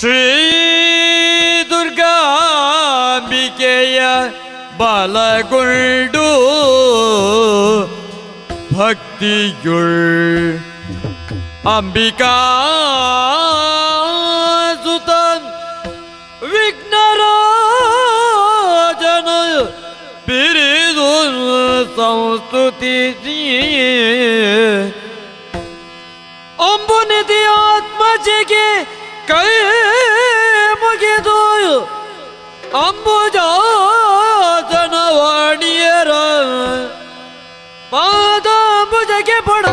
ಶ್ರೀ ದುರ್ಗಾಂಬಿಕೆಯ ಬಲಗೊಂಡು ಭಕ್ತಿಯುಳ್ ಅಂಬಿಕಾ ಸುತ ವಿಘ್ನರಾಜನ ಬಿರಿದು ಸಂಸ್ತುತಿಸಿ ಅಂಬುನಿಧಿ ಆತ್ಮಜಿಗೆ ಕೈ ಮುಗಿದು ಅಂಬುಜಾಸನವಾಣಿಯರ ಪಾದಾಂಬುಜಗೆ ಪಡ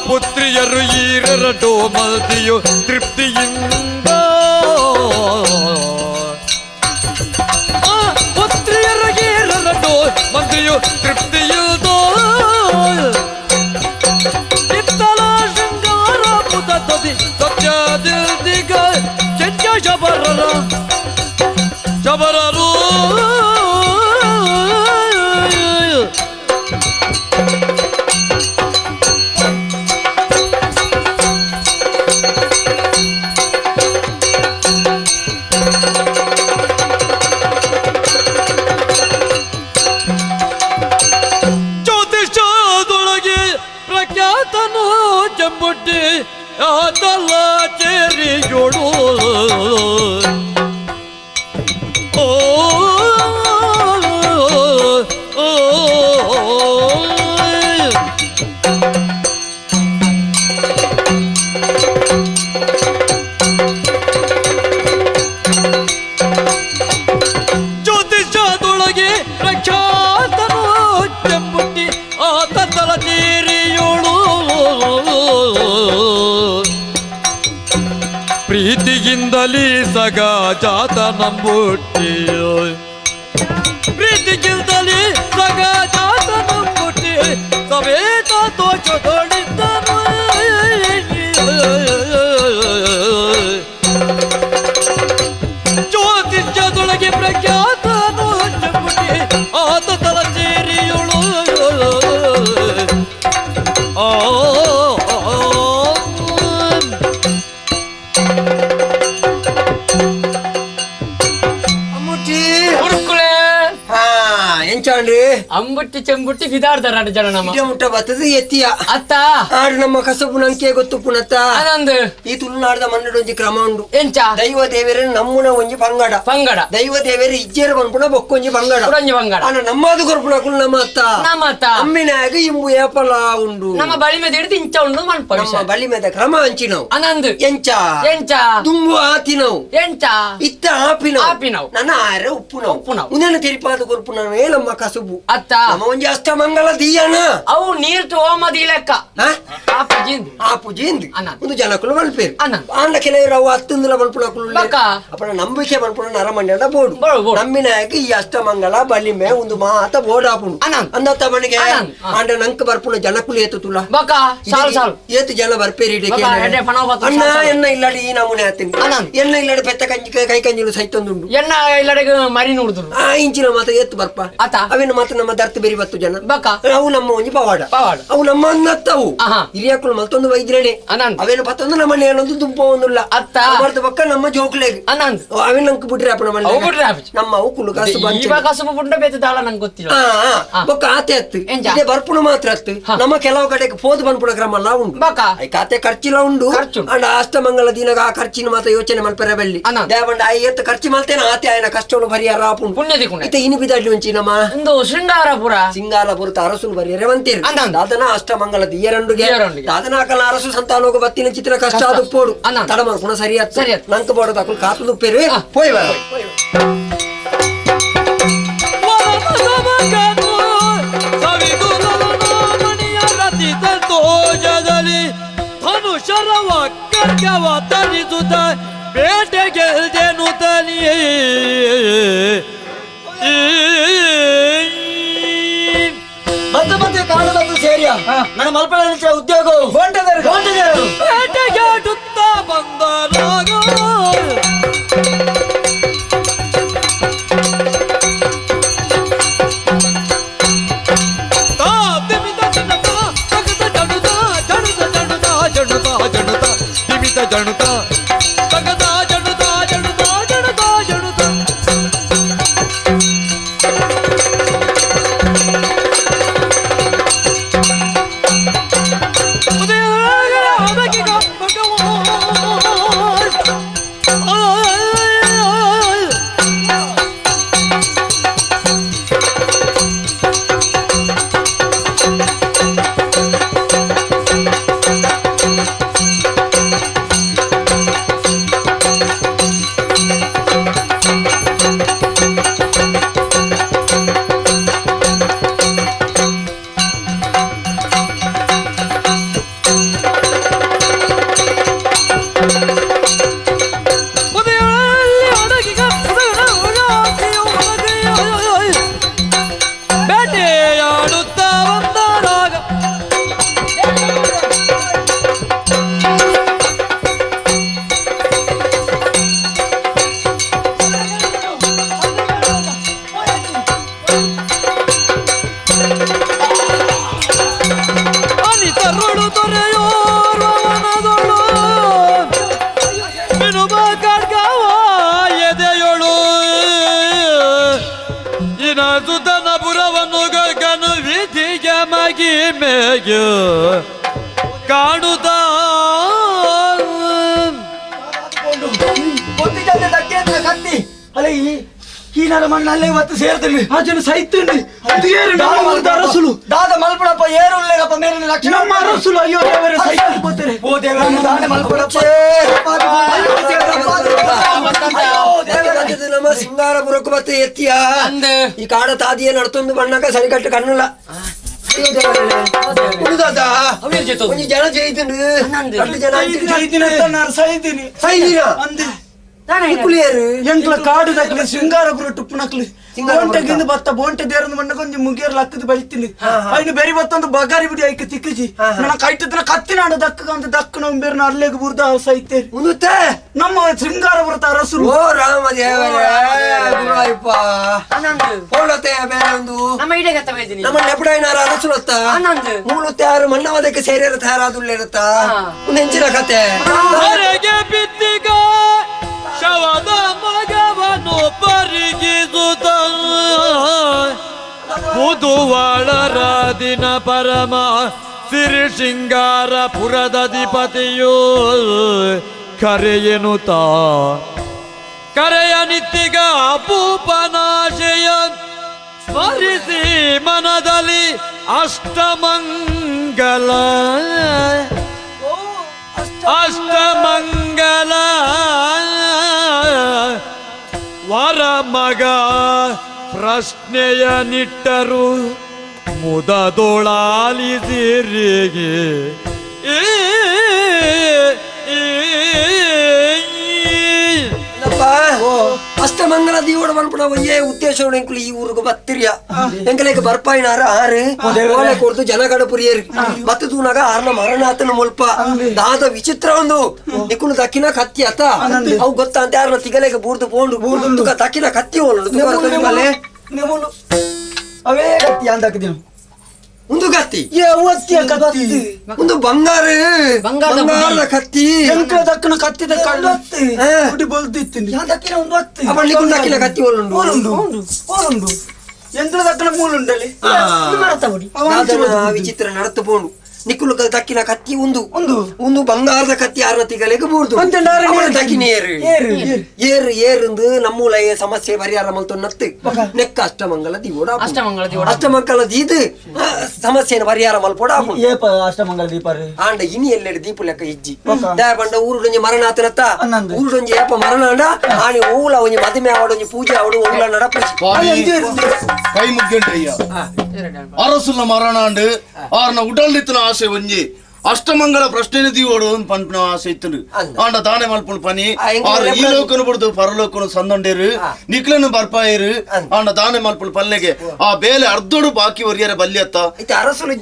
ಪುತ್ರಿಯರು ಈರರಡು ಮಲ್ದಿಯು ತೃಪ್ತಿಯಿಂದ ಆ ಪುತ್ರಿಯರು ಈರರಡು ಮಂದಿಯು ತೃಪ್ತಿಯಿಂದ ಇತ್ತಲ ಶೃಂಗಾರ ಪುತದಿ ಸತ್ಯದಿಗ ಚೆಂಚ ಶಬರರ ಶಬರರು ಚೇರಿಯೋಳು ಓ ಜ್ಯೋತಿಷದೊಳಗೆ ಪ್ರಖ್ಯಾತನು ಚೆಂಬುಟ್ಟಿ ಆತಲ ಚೇರಿಯೋಳು ಪ್ರೀತಿಗಿಂದಲೇ ಸಗ ಜಾತ ನಂಬುಟ್ಟಿ ಪ್ರೀತಿಗಿಂದಲೇ ಸಗ ಜಾತ ನಂಬುಟ್ಟಿ ಸಮೇತ ತೋಚದೊಳಿದ್ದನು ಜ್ಯೋತಿಷ್ಯದೊಳಗೆ ಪ್ರಖ್ಯಾತನು ಚೆಂಬುಟ್ಟಿ ಆತ ತಲ ಚೇರಿಯೋಳು ಆ ಅಂಬುಟ್ಟಿ ಚೆಂಬುಟ್ಟಿ ಬಿದಾಡ್ದಾರ ಜನ ನಮ್ಮ ಮುಟ್ಟ ಬತ್ತದ ಎತ್ತಿಯ ಅತ್ತ ಆಡು ನಮ್ಮ ಕಸಬು ನಂಕೆ ಗೊತ್ತು ಪುನತ್ತ ಅದೊಂದು ಈ ತುಳುನಾಡದ ಮನ್ನಡೊಂಜಿ ಕ್ರಮ ಉಂಡು ಎಂಚ ದೈವ ದೇವರ ನಮ್ಮುನ ಒಂಜಿ ಪಂಗಡ ಪಂಗಡ ದೈವ ದೇವರ ಇಜ್ಜೇರ ಪನ್ಪುನ ಬೊಕ್ಕೊಂಜಿ ಪಂಗಡ ಒಂಜಿ ಪಂಗಡ ಆನ ನಮ್ಮದು ಕೊರ್ಪುನ ಕುಲ್ ನಮ್ಮ ಅತ್ತ ನಮ್ಮ ಅತ್ತ ಅಮ್ಮಿನಾಗ ಇಂಬು ಏಪಲ ಉಂಡು ನಮ್ಮ ಬಳಿಮೆದ ಹಿಡಿದು ಇಂಚ ಉಂಡು ಮನ್ಪ ನಮ್ಮ ಬಲಿಮೆದ ಕ್ರಮ ಅಂಚಿನವು ಅನಂದು ಎಂಚ ಎಂಚ ದುಂಬು ಆತಿನವು ಎಂಚ ಇತ್ತ ಆಪಿನವು ಆಪಿನವು ನನ್ನ ಆರೆ ಉಪ್ಪುನವು ಉಪ್ಪುನವು ಉಂದೆನ ತೆರಿಪಾದ ಕೊರ್ಪುನ ನಮ್ಮ ನಮ್ಮ ಕಸುಬು ಅತ್ತ ನಮ್ಮ ಒಂಜಿ ಅಷ್ಟಮಂಗಲ ದೀಯಣ ಅವು ನೀರ್ ತೋಮದಿ ಲೆಕ್ಕ ಆ ಪೂಜೆಂದು ಒಂದು ಜನಕುಲು ಮಲ್ಪೇರು ಆಂಡ ಕೆಲವರು ಅವು ಹತ್ತೊಂದುಲ ಮಲ್ಪುನಕುಲು ಅಪ್ಪನ ನಂಬಿಕೆ ಮಲ್ಪುನ ನರಮಂಡ್ಯದ ಬೋಡು ನಂಬಿನಾಯಕ ಈ ಅಷ್ಟಮಂಗಲ ಬಲಿಮೆ ಒಂದು ಮಾತ ಬೋಡಾಪುಂಡು ಅಂದತ್ತ ಮನೆಗೆ ಆಂಡ ನಂಕ್ ಬರ್ಪುನ ಜನಕುಲು ಏತು ತುಲ ಏತು ಜನ ಬರ್ಪೇರಿ ಅಣ್ಣ ಎನ್ನ ಇಲ್ಲಡಿ ಈ ನಮೂನೆ ಆತೀನಿ ಎನ್ನ ಇಲ್ಲಡಿ ಪೆತ್ತ ಕಂಜಿ ಕೈ ಕಂಜಿಲು ಸೈತೊಂದುಂಡು ಎನ್ನ ಇಲ್ಲಡೆಗೆ ಮರಿ ನೋಡುದು ಆ ಇಂಚಿನ ಮಾತ ಏತು ಬರ್ಪ ಅವೇನು ಮಾತ್ರ ನಮ್ಮ ದರ್ತು ಬೇರಿ ಬತ್ತು ಜನ ಅವು ನಮ್ಮ ಒಂಜಿ ಪವಾಡ ಅವು ನಮ್ಮ ಅನ್ನತ್ತವು ಹಿರಿಯಕ್ಕಳು ಮತ್ತೊಂದು ವೈದ್ಯರಣೆ ಅವೇನು ಪತ್ತೊಂದು ನಮ್ಮ ಏನೊಂದು ದುಂಪ ಒಂದುಲ್ಲ ಅತ್ತ ಪಕ್ಕ ನಮ್ಮ ಜೋಕ್ಲೆಗ್ ಅವೇನು ನಂಗೆ ಬಿಟ್ರೆ ಅಪ್ಪ ನಮ್ಮ ನಮ್ಮ ಅವು ಕುಲು ಕಾಸು ಗೊತ್ತಿಲ್ಲ ಬೊಕ್ಕ ಆತೆ ಅತ್ತು ಇದೇ ಬರ್ಪುಣ ಮಾತ್ರ ಅತ್ತು ನಮ್ಮ ಕೆಲವು ಕಡೆಗೆ ಪೋದು ಬಂದ್ಪುಣ ಕ್ರಮ ಎಲ್ಲ ಉಂಟು ಖಾತೆ ಖರ್ಚಿಲ್ಲ ಉಂಡು ಅಂಡ ಅಷ್ಟಮಂಗಲ ದಿನಗ ಆ ಖರ್ಚಿನ ಮಾತ್ರ ಯೋಚನೆ ಮಲ್ಪೆರ ಬೆಲ್ಲಿ ದೇವಂಡ ಆ ಎತ್ತು ಖರ್ಚು ಮಲ್ತೇನೆ ಆತೆ ಆಯನ ಕಷ್ಟಗಳು ಪರಿಹಾರ ಆಪುಂಡು ಇತ್ತೆ ಇನಿ ಬಿದಾಡ್ಲಿ ಒಂಚಿ ನಮ್ಮ ಶೃಂಗಾರಪುರ ಸಿಂಗಾರಪುರದ ಅರಸುಲು ಬರಿಯರೆ వంతేరు దాదన ಅಷ್ಟಮಂಗಲ ದಿಯರಂಡುಗೆ ದಾದನ ಅಕಲ ಅರಸು ಸಂತಾನೋಗ ಬತ್ತಿನ ಚಿತ್ರ ಕಷ್ಟ ಅದು ಪೋಡು ತಡಮಲ್ಪುಣ ಸರಿಯತ್ತು ನಂಕ ಬೋಡ ತಕುಲು ಕಾತುದು ಪೆರು ಪೋಯ್ ಬರ ಧನುಷರವ ಕರ್ಗವ ತರಿಸುತ್ತ ಬೇಟೆಗೆಲ್ದೇನು ತಲಿಯೇ ಮತ್ತೆ ಮತ್ತೆ ಕಾಡು ಬಂದು ಸೇರಿಯ ನನ್ನ ಮಲ್ಪಳ ಉದ್ಯೋಗ ಬೇಟೆಗಾಡುತ್ತ ಬಂದರಾಗ ಜಣುತ ತಗದ ಜಣುತ ಜಣುತ ಜಣುತ ಜಣುತ ಕಾಣುತ್ತ ಕತ್ತಿ ಅಲ್ಲ ಈ ನರ ಮಣ್ಣಲ್ಲೇ ಇವತ್ತು ಸೇರ್ತೀನಿ ಆ ಜನ ಸೈತುಂಡು ಅರಸುಲು ದಾದ ಮಲ್ಪಡಪ್ಪ ಏರುಲ್ಲೇಗಪ್ಪ ಮೇಲಿನ ಲಕ್ಷಣ ನಮ್ಮ ಅರಸುಲು ಅಯ್ಯೋ ದೇವರೇ ಸೈತು ಹೋಗ್ತಾರೆ ಓ ದೇವರೇ ದಾನೆ ಮಲ್ಪಡಪ್ಪ ನಮ್ಮ ಸಿಂಗಾರಪುರಕ್ಕೂ ಮತ್ತೆ ಎತ್ತಿಯಾ ಈ ಕಾಡ ತಾದಿಯ ನಡ್ತೊಂದು ಬಣ್ಣಕ ಸರಿಕಟ್ಟು ಕಣ್ಣುಲ್ಲ ಜನ ಜೈತುಂಡು ಜನ ಎಂಕ್ಲ ಕಾಡು ದಕ್ಲಿ ಶೃಂಗಾರಪುರ ಟುಪ್ಪುನಕ್ಲಿ ಬೋಂಟೆಗಿಂದ ಬತ್ತ ಬೋಂಟೆ ದೇರಂದು ಮಣ್ಣ ಕೊಂಚ ಮುಗಿಯರ್ ಲಕ್ಕದ ಬಳಿತೀನಿ ಐನು ಬೆರಿ ಬತ್ತೊಂದು ಬಗಾರಿ ಬಿಡಿ ಐಕ ತಿಕ್ಕಜಿ ನನ್ನ ಕೈಟಿದ್ರ ಕತ್ತಿನಾಡ ದಕ್ಕ ಅಂತ ದಕ್ಕನ ಬೇರೆ ಅರ್ಲೆಗ್ ಬುರ್ದ ಸೈತೆ ನಮ್ಮ ಶೃಂಗಾರಪುರದ ಅರಸುಲು ಓ ರಾಮ ದೇವರೇ ಗುರುವಾಯಪ್ಪ ಪೋಳತೆ ಬೇರೆ ಒಂದು ನಮ್ಮ ನೆಪಡಾಯಿನಾರ ಅರಸುಲತ್ತ ಮೂಲುತ್ತೆ ಮಣ್ಣವದಕ್ಕೆ ಸೇರಿರ ತಯಾರಾದುಳ್ಳಿರುತ್ತ ಒಂದು ಹೆಂಚಿನ ಕತೆ ಬಿದ್ದಿಗ ಶವದ ಮಗವನು ಪರಿಗಿಸುತ್ತ ಬುಧುವಾಳರ ದಿನ ಪರಮ ಸಿರಿ ಶೃಂಗಾರಪುರದಧಿಪತಿಯು ಕರೆಯನುತ ಕರೆಯ ನಿತ್ತಿಗ ಭೂಪನಾಶಯ ಸ್ಮರಿಸಿ ಮನದಲ್ಲಿ ಅಷ್ಟಮಂಗಲ ಅಷ್ಟಮಂಗಲ ವರ ಮಗ ಪ್ರಶ್ನೆಯ ನಿಟ್ಟರು ಮುದದೊಳಾಲಿಸಿರಿಗೆ. ಅಷ್ಟಮಂಗಲ ದೀವಡ ಮನ್ಪುಣ ಒಂಜೇ ಉದ್ದೇಶ ಎಂಕುಲು ಈ ಊರುಗು ಬತ್ತಿರಿಯ ಎಂಕಲೇಕ ಬರ್ಪಾಯಿನಾರ ಆರು ಓಲೆ ಕೊಡ್ದು ಜನಗಡ ಪುರಿಯರು ಬತ್ತು ತೂನಾಗ ಆರ್ನ ಮರಣಾತನ ಮುಲ್ಪ ದಾದ ವಿಚಿತ್ರ ಒಂದು ನಿಕುಲು ದಕ್ಕಿನ ಕತ್ತಿ ಅತ್ತ ಅವು ಗೊತ್ತಾ ಅಂತ ಯಾರನ್ನ ತಿಗಲೇಕ ಬೂರ್ದು ಪೋಂಡು ತುಕ ದಕ್ಕಿನ ಕತ್ತಿ ಓಲುಂಡು ಅವೇ ಕತ್ತಿ ಅಂದಾಕಿದ್ದೀನಿ ಒಂದು ಕತ್ತಿ ಕತ್ತಿ ಒಂದು ಬಂಗಾರ ಬಂಗಾರದ ಕತ್ತಿ ಎಂಕಲ ದಕ್ಕನ ಕತ್ತಿದ ಕಳ್ಳು ಬೊಲ್ದಿತ್ತೀನಿ ದಕ್ಕಿನ ಒಂದು ಹತ್ತಿ ದಕ್ಕಿನ ಕತ್ತಿ ಓಲುಂಡು ಓಲುಂಡು ಎಂಕಲ ದಕ್ಕನ ಮೂಲುಂಡಲ್ಲಿ ವಿಚಿತ್ರ ನಡತು ಪೋಂಡು ನಿಕ್ಕುಲು ದಕ್ಕಿನ ಕತ್ತಿ ಒಂದು ಒಂದು ಒಂದು ಬಂಗಾರದ ಕತ್ತಿ ಆರ್ನ ತಿಗಲೆಗೆ ಬೂರ್ದು ದಕ್ಕಿನ ಏರು ಏರು ಏರಿಂದು ನಮ್ಮೂಲ ಸಮಸ್ಯೆ ಪರಿಹಾರ ಮಲ್ತು ನತ್ತು ನೆಕ್ಕ ಅಷ್ಟಮಂಗಲ ದೀವೋಡ ಅಷ್ಟಮಂಗಲ ದೀದು ಸಮಸ್ಯೆನ ಪರಿಹಾರ ಮಲ್ಪೋಡ ಅಷ್ಟಮಂಗಲ ದೀಪ ಆಂಡ ಇನಿ ಎಲ್ಲೆಡೆ ದೀಪ ಲೆಕ್ಕ ಇಜ್ಜಿ ದಯಪಂಡ ಊರುಡೊಂಜಿ ಮರಣಾತನತ್ತ ಊರುಡೊಂಜಿ ಏಪ ಮರಣಾಂಡ ಆನಿ ಓಲ ಒಂಜಿ ಮದುವೆ ಆವಡೊಂಜಿ ಪೂಜೆ ಆವಡು ಓಲ ನಡಪುಜಿ ಕೈ ಮುಗ್ಗಂಟಯ್ಯ ಅರಸುಲ ಮರಣಾಂಡು ಆರ್ನ ಉಡಲ್ಲಿತ್ತನ ಆಸೆ ಒಂಜಿ ಅಷ್ಟಮಂಗಲ ಪ್ರಶ್ನೆ ದೀವೋಡು ಪನ್ಪಿನ ಆಸೆ ಇತ್ತು ಆಂಡ ದಾನೆ ಮಲ್ಪುಣ ಪನಿ ಆರ್ ಈ ಲೋಕನು ಬಿಡ್ದು ಪರಲೋಕನು ಸಂದೊಂಡೇರು ನಿಕ್ಲನು ಬರ್ಪಾಯಿರು ಆಂಡ ದಾನೆ ಮಲ್ಪುಣ ಪಲ್ಲೆಗೆ ಆ ಬೇಲೆ ಅರ್ಧೋಡು ಬಾಕಿ ಒರಿಯರ ಬಲ್ಲಿ ಅತ್ತ ಅರಸುಲು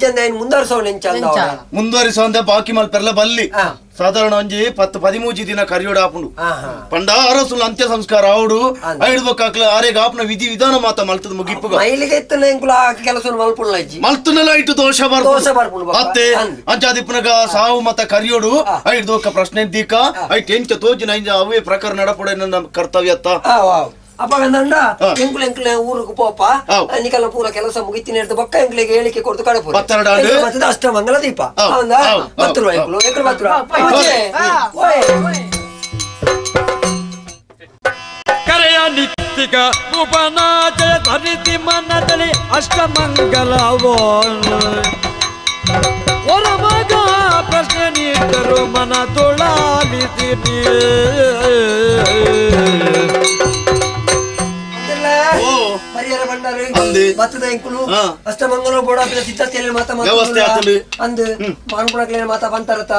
ಮುಂದುವರಿಸೋಂದೆ ಬಾಕಿ ಮಲ್ಪೆರ್ಲ ಬಲ್ಲಿ ಸಾಧಾರಣ ಒಂಜಿ 10 13 ದಿನ ಕರಿಯೋಡು ಆಪುಂಡು ಪಂಡ ಅರಸುಲು ಅಂತ್ಯ ಸಂಸ್ಕಾರ ಆవుಡು ಐದು ಬೊಕ್ಕಾಕ್ಲ ಆರೇಗ ಆಪನ ವಿಧಿ ವಿಧಾನ ಮಾತ ಮಲ್ತದ ಮುಗಿಪ್ಪುಗ ಮಲ್ತುನೆಲ ಇಟ್ಟು ದೋಷ ಬರ್ಪುಂಡು ಅತ್ತೆ ಅಂಚಾದಿಪ್ಪನಗ ಸಾವು ಮತ ಕರಿಯೋಡು ಐದು ದೋಕ ಪ್ರಶ್ನೆ ದೀಕ ಐಟ್ ಎಂಚ ತೋಜಿನ ಐಂಜ ಅವೇ ಪ್ರಕಾರ ನಡಪಡೆ ನನ್ನ ಕರ್ತವ್ಯ ಅತ್ತ ಅಪ್ಪಗಂದಂಡ ಎಂಕುಲು ಎಂಕುಲೆ ಊರುಗು ಪೋಪ ನಿಕಲ ಪೂರ ಕೆಲಸ ಮುಗಿತೀನಿ ಹಿಡ್ದು ಬೊಕ್ಕ ಎಂಕ್ಲೆಗೆ ಹೇಳಿಕೆ ಕೊಡ್ತು ಕಡಪು ಮತ್ತೆ ಅಷ್ಟಮಂಗಲ ದೀಪ ಹೌದಾ ಬತ್ತರು ಎಂಕುಲು ಎಂಕುಲು ಬತ್ತರು ಕರೆಯ ನಿತ್ತಿಗ ಉಪನಾಚಯ ಧರಿಸಿ ಮನದಲ್ಲಿ ಅಷ್ಟಮಂಗಲವೋ ಒರ ಮಗ ಪ್ರಶ್ನೆ ನೀಟರು ಮನ ತೊಳಾಲಿಸಿನಿ. ಪರಿಹಾರ ಬಂಡಾರು ಬತ್ತದ ಎಂಕುಲು ಅಷ್ಟಮಂಗಲ ಬೋಡಾಪಿನ ಸಿದ್ಧತೆಯಲ್ಲಿ ಮಾತಾ ಅಂದು ಮಾನ್ಪುಣಕ್ಲೇನ ಮಾತಾ ಬಂತಾರತ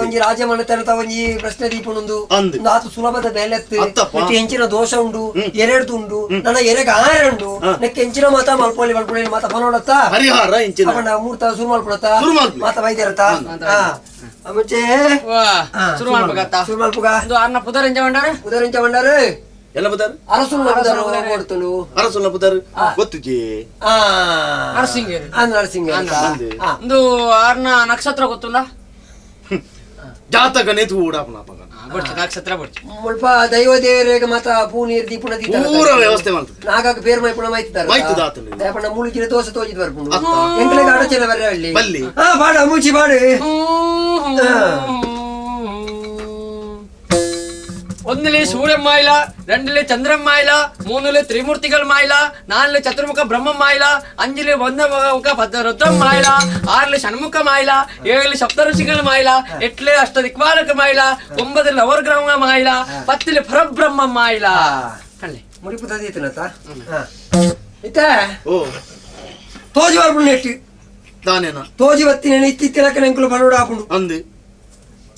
ಒಂಜಿ ರಾಜಮನ ತೆರತ ಒಂಜಿ ಪ್ರಶ್ನೆ ದೀಪುಂಡು ಆತು ಸುಲಭದ ಬೇಲೆತ್ತು ಹೆಂಚಿನ ದೋಷ ಉಂಡು ಎರಡ್ದು ಉಂಡು ನನ್ನ ಎರೆಗ ಆರೆ ಉಂಡು ನೆಕ್ಕೆ ಹೆಂಚಿನ ಮಾತಾ ಮಲ್ಪೋಲಿ ಮಲ್ಪೊಳಿ ಮಾತಾ ಪನೋಡತ್ತ ಪರಿಹಾರ ಮೂರ್ತ ಸುರು ಮಲ್ಪುಣತ್ತ ಮಾತಾ ವೈದ್ಯರತ ಮುಂಚೆ ಸುರು ಮಲ್ಪುಗತ್ತ ಸುರು ಮಲ್ಪುಗ ಅರ್ನ ಪುದರ್ ಎಂಚ ಬಂಡಾರೆ ಪುದರ್ ಎಂಚ ಬಂಡಾರೆ ಎಲ್ಲ ಬುದಾರು ಅರಸುಲ್ಲ ಬುದಾರು ಕೊಡ್ತುಂಡು ಅರಸುಲ್ಲ ಬುದಾರು ಗೊತ್ತುಜಿ ನರಸಿಂಗೇರಿ ನರಸಿಂಗ ಒಂದು ಆರ್ನ ನಕ್ಷತ್ರ ಗೊತ್ತುಲ್ಲ ಜಾತಕನೇ ತೂಡಾಪನ ಬಡ್ಚು ನಕ್ಷತ್ರ ಬಡ್ಚು ಮುಲ್ಪ ದೈವ ದೇವರೇಗ ಮಾತ ಪೂ ನೀರು ದೀಪುಣ ಪೂರ ವ್ಯವಸ್ಥೆ ಮಾಡ್ತದೆ ನಾಗಾಗ ಬೇರ್ ಮೈಪುಣ ಮೈತಿದ್ದಾರೆ ಮೈತದ ಆತನು ದಯಪಣ್ಣ ಮೂಲಿಗಿನ ದೋಸೆ ತೋಜಿದ್ ಬರ್ಪುಂಡು ಎಂಕ್ಲೆಗೆ ಅಡಚಣೆ ಬರ್ರೆ ಅಲ್ಲಿ ಬಲ್ಲಿ ಬಾಡು ಅಮುಚಿ ಬಾಡು. ഒന്നില് സൂര്യമായില, രണ്ടില് ചന്ദ്രന്മായില, മൂന്നില് ത്രിമൂർത്തികൾ മായില, നാലില് ചതുർമുഖ ബ്രഹ്മമായില, അഞ്ചില് ഒന്നമുഖ രുദ്രമായില, ആറില് ഷൺമുഖമായില, ഏഴില് സപ്തഋഷികളുമായില, എട്ടില് അഷ്ടദിക്പാലകമായില, ഒമ്പതില് നവഗ്രഹമായില, പത്തില് പരബ്രഹ്മമായില.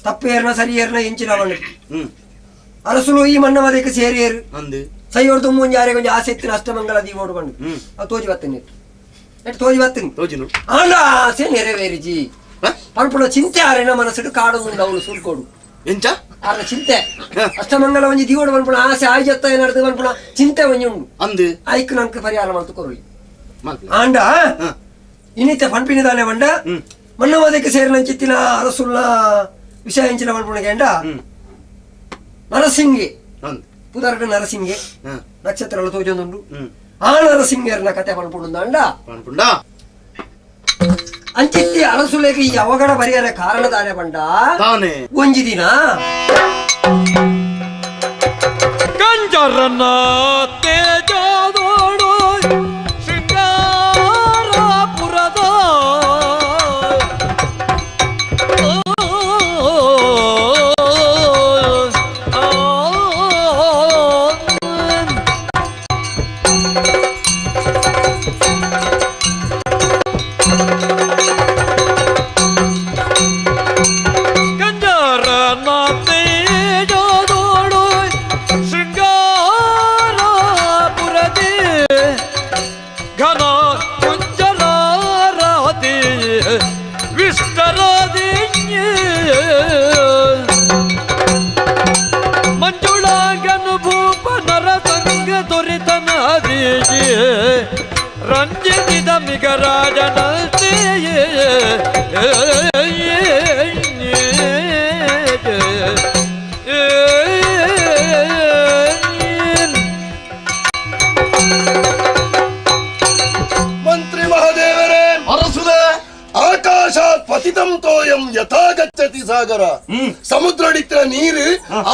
ತಪ್ಪೇರ್ನ ಸರಿಯೇರ್ನ ಎಂಚಿನ ಅರಸುಲು ಈ ಮನ್ನಮದಕ್ಕೆ ಸೇರಿಯರು ಅಂದು ಸೈಯೋರ್ದು ಮುಂಜಿ ಯಾರೇ ಕೊಂಚ ಆಸೆ ಇತ್ತಿನ ಅಷ್ಟಮಂಗಲ ದೀವೋಡು ಬಂಡು ಅದು ತೋಜಿ ಬತ್ತನೆ ತೋಜಿ ಬತ್ತಿನ ತೋಜಿನು ಆಂಡ ಆಸೆ ನೆರವೇರಿಜಿ ಪಲ್ಪುಣ ಚಿಂತೆ ಆರೇನ ಮನಸ್ಸು ಕಾಡೊಂದು ಅವಳು ಸುಲ್ಕೋಡು ಎಂಚ ಆರ್ನ ಚಿಂತೆ ಅಷ್ಟಮಂಗಲ ಒಂಜಿ ದೀವೋಡು ಬಂಪುಣ ಆಸೆ ಆಯ್ಜತ್ತ ಏನಾಡ್ದು ಬಂಪುಣ ಚಿಂತೆ ಒಂಜಿ ಉಂಡು ಅಂದು ಐಕ್ ನಂಗೆ ಪರಿಹಾರ ಮಾಡ್ತು ಕೊರುಳಿ ಆಂಡ ಇನ್ನಿತ ಪಂಪಿನಿದಾನೆ ಬಂಡ ಮನ್ನಮದಕ್ಕೆ ಸೇರಿನ ಚಿತ್ತಿನ ಅರಸುಲ್ನ ವಿಷಯ ಎಂಚಿನ ಬಂಪುಣ ಗೇಂಡ ನರಸಿಂಗೆ ಪುದರ್ಗ ನರಸಿಂಗೆ ನಕ್ಷತ್ರ ತೋಜೊಂದುಂಡು ಆ ನರಸಿಂಗರ್ನ ಕತೆ ಪನ್ಪುಂಡ ಅಂಚಿತ್ತಿ ಅರಸುಲೆಗೆ ಈ ಅವಘಡ ಪರಿಹಾರ ಕಾರಣದಾನೆ ಬಂಡ ಒಂಜಿ ದಿನ ಕಂಜರನ ತೇಜೋದೋಡು ಶೃಂಗಾರಪುರದ ತನಾದಿಗೆ ರಂಜಿಸಿದ ಮಿಗರಾಜನಂತೆಯೇ. ಮಂತ್ರಿ ಮಹಾದೇವರೇ, ಅರಸುಲೇ, ಆಕಾಶಾತ್ ಪತಿತಂ ತೋಯಂ ಯಥಾ ಗಚ್ಚತಿ ಸಾಗರ. ಸಮುದ್ರಡಿತ್ತಿನ ನೀರು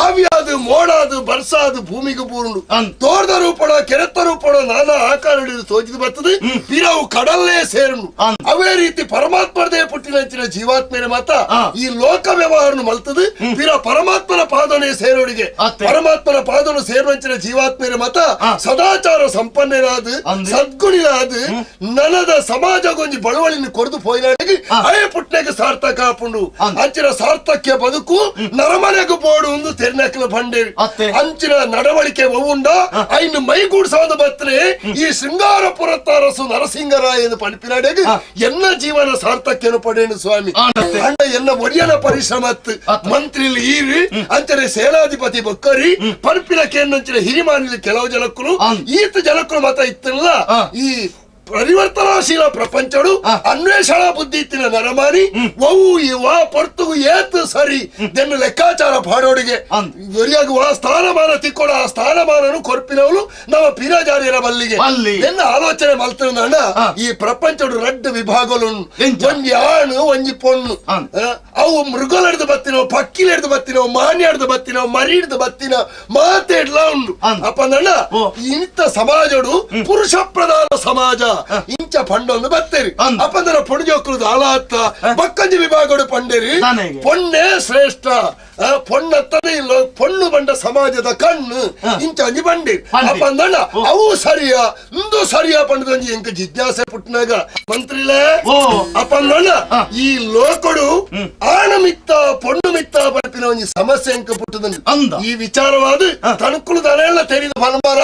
ಆವಿಯಾದು ಮೋಡಾದು ಬರ್ಸಾದು ಭೂಮಿಗೆ ಪೂರ್ಣು ತೋರ್ದ ರೂಪಡ ಕೆರೆತ್ತ ರೂಪಡ ನಾನಾ ಆಕಾರ ಹಿಡಿದು ತೋಜಿದು ಬರ್ತದೆ. ಪಿರವು ಕಡಲ್ಲೇ ಸೇರುಂಡು. ಅವೇ ರೀತಿ ಪರಮಾತ್ಮರದೇ ಪುಟ್ಟಿನಂಚಿನ ಜೀವಾತ್ಮೇನೆ ಮಾತ ಈ ಲೋಕ ವ್ಯವಹಾರನು ಮಲ್ತದೆ. ಪಿರ ಪರಮಾತ್ಮನ ಪಾದನೆ ಸೇರೋಡಿಗೆ ಪರಮಾತ್ಮನ ಪಾದನು ಸೇರುವಂಚಿನ ಜೀವಾತ್ಮೇನೆ ಮಾತ ಸದಾಚಾರ ಸಂಪನ್ನರಾದ ಸದ್ಗುಣಿರಾದ ನನದ ಸಮಾಜ ಗೊಂಜಿ ಬಳುವಳಿನ ಕೊರದು ಪೋಯಿನಾಡಿಗೆ ಅಯೇ ಪುಟ್ಟನೆಗೆ ಸಾರ್ಥಕ ಆಪುಂಡು. ಅಂಚಿನ ಸಾರ್ಥಕ್ಯ ಬದುಕು ನರಮನೆಗೆ ಬೋಡು ಒಂದು ತೆರ್ನಕಲ ಬಂಡೇರಿ ಅಂಚಿನ ನಡವಳಿಕೆ ಒವುಂಡ ಐನು ಮೈಗೂಡ್ಸಾದ ಬತ್ರೆ ಈ ಶೃಂಗಾರ ಪುರತ್ತಾರಸು ನರಸಿಂಗರಾಯ ಎಂದು ಪಣಿಪಿನಾಡೆಗೆ ಎನ್ನ ಜೀವನ ಸಾರ್ಥಕ್ಯನು ಪಡೇನು ಸ್ವಾಮಿ. ಅಂಡ ಎನ್ನ ಒಡಿಯನ ಪರಿಶ್ರಮತ್ ಮಂತ್ರಿಲಿ ಈರಿ ಅಂಚನೆ ಸೇನಾಧಿಪತಿ ಬೊಕ್ಕರಿ ಪರ್ಪಿನ ಕೇಂದ್ರ ಹಿರಿಮಾನಿಲಿ ಕೆಲವು ಜನಕ್ಕೂ ಈತ ಜನಕ್ಕೂ ಮತ ಇತ್ತಲ್ಲ. ಈ ಪರಿವರ್ತನಾಶೀಲ ಪ್ರಪಂಚಡು ಅನ್ವೇಷಣಾ ಬುದ್ಧಿ ಇತ್ತಿನ ನರಮಾನಿ ಒವು ಈ ವಾ ಪೊರ್ತುಗು ಏತು ಸರಿ ದೆನ್ನ ಲೆಕ್ಕಾಚಾರ ಪಾಡೋಡಿಗೆ ಒರಿಯಾಗ ವಾ ಸ್ಥಾನಮಾನ ತಿಕ್ಕೊಡ ಆ ಸ್ಥಾನಮಾನನು ಕೊರ್ಪಿನವಳು ನಮ್ಮ ಪಿರಾಜಾರಿಯರ ಬಲ್ಲಿಗೆ ಎನ್ನ ಆಲೋಚನೆ ಮಲ್ತನ. ಈ ಪ್ರಪಂಚಡು ರಡ್ಡು ವಿಭಾಗಲು, ಒಂಜಿ ಆಣು ಒಂಜಿ ಪೊಣ್ಣು. ಅವು ಮೃಗಲೆಡ್ದು ಬತ್ತಿನವು, ಪಕ್ಕಿಲೆಡ್ದು ಬತ್ತಿನವು, ಮಾನ್ಯಾಡ್ದು ಬತ್ತಿನವು, ಮರಿಡ್ದು ಬತ್ತಿನ ಮಾತೇಡ್ಲಾ ಉಂಡು. ಅಪ್ಪಂದಣ್ಣ ಇಂಥ ಸಮಾಜಡು ಪುರುಷ ಪ್ರಧಾನ ಸಮಾಜ ಇಂಚ ಪಂಡೊಂದು ಬತ್ತೇರಿ. ಅಪ್ಪಂದರ ಪೊಣಜೋಕ್ರು ದಾಲಾತ್ತ ಬಕ್ಕಂಜಿ ವಿಭಾಗಡು ಪಂಡೇರಿ ಪೊಣ್ಣೆ ಶ್ರೇಷ್ಠ, ಪೊಣ್ಣತ್ತದೇ ಇಲ್ಲ ಪೊಣ್ಣು ಬಂಡ ಸಮಾಜದ ಕಣ್ಣು ಇಂಚ ಅಂಜಿ ಬಂಡೇರಿ. ಅಪ್ಪಂದಣ್ಣ ಅವು ಸರಿಯಾ ಇಂದು ಸರಿಯಾ ಪಂಡದೊಂಜಿ ಎಂಕ ಜಿಜ್ಞಾಸೆ ಪುಟ್ಟನಾಗ ಮಂತ್ರಿಲೇ. ಅಪ್ಪಂದಣ್ಣ ಈ ಲೋಕಡು ಆಣ ಮಿತ್ತ ಪೊಣ್ಣು ಮಿತ್ತ ಬರ್ಪಿನ ಒಂಜಿ ಸಮಸ್ಯೆ ಎಂಕ ಪುಟ್ಟದಂದು ಈ ವಿಚಾರವಾದ ತಣುಕುಲು ದನೆಲ್ಲ ತೆರಿದು ಪನಂಬಾರ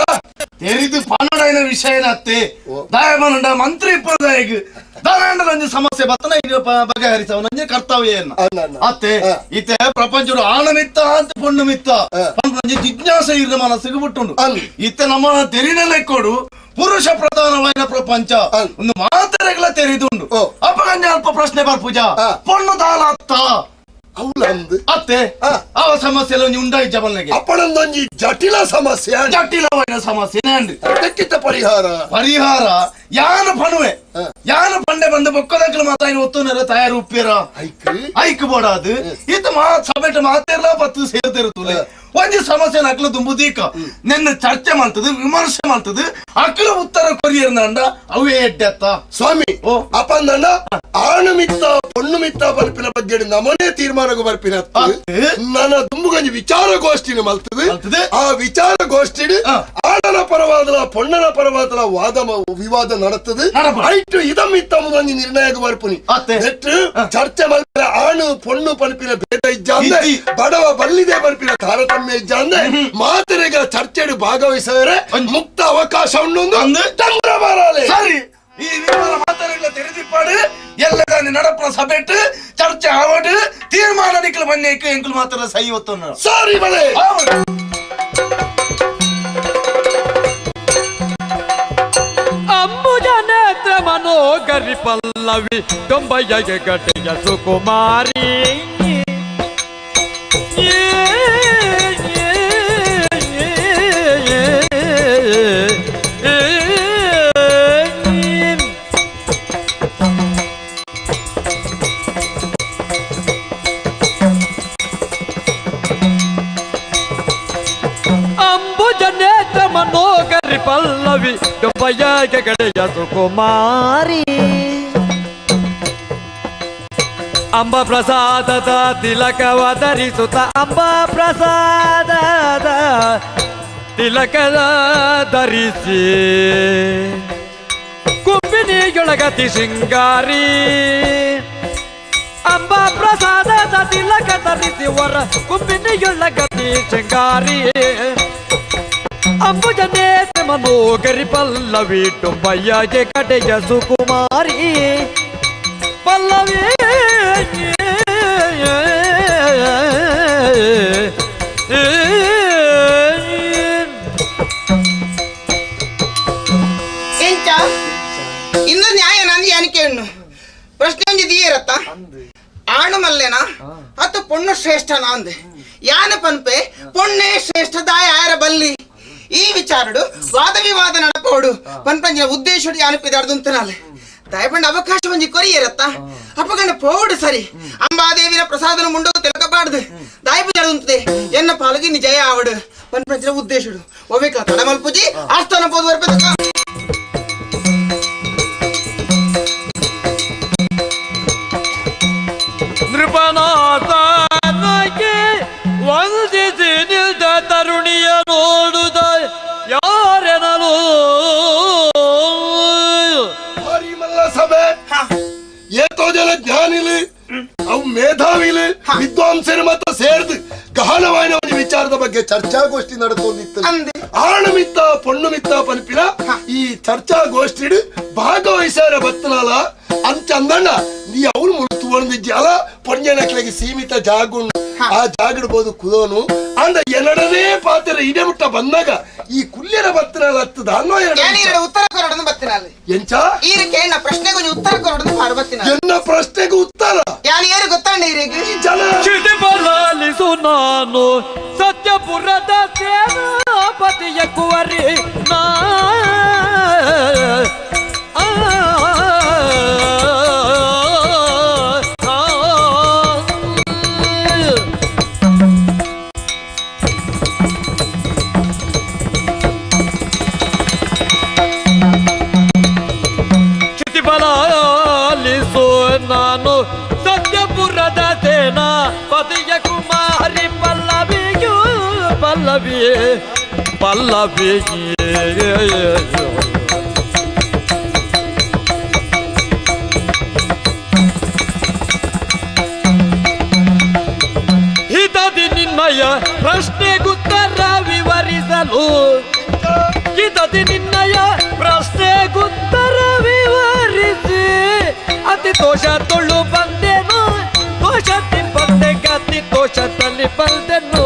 ತೆರಿದು ಪನ್ನಡೈನ ವಿಷಯನತ್ತೆ ದಯಮನಂಡ ಮಂತ್ರಿ ಇಪ್ಪದಾಯಗ ದಾನಾಂಡದ ಸಮಸ್ಯೆ ಬತ್ತನ ಇದು ಬಗೆಹರಿಸವ ಕರ್ತವ್ಯ ಅತ್ತೆ. ಇತ್ತೆ ಪ್ರಪಂಚಡು ಆಣ ಮಿತ್ತ ಅಂತ ಪೊಣ್ಣು ಮಿತ್ತ ಜಿಜ್ಞಾಸೆ ಇರ್ನ ಮನಸ್ಸಿಗೆ ಬಿಟ್ಟುಂಡು. ಇತ್ತೆ ನಮ್ಮ ತೆರಿನ ಲೆಕ್ಕೋಡು ಪುರುಷ ಪ್ರಧಾನವಾದ ಪ್ರಪಂಚ ಒಂದು ಮಾತರೆಗಳ ತೆರಿದುಂಡು. ಅಪಗಂಜ ಅಲ್ಪ ಪ್ರಶ್ನೆ ಬರ್ಪೂಜಾ ಪೊಣ್ಣು ದಾಲಾತ್ತ ಅತ್ತೆ ಆ ಸಮಸ್ಯೆ ಉಂಡಾಯಿ ಜಬಲ್ನೆಗೆ ಅಪ್ಪಣಂದೊಂಜಿ ಜಟಿಲ ಸಮಸ್ಯೆ, ಜಟಿಲವಾದ ಸಮಸ್ಯೆ. ಪರಿಹಾರ ಪರಿಹಾರ ಯಾನ ಪಣುವೆ ಯಾನ ಪಂಡೆ ಬಂದು ಬೊಕ್ಕದಕ್ಕಲು ಮಾತಾಯಿ ಒತ್ತುನರ ತಯಾರು ಉಪ್ಪಿರ ಐಕ್ ಬೋಡಾದು ಈತ ಮಾ ಸಭೆಟ ಮಾತೇರ್ಲ ಪತ್ತು ಸೇರ್ತಿರುತ್ತಲೆ ಒಂಜಿ ಸಮಸ್ಯೆ ಅಕ್ಲು ದುಂಬುದೀಕ ನಿನ್ನ ಚರ್ಚೆ ಮಾಡ್ತದೆ ವಿಮರ್ಶೆ ಮಾಡ್ತದೆ ಅಕ್ಲು ಉತ್ತರ ಕೊರಿಯರ್ನಂಡ ಅವೇ ಎಡ್ಡೆತ್ತ ಸ್ವಾಮಿ. ಅಪ್ಪಂದಣ್ಣ ಆಣು ಮಿತ್ತ ಪೊಣ್ಣು ಮಿತ್ತ ಬರ್ಪಿನ ಬಗ್ಗೆ ನಮನೇ ತೀರ್ಮಾನಕ್ಕೂ ಬರ್ಪಿನ ನನ್ನ ದುಂಬುಗಂಜಿ ವಿಚಾರಗೋಷ್ಠಿನ ಮಲ್ತದೆ. ಆ ವಿಚಾರಗೋಷ್ಠಿ ಆಣನ ಪರವಾದಲ ಪೊಣ್ಣನ ಪರವಾದಲ ವಾದ ವಿವಾದ ನಡತದೆ. ಐಟು ಇದಮಿತ್ತ ಒಂಜಿ ನಿರ್ಣಯಕ್ಕೆ ಬರ್ಪುನಿ. ನೆಟ್ಟು ಚರ್ಚೆ ಮಲ್ಪಿನ ಆಣು ಪೊಣ್ಣು ಪಲ್ಪಿನ ಭೇದ ಇಜ್ಜಾಂದೆ ಬಡವ ಬಲ್ಲಿದೆ ಬರ್ಪಿನ ತಾರತಮ್ಯ ಇಜ್ಜಾಂದೆ ಮಾತರೆಗ ಚರ್ಚೆಡು ಭಾಗವಹಿಸಿದರೆ ಮುಕ್ತ ಅವಕಾಶ ಉಂಡು. ಚಂದ್ರ ಬಾರಾಲೆ ಸರಿ ಈ ವಿಚಾರ ಮಾತರೆಗಳ ತೆರೆದಿಪ್ಪಾಡು ಎಲ್ಲ ನಡಪನ ಸಭೆಟ್ಟು ಚರ್ಚೆ ಆವಡು ತೀರ್ಮಾನ ನಿಕ್ಕಲು ಬನ್ನಿ ಎಂಕುಲು ಮಾತ್ರ ಸಹಿ ಒತ್ತು ಸಾರಿ ಬಲೆ. ಅಂಬುಜ ನೇತ್ರ ಮನೋಗರಿ ಪಲ್ಲವಿ ದೊಂಬಯ್ಯ ಗಡ್ಡೆಯ ಸುಕುಮಾರಿ ಅಂಬುಜ ನೇತ್ರ ಮನೋಗರಿ ಪಲ್ಲವಿ ದೊಂಬಯ್ಯ ಗಡೆಯ ಸುಕುಮಾರಿ ಅಂಬ ಪ್ರಸಾದದ ತಿಲಕವ ಧರಿಸುತ್ತ ಅಂಬ ಪ್ರಸಾದದ ತಿಲಕದ ಧರಿಸಿ ಕುಂಬಿನಿಯೊಳಗತಿ ಶೃಂಗಾರಿ ಅಂಬ ಪ್ರಸಾದದ ತಿಲಕ ಧರಿಸಿ ವರ ಕುಂಬಿನಿಯೊಳಗತಿ ಶೃಂಗಾರಿ ಅಂಬುಜ ನೇತ್ರ ಮನೋಗರಿ ಪಲ್ಲವಿ ಟೊಂಬಯ್ಯಗೆ ಕಡೆಯ ಸುಕುಮಾರಿ ಪಲ್ಲವಿ ಇಂದು ನ್ಯಾಯ ನಂದು ಯಾನಿಕೆ ಹೆಣ್ಣು ಪ್ರಶ್ನೆ ಒಂಜಿ ದಿಯೇರತ್ತ ಆಣು ಮಲ್ಲೆನಾ ಅತ್ತು ಪೊಣ್ಣು ಶ್ರೇಷ್ಠನಾ ಅಂದೆ ಯಾನ ಪನ್ಪೆ ಪೊಣ್ಣೆ ಶ್ರೇಷ್ಠ ದಾಯ ಆಯರ ಬಲ್ಲಿ ಈ ವಿಚಾರಡು ವಾದ ವಿವಾದ ನಡಪೋಡು ಪನ್ಪಂಜಿನ ಉದ್ದೇಶಡು ಯಾನಪಿದಾರ್ದುಂತನಾಲೆ ದಯಪಂಡ ಅವಕಾಶ ಒಂಜಿ ಕೊರಿಯೇರತ್ತ ಅಪ್ಪಗಂಡ ಪೋಡು ಸರಿ ಅಂಬಾದೇವಿನ ಪ್ರಸಾದನ ಮುಂಡು ತಿಲಕಬಾರ್ದು ದಾಯಪುಜಾರ್ದುಂತದೆ ಎನ್ನ ಪಾಲುಗೆ ನಿಜಯ ಆವಡು ಪನ್ಪಂಜಿನ ಉದ್ದೇಶಡು ಒವೇಕ ತಡಮಲ್ಪುಜಿ ಆಸ್ಥಾನ ಪೋದು ಬರ್ಪೆದಕ್ಕ ನೃಪನಾಥನಗೆ ವಂದಿಸಿ ನಿಲ್ದ ತರುಣಿಯ ನೋಡುದ ಯಾರೆನಲು ಭಾರಿ ಮಲ್ಲ ಸಭೆ ಏತೋ ಜನ ಜ್ಞಾನಿಲು ಅವು ಮೇಧಾವಿಲು ವಿದ್ವಾಂಸರು ಮತ್ತ ಸೇರ್ದು ಗಹನವಾದ ಒಂದು ವಿಚಾರದ ಬಗ್ಗೆ ಚರ್ಚಾಗೋಷ್ಠಿ ನಡೆತೊಂದಿತ್ತು. ಆಣು ಮಿತ್ತ ಪೊಣ್ಣು ಮಿತ್ತ ಪನ್ಪಿನ ಈ ಚರ್ಚಾಗೋಷ್ಠಿ ಭಾಗವಹಿಸಾರ ಬತ್ತನಾಲ ಅಂಚಂದಣ್ಣ ನೀ ಅವನು ಮುಳುತು ಅಲ ಪೊಂಜನಕ್ಲೆಗೆ ಸೀಮಿತ ಜಾಗುಂಡು ಆ ಜಾಗಿಡ್ಬೋದು ಕುದೋನು ಅಂದ ಎರಡನೇ ಪಾತ್ರ ಇಡೆ ಮುಟ್ಟ ಬಂದಾಗ ಈ ಕುಲ್ಯರ ಬತ್ತನಾಲ ಹತ್ತದ ಅನ್ನೋ ಎರಡು ಉತ್ತರ ಕೊರಡನ್ನು ಬತ್ತಿನಾಲ ಎಂಚ ಈರಕ್ಕೆ ಎನ್ನ ಪ್ರಶ್ನೆಗೆ ಒಂಜಿ ಉತ್ತರ ಕೊರಡನ್ನು ಪಾರು ಬತ್ತಿನಾಲ ಎನ್ನ ಪ್ರಶ್ನೆಗೆ ಉತ್ತರ ಯಾನು ಏರು ಗೊತ್ತಂಡ ಈರೆಗೆ ಈ ಜನ ಕ್ಷಿತಿಬಲಾಲಿಸು ನಾನು ಸತ್ಯಪುರದ ಸೇನಾಪತಿಯ ಕುವರಿ ನಾ ಕ್ಷಿತಿಬಲಾಲಿಸು ನಾನು ಸತ್ಯಪುರದ ಸೇನಾಪತಿಯ ಕುಮಾರಿ ಪಲ್ಲವಿಯು ಪಲ್ಲವಿ ಪಲ್ಲವಿ ಹಿತದಿ ನಿನ್ನಯ ಪ್ರಶ್ನೆಗುತ್ತರ ವಿವರಿಸಲು ಹಿತದಿ ನಿನ್ನಯ ಪ್ರಶ್ನೆಗುತ್ತರ ವಿವರಿಸಿ ಅತಿ ದೋಷ ತುಳು ಬಂದೆನು ದೋಷ ಬಂದೆ ಗತಿ ದೋಷದಲ್ಲಿ ಬಂದೆನು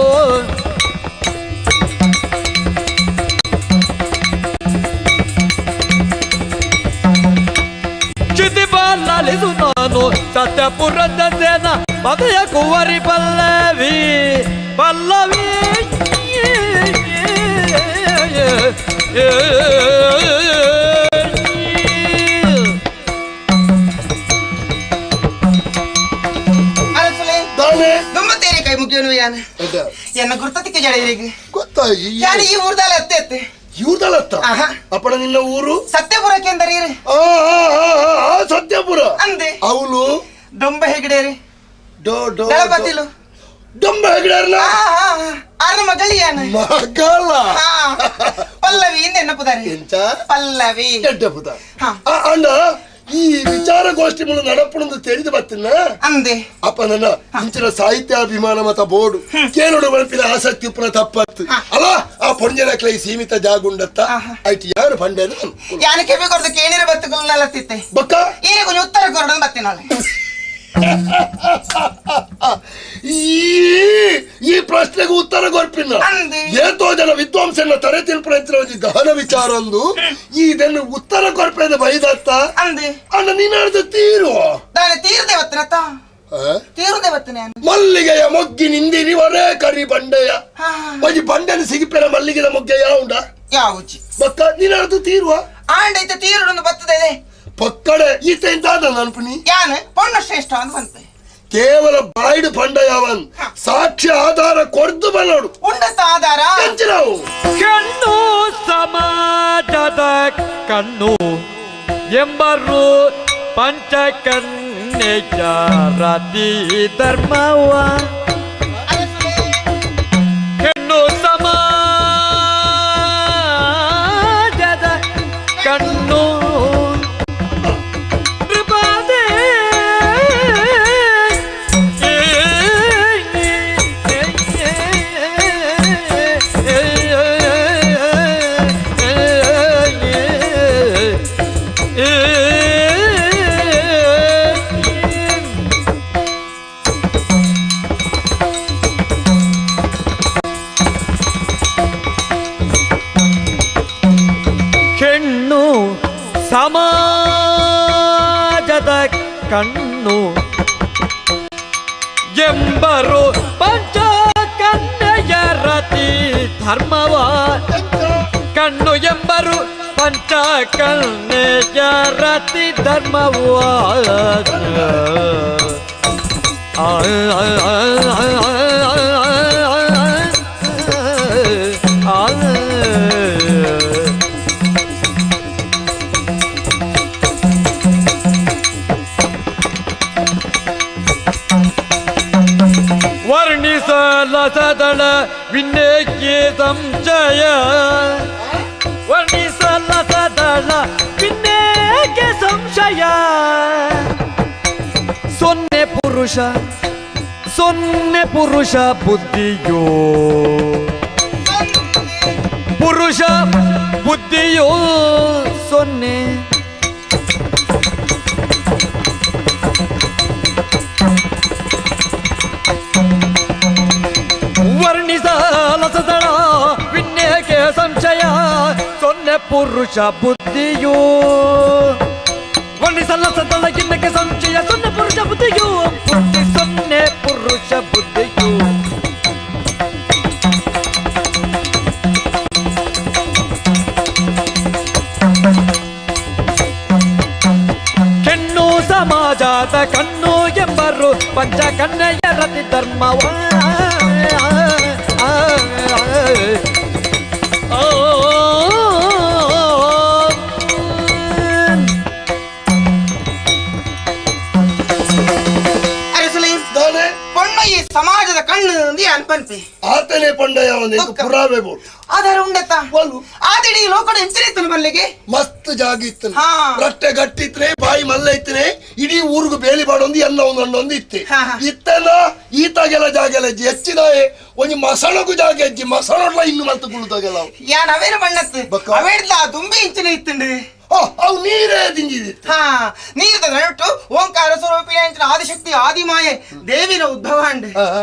ಕ್ಷಿತಿಬಲಾಲಿಸು ನಾನು ಸತ್ಯಪುರದ ಸೇನ ಪದಯ ಕುವರಿ ಪಲ್ಲವಿ ಪಲ್ಲವಿ ಅರಸುಲೆ ದಾನೆ ದುಮ್ಮತೇರಿ ಕೈ ಮುಗಿಯೋನು ಯಾನ ಎನ್ನ ಗುರ್ತತಿಕ್ಕೆ ಜಡ ಈರಿಗೆ ಗೊತ್ತಾಗಿ ಯಾನು ಈ ಊರ್ದಾಲ ಅತ್ತೆ ಅತ್ತೆ ಇವ್ರದಲ್ಲತ್ತ ಆಹಾ. ಅಪ್ಪಣ ನಿನ್ನ ಊರು ಸತ್ಯಪುರಕ್ಕೆ ಎಂದರೆ ಈರೆ ಆ ಆ, ಆ, ಆ, ಆ, ಸತ್ಯಪುರ ಅಂದೆ ಅವಳು ಡೊಂಬ ಹೆಗಡೇರಿ ಡೋ ಡೋ ದಳಪತಿಲು ಡೊಂಬ ಹೆಗಡೇರ್ನ ಆರ್ನ ಮಗಳು ಯಾನ ಮಗಳ ಹಾ ಪಲ್ಲವಿ ಇಂದ ಎನ್ನಪುದಾರಿ ಎಂಚ ಪಲ್ಲವಿ ಎಡ್ಡಪುದ ಹಾ. ಅಣ್ಣ ಈ ವಿಚಾರಗೋಷ್ಠಿ ಮೂಲಕ ನಡಪುಣಂದು ತಿಳಿದು ಬತ್ತಿನ ಅಂದೆ ಅಪ್ಪ ನನ್ನ ಇಂಚಿನ ಸಾಹಿತ್ಯಾಭಿಮಾನ ಮತ ಬೋರ್ಡು ಕೇಳೋಡು ಬಲ್ಪಿನ ಆಸಕ್ತಿ ಉಪ್ಪುನ ತಪ್ಪತ್ತು ಅಲ್ಲ ಆ ಪೊಂಜನಕ್ಲೆ ಈ ಸೀಮಿತ ಜಾಗುಂಡತ್ತ ಐಟ್ ಯಾರು ಪಂಡೆ ಯಾನ ಕೆವಿ ಕೊರ್ದು ಕೇಣಿರ ಬತ್ತುಗಳು ನಲತ್ತಿತ್ತೆ ಬಕ್ಕ ಈರೆ ಕೊಂಚ ಉತ್ತರ ಕೊರಡನ್ನು ಬತ್ತಿನಾಳೆ ಈ ಪ್ರಶ್ನೆಗೆ ಉತ್ತರ ಕೊರ್ಪಿನ ಅಂದೆ. ಏತೋ ಜನ ವಿದ್ವಾಂಸನ ತರೆ ತಿಳ್ಪುನ ಒಂಜಿ ಗಹನ ವಿಚಾರ ಅಂದು ಇದನ್ನು ಉತ್ತರ ಕೊರ್ಪೆದ ಬೈದತ್ತ ಅಂದೆ ಅಣ್ಣ ನೀನಾಡ್ದ ತೀರು ದಾನೆ ತೀರದೆ ಬತ್ತಿನತ್ತ ತೀರುದೆ ಬತ್ತಿನ ಮಲ್ಲಿಗೆಯ ಮೊಗ್ಗಿ ನಿಂದಿರಿ ವರೇ ಕರಿ ಬಂಡೆಯ ಹಾ. ಒಂಜಿ ಬಂಡೆನ ಸಿಗಿಪೆರ ಮಲ್ಲಿಗೆದ ಮೊಗ್ಗೆ ಯಾವುಂಡ ಯಾವುಜಿ ಬಕ್ಕ ನೀನಾಡ್ದು ತೀರುವ ಆಂಡೈತೆ ತೀರುಡನ್ನು ಬತ್ತದೆ ಪಕ್ಕಡೆ ಈತ ಎಂತಾದ ನನ್ಪುನಿ ಯಾನ ಪೊಣ್ಣು ಶ್ರೇಷ್ಠ ಅಂತ ಬಂತೆ ಕೇವಲ ಬಾಯ್ಡು ಪಂಡ ಯಾವನ್ ಸಾಕ್ಷ್ಯ ಆಧಾರ ಕೊರ್ದು ಬನ್ನೋಡು ಉಂಡತ್ತ ಆಧಾರ ಎಂಚಿನವು ಕಣ್ಣು ಸಮಾಜದ ಕಣ್ಣು ಎಂಬರು ಪಂಚಕನ್ಯೆಯ ರತಿ ಧರ್ಮವ ಹೆಣ್ಣು ಸಮಾಜದ ಕಣ್ಣು ಕೃಪಾದೆ ಹೆಣ್ಣು ಸಮಾಜದ ಸಮಾಜದ ಕಣ್ಣು ಎಂಬರು ಪಂಚ ಕನ್ನೆಯರತಿ ಧರ್ಮವ ಕಣ್ಣು ಎಂಬರು ಪಂಚ ಕನ್ನೆಯರತಿ ಧರ್ಮವ ವರ್ಣಿಸಲಸದಳ ವಿನ್ನೇಕೆ ಸಂಶಯ ವರ್ಣಿಸಲಸದಳ ವಿನ್ನೇಕೆ ಸಂಶಯ ಸೊನ್ನೆ ಪುರುಷ ಸೊನ್ನೆ ಪುರುಷ ಬುದ್ಧಿಯೋ ಪುರುಷ ಬುದ್ಧಿಯೋ ಸೊನ್ನೆ ವರ್ಣಿಸಲಸದಳ ವಿನ್ಯಕ್ಕೆ ಸಂಶಯ ಸೊನ್ನೆ ಪುರುಷ ಬುದ್ಧಿಯೋ ವರ್ಣಿಸಲಸದಳ ಗಿನ್ನಕ್ಕೆ ಸಂಶಯ ಸೊನ್ನೆ ಪುರುಷ ಬುದ್ಧಿಯೋ ಬುದ್ಧಿ ಸೊನ್ನೆ ಪುರುಷ ಬುದ್ಧಿಯೋ ಕೆಣ್ಣು ಸಮಾಜದ ಕಣ್ಣು ಎಂಬರು ಪಂಚ ಕನ್ನೆಯರತಿ ಧರ್ಮವ ಪೊಣ್ಣು ಈ ಸಮಾಜದ ಕಣ್ಣು ಅನ್ಪನ್ಪಿ ಆತನೇ ಪಂಡಯ ಪುರಾವೆ ಬೋಡು ಆಧಾರ ಉಂಡತ್ತ ಆದಿಡಿ ಲೋಕಡ ಎಂಚರಿತ್ತನು ಮಲ್ಲಿಗೆ ಮಸ್ತ್ ಜಾಗ ಇತ್ತು ರಟ್ಟೆ ಗಟ್ಟಿತ್ರೆ ಬಾಯಿ ಮಲ್ಲ ಇತ್ತನೆ ಇಡೀ ಊರಿಗೂ ಬೇಲಿ ಬಾಡೊಂದು ಎಲ್ಲ ಒಂದೊಂದೊಂದು ಇತ್ತೆ ಇತ್ತನ ಈತಾಗೆಲ್ಲ ಜಾಗೆಲ್ಲ ಹೆಚ್ಚಿನ ಒಂಜಿ ಮಸಣಗು ಜಾಗ ಹೆಜ್ಜಿ ಮಸಣಡ್ಲ ಇನ್ನು ಮಲ್ತು ಕುಳುತ್ತಾಗೆಲ್ಲ ಯಾನ್ ಅವೇನು ಬಣ್ಣತ್ತು ಅವೇಡ್ಲ ದುಂಬಿ ಇಂಚಿನ ಇತ್ತುಂಡು ಅವು ನೀರೇ ದಿಂಜಿದಿತ್ತು ಹಾ ನೀರದ ನಡುಟ್ಟು ಓಂಕಾರ ಸ್ವರೂಪಿಣಿ ಅಂಚಿನ ಆದಿಶಕ್ತಿ ಆದಿಮಾಯೆ ದೇವಿನ ಉದ್ಭವ ಅಂಡ್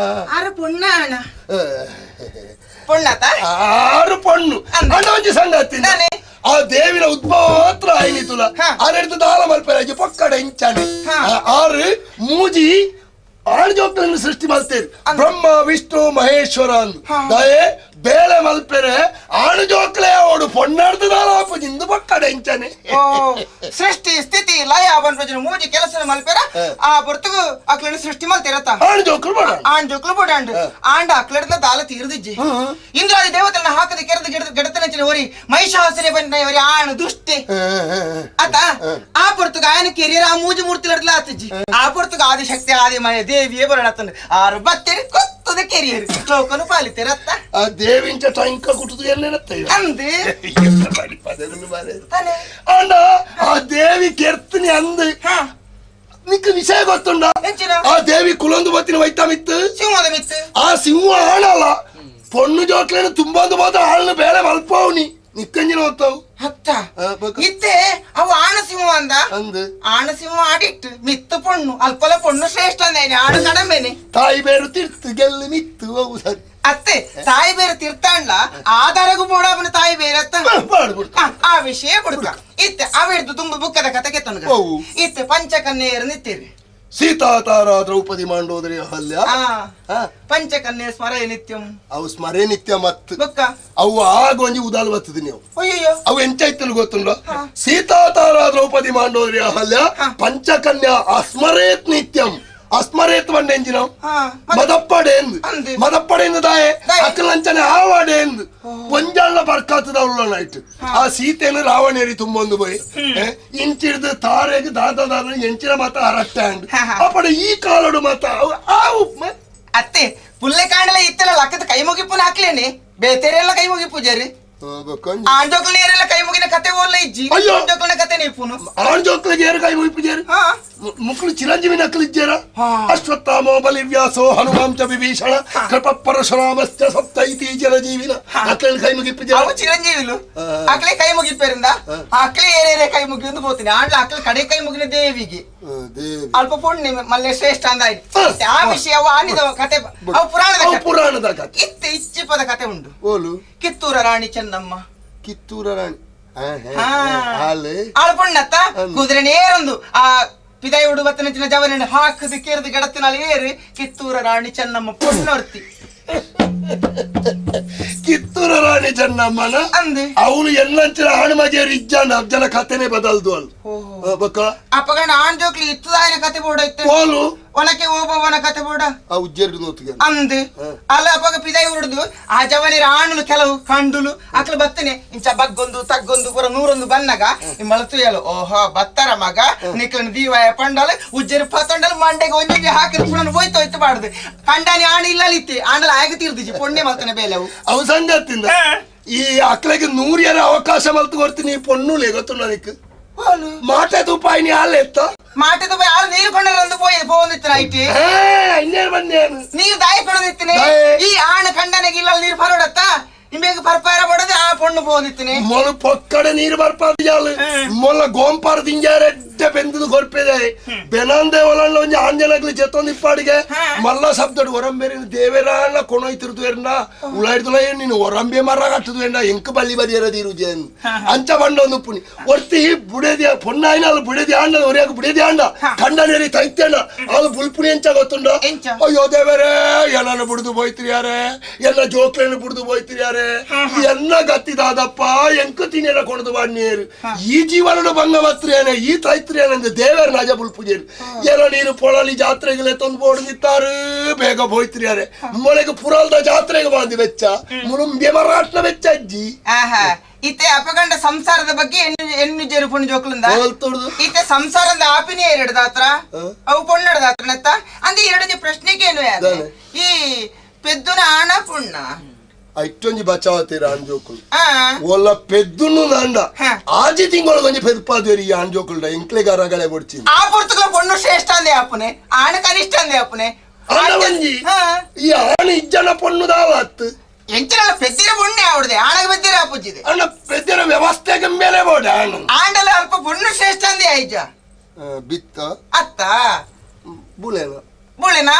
ಆರು ಪೊಣ್ಣ ಅಣ್ಣ ಪೊಣ್ಣತ ಆರು ಪೊಣ್ಣು ಅಣ್ಣ ಒಂಜಿ ಸಂಗತಿ ಆ ದೇವಿನ ಉದ್ಭವ ಮಾತ್ರ ಆಯ್ನಿತುಲ ಆರೆಡ್ದು ದಾಲ ಮಲ್ಪೆರಾಜಿ ಪಕ್ಕಡ ಇಂಚಾನೆ ಆರು ಮೂಜಿ ಆರು ಜೋಕ್ಗಳನ್ನು ಸೃಷ್ಟಿ ಮಾಡ್ತೇವೆ ಬ್ರಹ್ಮ ವಿಷ್ಣು ಮಹೇಶ್ವರ ಅಂದು ದಯೆ ಬೇಳೆ ಮಲ್ಪೆರೆ ಆಣು ಜೋಕ್ಲೆ ಅವಡು ಪೊಣ್ಣಾಡ್ದು ದಾಲ ಆಪುಜಿಂದು ಪಕ್ಕಡ ಇಂಚಾನೆ ಸೃಷ್ಟಿ ಸ್ಥಿತಿ ಲಯ ಬನ್ಪಜಿನ ಮೂಜಿ ಕೆಲಸ ಮಲ್ಪೆರ ಆ ಬರ್ತಗು ಅಕ್ಲನ ಸೃಷ್ಟಿ ಮಲ್ತಿರತ್ತ ಆಣು ಜೋಕ್ಲು ಬೋಡ ಆಣ್ ಜೋಕ್ಲು ಬೋಡಾಂಡ್ ಆಂಡ ಅಕ್ಲಡ್ದ ದಾಲ ತೀರ್ದಿಜ್ಜಿ ಇಂದ್ರಾದಿ ದೇವತೆಗಳನ್ನ ಹಾಕದ ಕೆರೆದ ಗಿಡದ ಗೆಡತನಂಚಿನ ಒರಿ ಮಹಿಷಾಸುರೆ ಬಂದ ಒರಿ ಆಣು ದುಷ್ಟೆ ಆತ ಆ ಪೊರ್ತುಗ ಆಯನ ಕೆರಿಯರ್ ಆ ಮೂಜಿ ಮೂರ್ತಿ ಆತಜ್ಜಿ ಆ ಪೊರ್ತುಗ ಆದಿಶಕ್ತಿ ಆದಿಮಯ ದೇವಿಯೇ ಬರೋಣತಂದು ಆರು ಬತ್ತೇರಿ ಕೊತ್ತದ ಕೆರಿಯರ್ ಲೋಕನು ಪಾಲಿತಿರತ್ತ ಆ ದೇವಿಂಚ ಟಂಕ ಕುಟುದು ಎನ್ನೆನತ್ತ ಅಂದು ಅಂಡ ಆ ದೇವಿ ಕೆರ್ತನಿ ಅಂದು ನಿಕ್ಕ ವಿಷಯ ಗೊತ್ತುಂಡ ಆ ದೇವಿ ಕುಲೊಂದು ಬತ್ತಿನ ವೈತಾ ಮಿತ್ತು ಸಿಂಹದ ಮಿತ್ತು ಆ ಸಿಂಹ ಆಣಲ್ಲ ಪೊಣ್ಣು ಜೋಕ್ಲೇನು ತುಂಬೊಂದು ಮಾತ್ರ ಆಳ್ನ ಬೇಳೆ ಮಲ್ಪವ್ನಿ ನಿಕ್ಕಂಜಿನ ಹೋಗ್ತಾವು ಹತ್ತ ಇತ್ತೆ ಅವು ಆಣಸಿಂಹ ಅಂದ ಆಣಸಿಂಹ ಆಡಿಟ್ಟು ಮಿತ್ತು ಪೊಣ್ಣು ಅಲ್ಪಲ ಪೊಣ್ಣು ಶ್ರೇಷ್ಠ ಅಂದೇನೆ ಆಡು ಕಡಮೇನೆ ತಾಯಿ ಬೇರು ತಿರ್ತು ಗೆಲ್ಲು ಮಿತ್ತು ಅವು ಸರಿ ಅತ್ತೆ ತಾಯಿ ಬೇರೆ ತಿರ್ತಾಂಡ್ಲ ಆಧಾರಗೂ ಬೋಡಾಬನ ತಾಯಿ ಬೇರೆ ಅತ್ತ ಆ ವಿಷಯ ಕೊಡ್ಕ ಇತ್ತೆ ಅವೆಡ್ದು ತುಂಬ ಬುಕ್ಕದ ಕತೆಗೆ ತನಗ ಇತ್ತೆ ಪಂಚಕನ್ಯೆಯರು ನಿತ್ತೀರಿ ಸೀತಾ ತಾರಾ ದ್ರೌಪದಿ ಮಾಂಡೋದರಿ ಅಹಲ್ಯ ಪಂಚಕನ್ಯೆ ಸ್ಮರೇ ನಿತ್ಯಂ ಅವು ಸ್ಮರೇ ನಿತ್ಯ ಮತ್ ಬೊಕ್ಕ ಅವು ಆಗ ಒಂಜಿ ಉದಾಲ್ ಬರ್ತದೆ ನೀವು ಅಯ್ಯೋ ಅವು ಎಂಚಾಯ್ತಲ್ ಗೊತ್ತುಂಡ ಸೀತಾ ತಾರಾ ದ್ರೌಪದಿ ಮಾಂಡೋದರಿ ಅಹಲ್ಯ ಪಂಚಕನ್ಯಾ ಅಸ್ಮರೇತ್ ನಿತ್ಯಂ ಅಸ್ಮರೇತ್ ಬಂಡ ಎಂಜಿನ ಮದಪ್ಪಡೇಂದು ಮದಪ್ಪಡೇಂದು ದಾಯೆ ಅಕ್ಕಲಂಚನೆ ಆವಾಡೇಂದು ಒಂಜಾಳ ಬರ್ಕಾತದ ಉಳ್ಳೋಣಾಯ್ತು ಆ ಸೀತೆಯನ್ನು ರಾವಣೇರಿ ತುಂಬೊಂದು ಪೋಯಿ ಇಂಚಿಡ್ದು ತಾರೆಗ್ ದಾದ ದಾದ ಎಂಚಿನ ಮಾತ ಅರಟ್ಟೆ ಅಂಡ್ ಅಪ್ಪಡ ಈ ಕಾಲಡು ಮಾತ ಆವು ಅತ್ತೆ ಪುಲ್ಲೆ ಕಾಂಡಲ ಇತ್ತಲ್ಲ ಲಕ್ಕದ ಕೈ ಮುಗಿಪುನ ಹಾಕ್ಲೇನೆ ಬೇತೆರೆಲ್ಲ ಕೈ ಮುಗಿ ಪೂಜಾರಿ ಆಂಜೋಕ್ಲ ಕೈ ಮುಗಿನ ಕತೆ ಓಲ್ಲ ಇಜ್ಜಿ ಆಂಜೋಕ್ಲನ ಕತೆ ನೀಪುನು ಆಂಜೋಕ್ಲಿಗೆ ಏರು ಕೈ ಮುಗಿ ಪೂಜಾರಿ ಮುಕ್ಳು ಚಿರಂಜೀವಿ ನಕಲು ಇಜ್ಜೇರ ಅಶ್ವತ್ಥಾಮೋ ಬಲಿವ್ಯಾಸೋ ಹನುಮಾಂಚ ವಿಭೀಷಣ ಕೃಪ ಪರಶುರಾಮಶ್ಚ ಸಪ್ತೈತಿ ಚಿರಂಜೀವಿನ ಅಕ್ಲ ಕೈ ಮುಗಿ ಪೂಜಾರಿ ಅವು ಚಿರಂಜೀವಿಲು ಅಕ್ಲೆ ಕೈ ಮುಗಿಪೇರಿಂದ ಅಕ್ಲೆ ಏರೇರೆ ಕೈ ಮುಗಿಂದು ಹೋಗ್ತೀನಿ ಆಂಡ್ಲ ಅಕ್ಲ ಕಡೆ ಕೈ ಮುಗಿನ ದೇವಿಗೆ ಅಲ್ಪ ಪುಣ್ಯ ಮಲ್ಲೆ ಶ್ರೇಷ್ಠ ಅಂದ ಆಯ್ತು ಆ ವಿಷಯ ಅವು ಆನಿದ ಕತೆ ಅವು ಪುರಾಣದ ಪುರಾಣದ ಕತೆ ಇತ್ತೆ ಇಚ್ಚಿಪದ ಕತೆ ಉಂಟು ಓಲು ಕಿತ್ತೂರ ರಾಣಿ ಚೆನ್ನಮ್ಮ ಕಿತ್ತೂರ ರಾಣಿ ಆಳು ಪೊಣ್ಣತ್ತ ಕುದುರೆ ನೇರೊಂದು ಆ ಪಿದಾಯಿ ಉಡು ಬತ್ತನಂಚಿನ ಜವನ ಹಾಕದು ಕೇರ್ದು ಗಡತಿನಲ್ಲಿ ಏರು ಕಿತ್ತೂರ ರಾಣಿ ಚೆನ್ನಮ್ಮ ಪೊಣ್ಣೊರ್ತಿ. ಕಿತ್ತೂರ ರಾಣಿ ಚೆನ್ನಮ್ಮನ ಅಂದೆ ಅವನು ಎಲ್ಲಂಚಿನ ಆಣಮಜೇರು ಇಜ್ಜಾಂಡ ಅಬ್ಜನ ಕಥೆನೆ ಬದಲ್ದು ಅಲ್ ಬಕ್ಕ ಅಪ್ಪಗಂಡ ಆಣ್ ಜೋಕ್ಲಿ ಇತ್ತದಾಯನ ಕತೆ ಬೋಡ ಇತ್ತು ಓಲು ಒನಕೆ ಓಬವ್ವನ ಕತೆ ಬೋಡ ಆ ಉಜ್ಜೇರು ನೋತಿಗೆ ಅಂದೆ ಅಲ್ಲ ಅಪ್ಪಗ ಪಿದಾಯಿ ಉಡುದು ಆ ಜವನಿರ ಆಣುಲು ಕೆಲವು ಕಂಡುಲು ಅಕ್ಲು ಬತ್ತನೆ ಇಂಚ ಬಗ್ಗೊಂದು ತಗ್ಗೊಂದು ಪೂರ ನೂರೊಂದು ಬನ್ನಗ ಮಳತು ಓಹೋ ಬತ್ತರ ಮಗ ನಿಕ್ಲನ್ ದೀವಾಯ ಪಂಡಲ ಉಜ್ಜೇರು ಪತಂಡಲ್ ಮಂಡೆಗೆ ಒಂದೊಂದು ಹಾಕಿದ್ ಪುಣನ್ ಹೋಯ್ತು ಹೋಯ್ತು ಬಾಡ್ದು ಕಂಡಾನಿ ಆಣ ಇಲ್ಲ ಇತ್ತೆ ಆಂಡಲ ಆಗ ತೀರ್ದಿಜಿ ಪೊಣ್ಣೆ ಮಲ್ತನೆ ಬೇಲೆವು ಅವು ಸಂಗತಿಂದ ಈ ಅಕ್ಲೆಗೆ ನೂರ್ಯರ ಅವಕಾಶ ಮಲ್ತು ಕೊಡ್ತೀನಿ ಪೊಣ್ಣುಲೆ ಗೊತ್ತು ನನಗೆ ಮಾಟೆ ತುಪಾಯಿನಿ ಹಾಲು ಎತ್ತ ಮಾಟೆ ತುಪಾಯಿ ಹಾಲು ನೀರು ಕೊಂಡರಂದು ಪೋಯಿ ಪೋಂದಿತ್ತು ನೈಟ್ ಇನ್ನೇನು ಬಂದೇನು ನೀರು ದಾಯಿ ಕೊಡದಿತ್ತಿನಿ ಈ ಆಣ ಕಂಡನಿಗೆ ಇಲ್ಲ ನೀರು ಪರೋಡತ್ತ ನಿಮಗೆ ಪರ್ಪಾರ ಬಡದೆ ಆ ಪೊಣ್ಣು ಪೋಂದಿತ್ತಿನಿ ಮೊಲ ಪೊಕ್ಕಡೆ ನೀರು ಬರ್ಪಾದ ಮೊಲ ಗೋಂಪಾರ ದಿಂಜಾರೆಡ್ಡೆ ಬೆಂದದು ಕೊರ್ಪೆದೆ ಬೆನಂದೆ ಒಲಂಡ ಒಂಜಿ ಆಂಜನಗ್ಲಿ ಜೆತ್ತೊಂದು ಇಪ್ಪಾಡಿಗೆ ಮಲ್ಲ ಶಬ್ದಡು ಒರಂಬೇರಿ ದೇವೆರಾಣ ಕೊಣೋಯ್ತಿರ್ದು ಎರ್ನ ಉಳಾಯ್ದುಲ ನೀನು ಒರಂಬೆ ಮರ ಕಟ್ಟದು ಎಂಡ ಎಂಕ್ ಬಲ್ಲಿ ಬದಿಯರದಿರು ಜೇನ್ ಅಂಚ ಬಂಡ ಒಂದು ಪುಣಿ ಒರ್ತಿ ಬುಡೇದಿ ಪೊನ್ನಾಯಿನ ಬುಡೇದಿ ಆಂಡ ಒರಿಯಾಗ ಬುಡೇದಿ ಆಂಡ ಕಂಡನೇರಿ ತೈತೇಂಡ ಅದು ಬುಲ್ಪುಣಿ ಎಂಚ ಗೊತ್ತುಂಡ ಅಯ್ಯೋ ದೇವರೇ ಎಲ್ಲಾನು ಬುಡ್ದು ಬೋಯ್ತಿರಿ ಯಾರೇ ಎಲ್ಲ ಜೋಕ್ಲೇನು ಬುಡ್ದು ಬೋಯ್ತಿರಿ ಯಾರೇ ಎಲ್ಲ ಗತ್ತಿದಾದಪ್ಪ ಎಂಕು ತಿನ್ನೆಲ್ಲ ಕೊಡದು ಬಾಡ್ನೀರು ಈ ಜೀವನದ ಭಂಗ ಮಾತ್ರ ಈ ತೈತ್ರಿ ಏನಂದ್ರೆ ದೇವರ ನಜ ಬುಲ್ಪುಜೇರು ಎಲ್ಲ ನೀರು ಪೊಳಲಿ ಜಾತ್ರೆಗೆ ತಂದು ಬೋಡ್ದಿತ್ತಾರು ಬೇಗ ಬೋಯ್ತಿರಿ ಯಾರೆ ಮೊಳಗೆ ಪುರಲ್ದ ಜಾತ್ರೆಗೆ ಬಂದು ವೆಚ್ಚ ಮುರುಂಬೆ ಮರಾಟ್ನ ವೆಚ್ಚ ಅಜ್ಜಿ ಇತ್ತೆ ಅಪಗಂಡ ಸಂಸಾರದ ಬಗ್ಗೆ ಎಣ್ಣು ಜೇರು ಪೊಣ್ಣು ಜೋಕ್ಲಿಂದ ಇತ್ತೆ ಸಂಸಾರದ ಆಪಿನೇ ಎರಡು ದಾತ್ರ ಅವು ಪೊಣ್ಣಡ ದಾತ್ರ ನತ್ತ ಅಂದ್ರೆ ಎರಡು ಪ್ರಶ್ನೆಗೆ ಏನು ಈ ಪೆದ್ದುನ ಆಣ ಪುಣ್ಣ ಇಟ್ಟೊಂಜಿ ಬಚಾವತೀರ ಆಂಜೋಕುಲು ಒಲ್ಲ ಪೆದ್ದುನು ನಾಂಡ ಆಜಿ ತಿಂಗಳು ಒಂಜಿ ಪೆದ್ಪಾದ್ವೇರಿ ಈ ಆಂಜೋಕುಲ್ಡ ಎಂಕ್ಲೆಗ ರಗಳೆ ಬೊಡ್ಚಿ ಆ ಪುರ್ತಕ ಪೊಣ್ಣು ಶ್ರೇಷ್ಠ ಅಂದೆ ಅಪ್ಪನೆ ಆಣ ಕನಿಷ್ಠ ಅಂದೆ ಅಪ್ಪನೆ ಆಣವಂಜಿ ಈ ಆಣ ಇಜ್ಜನ ಪೊಣ್ಣು ದಾವತ್ತು ಎಂಚಿನ ಪೆದ್ದಿರ ಪೊಣ್ಣೆ ಆವಡ್ದೆ ಆಣಗ ಪೆದ್ದಿರ ಅಪ್ಪುಜಿದೆ ಅಣ್ಣ ಪೆದ್ದಿರ ವ್ಯವಸ್ಥೆಗೆ ಮೇಲೆ ಬೋಡ ಆಣ ಆಂಡಲ ಅಲ್ಪ ಪೊಣ್ಣು ಶ್ರೇಷ್ಠ ಅಂದೆ ಐಜ ಬಿತ್ತ ಅತ್ತ ಬುಲೇನ ಬುಳೆನಾ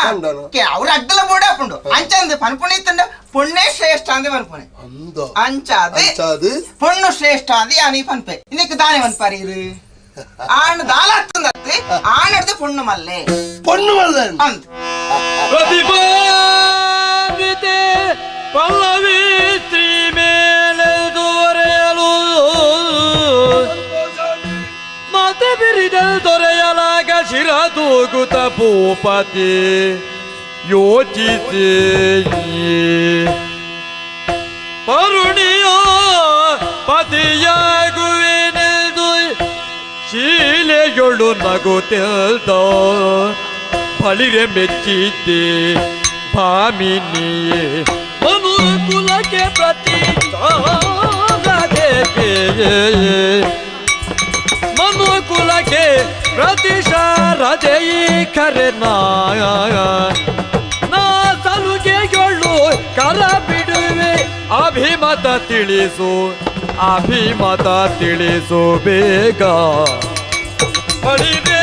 ಅವ್ರ ಅಡ್ಡಲ ಬೋಡ ಅಪ್ಪುಂಡು ಅಂಚಂದು ಪನ್ಪುಣೆ ಇತ್ತಂಡ ಪೊಣ್ಣೆ ಶ್ರೇಷ್ಠ ಅಂದೆ ಪನ್ಪುಣೆ ಅಂಚಾದು ಪೊಣ್ಣು ಶ್ರೇಷ್ಠ ಅಂದೆ ಯಾನಿ ಪನ್ಪೆ ಇನ್ನಕ್ಕೆ ದಾನೆ ಪನ್ಪಾರಿ ಇರು ಆಣ್ ದಾಲ ಹತ್ತಂದತ್ತೆ ಆಣಡ್ದು ಪೊಣ್ಣು ಮಲ್ಲೆ ಪೊಣ್ಣು ಮಲ್ಲೆ ಅಂದ್ ಪ್ರತಿಭಾನ್ವಿತೆ ಪಲ್ಲವಿ ಸ್ತ್ರೀ ಮೇಲೆ ದೊರೆಯಲು ಮಾತೆ ಬಿರಿದಲ್ ದೊರೆಯಲಾಗ ಶಿರ ತೂಗುತ ಭೂಪತಿ ಯೋಚಿಸಿ ಪರುಣಿಯೋ ಪತಿಯಾಗುವೆನೆಂದು ಶೀಲೆಯೊಳು ನಗುತ್ತಿಲ್ದ ಬಳಿರೆ ಮೆಚ್ಚಿದ್ದೆ ಭಾಮಿನಿಯೇ ಮನುಕುಲಕ್ಕೆ ಪ್ರತಿ ಮನುಕುಲಕ್ಕೆ ಪ್ರತಿಶಾರದೆಯೇ ಖರೆ ನಾ ಸಲುಗೆಗಳು ಕರ ಬಿಡುವೆ ಅಭಿಮತ ತಿಳಿಸು ಅಭಿಮತ ತಿಳಿಸು ಬೇಗ ಬಳಿರೆ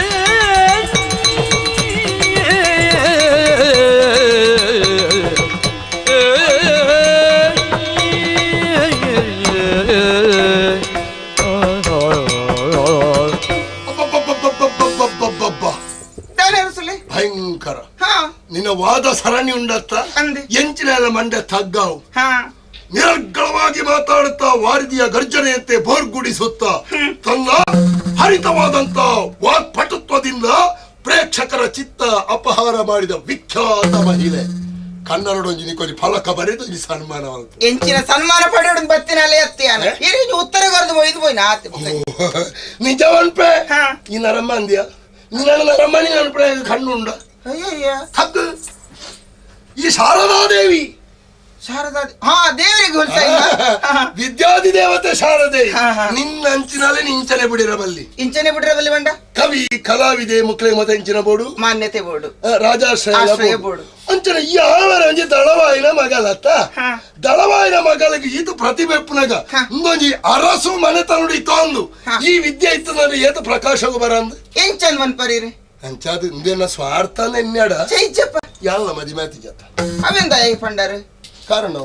ಭಯಂಕರ ನಿನ್ನ ವಾದ ಸರಣಿ ಉಂಡತ್ತ ಎಂಚಿನ ಮಂಡೆ ತಗ್ಗಾವು ನಿರರ್ಗಳವಾಗಿ ಮಾತಾಡುತ್ತಾ ವಾರಿದಿಯ ಗರ್ಜನೆಯಂತೆ ಬೋರ್ಗುಡಿಸುತ್ತಾ ತನ್ನ ಹರಿತವಾದಂತ ವಾಕ್ಪಟುತ್ವದಿಂದ ಪ್ರೇಕ್ಷಕರ ಚಿತ್ತ ಅಪಹಾರ ಮಾಡಿದ ವಿಖ್ಯಾತ ಮಹಿಳೆ ಕನ್ನಡೊಂಜಿ ನಿಕೊಂಜಿ ಫಲಕ ಬರೆದು ಈ ಸನ್ಮಾನ ಎಂಚಿನ ಸನ್ಮಾನ ಪಡೆಯೋದು ಬತ್ತಿನಲ್ಲಿ ಅತ್ತಿಯಾನ ಉತ್ತರ ಕರೆದು ಒಯ್ದು ಪೋಯ್ನ ನಿಜವನ್ಪೆ ಈ ನರಮ್ಮ ಅಂದ್ಯ ನಿನ್ನ ನರಮ್ಮ ನಿನ್ನ ಕಣ್ಣುಂಡ ತಗ್ಗು ಈ ಶಾರದಾದೇವಿ ಶಾರದಾ ಹಾ ದೇವರಿಗೆ ಹೋಲಿಸ ವಿದ್ಯಾದಿ ದೇವತೆ ಶಾರದೆ ನಿನ್ನ ಅಂಚಿನಲ್ಲಿ ಇಂಚನೆ ಬಿಡಿರಬಲ್ಲಿ ಇಂಚನೆ ಬಿಡಿರಬಲ್ಲಿ ಬಂಡ ಕವಿ ಕಲಾವಿದೆ ಮುಕ್ಲೆ ಮತ ಇಂಚಿನ ಬೋಡು ಮಾನ್ಯತೆ ಬೋಡು ರಾಜಾಶ್ರಯ ಬೋಡು ಅಂಚನೆ ಯಾವರ ಅಂಜಿ ದಳವಾಯಿನ ಮಗಲತ್ತ ದಳವಾಯಿನ ಮಗಳಿಗೆ ಇದು ಪ್ರತಿಭೆ ಪುನಗ ಇಂದೊಂಜಿ ಅರಸು ಮನೆತನುಡಿ ತಂದು ಈ ವಿದ್ಯೆ ಇತ್ತು ನಾನು ಏತ ಪ್ರಕಾಶಗೂ ಬರಂದು ಎಂಚನ್ ಒನ್ ಪರೀರಿ ಅಂಚಾದ ಇಂದೇನ ಸ್ವಾರ್ಥ ನೆನ್ಯಾಡ ಚೈಚಪ್ಪ ಯಾಲ ಮದಿ ಮಾತಿ ಜತ ಅವೆಂದ ಪಂಡರು ಕಾರಣ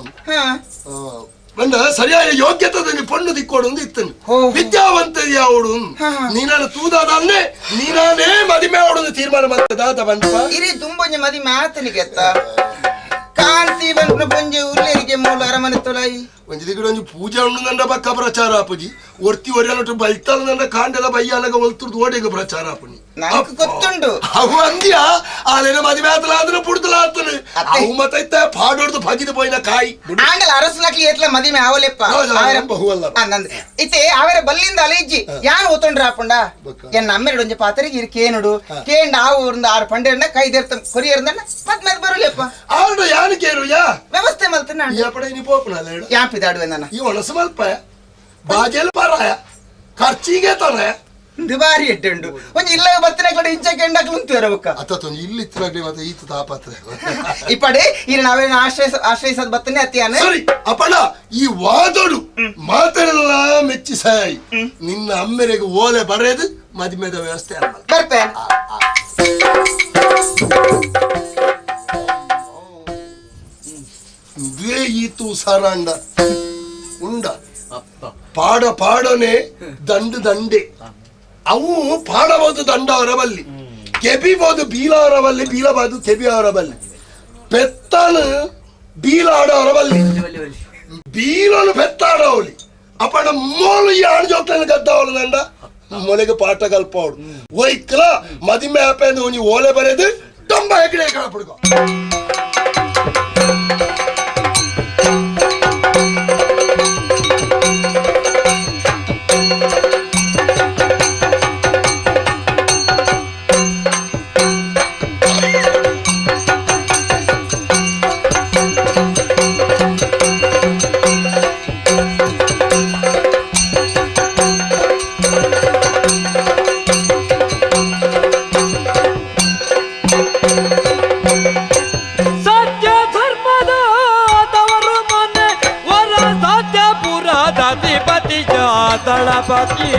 ಬಂದ ಸರಿಯಾದ ಯೋಗ್ಯತೆ ಪೊಣ್ಣು ದಿಕ್ಕೋಡು ಇತ್ತನು ವಿದ್ಯಾವಂತ ಯಾವಡು ನೀನಾನ ತೂದಾದನ್ನೇ ನೀನಾನೇ ಮದಿಮೆ ಅವಡು ತೀರ್ಮಾನ ಮಾಡ್ತದ ಬಂದಪ್ಪ ಇರಿ ತುಂಬೊಂಜಿ ಮದಿಮೆ ಆತನಿಗೆತ್ತ ಕಾಂತಿ ಬಂದ ಪೊಂಜೆ ಉಲ್ಲೇರಿಗೆ ಮೂಲ ಅರಮನೆ ತೊಲಾಯಿ ಒಂಜಿ ದಿಗಡ ಒಂಜಿ ಪೂಜೆ ಉಂಡು ನಂಡ ಬಕ್ಕ ಪ್ರಚಾರ ಆಪುಜಿ ಒರ್ತಿ ಒರಿಯಲೊಟ್ಟು ಬೈತಾಲ ನಂಡ ಕಾಂಡೆಲ ಬಯ್ಯಾಲಗ ಒಲ್ತುರ್ದು ಓಡೆಗ ಪ್ರಚಾರ ಆಪುನಿ ನಂಗೆ ಗೊತ್ತುಂಡು ಅವು ಅಂದ್ಯ ಆಲೇನ ಮದುವೆ ಆತಲ ಆದ್ರೆ ಪುಡ್ತಲ ಆತನು ಅವು ಮತ್ತೈತ ಪಾಡೋಡ್ದು ಬಗಿದು ಪೋಯಿನ ಕಾಯಿ ಆಂಡಲ ಅರಸುಲಕ್ಲಿ ಏತ್ಲ ಮದಿಮೆ ಆವಲೆಪ್ಪ ಬಹುವಲ್ಲ ಇತ್ತೆ ಅವರ ಬಲ್ಲಿಂದ ಅಲೆಜ್ಜಿ ಯಾನ್ ಓತೊಂಡ್ರ ಆಪುಂಡ ಎನ್ನ ಅಮ್ಮೆರಡು ಒಂಜಿ ಪಾತ್ರೆಗೆ ಇರು ಕೇನುಡು ಕೇಂಡ ಆ ಊರಿಂದ ಆರು ಪಂಡೆರನ್ನ ಕೈ ದೇರ್ತ ಕೊರಿಯರ್ದ ಪದ್ಮದ ಬರುಲೆಪ್ಪ ಆರುಡ ಯಾನು ಕೇರು ಯಾ ವ್ಯವಸ್ಥೆ ಮಲ್ತನ ಯಾಪಡ ನೀ ಪೋಪುನ ಅಲ್ಲ ಯಾಪಿದಾಡುವೆ ನನ್ನ ಈ ಒಣಸು ಮಲ್ಪ ಬಾಜೆಲ್ ಪರಾಯ ಖರ್ಚಿಗೆ ತೊರೆ ದುಬಾರಿ ಎಡ್ಡುಂಡು ಒಂಜಿ ಇಲ್ಲ ಬತ್ತನೆ ಕಡೆ ಇಂಚ ಕೆಂಡಕ್ಲು ಉಂತು ಬೊಕ್ಕ ಅತ್ತ ಇಲ್ಲಿ ಇತ್ತಿನಾಗ್ಲಿ ಮತ್ತೆ ಈತ ತಾಪತ್ರೆ ಇಪ್ಪಡೆ ಇಲ್ಲಿ ನಾವೇನು ಆಶ್ರಯಿಸೋದು ಬತ್ತನೆ ಅತ್ತಿಯಾನೆ ಸರಿ ಅಪ್ಪಣ ಈ ವಾದೋಡು ಮಾತೆಲ್ಲ ಮೆಚ್ಚಿ ಸಾಯಿ ನಿನ್ನ ಅಮ್ಮೆರೆಗೆ ಓಲೆ ಬರೆದು ಮದುವೆದ ವ್ಯವಸ್ಥೆ ಅಲ್ಲ ಬರ್ಪೆ ಇದೇ ಈತು ಸಾರಾಂಡ ಉಂಡ ಪಾಡ ಪಾಡನೆ ದಂಡು ದಂಡೆ ಅವು ಪಾಡಬಹುದು ದಂಡ ಅವರ ಬಲ್ಲಿ ಕೆಬಿಬೋದು ಬೀಲ ಅವರ ಬಲ್ಲಿ ಬೀಲಬಾದು ಕೆಬಿ ಅವರ ಬಲ್ಲಿ ಪೆತ್ತನು ಬೀಲಾಡ ಅವರ ಬಲ್ಲಿ ಬೀಲನು ಪೆತ್ತಾಡವಳಿ ಅಪ್ಪಣ ಮೋಲು ಈ ಆಣ್ ಜೋಕ್ಲನ್ನು ಗದ್ದವಳು ನಂಡ ಮೊಲೆಗೆ ಪಾಠ ಕಲ್ಪವಳು ಒಯ್ಕಲ ಮದಿಮೆ ಆಪೆಂದು ಒಂಜಿ ಓಲೆ ಬರೆದು ಟೊಂಬ ಹೆಗಡೆ ಕಳಪಡ್ಕೊ ದಳಪತಿ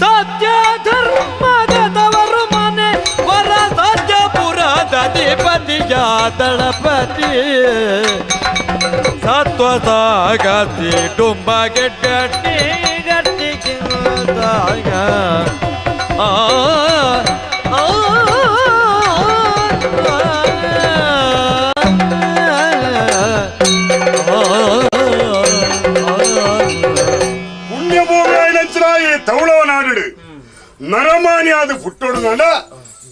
ಸತ್ಯ ಧರ್ಮದ ತವರು ಮನೆ ವರ ಸತ್ಯಪುರದ ದಳಪತಿ ಸತ್ವಸಾಗತಿ ಡುಂಬ ಗೆಡ್ಡಟ್ಟಿ ಗಟ್ಟಿಗಿಂದಾಗ ಆ ಆ ಪುಣ್ಯಭೂಮಿ ತೌಳವನಾಡು ನರಮಾನಿಯಾದ ಪುಟ್ಟೋಡು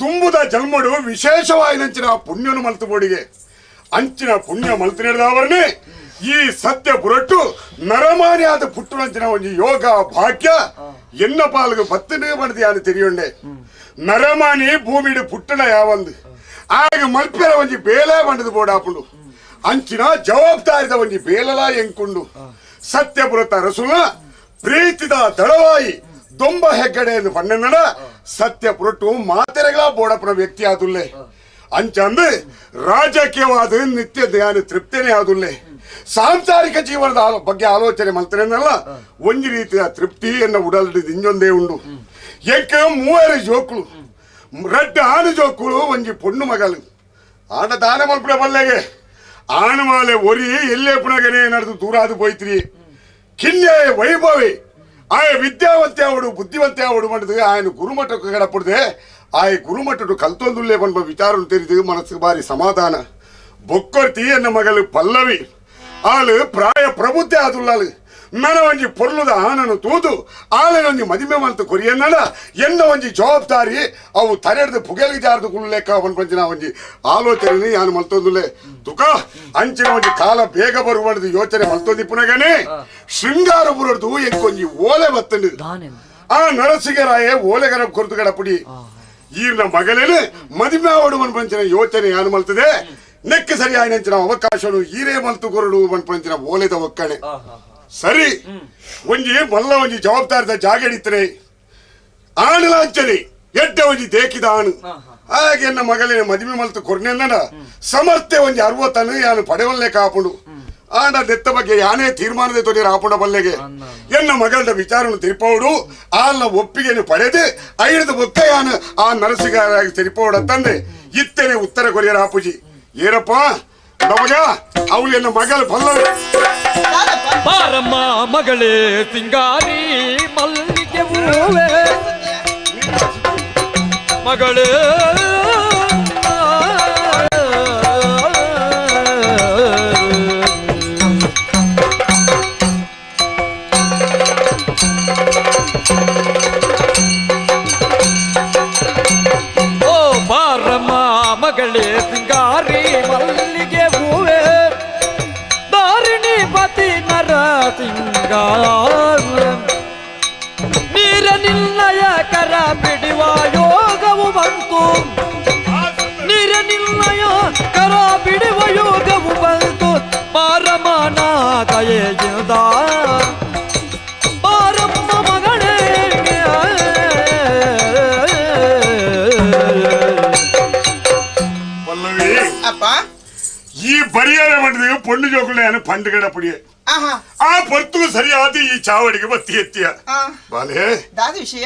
ದುಂಬುದ ಜನ್ಮಡು ವಿಶೇಷವಾಯಿನಂಚಿನ ಪುಣ್ಯನು ಮಲ್ತು ಬೋಡಿಗೆ ಅಂಚಿನ ಪುಣ್ಯ ಮಲ್ತು ನಡೆದವರನ್ನೇ ಈ ಸತ್ಯ ಪುರಟ್ಟು ನರಮಾನಿಯಾದ ಪುಟ್ಟುನಂಚಿನ ಒಂದು ಯೋಗ ಭಾಗ್ಯ ಎನ್ನ ಪಾಲ್ಗೆ ಬತ್ತನೆ ಮಾಡಿದ ತೆರಿಯುಂಡೆ ನರಮಾನಿ ಭೂಮಿಡು ಪುಟ್ಟಣ ಯಾವಂದು ಆಗ ಮಲ್ಪೆರ ಒಂಜಿ ಬೇಲೆ ಬಂಡದು ಬೋಡಾಪುಂಡು ಅಂಚಿನ ಜವಾಬ್ದಾರಿದ ಒಂಜಿ ಬೇಲಲ ಎಂಕುಂಡು ಸತ್ಯಪುರತ ಅರಸುಲ ಪ್ರೀತಿದ ದಳವಾಯಿ ದೊಂಬ ಹೆಗ್ಗಡೆ ಎಂದು ಪಣ್ಣನ ಸತ್ಯ ಪುರಟ್ಟು ಮಾತೆರೆಗಳ ಬೋಡಪ್ಪನ ವ್ಯಕ್ತಿ ಆದುಲ್ಲೆ ಅಂಚಂದು ರಾಜಕೀಯವಾದ ನಿತ್ಯ ಧ್ಯಾನ ತೃಪ್ತಿನೇ ಆದುಲ್ಲೆ ಸಾಂಸಾರಿಕ ಜೀವನದ ಬಗ್ಗೆ ಆಲೋಚನೆ ಮಲ್ತನೇನಲ್ಲ ಒಂಜಿ ರೀತಿಯ ತೃಪ್ತಿ ಎನ್ನ ಉಡಲ್ ಇಂಜೊಂದೇ ಉಂಡು ಎಂಕ ಮೂವರು ಜೋಕುಳು ರಡ್ಡು ಆನು ಜೋಕುಳು ಒಂಜಿ ಪೊಣ್ಣು ಮಗಲು ಆಡ ದಾನ ಮಲ್ಪುಡ ಬಲ್ಲೆಗೆ ಆಣುಮಾಲೆ ಒರಿ ಎಲ್ಲೇ ಪುನಗನೆ ನಡೆದು ದೂರಾದು ಪೋಯ್ತ್ರಿ ಕಿನ್ಯ ವೈಭವಿ ಆಯ ವಿದ್ಯಾವಂತೆ ಅವಡು ಬುದ್ಧಿವಂತೆ ಅವಡು ಮಾಡಿದ ఆయన ಗುರುಮಠಕ್ಕೆ ಗಡಪಡ್ದೆ ಆಯ ಗುರುಮಠಡು ಕಲ್ತೊಂದುಲ್ಲೇ ಬಂದ ವಿಚಾರ ತೆರಿದು ಮನಸ್ಸಿಗೆ ಬಾರಿ ಸಮಾಧಾನ ಬೊಕ್ಕೊರ್ತಿ ಎನ್ನ ಮಗಲು ಪಲ್ಲವಿ ಆಳು ಪ್ರಾಯ ಪ್ರಬುದ್ಧೆ ಆದುಲ್ಲಾಳು ನನ್ನ ಒಂಜಿ ಪೊರ್ಲುದ ಆನನು ತೂದು ಆಳನೊಂಜಿ ಮದಿಮೆ ಮಲ್ತು ಕೊರಿಯನ್ನಡ ಎನ್ನ ಒಂಜಿ ಜವಾಬ್ದಾರಿ ಅವು ತರೆಡ್ದು ಪುಗೆಲ್ಗೆ ಜಾರದು ಕುಳ್ಳೆಕ್ಕ ಅವನ್ ಪಂಚಿನ ಒಂಜಿ ಆಲೋಚನೆ ಯಾನು ಮಲ್ತೊಂದುಲ್ಲೆ ತುಕ ಅಂಚಿನ ಒಂಜಿ ಕಾಲ ಬೇಗ ಬರುವಂದು ಯೋಚನೆ ಮಲ್ತೊಂದಿಪ್ಪುನಗನೆ ಶೃಂಗಾರ ಬುರಡ್ದು ಎಂಕೊಂಜಿ ಓಲೆ ಬತ್ತಂಡು ಆ ನರಸಿಂಗರಾಯ ಓಲೆಗರ ಕೊರತು ಪುಡಿ ಈರ್ನ ಮಗಲೇನು ಮದಿಮೆ ಅವಡು ಪಂಚಿನ ಯೋಚನೆ ಯಾನು ಮಲ್ತದೆ ನೆಕ್ ಸರಿಯಾಯಿನಂಚಿನ ಅವಕಾಶನು ಈರೇ ಮಲ್ತು ಕೊರಡು ಪಂಚಿನ ಓಲೆದ ಒಕ್ಕಣೆ ಸರಿ ಒಂಜಿ ಮಲ್ಲ ಒಂಜಿ ಜವಾಬ್ದಾರಿದ ಜಾಗಡಿತ್ತನೆ ಆಣುಲಾಂಚನೆ ಎಡ್ಡ ಒಂಜಿ ದೇಕಿದ ಆಣು ಹಾಗೆ ಎನ್ನ ಮಗಳಿನ ಮದುವೆ ಮಲ್ತು ಕೊರ್ನೆಂದನ ಸಮರ್ಥೆ ಒಂಜಿ 60 ಯಾನು ಪಡೆವಲ್ಲೆ ಕಾಪುಂಡು ಆಂಡ ದೆತ್ತ ಬಗ್ಗೆ ಯಾನೇ ತೀರ್ಮಾನದ ತೊಡಿರ ಆಪುಂಡ ಬಲ್ಲೆಗೆ ಎನ್ನ ಮಗಳ ವಿಚಾರವನ್ನು ತಿರುಪೌಡು ಆಲ್ನ ಒಪ್ಪಿಗೆಯನ್ನು ಪಡೆದು ಐದು ಬೊಕ್ಕ ಯಾನು ಆ ನರಸಿಂಗರಾಗಿ ತಿರುಪೌಡ ತಂದೆ ಇತ್ತೇನೆ ಉತ್ತರ ಕೊರಿಯರ ಆಪುಜಿ ಏನಪ್ಪ ನಮಗ ಅವಳು ಎನ್ನ ಮಗಳ ಬಲ್ಲವೆ ಬಾರಮ್ಮ ಮಗಳೇ ಸಿಂಗಾರಿ ಮಲ್ಲಿಗೆ ಹೂವೆ ಮಗಳೇ ಓ ಬಾರಮ್ಮ ಮಗಳೇ ಸಿಂಗಾರಿ ಮಲ್ಲಿಗೆ ಹೂವೆ ದಾರಿಣಿ ಪತಿ ನರ ಸಿಂಗಾರ ನೀರ ನಿಲ್ಲಯ ಕರ ಬಿಡುವ ಯೋಗವು ಬಂತು ನೀರ ನಿಲ್ಲಯ ಕರ ಬಿಡುವ ಯೋಗವು ಬಂತು ಬಾರಮ್ಮನ ದಯೆಯಿಂದ ಬಾರಮ್ಮ ಮಗಳೇ ಪಲ್ಲವಿ ಅಪ್ಪ ಈ ಪರಿಹಾರ ಮಾಡಿದ ಪೊಣ್ಣು ಜೋಕುಳೆ ಪಂಡುಗಡ ಪುಡಿಯೆ ಆ ಪೊರ್ತುಗು ಸರಿಯಾದ ಈ ಚಾವಡಿಗೆ ಬತ್ತಿ ಎತ್ತಿಯ ಬಾಲೆ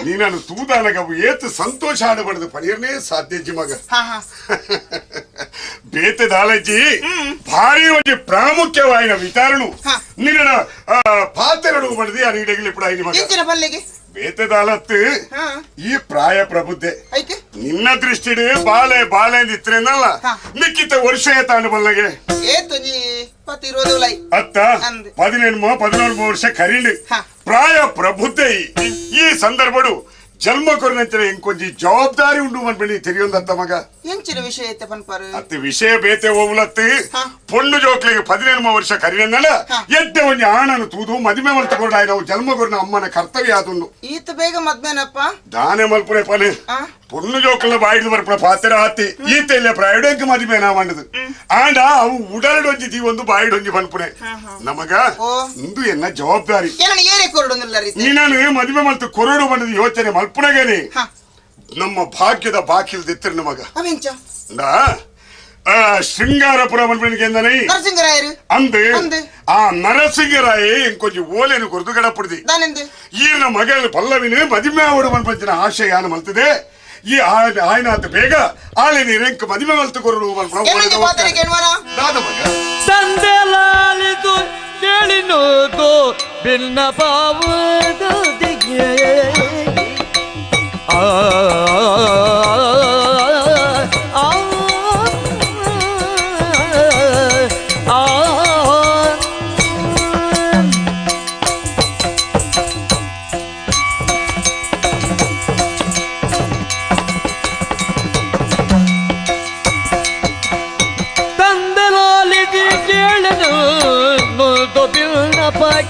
ನೀನನ್ನು ತೂದಾನಗ ಏತು ಸಂತೋಷ ಆಡಬಾರದು ಪಡಿಯರ್ನೇ ಸಾಧ್ಯಜ್ಜಿ ಮಗ ಬೇತೆ ದಾಲಜ್ಜಿ ಭಾರಿ ಒಂಜಿ ಪ್ರಾಮುಖ್ಯವಾಯಿನ ವಿಚಾರಣು ನಿನ್ನ ಪಾತೆರಡು ಮಾಡಿದೆ ಆ ನೀಡಗಿಲಿ ಪುಡ ಮಗ ಬೇತೆ ದಾಲತ್ತು ಈ ಪ್ರಾಯ ಪ್ರಬುದ್ಧೆ ನಿನ್ನ ದೃಷ್ಟಿಡು ಬಾಲೆ ಬಾಲೆ ಅಂದಿತ್ರೇನಲ್ಲ ನಿಕ್ಕಿತ ವರ್ಷ ತಾನು ಬಲ್ಲಗೆ ಅತ್ತ 15 14 ವರ್ಷ ಕರೀಲಿ ಪ್ರಾಯ ಪ್ರಬುದ್ಧೆ ಈ ಸಂದರ್ಭಡು ಜನ್ಮ ಕೊರನಂಚನೆ ಇಂಕೊಂಜಿ ಜವಾಬ್ದಾರಿ ಉಂಡು ಮನ್ಪಣಿ ತೆರಿಯೊಂದತ್ತ ಮಗ ಎಂಚಿನ ವಿಷಯ ಐತೆ ಪನ್ಪಾರು ಅತ್ತ ವಿಷಯ ಬೇತೆ ಹೋಗ್ಲತ್ತಿ ಪೊಣ್ಣು ಜೋಕ್ಲಿಗೆ 18 ವರ್ಷ ಕರಿಯನ್ನಲ್ಲ ಎದ್ದೆ ಒಂಜಿ ಆಣನು ತೂದು ಮದುವೆ ಮಲ್ತುಕೊಂಡ ನಾವು ಜನ್ಮ ಕೊರನ ಅಮ್ಮನ ಕರ್ತವ್ಯ ಆದುಂಡು ಈತ ಬೇಗ ಮದ್ಮೇನಪ್ಪ ದಾನೆ ಮಲ್ಪುರೆ ಪನೆ ಪೊಣ್ಣು ಜೋಕ್ಲ ಬಾಯಿಡು ಬರ್ಪುಣ ಪಾತ್ರ ಆತಿ ಈತ ಇಲ್ಲ ಪ್ರಾಯಡಂಕ ಮದುವೆ ನಾ ಮಂಡದು ಆಂಡ ಅವು ಉಡಲಡೊಂಜಿ ದೀವೊಂದು ಬಾಯಿಡೊಂಜಿ ಪನ್ಪುನೆ ನಮಗ ಇಂದು ಎನ್ನ ಜವಾಬ್ದಾರಿ ನೀನು ಮದುವೆ ಮಲ್ತು ಕೊರಡು ಬಂದದ ಯೋಚನೆ ಮಲ್ಪುಣಗೇನೆ ನಮ್ಮ ಭಾಗ್ಯದ ಬಾಕಿಲ್ದಿತ್ತಿರ ನಮಗ ಶೃಂಗಾರಪುರ ನರಸಿಂಗರಾಯರು ಅಂದು ಆ ನರಸಿಂಗರಾಯ ಇಂಕೊಂಚ ಓಲೆನು ಕೊರದು ಗಡಪುಡ್ದಿ ಈರ್ನ ಮಗಳ ಪಲ್ಲವಿನ ಮದುವೆ ಆವಡು ಮನ್ಪಂಚಿನ ಆಶಯ ಯಾನು ಮಲ್ತದೆ ಈ ಆಯ್ನಾತ ಬೇಗ ಆಲೆ ನೀರೆಂಕ ಮದುವೆ ಮಲ್ತು ಕೊರಡು ತಂದೆ ಲಾಲಿತು ಕೇಳಿನೋದು ಭಿನ್ನ ಪಾವದಿಗೆ ಆ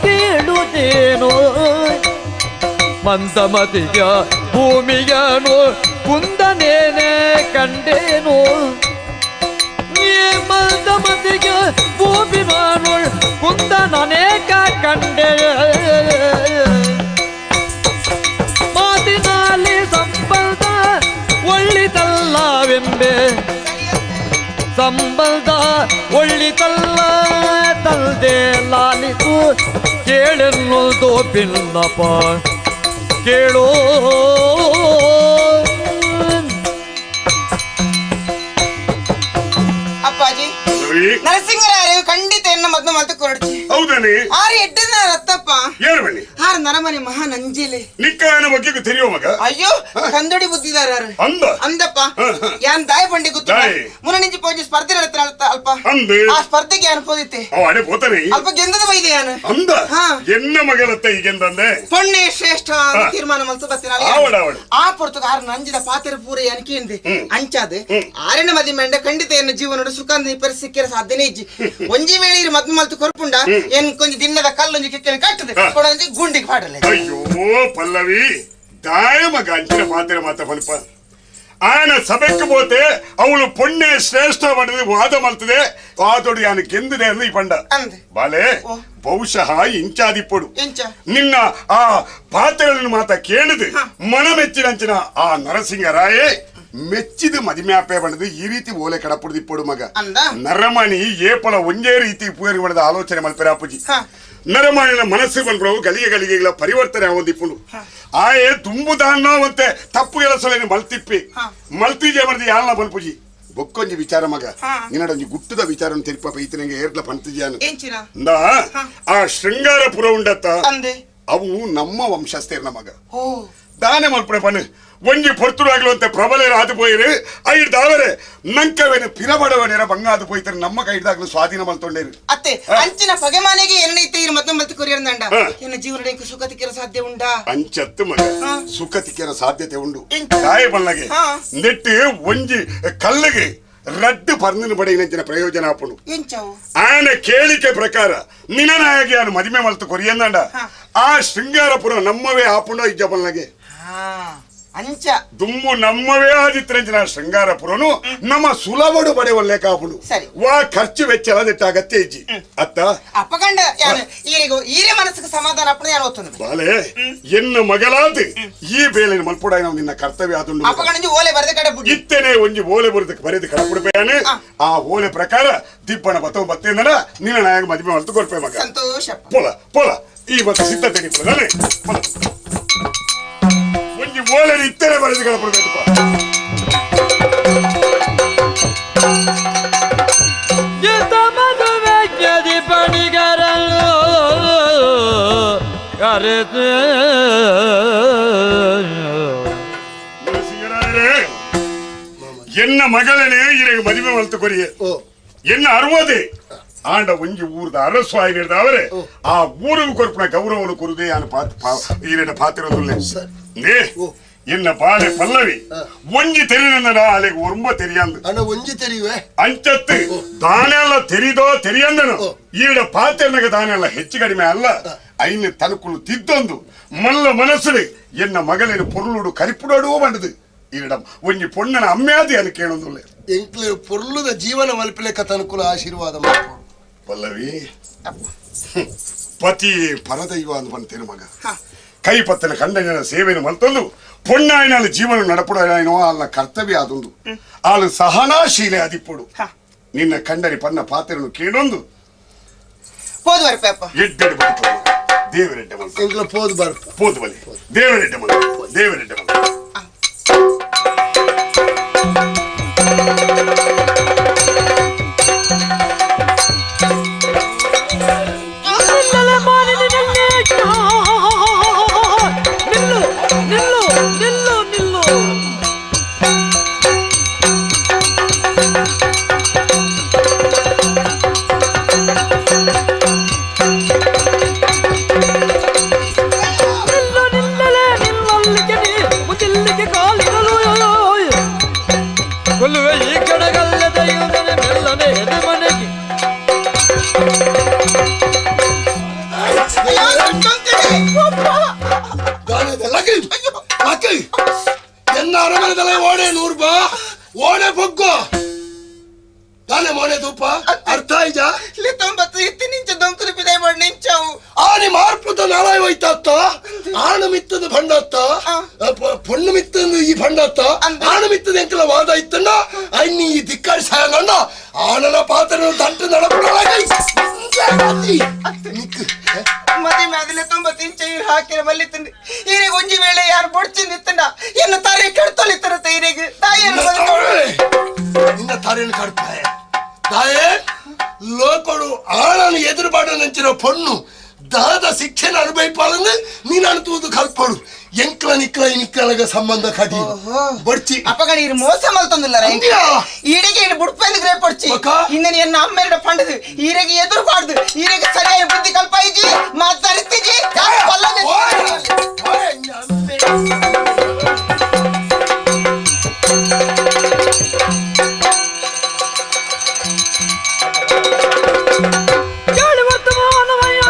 ಕೇಳುತ್ತೇನೋ ಮಂದಮತಿಯ ಭೂಮಿಯನು ಕುಂದನೇನೆ ಕಂಡೇನು ನೀ ಮಂದಮತಿಯ ಭೂಮಿಯನು ಕುಂದನನೇಕ ಕಂಡೆ ಮಾತಿನಲ್ಲಿ ಸಂಬಂಧ ಒಳ್ಳಿತಲ್ಲವೆಂಬೆ ಸಂಬಂಧ ಒಳ್ಳಿತಲ್ಲ ತಂದೆ ಲಾಲಿತು ಕೇಳೆನ್ನುವುದು ಭಿನ್ನಪ ಕೇಳೋ ಅಪ್ಪಾಜಿ ನರಸಿಂಗರಾಯರು ಖಂಡಿತ ಎನ್ನ ಮದ್ವೆ ಮಾತು ಕೊರಡ್ಚಿ ಹೌದಾನೆ ಆರು ಎಡ್ಡಿನ ರತ್ತಪ್ಪ ಏರು ಬನ್ನಿ ಆರು ನರಮನೆ ಮಹಾ ನಂಜಿಲೆ ನಿಕ್ಕಾಯನ ಬಗ್ಗೆ ತಿಳಿಯೋ ಮಗ ಅಯ್ಯೋ ಕಂದಡಿ ಬುದ್ಧಿದಾರ ಅಂದ ಅಂದಪ್ಪ ಯಾನ್ ದಾಯ ಬಂಡಿ ಗೊತ್ತು ಮುನ ನಿಂಜಿ ಪೋಜಿ ಸ್ಪರ್ಧೆ ನಡತ್ರ ಅಲ್ಪ ಆ ಸ್ಪರ್ಧೆಗೆ ಯಾನ್ ಪೋದಿತ್ತೆ ಅಡೆ ಪೋತಾನೆ ಅಲ್ಪ ಗೆಂದದ ಬೈದೆ ಯಾನು ಅಂದ ಎನ್ನ ಮಗಳತ್ತ ಈಗೆಂದಂದೆ ಪೊಣ್ಣೆ ಶ್ರೇಷ್ಠ ತೀರ್ಮಾನ ಮಲ್ತು ಬತ್ತಿನ ಆ ಪೊರ್ತುಗ ಆರು ನಂಜಿದ ಪಾತೆರ ಪೂರ ಯಾನ್ ಕೇಂದೆ ಅಂಚಾದ ಆರನೇ ಮದಿ ಮೆಂಡ ಖಂಡಿತ ಎನ್ನ ಜೀವನಡು ಸುಖಾಂತ ಪರಿಸ್ಥಿತಿ ಸಾಧ್ಯನೇ ಇಜ್ಜಿ ಒಂಜಿ ವೇಳೆ ಇರು ಮದ್ಮೆ ಮಲ್ತು ಕೊರ್ಪುಂಡ ಏನ್ ಕೊಂಜಿ ದಿನದ ಕಲ್ಲೊಂಜಿ ಕಿಕ್ಕೆನ ಕಟ್ಟದೆ ಕೊಡೊಂಜಿ ಗುಂಡಿಗೆ ಪಾಡಲೆ ಅಯ್ಯೋ ಪಲ್ಲವಿ ದಾಯ ಮಗ ಅಂಚಿನ ಪಾತ್ರೆ ಮಾತ ಪಲ್ಪ ಆಯನ ಸಭೆಕ್ಕೆ ಪೋತೆ ಅವಳು ಪೊಣ್ಣೆ ಶ್ರೇಷ್ಠ ಮಾಡಿದ ವಾದ ಮಲ್ತದೆ ವಾದೋಡು ಯಾನು ಗೆಂದಿದೆ ಅಂದು ಈ ಪಂಡ ಬಾಲೆ ಬಹುಶಃ ಇಂಚಾದಿಪ್ಪಡು ನಿನ್ನ ಆ ಪಾತ್ರೆಗಳನ್ನು ಮಾತ ಕೇಳಿದು ಮನಮೆಚ್ಚಿನಂಚಿನ ಆ ನರಸಿಂಗರಾಯೇ ಮೆಚ್ಚಿದ ಮದಿಮ್ಯಾಪೆ ಬಣ್ಣದು ಈ ರೀತಿ ಓಲೆ ಕಡಪುಡ್ದಿಪ್ಪಡು ಮಗ ನರಮಣಿ ಏಪಲ ಒಂದೇ ರೀತಿ ಪೂರಿ ಬಣ್ಣದ ಆಲೋಚನೆ ಮಲ್ಪೆರ ಅಪ್ಪುಜಿ ನರಮಾಣಿನ ಮನಸ್ಸು ಬಂದ್ಬಿಡವು ಗಲಿಗೆ ಗಲಿಗೆಗಳ ಪರಿವರ್ತನೆ ಆವೊಂದಿಪ್ಪುಂಡು ಆಯೆ ತುಂಬುದಾನ್ನೋವಂತೆ ತಪ್ಪು ಕೆಲಸಲೇನು ಮಲ್ತಿಪ್ಪಿ ಮಲ್ತಿಜೆ ಬರೆದು ಯಾಳನ ಬಲ್ಪುಜಿ ಬೊಕ್ಕೊಂಜಿ ವಿಚಾರ ಮಗ ನಿನ್ನಡೊಂಜಿ ಗುಟ್ಟದ ವಿಚಾರ ತಿರುಪ ಈತನಿಗೆ ಏರ್ಲ ಪಂತಿಜಿಯಾನು ಆ ಶೃಂಗಾರಪುರ ಉಂಡತ್ತ ಅವು ನಮ್ಮ ವಂಶಸ್ಥೇರ್ನ ಮಗ ದಾನೆ ಮಲ್ಪುಡೆ ಪನ್ನು ಒಂಜಿ ಪೊರ್ತುಡಾಗ್ಲುವಂತೆ ಪ್ರಬಲರು ಆದು ಪೋಯಿರು ಐದಾವರೆ ನಂಕವೇನು ಪಿರಬಡವನೇರ ಬಂಗಾದು ಪೋಯ್ತಾರೆ ನಮ್ಮ ಕೈದಾಗ್ಲು ಸ್ವಾಧೀನ ಮಲ್ತೊಂಡೇರು ಅತ್ತೆ ಅಂಚಿನ ಪಗೆಮಾನೆಗೆ ಎನ್ನೈತೆ ಇರು ಮದ್ದ ಮಲ್ತು ಕೊರಿಯರ್ದಂಡ ಎನ್ನ ಜೀವನ ಸುಖ ತಿಕ್ಕಿರ ಸಾಧ್ಯ ಉಂಡಾ ಅಂಚತ್ತು ಮಗ ಸುಖ ತಿಕ್ಕಿರ ಸಾಧ್ಯತೆ ಉಂಡು ಕಾಯ ಬಲ್ಲಗೆ ನೆಟ್ಟು ಒಂಜಿ ಕಲ್ಲಿಗೆ ರಡ್ಡು ಪರ್ನಿನ ಬಡೆಯಿನ ಪ್ರಯೋಜನ ಆಪುಂಡು ಆನ ಕೇಳಿಕೆ ಪ್ರಕಾರ ನಿನನಾಗಿ ಆನು ಮದಿಮೆ ಮಲ್ತು ಕೊರಿಯಂದಂಡ ಆ ಶೃಂಗಾರಪುರ ನಮ್ಮವೇ ಆಪುಂಡ ಇಜ್ಜ ಬಲ್ಲಗೆ ಅಂಚ ದುಮ್ಮು ನಮ್ಮವೇ ಆದಿತ್ರಂಜನ ಶೃಂಗಾರಪುರನು ನಮ್ಮ ಸುಲಭಡು ಬಡೆವಲ್ಲೆ ಕಾಪುಂಡು ವಾ ಖರ್ಚು ವೆಚ್ಚ ದಿಟ್ಟ ಅಗತ್ಯ ಇಜ್ಜಿ ಅತ್ತ ಅಪ್ಪಗಂಡ ಈರಿಗೂ ಈರೇ ಮನಸ್ಸಿಗೆ ಸಮಾಧಾನ ಅಪ್ಪಣ ಯಾರು ಒತ್ತುಂಡು ಬಾಲೆ ಎನ್ನ ಮಗಲಾದ ಈ ಬೇಲೆ ಮಲ್ಪುಡಾಯ ನಾವು ನಿನ್ನ ಕರ್ತವ್ಯ ಆದುಂಡು ಅಪ್ಪಗಂಡ ಓಲೆ ಬರೆದ ಕಡೆ ಇತ್ತೇನೆ ಒಂಜಿ ಓಲೆ ಬರೆದ ಬರೆದು ಕಡಪುಡ್ಬೇನೆ ಆ ಓಲೆ ಪ್ರಕಾರ ದಿಬ್ಬಣ ಬತ್ತವ ಬತ್ತೇಂದ್ರ ನಿನ್ನ ನಾಯಕ ಮದುವೆ ಮಲ್ತು ಕೊಡ್ಪೇ ಮಗ ಸಂತೋಷ ಪೋಲ ಪೋಲ ಈ ಮತ್ತೆ ಸಿದ್ಧತೆ ನಿಪ್ಪುದಾನೆ ಪೋಲ ಒಂಜಿ ಓಲೆ ಇತ್ತೇನೆ ಬರೆದು ಕಡಪುಡ್ಬೇಕು ಎನ್ನ ಮಗಳನೇ ಇರಗ ಮದುವೆ ಮಲ್ತು ಕೊರಿಯೆ ಎನ್ನ 60 ಆಂಡ ಒಂಜಿ ಊರದ ಅರಸು ಆಗಿರ್ದ ಅವರೇ ಆ ಊರಿಗೂ ಕೊರ್ಪುನ ಗೌರವನು ಕುರುದೇ ಯಾನು ಈರೆಡ ಪಾತಿರೋದಿಲ್ಲ ನೇ ಎನ್ನ ಬಾಳೆ ಪಲ್ಲವಿ ಒಂಜಿ ತೆರಿನ ಅಲೆಗೆ ಒರಂಬ ತೆರಿಯಂದು ಅಣ್ಣ ಒಂಜಿ ತೆರಿಯುವೆ ಅಂಚತ್ತು ದಾನೆಲ್ಲ ತೆರಿದೋ ತೆರಿಯಂದನು ಈಡ ಪಾತೆರ್ನಗ ದಾನೆಲ್ಲ ಹೆಚ್ಚು ಕಡಿಮೆ ಅಲ್ಲ ಐನು ತನುಕುಲು ತಿದ್ದೊಂದು ಮಲ್ಲ ಮನಸ್ಸು ಎನ್ನ ಮಗಳೇನು ಪೊರುಳುಡು ಕರಿಪುಡೋಡು ಬಂಡದು ಈಡ ಒಂಜಿ ಪೊಣ್ಣನ ಅಮ್ಮ್ಯಾದಿ ಅನು ಕೇಳೊಂದುಲ್ಲ ಎಂಕ್ಲೆ ಪೊರ್ಲುದ ಜೀವನ ಮಲ್ಪಿಲೆಕ್ಕ ತನುಕುಲ ಆಶೀರ್ವಾದ ಮಾಡ್ಕೊಡು ಪಲ್ಲವಿ ಪತಿ ಪರದೈವ ಅಂದು ಬಂತೇನು ಮಗ ಕೈ ಪತ್ತನ ಕಂಡನ ಸೇವೆಯನ್ನು ಮಲ್ತೊಂದು ಪೊಣ್ಣಾಯನ ಜೀವನ ನಡಪುಡಾಯನೋ ಅಲ್ಲ ಕರ್ತವ್ಯ ಅದೊಂದು ಆಳು ಸಹನಾಶೀಲೆ ಅದಿಪ್ಪುಡು ನಿನ್ನ ಕಂಡರಿ ಪನ್ನ ಪಾತ್ರನು ಕೇಳೊಂದು ಪೋದು ಬರ್ಪಪ್ಪ ಎಡ್ಡೆಡು ಬದುಕು ದೇವರೆಡ್ಡೆ ಮಲ್ತು ಎಂಕ್ಲ ಪೋದು ಬರ್ಪ ಪೋದು ಬಲಿ ದೇವರೆಡ್ಡೆ ಮಲ್ತು ದೇವರೆಡ್ಡೆ ಮಲ್ತು ನಿಲ್ಲು ನಿಲ್ಲು ನಿಲ್ಲು ನಿಲ್ಲು ನಿಲ್ಲು ನಿಲ್ಲಲೇ ನಿಲ್ಲಲ್ಲಿಗೆ ನೀ ಮುದಿಲ್ಲಿಗೆ ಕಾಲಿರಲು ಕೊಲ್ಲುವೆ ಈ ಕಡಗಲ್ಲದ ಇವನೇ ಮೆಲ್ಲನೆ ಎದೆ ಮನೆಗೆ ಎನ್ನ ಅರಮನೆದಲ್ಲ ಓಡೆ ನೂರ್ಬಾ ಓಡೆ ಬೊಗ್ಗು ದಾನೆ ಮೋನೆ ತೂಪ ಅರ್ಥ ಆಯ್ತಾ ತೊಂಬತ್ತು ಎತ್ತಿ ನಿಂಚ ದೊಂಕುದು ಪಿದಾಯ್ ಮಾಡಿ ನಿಂಚವು ಆನಿ ಮಾರ್ಪುತ ನಾಳಾಯ್ ಹೋಯ್ತಾತ್ತ ಆಣ ಮಿತ್ತದ ಭಂಡತ್ತ ಪೊಣ್ಣು ಮಿತ್ತದ ಈ ಭಂಡತ್ತ ಆಣ ಮಿತ್ತದ ಎಂಕಲ ವಾದ ಇತ್ತಣ್ಣ ಅಯ್ನಿ ಈ ದಿಕ್ಕಾಡಿ ಸಾಯಂಗಣ್ಣ ಆಣನ ಪಾತ್ರ ದಂಟು ನಡಪಡಲಾಗೈ ಮದಿ ಮ್ಯಾದಲೆ ತೊಂಬತ್ತು ಇಂಚ ಇರು ಹಾಕಿರ ಮಲ್ಲಿತ್ತಂಡು ಈರಿಗೆ ಒಂಜಿ ವೇಳೆ ಯಾರು ಬೊಡ್ಚಿಂದ ಇತ್ತಂಡ ಎನ್ನ ತಾರೆ ಕೆಡ್ತೊಲಿತ್ತರತ್ತೆ ಈರಿಗೆ ತಾಯಿಯನ್ನು ನಿನ್ನ ತಾರೆಯನ್ನು ಕಡ್ಪಾಯ ತಾಯೇ ಲೋಕಡು ಆಳನು ಎದುರು ನಂಚಿನ ಪೊಣ್ಣು ದಾದ ಶಿಕ್ಷೆನ ಅನುಭವಿಪಾಲಂದು ನೀನು ಅನುತೂದು ಕಲ್ಪಡು ಎಂಕ್ಲ ನಿಕ್ಲ ನಿಕ್ಲಗ ಸಂಬಂಧ ಕಡಿ ಬಡ್ಚಿ ಅಪ್ಪಗಣ ಇರು ಮೋಸ ಮಲ್ತೊಂದಿಲ್ಲ ಈಡೆಗೆ ಇಡು ಬುಡ್ಪಂದು ಗ್ರೇ ಪಡ್ಚಿ ಇನ್ನು ಎನ್ನ ಅಮ್ಮೆರಡ ಪಂಡದು ಈರೆಗೆ ಎದುರು ಬಾಡ್ದು ಈರೆಗೆ ಸರಿಯಾಗಿ ಬುದ್ಧಿ ಕಲ್ಪಾಯಿಜಿ ಮಾತಾಡ್ತಿಜಿ ಕೇಳಿ ವರ್ತಮಾನವಯ್ಯ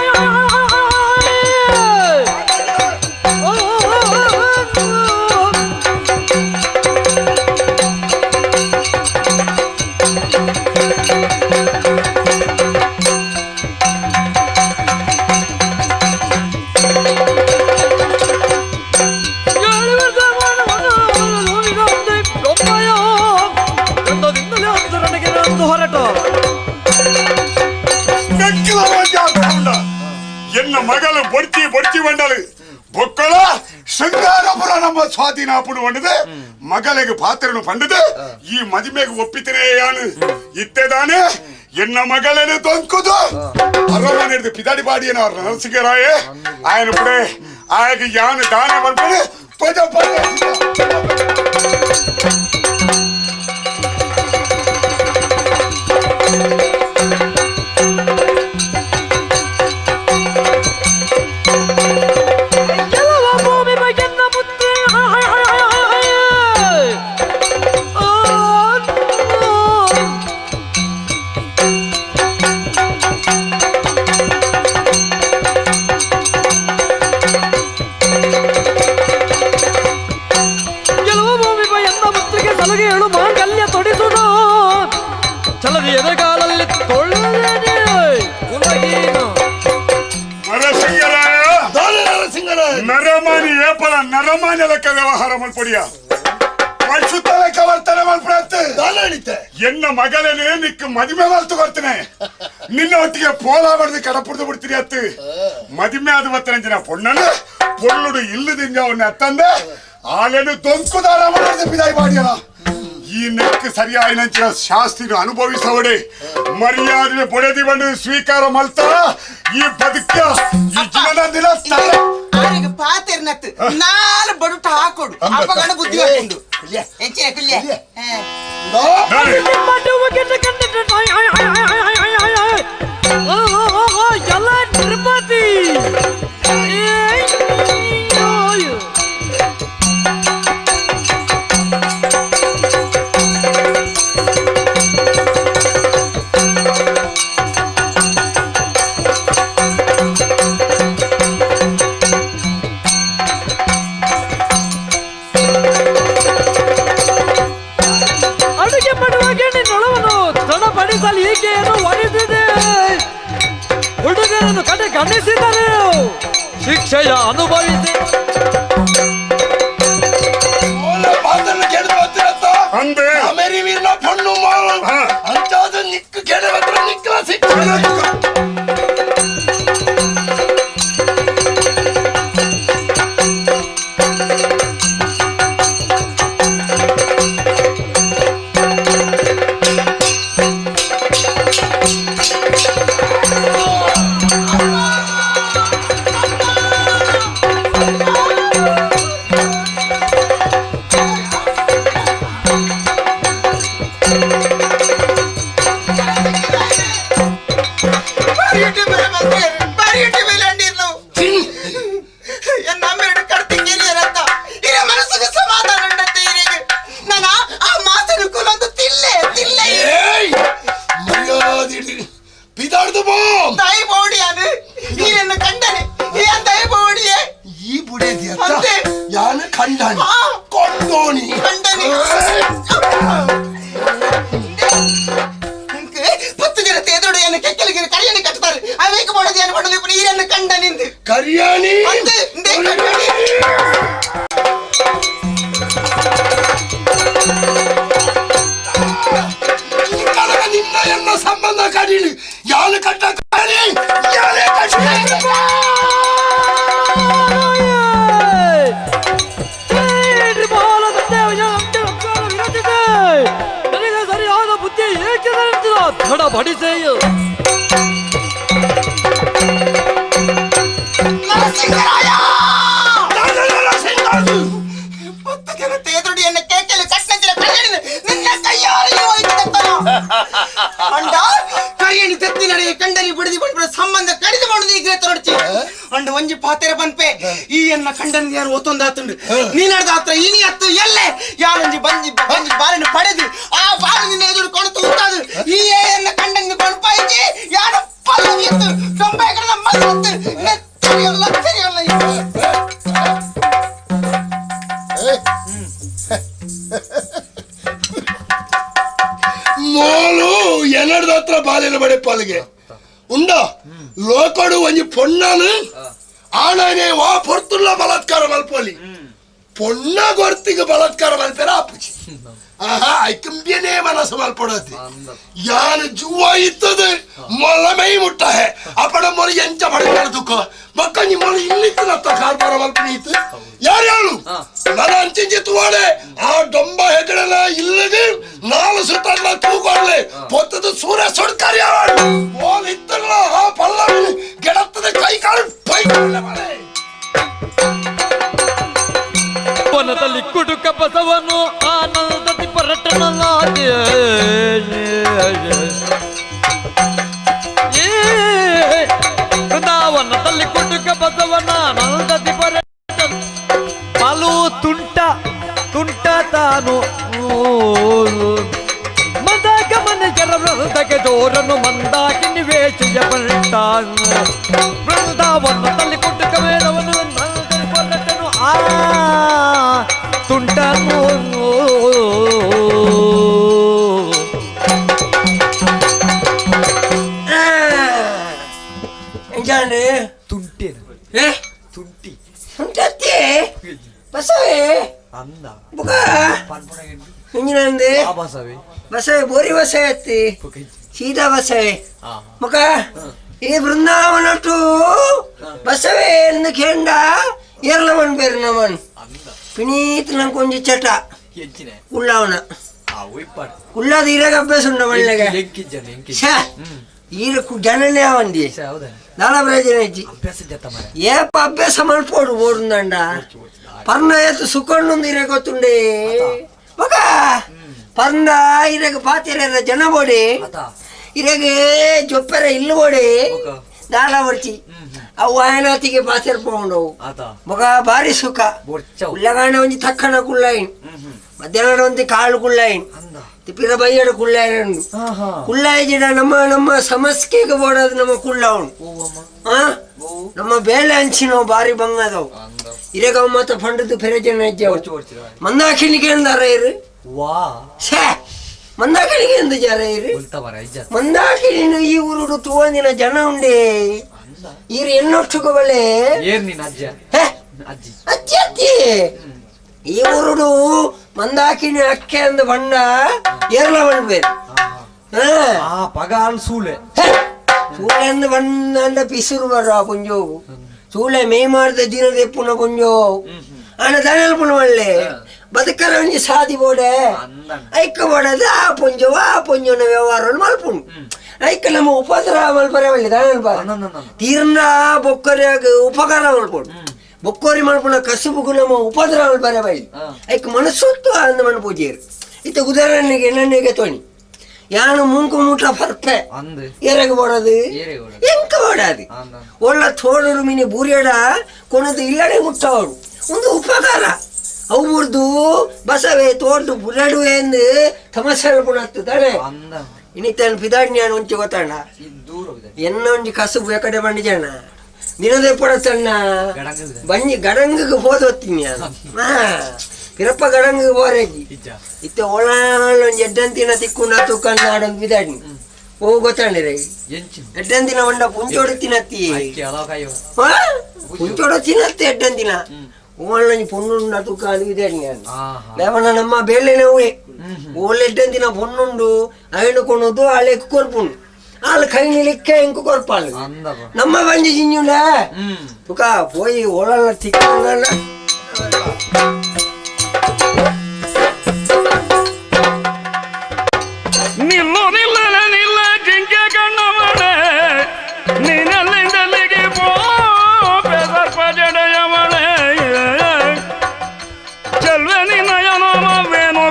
ಮಗಲು ಬೊಡ್ಚಿ ಬೊಡ್ಚಿ ಬಂಡಲು ಬೊಕ್ಕಳ ಶೃಂಗಾರಪುರ ನಮ್ಮ ಸ್ವಾಧೀನ ಆಪುಡು వంಡದೆ ಮಗಲಿಗೆ ಪಾತ್ರನು ಪಂಡದೆ ಈ ಮದುವೆಗೆ ಒಪ್ಪಿತನೇ ಯಾನು ಇತ್ತೆದಾನೆ ಎನ್ನ ಮಗಳನ್ನು ತೊಂಕುದು ಅರಮನೆ ಪಿದಾಡಿ ಬಾಡಿಯನ ನರಸಿಂಗರಾಯೇ ಆಯನ ಪುಡೆ ಆಯಗೆ ಯಾನು ದಾನ ಮಾಡ್ಕೊಂಡು ಪದ ಪದ ನರಮಾನ್ಯ ಲೆಕ್ಕ ವ್ಯವಹಾರ ಮಲ್ಪಡಿಯ ಪಶುತ ಲೆಕ್ಕ ವರ್ತನೆ ಮಲ್ಪಡತ್ತೆ ಎನ್ನ ಮಗಳನ್ನೇ ನಿಕ್ಕ ಮದುವೆ ಮಲ್ತು ಕೊಡ್ತೇನೆ ನಿನ್ನ ಒಟ್ಟಿಗೆ ಪೋಲ ಬಡ್ದು ಕಡಪುಡ್ದು ಬಿಡ್ತೀನಿ ಅತ್ತು ಮದುವೆ ಆದ ಬತ್ತನ ಪೊಣ್ಣನು ಪೊಳ್ಳುಡು ಇಲ್ಲದಿಂದ ಅವನ್ನ ಅತ್ತಂದೆ ಆಲೇನು ದೊಂಕುದಾರ ಮಾಡಿದ ಪಿದಾಯಿ ಮಾಡಿಯಲ್ಲ ಈ ನೆಕ್ ಸರಿಯಾಯಿನಂಚಿನ ಶಾಸ್ತಿನ ಅನುಭವಿಸವಡೆ ಮರ್ಯಾದೆ ಪೊಡೆದಿ ಬಂದು ಸ್ವೀಕಾರ ಮಲ್ತ ಈ ಬದುಕ ಈ ಜೀವನ ದಿನ ಪಾತೆರ್ನತ್ತು ನಾಲ್ ಬಡುಟ ಹಾಕೊಡು ಅಪ್ಪಗಣ ಬುದ್ಧಿ ಹಾಕೊಂಡು ಎಂಚಿನ ಕುಲ್ಯ ಎಲ್ಲ ನಿರ್ಮತಿ ಹುಡುಗರನ್ನು ಕಡೆ ಗಣಿಸಿದರು ಶಿಕ್ಷೆಯ ಅನುಭವಿಸಿ ಉಂಡ ಲೋಕಡು ಒಂಜಿ ಪೊಣ್ಣನು ಆಣನೆ ವಾ ಪೊರ್ತುಲ್ಲ ಬಲಾತ್ಕಾರ ಮಲ್ಪೊಲಿ ಪೊಣ್ಣ ಗೊರ್ತಿಗೆ ಬಲಾತ್ಕಾರ ಮಲ್ಪೆರ ಆಪುಜಿ. ಆಹಾ ಐಕಂಬ್ಯನೇ ಮನಸ್ಸು ಮಲ್ಪಡತಿ ಯಾನು ಜುವ ಇತ್ತದು ಮೊಲಮೈ ಮುಟ್ಟ ಹೇ ಅಪಡ ಮೊಲ ಎಂಚ ಪಡ ತುಕ್ಕ ಮಕ್ಕಂಜಿ ಮೊಲ ಇಲ್ಲಿತ್ತು ನತ್ತ ಕಾರ್ಬಾರ ಮಲ್ಪನೀತು ಯಾರ್ಯಾಳು ನನ್ನ ಅಂಚಿಂಚಿ ತುವಾಡೆ ಆ ಡೊಂಬ ಹೆಗಡೆಲ್ಲ ಇಲ್ಲದೆ ನಾಲು ಸುತ್ತಲ್ಲ ತೂಗೊಳ್ಳೆ ಪೊತ್ತದ ಸೂರ್ಯ ಸುಡ್ಕಾರಿ ಯಾರು ಮೋಲ್ ಇತ್ತಲ್ಲ ಆ ಪಲ್ಲವಿ ಗೆಡತ್ತದ ಕೈ ಕಾಲು ಪೈ ಮಳೆ ವನದಲ್ಲಿ ಕುಡುಕ ಬಸವನು ಆನಂದದಿ ಪರಟನಲಾದೆ ಬೃಂದಾವನದಲ್ಲಿ ಕುಡುಕ ಬಸವನ ಆನಂದದಿ ಪರಟ ಪಾಲು ತುಂಟ ತುಂಟ ತಾನು ಮಂದಾಗಮನ ಜರ ಜೋರನು ಮಂದಾಕಿನಿ ವೇಷಯ ಪಂಟ ಬೃಂದಾವನದಲ್ಲಿ ಕುಡುಕ ಮೇಳವನು ಪರಟನು ಆ ತುಂಟನು ಎಂಜಾನೆ ತುಂಟಿ ಏ ತುಂಟಿ ತುಂಟತ್ತಿ ಬಸವೇ ಅಂದ ಬುಕ ಎಂಜಿನಂದೆ ಬಸವೇ ಬಸವೆ ಬೋರಿ ಬಸವೆ ಅತ್ತಿ ಸೀದಾ ಬಸವೆ ಮುಖ ಈ ಬೃಂದಾವನಟು ಬಸವೆ ಎಂದು ಕೇಂಡ ಏರ್ಲವನ್ ಬೇರು ನಮನ್ ಪಿನೀತ್ ನಂಗೆ ಕೊಂಚ ಚಟ ಕುಳ್ಳವನ ಕುಳ್ಳಾದ ಇರಾಗ ಅಭ್ಯಾಸ ಉಂಡ ಮಣ್ಣಗೆ ಛೇ ಈರ ಜನನೇ ಅವಂದಿ ದಾಳ ಪ್ರಯೋಜನ ಇಜ್ಜಿ ಏಪ ಅಭ್ಯಾಸ ಮಲ್ಪೋಡು ಓಡುಂದಂಡ ಪರ್ಣ ಏತು ಸುಖಣ್ಣೊಂದು ಇರ ಗೊತ್ತುಂಡೆ ಮಗ ಪರ್ಣ ಇರಗ ಪಾತಿರ ಜನ ಬೋಡಿ ಇರಗ ಜೊಪ್ಪೆರ ಇಲ್ಲು ಬೋಡಿ ದಾಳ ಬರ್ಚಿ ಅವು ವಾಯನಾತಿಗೆ ಪಾತಿರ ಪೋಂಡವು ಮಗ ಭಾರಿ ಸುಖ ಉಳ್ಳಗಾಣ ಒಂಜಿ ತಕ್ಕಣ ಕುಳ್ಳಾಯಿನ್ ಮಧ್ಯಾಹ್ನ ಒಂಜಿ ಕಾಳು ಕುಳ್ಳಾಯಿನ್ ತಿಪ್ಪಿರ ಬೈಯಡು ಕುಳ್ಳಾಯಿನ ಕುಳ್ಳಾಯಿ ಜಿಡ ನಮ್ಮ ನಮ್ಮ ಸಮಸ್ಯೆಗೆ ಬೋಡೋದು ನಮ್ಮ ಕುಳ್ಳವನು ನಮ್ಮ ಬೇಲೆ ಅಂಚಿನವು ಭಾರಿ ಬಂಗದವು ಇರಗ ಮಾತ ಪಂಡದ್ದು ಪೆರಜನ ಇಜ್ಜವು ಮಂದಾಕಿನಿಗೆ ಎಂದಾರ ಇರು ಛೇ ಮಂದಾಕಿನಿಗೆ ಎಂದು ಜರ ಇರು ಮಂದಾಕಿನಿ ಈ ಊರುಡು ತೂವಂದಿನ ಜನ ಉಂಡೆ ಇರು ಎನ್ನೊಟ್ಟುಕ ಬಳೆ ಅಜ್ಜಿ ಅಜ್ಜಿ ಈ ಊರುಡು ಮಂದಾಕಿನಿ ಅಕ್ಕೆ ಅಂದ ಬಣ್ಣ ಏರ್ಲ ಬಣ್ಬೇರು ಪಗಾಲ್ ಸೂಳೆ ಸೂಳೆ ಅಂದ ಬಣ್ಣ ಅಂದ ಪಿಸುರು ಬರ ಪುಂಜೋ ಸೂಳೆ ಮೇ ಮಾಡಿದ ದಿನದ ಎಪ್ಪುನ ಪುಂಜೋ ಅಣ್ಣ ದನಲ್ ಪುಣ ಒಳ್ಳೆ ಬದುಕರ ಒಂಜಿ ಸಾದಿ ಬೋಡೆ ಐಕ್ಕ ಬೋಡದ ಆ ಪುಂಜೋ ಆ ಪುಂಜೋನ ವ್ಯವಹಾರ ಮಲ್ಪುಂಡು ಐಕ್ಕ ನಮ್ಮ ಉಪದ್ರ ಮಲ್ಪರೆ ಒಳ್ಳೆ ದನಲ್ ಬಾರ ತೀರ್ನ ಬೊಕ್ಕರಿಯಾಗ ಉಪಕಾರ ಮಲ್ಪುಂಡು ಬೊಕ್ಕೋರಿ ಮಲ್ಪುನ ಕಸುಬುಗು ನಮ್ಮ ಉಪದ್ರ ಮಲ್ಪರೆ ಬೈಲಿ ಐಕ್ ಮನಸ್ಸೊತ್ತು ಅಂದ ಮಣ್ಣು ಪೂಜೆಯರು ಇತ್ತ ಉದಾಹರಣೆಗೆ ಎಣ್ಣೆಗೆ ತೋಣಿ ಯಾನು ಮುಂಕು ಮೂಟ ಪರ್ಪೆ ಏರಾಗ ಬೋಡದು ಎಂಕ ಬೋಡದು ಒಳ್ಳ ತೋಡರು ಮೀನಿ ಬೂರಿಯಡ ಕೊನದು ಇಲ್ಲಡೆ ಮುಟ್ಟವಳು ಒಂದು ಉಪಕಾರ ಅವು ಮುರಿದು ಬಸವೆ ತೋಟು ಬುರಡುವೆ ಎಂದು ತಮಸೆ ಪುಣತ್ತು ತಾನೆ ಇನ್ನಿತ್ತಾನು ಪಿದಾಡ್ನ್ಯಾನು ಒಂಚೆ ಗೊತ್ತಣ್ಣ ಎನ್ನ ಒಂಜಿ ಕಸುಬು ಎಕಡೆ ಬಂಡಿ ಜನ ದಿನದೇ ಪಡತಣ್ಣ ಬಂಜಿ ಗಡಂಗಿಗೆ ಹೋದೊತ್ತೀನಿ ಪಿರಪ್ಪ ಗಡಂಗಿಗೆ ಬೋರೇಜಿ ಇತ್ತೆ ಒಳಾಳ ಒಂಜಿ ಎಡ್ಡಂತಿನ ತಿಕ್ಕುಂಡ ತುಕ್ಕಂಡ ಆಡೊಂದು ಬಿದಾಡ್ನಿ ಓ ಗೊತ್ತಣ್ಣ ಎಡ್ಡಂತಿನ ಒಂಡ ಪುಂಚೋಡು ತಿನ್ನತ್ತಿ ಪುಂಚೋಡು ತಿನ್ನತ್ತೆ ಎಡ್ಡಂತಿನ ಓಳ್ಳಂಜಿ ಪೊಣ್ಣುಂಡ ತುಕ್ಕ ಅದು ಬಿದಾಡ್ನಿ ಲೇವನ ನಮ್ಮ ಬೇಳೆ ನೋವೇ ಓಲ್ ಎಡ್ಡಂತಿನ ಪೊಣ್ಣುಂಡು ಅಯಣು ಕೊಣದು ಆಳೆ ಕೊರ್ಪುಂಡು ಆಳು ಕೈ ನಿಲಿಕ್ಕೆ ಎಂಕು ಕೊರ್ಪಾಳು ನಮ್ಮ ಬಂಜಿ ಜಿಂಜುಂಡ ತುಕ ಪೋಯಿ ಒಳಲ್ಲ ತಿಕ್ಕಂಗಲ್ಲ ನಿಲ್ಲು ನಿಲ್ಲಲ ನಿಲ್ಲ ಜಿಂಕೆ ಕಣ್ಣವಳೆ ನೀನಲ್ಲಿಂದಲ್ಲಿಗೆ ಪೋ ಸರ್ಪ ಜಡೆಯವಳೆ ಚೆಲ್ವೆ ನಿನ್ನಯನವೇನು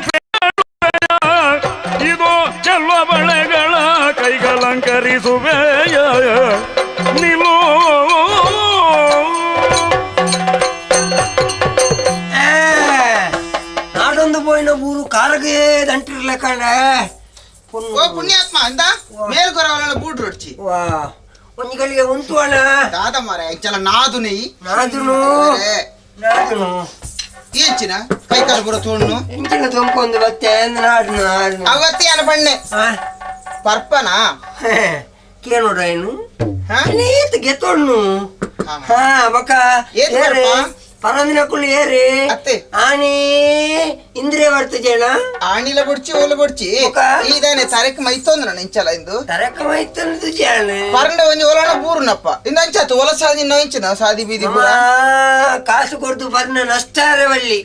ಇದು ಚೆಲ್ವ ಬಳೆಗಳ ಕೈಗಳಂಕರಿಸುವೆಯ ನಿಲ್ಲು ನಾಡೊಂದು ಪೋಯಿನ ಊರು ಕಾರಗೆ ದಂಟಿರ್ಲಕ್ಕಂಡ ಓ ಪುಣ್ಯಾತ್ಮ ಅಂದ ಮೇಲ್ಗೊರವಲ ಬೂಡ್ ರೊಡ್ಚಿ ವಾ ಒಂಜಿ ಗಳಿಗೆ ಉಂಟು ಅಣ್ಣ ದಾದ ಮಾರ ಎಂಚಲ ನಾದು ನೆಯ್ ನಾದುನು ನಾದುನು ಎಂಚಿನ ಕೈ ಕಾಲು ಬರೋ ತೋಣ್ಣು ಎಂಚಿನ ತೊಂಕೊಂದು ಬತ್ತೆ ನಾಡು ನಾಡು ಅವತ್ತಿ ಅನ ಬಣ್ಣೆ ಪರ್ಪನಾ ಕೇನೋಡ ಏನು ನೇತ್ ಗೆತ್ತೋಣ್ಣು ಹಾ ಬಕ್ಕ ಏತ್ ಪರ್ಪ? ಪರಂದಿನಕುಲು ಏರಿ ಆನಿ ಇಂದ್ರಿಯ ಬರ್ತಜೇನ ಆಣಿಲ ಬೊಡ್ಚಿ ಓಲ ಬೊಡ್ಚಿ ಈದಾನೆ ತರಕ್ ಮೈತೊಂದ್ರ ಇಂಚಲ ಇಂದು ತರಕ ಮೈತೊಂದು ಜೇಣ ಪರಂಡ ಒಂಜಿ ಓಲಣ ಬೂರುನಪ್ಪ ಇಂದು ಅಂಚಾತು ಓಲ ಸಾದಿ ಇಂಚಿನ ಸಾದಿ ಬೀದಿ ಪೂರ ಕಾಸು ಕೊಡ್ದು ಬರ್ನ ನಷ್ಟ ಅರವಲ್ಲಿ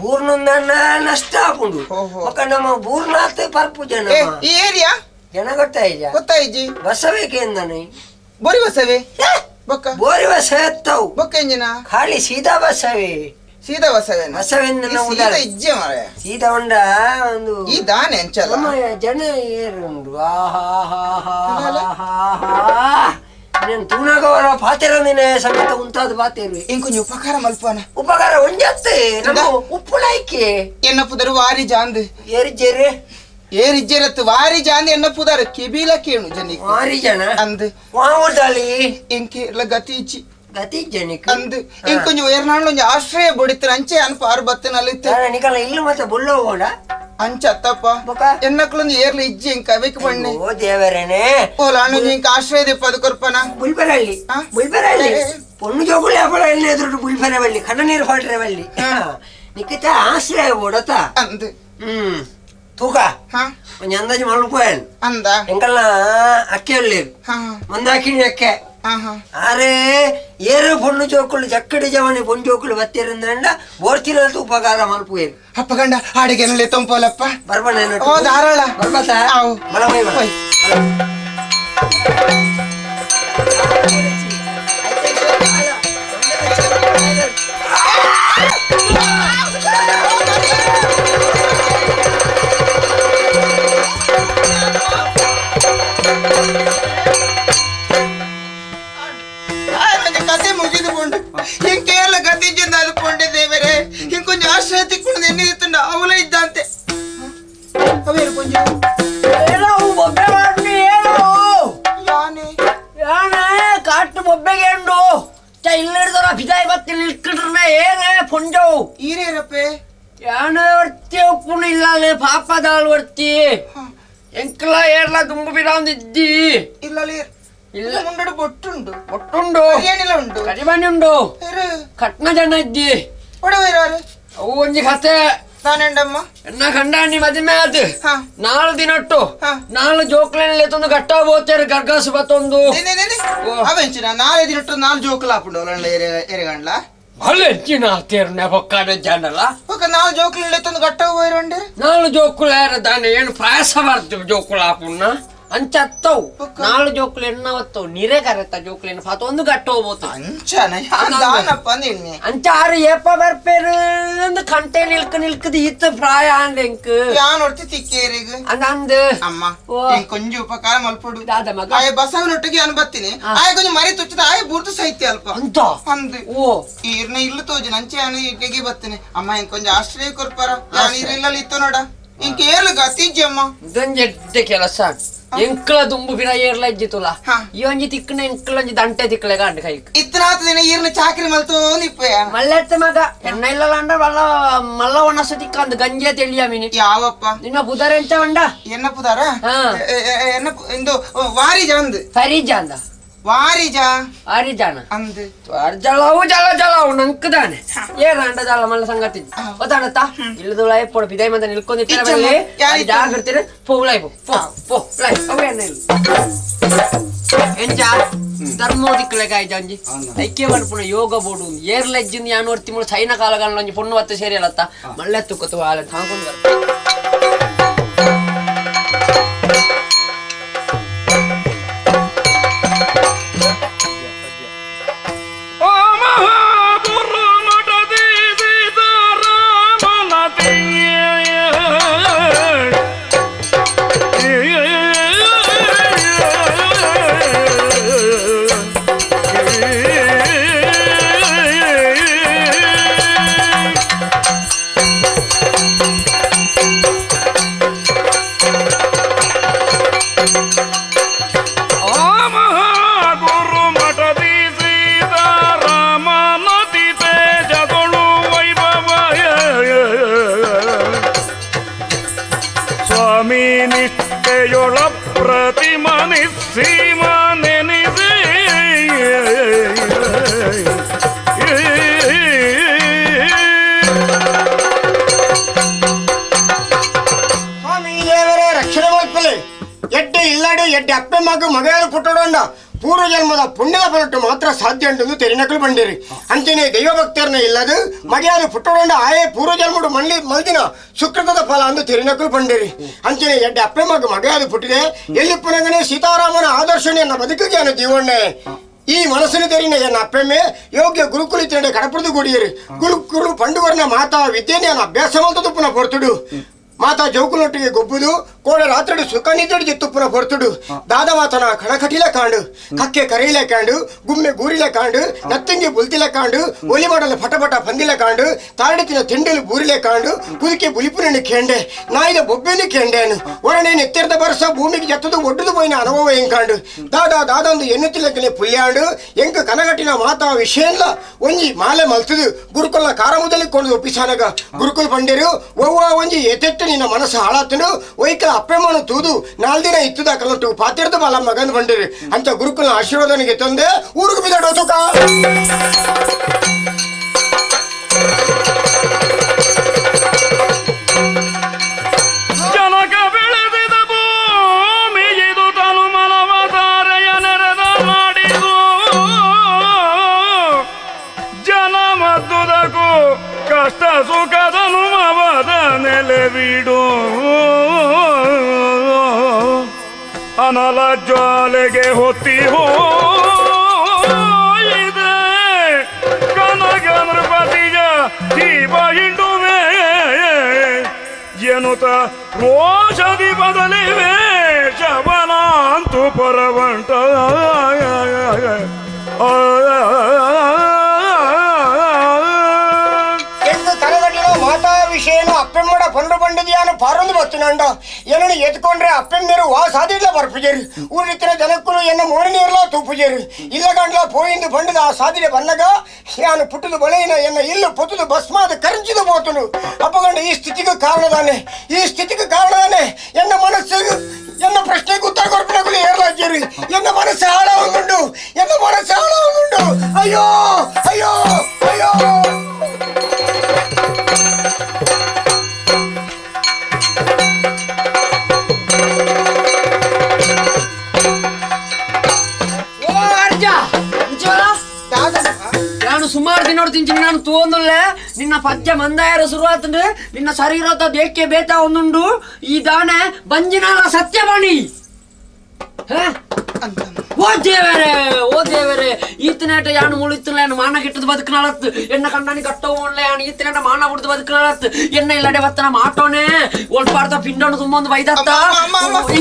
ಬೂರ್ನೊಂದನ್ನ ನಷ್ಟ ಆಪುಂಡು ಬೊಕ ನಮ್ಮ ಬೂರ್ನಾಥ ಪರ್ಪು ಜನ ಈ ಏರಿಯಾ ಜನ ಗೊತ್ತಾಯಿಜ ಗೊತ್ತಾಯಿಜಿ ಬಸವೇಕೆಂದನೆ ಬೋರಿ ಬಸವೆ ಬೊಕ್ಕ ಬೋರಿ ಬಸ ಎತ್ತವು ಬೊಕ್ಕ ಇಂಜಿನ ಖಾಲಿ ಸೀದಾ ಬಸವೆ ಸೀದಾ ಬಸವೆ ಬಸವೆಂದ ಸೀದಾ ಇಜ್ಜೆ ಮಾರಾಯ ಸೀದಾ ಉಂಡ ಒಂದು ಈ ದಾನೆ ಅಂಚಲ್ಲ ನಮ್ಮ ಜನ ಏರುಂಡು ಆಹಾ ಹಾ ಹಾ ಹಾ ಹಾ నేను ತೂನಗವರ ಪಾತೆರಂದಿನ ಸಮೇತ ಉಂತಾದ ಪಾತೆರು ಇಂಕೊಂಜಿ ಉಪಕಾರ ಮಲ್ಪನ ಉಪಕಾರ ಒಂಜತ್ತೆ ನಮ್ಮ ಉಪ್ಪು ಲಾಯ್ಕೆ ಎನ್ನ ಪುದರು ವಾರಿ ಜಾಂದ್ ಏರಿಜ್ಜೇರು ಏರಿಜ್ಜೇರತ್ತು ವಾರಿ ಜಾಂದ್ ಎನ್ನ ಪುದಾರ ಕೆಬಿಲ ಕೇಣು ಜನಿಕ್ ವಾರಿ ಜನ ಅಂದ್ ವಾವುದಾಲಿ ಇಂಕೆ ಎಲ್ಲ ಗತಿ ಇಚ್ಚಿ ಗತಿ ಜನಿಕ್ ಅಂದ್ ಇಂಕೊಂಜಿ ಏರ್ನಾಳು ಒಂಜಿ ಆಶ್ರಯ ಬೊಡಿತ್ರ ಅಂಚೆ ಅನ್ಪ ಆರು ಬತ್ತನಲ್ಲಿ ನಿಕಲ ಇಲ್ಲು ಮತ್ತೆ ಬುಲ್ಲೋ ಹೋಡ ಅಂಚ ಅತ್ತಪ್ಪ ಎನ್ನಕ್ಲೊಂದು ಏರ್ಲ ಇಜ್ಜಿ ಇಂಕ ಅವೆಕ್ ಬಣ್ಣೆ ಓ ದೇವರೇನೆ ಓಲಾಣು ಇಂಕ ಆಶ್ರಯ ದೆಪ್ಪ ಅದು ಕೊರ್ಪನ ಬುಲ್ಬರಳ್ಳಿ ಬುಲ್ಬರಳ್ಳಿ ಪೊಣ್ಣು ಜೋಗುಳಿ ಅಪಳ ಎಣ್ಣೆ ಎದುರು ಬುಲ್ಬರವಳ್ಳಿ ಕಣ್ಣ ನೀರು ಫಾಟ್ರವಳ್ಳಿ ನಿಕ್ಕಿತ ಆಶ್ರಯ ಬೋಡತ ಅಂದ್ ತೂಕ ಒಂಜಿ ಅಂದಾಜು ಮಲ್ಪೋಯನ್ ಅಂದ ಎಂಕಲ್ನ ಅಕ್ಕೆ ಉಳ್ಳೇರು ಮಂದಾಕಿಣಿ ಅಕ್ಕೆ ಆರೆ ಏರು ಪೊಣ್ಣು ಜೋಕುಳು ಜಕ್ಕಡಿ ಜವನಿ ಪೊಣ್ಣು ಜೋಕುಳು ಬತ್ತಿರಂದ ಬೋರ್ತಿನ ಉಪಕಾರ ಮಲ್ಪುವೇರು ಅಪ್ಪ ಗಂಡ ಆಡಿಗೆನಲ್ಲೇ ತೊಂಪೋಲಪ್ಪ ಬರ್ಬಣ್ಣ ಓ ಧಾರಾಳ ಬರ್ಬತ್ತ ಬಲ ಕತೆ ಮುಗಿದು ಪೋಂಡು ಇಂಕೇಲ ಗತಿ ಅದು ಪೋಂಡೆ ದೇವರೇ ಇಂಕೊಂಚ ಆಶ್ರಯ ತಿಕ್ಕೊಂಡು ಎನ್ನಿತ್ತುಂಡ ಅವಲ ಇದ್ದಂತೆ ಅವೇರು ಕೊಂಚ ಬೊಬ್ಬೆ ಮಾಡಿ ಏನು ಯಾನೆ ಯಾನೆ ಕಾಟು ಬೊಬ್ಬೆಗೆ ಉಂಡು ಇಲ್ಲಿಡ್ದರ ಬಿದಾಯ್ ಬತ್ತಿ ಇಕ್ಕಿಡ್ರನೆ ಏನೇ ಪೊಂಜವು ಈರೇರಪ್ಪೆ ಯಾನೆ ವರ್ತಿ ಒಪ್ಪುನು ಇಲ್ಲಾಲೆ ಪಾಪದಾಳು ವರ್ತಿ ಎಂಕಲ ಏರ್ಲ ದುಂಬು ಬಿಡೊಂದಿದ್ದಿ ಇಲ್ಲಲೇ ಇಲ್ಲ ಮುಂಡಡು ಬೊಟ್ಟುಂಡು ಬೊಟ್ಟುಂಡು ಏನಿಲ್ಲ ಉಂಡು ಕರಿಮಣಿ ಉಂಡು ಕಟ್ನ ಜನ ಇದ್ದಿ ಒಡವೇರಾರು ಅವು ಒಂಜಿ ಕತೆ ತಾನೆಂಡಮ್ಮ ಎನ್ನ ಕಂಡಾಣಿ ಮದಿಮೆ ಆತು ನಾಳು ದಿನಟ್ಟು ನಾಳು ಜೋಕ್ಲೆನಲ್ಲಿ ತಂದು ಗಟ್ಟ ಬೋತೇರು ಗರ್ಗಾಸು ಬತ್ತೊಂದು ಅವೆಂಚಿನ ನಾಳೆ ದಿನಟ್ಟು ನಾಲ್ ಜೋಕುಲ ಹಾಪುಂಡು ಎರೆಗಂಡ್ಲ ಅಲ್ಲ ಹೆಚ್ಚಿನ ತೇರ್ನೆ ಬೊಕ್ಕಾಡ ಜನಲ ಒಕ್ಕ ನಾಲ್ ಜೋಕುಲ ತಂದು ಗಟ್ಟ ಹೋಯ್ರಂಡೆ ನಾಳು ಜೋಕುಲ ಯಾರ ದಾನೆ ಏನು ಪ್ರಾಯಸ ಬರ್ತೀವಿ ಜೋಕುಲ ಹಾಪುಣ್ಣ ಅಂಚ ಅತ್ತವು ನಾಳು ಜೋಕುಲು ಎಣ್ಣ ಹೊತ್ತವು ನಿರೆ ಕರೆತ ಜೋಕುಲು ಫಾತ ಒಂದು ಗಟ್ಟ ಹೋಗ್ಬೋದು ಅಂಚನ ದಾನಪ್ಪ ಅಂದ್ ಅಂಚ ಆರು ಏಪ ಬರ್ಪೇರು ಅಂದ್ ಕಂಟೆ ನಿಲ್ಕ ನಿಲ್ಕದ ಈತ ಪ್ರಾಯ ಅಂದ್ ಎಂಕ್ ಯಾನೊರ್ತಿ ತಿಕ್ಕೇರಿಗ ಅಂದ ಅಂದ್ ಅಮ್ಮ ಕೊಂಜು ಉಪಕಾರ ಮಲ್ಪಡು ದಾದ ಮಗ ಆಯ ಬಸವನೊಟ್ಟಿಗೆ ಅನ್ ಬತ್ತೀನಿ ಆಯ ಕೊಂಜು ಮರಿ ತುಚ್ಚದ ಆಯ ಬೂರ್ತು ಸಹಿತ್ಯ ಅಲ್ಪ ಅಂತ ಅಂದ್ ಓ ಈರ್ನ ಇಲ್ಲು ತೋಜು ನಂಚೆ ಯಾನು ಇಡ್ಲಿಗೆ ಬತ್ತೀನಿ ಅಮ್ಮ ಇಂಕೊಂಜ ಆಶ್ರಯ ಕೊರ್ಪಾರ ಯಾನ್ ಈರಿಲ್ಲ ಇತ್ತು ನೋಡ ಇಂಕ ಏಳು ಗತಿ ಅಮ್ಮ ಇದೊಂಜೆಡ್ಡೆ ಕೆಲಸ ಎಂಕ್ಲ ದುಂಬು ಬಿರ ಏರ್ಲ ಇಜ್ಜಿತುಲ ಈ ಒಂಜಿ ತಿಕ್ಕನ ಎಂಕ್ಲ ಒಂಜಿ ದಂಟೆ ತಿಕ್ಕಲೆ ಗಂಡ ಕೈಕ್ ಇತ್ತನಾತ ದಿನ ಈರ್ನ ಚಾಕ್ರಿ ಮಲ್ತೋ ನಿಪ್ಪಯ ಮಲ್ಲೆತ್ತ ಮಗ ಎಣ್ಣ ಇಲ್ಲ ಅಂಡ ಮಲ್ಲ ಮಲ್ಲ ಒಣಸು ತಿಕ್ಕಂದು ಗಂಜೆ ತಿಳಿಯ ಮೀನಿ ಯಾವಪ್ಪ ನಿನ್ನ ಬುಧಾರ ಎಂತ ಉಂಡ ಎನ್ನ ಪುದಾರ ಎನ್ನ ಇಂದು ವಾರಿಜ ಅಂದ್ ಫರಿಜ ಅಂದ ವಾರಿಜ ವಾರಿಜಾನ ಅಂದ್ ಜಲವು ಜಲ ಜಲವು ನಂಕದಾನೆ ಏರಾಂಡ ಜಲ ಮಲ್ಲ ಸಂಗತಿ ಗೊತ್ತಾಡತ್ತ ಇಲ್ಲದುಳ ಪೊಡ ಬಿದಾಯ್ ಮಂದ ನಿಲ್ಕೊಂಡಿರ್ತಾರೆ ಜಾಗರ್ತೀರ ಪೋ ಉಳಾಯ್ ಪೋ ಪೋ ಉಳಾಯ್ ಅವೇನ ಇಲ್ಲ ಎಂಚ ಧರ್ಮೋದಿಕ್ಕಲೆ ಕಾಯ್ಜಂಜಿ ಐಕ್ಯ ಮನ್ಪುನ ಯೋಗ ಬೋಡು ಏರ್ಲೆಜ್ಜಿಂದ ಯಾನು ತಿಂಗಳು ಚೈನಾ ಕಾಲಗಾಲ ಪೊಣ್ಣು ಬತ್ತ ಸೇರಿಯಲತ್ತ ಮಳ್ಳೆ ತುಕ್ಕತ್ತು ಆಲೆ ತಾಂಕೊಂಡು ಬರ್ತ Yeah. ಎಡ್ಡೆ ಅಪ್ಪೆ ಮಗ ಮಗಯಾರು ಪುಟ್ಟೋಡಂಡ ಪೂರ್ವ ಜನ್ಮದ ಪುಣ್ಯದ ಫಲಟ್ಟು ಮಾತ್ರ ಸಾಧ್ಯ ಉಂಟು ತೆರಿನಕಲು ಬಂದಿರಿ. ಅಂಚನೆ ದೈವಭಕ್ತರನ್ನ ಇಲ್ಲದು ಮಗೆಯಾರು ಪುಟ್ಟೋಡಂಡ ಆಯೇ ಪೂರ್ವ ಜನ್ಮಡು ಮಲ್ಲಿ ಮಲ್ದಿನ ಸುಕೃತದ ಫಲ ಅಂದು ತೆರಿನಕಲು ಬಂದಿರಿ. ಅಂಚನೆ ಎಡ್ಡೆ ಅಪ್ಪೆ ಮಗ ಮಗೆಯಾರು ಪುಟ್ಟಿದೆ ಎಲ್ಲಿ ಪುನಗನೆ ಸೀತಾರಾಮನ ಆದರ್ಶನೆಯನ್ನ ಬದುಕಿಗೆ ಜೀವಣ್ಣೆ ಈ ಮನಸ್ಸಿನ ತೆರಿನ ಎನ್ನ ಅಪ್ಪೆಮ್ಮೆ ಯೋಗ್ಯ ಗುರುಕುಲಿತನೆ ಕಡಪುರದು ಗುಡಿಯರು ಗುರುಕುಲು ಪಂಡುವರ್ನ ಮಾತಾ ವಿದ್ಯೆಯನ್ನು ಅಭ್ಯಾಸ ಮಂತದ್ದು ಪುನಃ ಹೊರತುಡು ಮಾತಾ ಜೌಕುಲೊಟ್ಟಿಗೆ ಗೊಬ್ಬುದು ಕೋಡ ರಾತ್ರಿ ಸುಖ ನಿದ್ದಡಿ ಜಿತ್ತುಪ್ಪುನ ಹೊರತುಡು ದಾದವಾತನ ಕಣಕಟಿಲ ಕಾಂಡು ಕಕ್ಕೆ ಕರೆಯಿಲೆ ಕಾಂಡು ಗುಮ್ಮೆ ಗೂರಿಲ ಕಾಂಡು ನತ್ತಿಂಗಿ ಬುಲ್ತಿಲ ಕಾಂಡು ಒಲಿ ಮಾಡಲು ಪಟಪಟ ಪಂದಿಲ ಕಾಂಡು ತಾರಡಿತಿನ ತಿಂಡಲು ಬೂರಿಲೆ ಕಾಂಡು ಕುದುಕೆ ಬುಲಿಪುನನ್ನು ಕೇಂಡೆ ನಾಯಿದ ಬೊಬ್ಬೆನು ಕೇಂಡೇನು ಒರನೆ ನೆತ್ತೆರದ ಬರಸ ಭೂಮಿಗೆ ಜತ್ತದು ಒಡ್ಡುದು ಪೋಯಿನ ಅನುಭವ ಎಂಕಾಂಡು ದಾದಾ ದಾದಂದು ಎನ್ನುತ್ತಿಲ್ಲಕನೆ ಪುಲ್ಯಾಂಡು ಎಂಕ ಕನಗಟ್ಟಿನ ಮಾತಾ ವಿಷಯಲ್ಲ ಒಂಜಿ ಮಾಲೆ ಮಲ್ತದು ಗುರುಕುಲ ಕಾರ ಮೊದಲಿ ಕೊಂಡು ಒಪ್ಪಿಸಾನಗ ಗುರುಕುಲ್ ಪಂಡಿರು ಒವ್ವ ಒಂಜಿ ಎತ್ತೆಟ್ಟು ನಿನ್ನ ಮನಸ್ಸು ಹಾಳಾತನು ಒಯ್ಕ ಅಪ್ಪೆಮ್ಮನು ತೂದು ನಾಲ್ದಿನ ಇತ್ತದ ಕಲಟು ಪಾತಿರ್ದು ಬಾಲ ಮಗನ್ ಬಂಡಿರಿ ಅಂತ ಗುರುಕುಲ ಆಶೀರ್ವಾದನಿಗೆ ತಂದೆ ಊರಿಗೆ ಬಿದ್ದಾಡೋತುಕ. ಜನಕ ಬೆಳೆದಿದ ಭೂಮಿ ಇದು ತನು ಮನವ ತಾರೆಯ ನೆರೆದ ಮಾಡಿದು ಜನ ಮದ್ದುದಕ್ಕೂ ಕಷ್ಟ ಸುಖದನು ಮವದ ನೆಲೆವಿಡು ಅನಲ ಜ್ವಾಲೆಗೆ ಹೊತ್ತಿ ಹೋಯಿದೆ ಕನಕ ನೃಪತಿಯ ದೀಪ ಹಿಂಡುವೆ ಎನ್ನುತ್ತ ರೋಷದಿ ಬದಲಿವೆ ಶಬನಾಂತು ಪರವಂಟ. ಮಾತಾ ವಿಷಯನು ಅಪ್ಪೆಮ್ಮಡ ಪಂಡು ಬಂಡಿದ್ಯಾನು ಪಾರೊಂದು ಬತ್ತಿನಂಡ ಏನನ್ನು ಎತ್ಕೊಂಡ್ರೆ ಅಪ್ಪೆಮ್ಮರು ವಾ ಸಾಧಿಡ್ಲ ಬರ್ಪುಜೇರು ಊರಿತ್ತಿನ ಜನಕ್ಕೂ ಎನ್ನ ಮೋರಿ ನೀರ್ಲ ತೂಪುಜೇರು ಇಲ್ಲಗಂಡ್ಲ ಪೋಯಿಂದು ಬಂಡದ ಆ ಸಾಧಿಡೆ ಬನ್ನಗ ಯಾನು ಪುಟ್ಟದು ಬಳೆಯಿನ ಎನ್ನ ಇಲ್ಲು ಪೊತ್ತದು ಭಸ್ಮಾದ ಕರಿಂಚಿದು ಪೋತುನು ಅಪ್ಪಗಂಡ ಈ ಸ್ಥಿತಿಗೂ ಕಾರಣದಾನೆ ಈ ಸ್ಥಿತಿಗೂ ಕಾರಣದಾನೆ ಎನ್ನ ಮನಸ್ಸಿಗೆ ಎನ್ನ ಪ್ರಶ್ನೆಗೆ ಉತ್ತರ ಕೊರ್ಪಿನಗುಲು ಏರ್ಲಾಜೇರು ಎನ್ನ ಮನಸ್ಸು ಹಾಳಾಗುಂಡು ಎನ್ನ ಮನಸ್ಸು ಹಾಳಾಗುಂಡು ಅಯ್ಯೋ ಅಯ್ಯೋ ಅಯ್ಯೋ. ನಾನು ಸುಮಾರು ದಿನ ತಿಂಚಿನ ನಾನು ತೋಂದುಲ್ಲೆ ನಿನ್ನ ಪದ್ಯ ಮಂದಾಯರ ಶುರುವಾತಂದ್ರೆ ನಿನ್ನ ಶರೀರದ ದೇಕೆ ಬೇತ ಒಂದುಂಡು ಈ ದಾನೆ ಬಂಜಿನಾಲ ಸತ್ಯವಾಣಿ. ಓ ದೇವರೇ ಓ ದೇವರೇ ಈತನೇಟ ಯಾನು ಮುಳಿತ್ತಲ್ಲ ಮಾನ ಗಿಟ್ಟದ ಬದುಕನಾಳತ್ತು ಎನ್ನ ಕಂಡನಿ ಕಟ್ಟೋನ್ಲೆ ಯಾನು ಈತನೇಟ ಮಾನ ಬಿಡ್ದು ಬದುಕನಾಳತ್ತು ಎನ್ನ ಇಲ್ಲಡೆ ಬತ್ತನ ಮಾಟೋನೆ ಒಲ್ಪಾರ್ದ ಪಿಂಡೋಣ ತುಂಬೊಂದು ಬೈದತ್ತ ಅಮ್ಮ ಅಮ್ಮ ಅಮ್ಮ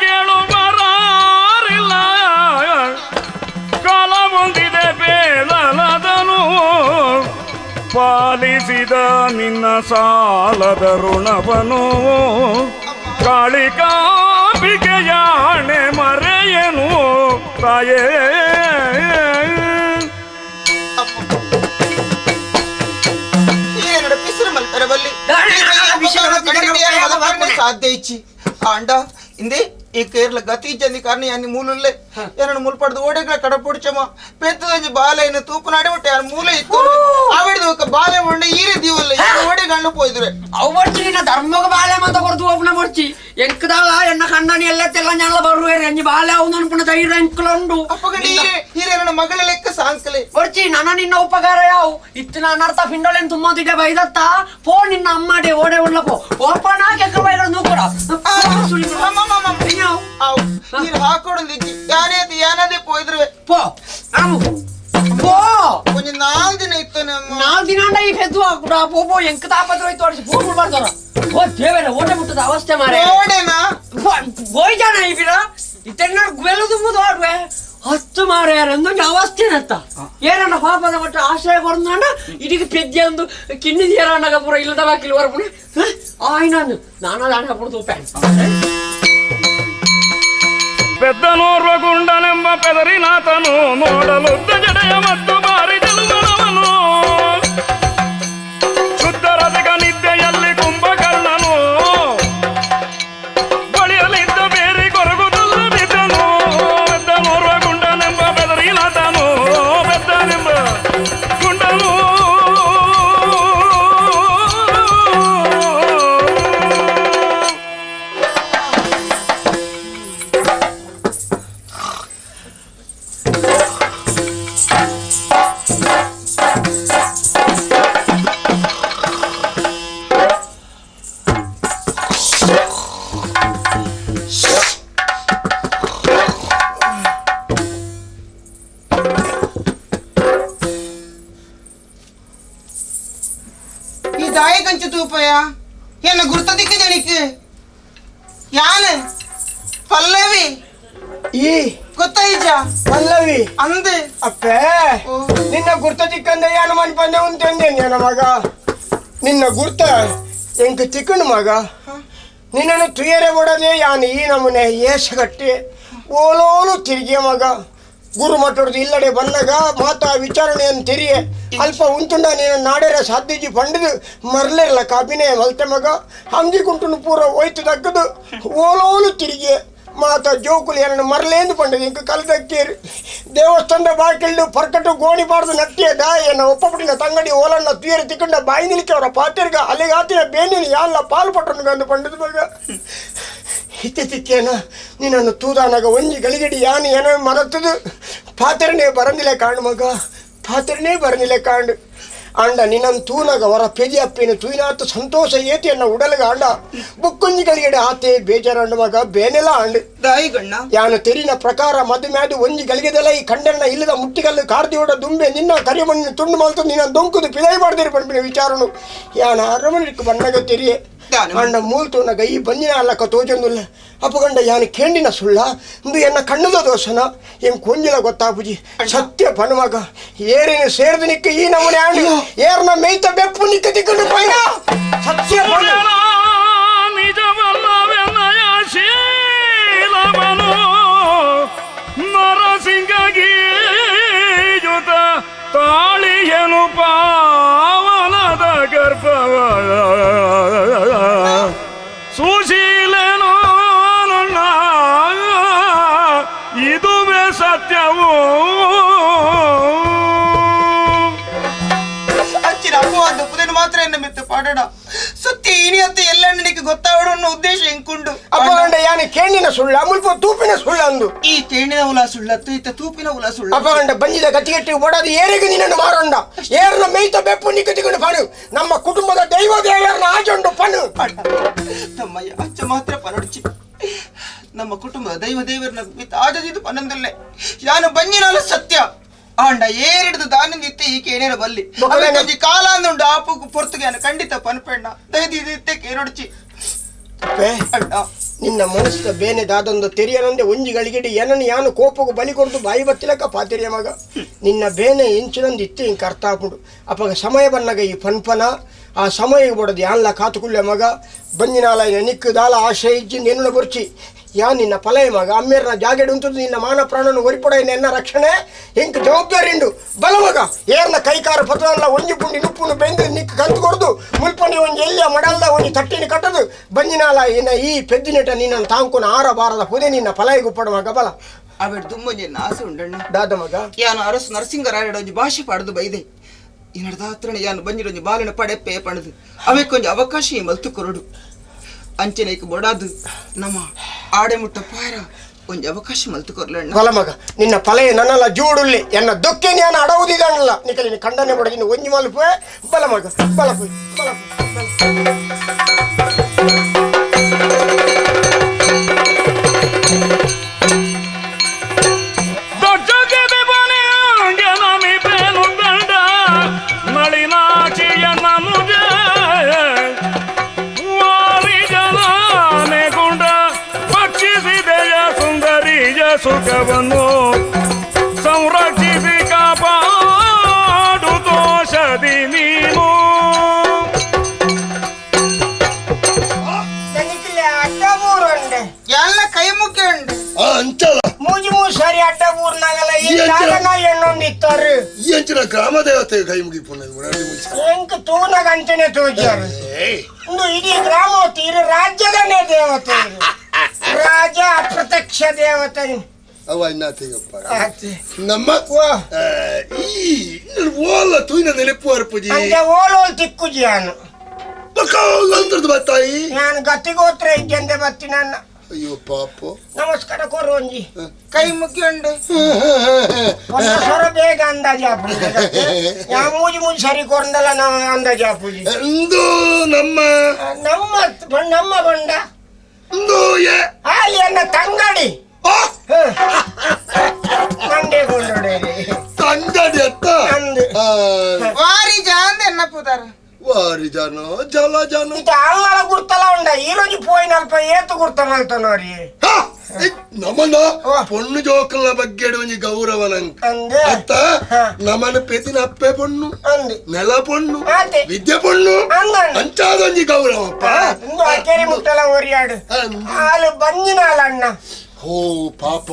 ಕೇಳುವರಾರಿಲ್ಲ ಕಾಲ ಹೊಂದಿದೆ ಬೇಲದನು ಪಾಲಿಸಿದ ನಿನ್ನ ಸಾಲದ ಋಣವನು ಕಾಳಿಕಾಂಬಿಕೆಯಾಣೆ ಮರೆಯನು ತಾಯೇ. ಸಾಧ್ಯ ಇಚ್ಚಿ ಆಂಡ ಇಂದೇ ಈ ಕೇರಳ ಗತಿ ಇಜ್ಜಂದಿ ಕಾರಣ ಯಾನಿ ಮೂಲುಲ್ಲೆ ಏನನ್ನು ಮುಲ್ಪಡ್ದು ಓಡೆಗಳ ಕಡಪೊಡಿಚಮ್ಮ ಪೆತ್ತದಂಜಿ ಬಾಲೆಯನ್ನು ತೂಪುನಾಡಿ ಒಟ್ಟೆ ಯಾರು ಮೂಲೆ ಇತ್ತು ಆವಿಡ್ದು ಬಾಲೆ ಉಂಡೆ ಈರೆ ದೀವಲ್ಲ ಓಡೆ ಗಂಡು ಪೋಯ್ದುರೆ ಅವು ಬರ್ಚಿ ನಿನ್ನ ಧರ್ಮಗ ಬಾಲೆ ಮಂತ ಕೊಡ್ತು ಒಬ್ಬನ ಬರ್ಚಿ ಎಂಕದಾಳ ಎನ್ನ ಕಣ್ಣನಿ ಎಲ್ಲ ತೆಲ್ಲ ഞങ്ങള ಬರುವೇರು ಎಂಜಿ ಬಾಲೆ ಅವನು ಅನ್ಪುಣ ಧೈರ್ಯ ಎಂಕಲುಂಡು ಅಪ್ಪಗಂಡು ಈರೆ ಈರೆ ನನ್ನ ಮಗಳ ಲೆಕ್ಕ ಸಾಂಕಲೆ ಬರ್ಚಿ ನನ್ನ ನಿನ್ನ ಉಪಕಾರ ಯಾವು ಇತ್ತು ಅನರ್ಥ ಪಿಂಡೋಳೆನ್ ತುಂಬಂತಿದ್ದೆ ಬೈದತ್ತ ಪೋ ನಿನ್ನ ಅಮ್ಮಾಡೆ ಓಡೆ ಉಳ್ಳ ಪೋ ಓಪಣ ಕೆಕ್ಕ ಬೈರ ನೂಕುರ ಹಾಕೊಡೊಂದಿಜ್ಜಿ ಯಾನೇ ಯಾನದೇ ಪೋಯ್ದ್ರುವೆ ಪೋ ಅಮ್ಮು ಪೋ ಒಂಜಿ ನಾಲ್ ದಿನ ಇತ್ತು ನಮ್ಮ ನಾಲ್ ದಿನ ಅಂಡ ಈ ಪೆದ್ದು ಹಾಕುಡ ಪೋ ಪೋ ಎಂಕ ತಾಪತ್ರ ಹೋಯ್ತು ಅಡಿಸಿ ಪೋ ಬಿಡ್ಬಾರ್ದಾರ ಓ ದೇವರೇ ಓಟೆ ಮುಟ್ಟದ ಅವಸ್ಥೆ ಮಾರೆ ಓಡೆನಾ ಬೋಯ್ಜಾನ ಈ ಬಿಡ ಇತ್ತೆನ್ನ ಗುವೆಲು ತುಂಬುದು ಆಡುವೆ ಹತ್ತು ಮಾರೆ ಎಂದೊಂದು ಅವಸ್ಥೆನತ್ತ ಏನನ್ನ ಪಾಪದ ಮಟ್ಟ ಆಶ್ರಯ ಕೊಡ್ತಾಂಡ ಇಡೀ ಪೆದ್ದೆ ಒಂದು ಕಿಣ್ಣಿ ಏರಣ್ಣಗ ಪೂರ ಇಲ್ಲದ ಬಾಕಿಲ್ ಹೊರಪುಣೆ ಆಯ್ ನಾನು ನಾನು ದಾಣ ಪುಡ್ದು ಪ್ಯಾನ್ ಪೆದ್ದನೋರ್ವ ಗುಂಡನೆಂಬ ಪೆದರಿನಾಥನು ನೋಡಲುದ್ದ ಜಡೆಯ ಮತ್ತು ಬಾರಿ ಜಲುವನವನು ಶುದ್ಧ ರಸಿಕ ನಿದ್ದೆಯಲ್ಲಿ ಕುಂಭಕರ್ಣನು ಬಳಿಯಲಿದ್ದ ಬೇರೆ ಕೊರಗುತ್ತಲ್ಲ ಬಿದ್ದನು ಪೆದ್ದನೋರ್ವ ಗುಂಡನೆಂಬ ಪೆದರಿನಾಥನು ಪೆದ್ದನೆಂಬ ಗುಂಡನು. ದಾಯ ಕಂಚು ತೂಪಯ ಎನ್ನ ಗುರ್ತ ದಿಕ್ಕ ಜನಿಕ್ ಯಾನು ಪಲ್ಲವಿ ಈ ಗೊತ್ತಾಯಿಜ ಪಲ್ಲವಿ ಅಂದೆ ಅಪ್ಪೆ ನಿನ್ನ ಗುರ್ತ ತಿಕ್ಕಂದೆ ಯಾನು ಮನ್ಪಂದೆ ಉಂಟಂದೆ ಮಗ ನಿನ್ನ ಗುರ್ತ ಎಂಕ್ ತಿಕ್ಕಂಡು ಮಗ ನಿನ್ನನ್ನು ತುಯರೆ ಒಡದೆ ಯಾನು ಈ ನಮೂನೆ ಏಸಗಟ್ಟಿ ಓಲೋಲು ತಿರುಗಿಯ ಮಗ ಗುರು ಮಟ್ಟೊಡ್ದು ಇಲ್ಲಡೆ ಬಂದಾಗ ಮಾತಾ ವಿಚಾರಣೆಯನ್ನು ತೆರಿಯೆ ಅಲ್ಪ ಉಂಟುಂಡ ನೀನು ನಾಡೆರ ಸಾಧ್ಯಜಿ ಪಂಡದು ಮರಲಿರಲ್ಲ ಕಾಪಿನೇ ಮಲ್ತೆ ಮಗ ಹಂಜಿ ಕುಂಟುನು ಪೂರ ಹೋಯ್ತು ದಕ್ಕದು ಓಲೋಲು ತಿರುಗಿಯೆ ಮಾತ ಜೋಕುಲು ಏನನ್ನು ಮರಲೇಂದು ಪಂಡದು ಇಂಕ ಕಲ್ದಕ್ಕೇರು ದೇವಸ್ಥಾನದ ಬಾಕಿಲ್ಡು ಪರ್ಕಟ್ಟು ಗೋಣಿ ಪಾಡ್ದು ನಟ್ಟಿಯ ದಾಯ ಎನ್ನ ಒಪ್ಪಪುಟ್ಟಿನ ತಂಗಡಿ ಓಲಣ್ಣ ತುಯರು ತಿಕ್ಕಂಡ ಬಾಯಿ ನಿಲಿಕೆ ಅವರ ಪಾತಿರ್ಗ ಅಲ್ಲಿಗೆ ಆತಿನ ಬೇನಿನ ಯಾಲ್ಲ ಪಾಲು ಪಟ್ಟನು ಅಂದು ಪಂಡದು ಮಗ ಹಿತ್ತೆ ತಿಕ್ಕೇನ ನಿನ್ನನ್ನು ತೂದಾನಾಗ ಒಂಜಿ ಗಳಿಗಡಿ ಯಾನು ಏನೋ ಮರತದು ಪಾತ್ರನೇ ಬರಂದಿಲ್ಲ ಕಾಣು ಮಗ ಪಾತ್ರನೇ ಬರಂದಿಲ್ಲ ಕಾಂಡು ಅಂಡ ನಿನ್ನನ್ನು ತೂನಾಗ ಹೊರ ಪೆದಿ ಅಪ್ಪಿನ ತೂಯಿನಾತ ಸಂತೋಷ ಏತಿಯನ್ನ ಉಡಲ್ಗ ಅಂಡ ಬುಕ್ಕೊಂಜಿ ಗಳಿಗಡೆ ಆತೆ ಬೇಜಾರಂಡು ಮಗ ಬೇನೆಲ್ಲ ಅಂಡು ದಾಯಿಗಣ್ಣ ಯಾನು ತೆರಿನ ಪ್ರಕಾರ ಮದು ಮ್ಯಾದು ಒಂಜಿ ಗಳಿಗೆದೆಲ್ಲ ಈ ಕಂಡಣ್ಣ ಇಲ್ಲದ ಮುಟ್ಟಿಗಲ್ಲು ಕಾರ್ದಿಯೋಡ ದುಂಬೆ ನಿನ್ನ ಕರಿಮಣ್ಣು ತುಂಡು ಮಲ್ತು ನಿನ್ನ ದೊಂಕುದು ಪಿದೈ ಮಾಡ್ದಿರಿ ಪಂಪಿನ ವಿಚಾರನು ಯಾನ ಅರಮನಿಕ್ ಬಣ್ಣಗ ತೆರಿಯೆ ಅಂಡ ಮೂಲ್ತೂನಾಗ ಈ ಬಂದಿನ ಅಲ್ಲಕ್ಕ ತೋಜೊಂದುಲ್ಲ ಅಪ್ಪಗಂಡ ಯಾನು ಕೇಂಡಿನ ಸುಳ್ಳ ಇಂದು ಎನ್ನ ಕಣ್ಣದ ದೋಷನ ಎಂ ಕೊಂಜಿಲ ಗೊತ್ತಾಪುಜಿ ಸತ್ಯ ಪಣುಮಗ ಏರಿನ ಸೇರ್ದು ನಿಕ್ಕ ಈ ನಮೂನೆ ಆಂಡು ಏರ್ನ ಮೇಯ್ತ ಬೆಪ್ಪು ನಿಕ್ಕ ತಿಕ್ಕೊಂಡು ಪೈನ ಸತ್ಯ ಪಣು ನಿಜವಲ್ಲವೆನ್ನಯ ಶೀಲವನು ನರಸಿಂಗೀಯುತ ತಾಳಿಯನು ಪಾವನದ ಗರ್ಭವ ಸುಶೀಲನು ಇದುವೇ ಸತ್ಯವು ಅಚ್ಚಿನ ಅಪವಾದ ಪುದೆನು ಮಾತ್ರ ಎನ್ನ ಮಿತ್ತು ಪಾಡೋಣ ಸತ್ಯ ಇನಿ ಅತ್ತ ಎಲ್ಲಣ್ಣನಿಗೆ ಗೊತ್ತಾವಡು ಅನ್ನೋ ಉದ್ದೇಶ ಎಂಕುಂಡು ಅಪ್ಪಗಂಡ ಯಾನು ಕೇಣಿನ ಸುಳ್ಳ ಮುಲ್ಪ ತೂಪಿನ ಸುಳ್ಳ ಅಂದು ಈ ಕೇಣಿನ ಉಲ ಸುಳ್ಳತ್ತು ಇತ್ತ ತೂಪಿನ ಉಲ ಸುಳ್ಳ ಅಪ್ಪಗಂಡ ಬಂಜಿದ ಗತಿಗೆಟ್ಟಿ ಒಡದು ಏರಿಗೂ ನಿನ್ನನ್ನು ಮಾರೋಂಡ ಏರ್ನ ಮೇಯ್ತ ಬೆಪ್ಪು ನಿಕ್ಕ ತಿಕೊಂಡು ಪಣು ನಮ್ಮ ಕುಟುಂಬದ ದೈವ ದೇವರನ್ನ ಆಚೊಂಡು ಪಣು ತಮ್ಮಯ್ಯ ಅಚ್ಚ ಮಾತ್ರ ಪನೊಡ್ಚಿ ನಮ್ಮ ಕುಟುಂಬದ ದೈವ ದೇವರನ್ನ ಆಜದಿದ್ದು ಪನ್ನೊಂದಲ್ಲೇ ಯಾನು ಬಂಜಿನಾಲ ಸತ್ಯ ಆಂಡ ಏರಿಡ್ದು ದಾನಿಂದ ಇತ್ತೆ ಈ ಕೇನೇರ ಬಲ್ಲಿ ಒಂಜಿ ಕಾಲ ಅಂದುಂಡು ಆಪುಗು ಪೊರ್ತುಗೆ ಖಂಡಿತ ಪನ್ಪೆಣ್ಣ ದಯದಿದ್ದು ಇತ್ತೆ ಕೇನೊಡ್ಚಿ ನಿನ್ನ ಮನಸ್ಸಿನ ಬೇನೆ ದಾದೊಂದು ತೆರಿಯನಂದೆ ಒಂಜಿ ಗಳಿಗೆಡಿ ಏನನ್ನು ಯಾನು ಕೋಪಗೂ ಬಲಿ ಕೊಡ್ದು ಬಾಯಿ ಬತ್ತಿಲಕ್ಕ ಪಾತಿರಿಯ ಮಗ ನಿನ್ನ ಬೇನೆ ಇಂಚಿನಂದು ಇತ್ತೆ ಹಿಂಗೆ ಅರ್ಥ ಹಾಕೊಂಡು ಅಪ್ಪಾಗ ಸಮಯ ಬನ್ನಾಗ ಈ ಪನ್ಪನ ಆ ಸಮಯ ಬಡದು ಯಾನ್ಲ ಕಾತುಕುಳ್ಳೆ ಮಗ ಬಂಜಿನಾಲ ನಿಕ್ಕು ದಾಲ ಆಶೆ ಇಜ್ಜಿಂದ ಎನ್ನುಳ ಬುರ್ಚಿ ಯಾ ನಿನ್ನ ಫಲಯ ಮಗ ಅಮ್ಮೇರ್ನ ಜಾಗೆಡು ಉಂಟು ನಿನ್ನ ಮಾನ ಪ್ರಾಣನ ಒರಿಪಡ ಎನ್ನ ರಕ್ಷಣೆ ಹಿಂಗೆ ಜವಾಬ್ದಾರಿ ಉಂಡು ಬಲ ಮಗ ಏರ್ನ ಕೈಕಾರ ಪತ್ರಲ್ಲ ಒಂಜಿ ಪುಂಡಿ ನುಪ್ಪುನು ಬೆಂದು ನಿಕ್ಕು ಕಂತು ಕೊಡ್ದು ಮುಲ್ಪನಿ ಒಂಜಿ ಎಲ್ಲಿಯ ಮಡಲ್ದ ಒಂಜಿ ತಟ್ಟಿನ ಕಟ್ಟದು ಬಂಜಿನಾಲ ಇನ್ನ ಈ ಪೆದ್ದಿನೆಟ ನಿನ್ನನ್ನು ತಾಂಕುನ ಆರ ಬಾರದ ಪುದೆ ನಿನ್ನ ಫಲಯ ಗುಪ್ಪಡ ಮಗ ಬಲ ಅವೆಡ್ ದುಮ್ಮೊಂಜಿ ಆಸೆ ಉಂಡಣ್ಣ ದಾದ ಮಗ ಯಾನು ಅರಸು ನರಸಿಂಗರಾಯಡ ಒಂಜಿ ಭಾಷೆ ಪಾಡ್ದು ಬೈದೆ ಇನ್ನಡ್ದಾತ್ರಣ ಯಾನು ಬಂಜಿಡೊಂಜಿ ಬಾಲಿನ ಪಡೆಪ್ಪೆ ಪಣದು ಅವೆಕ್ಕೊಂಜಿ ಅವಕಾಶ ಈ ಮಲ್ತು ಕೊರಡು ಅಂಚನೆಕ್ ಬೊಡಾದು ನಮ್ಮ ಆಡೆ ಮುಟ್ಟ ಪಾರ ಒಂಜಿ ಅವಕಾಶ ಮಲ್ತು ಕೊರ್ಲಣ್ಣ ಬಲ ಮಗ ನಿನ್ನ ಫಲಯ ನನ್ನಲ್ಲ ಜೋಡುಳ್ಳಿ ಎನ್ನ ದುಃಖೆ ನಾನು ಅಡವುದಿದಣ್ಣಲ್ಲ ನಿಕಲಿ ಖಂಡನೆ ಬಡಗಿನ ಒಂಜಿ ಮಲ್ಪೆ ಬಲ ಮಗ ಬಲ ಬಲ ಸುಖವನ್ನು ಸಂರಕ್ಷಿಸಿ ಕಾಪಾಡು ದೋಷದಿ ನೀನು ಎಲ್ಲ ಕೈ ಮುಖ್ಯ ಉಂಡು ಮೂಜಿ ಮೂರು ಸಾರಿ ಅಡ್ಡ ಊರ್ನಾಗಲ್ಲ ಎಣ್ಣೊಂದಿತ್ತಾರೆ ಈ ಅಂಚಿನ ಗ್ರಾಮ ದೇವತೆ ಕೈ ಮುಗಿಪು ಎಂಕ್ ತೂನಾಗ ಅಂಚನೆ ತೋಜಾರು ಇಂದು ಇಡೀ ಗ್ರಾಮವತಿ ಇರು ರಾಜ್ಯದನೇ ದೇವತೆ ರಾಜ ಅಪ್ರತ್ಯಕ್ಷ ದೇವತೆ ಅವ ಇನ್ನಾತಿಗಪ್ಪ ನಮ್ಮ ಈ ಓಲ ತೂಯಿನ ನೆನಪು ಅರ್ಪುಜಿ ಅಂಚೆ ಓಲೋಲ್ ತಿಕ್ಕುಜಿ ನಾನು ಅಂತರದು ಬತ್ತಾಯಿ ನಾನು ಗತಿಗೋತ್ರ ಇಜ್ಜಂದೆ ಬತ್ತಿ ನನ್ನ ಅಯ್ಯೋ ಪಾಪ ನಮಸ್ಕಾರ ಕೊರು ಒಂಜಿ ಕೈ ಮುಗಿಯುಂಡು ಒಂದು ಸ್ವರ ಬೇಗ ಅಂದಾಜು ಆಪುಜಿ ಯಾ ಮೂಜಿ ಮೂಜಿ ಸರಿ ಕೊರಂದಲ್ಲ ನಾವು ಅಂದಾಜು ಆಪುಜಿ ಇಂದು ನಮ್ಮ ನಮ್ಮ ನಮ್ಮ ಬಂಡ ಇಂದು ಆಲಿ ಅನ್ನ ತಂಗಡಿ ಮಂಡೆ ಕೊಂಡೊಡೆ ತಂಗಡಿ ಅತ್ತ ಅಂದು ವಾರಿ ಜಾಂದ ಎನ್ನ ಪುದಾರ ವಾರಿ ಜನ ಜಲ ಜನ ಅಲ್ಲಲ ಗುರ್ತಲ ಉಂಡ ಈ ರೋಜು ಪೋಯಿನಲ್ಪ ಏತು ಗುರ್ತ ಮಲ್ತನೋರಿ ನಮನ ಪೊಣ್ಣು ಜೋಕಲ್ನ ಬಗ್ಗೆ ಒಂಜಿ ಗೌರವ ನಂಗೆ ಅತ್ತ ನಮನ ಪೆದಿನ ಅಪ್ಪೆ ಪೊಣ್ಣು ನೆಲ ಪೊಣ್ಣು ವಿದ್ಯೆ ಪೊಣ್ಣು ಅಂಚಾದೊಂಜಿ ಗೌರವಪ್ಪ ಕೆರೆ ಮುಟ್ಟಲ ಓರಿಯಾಡು ಹಾಲು ಬಂಜಿನಾಲ ಅಣ್ಣ ಓ ಪಾಪ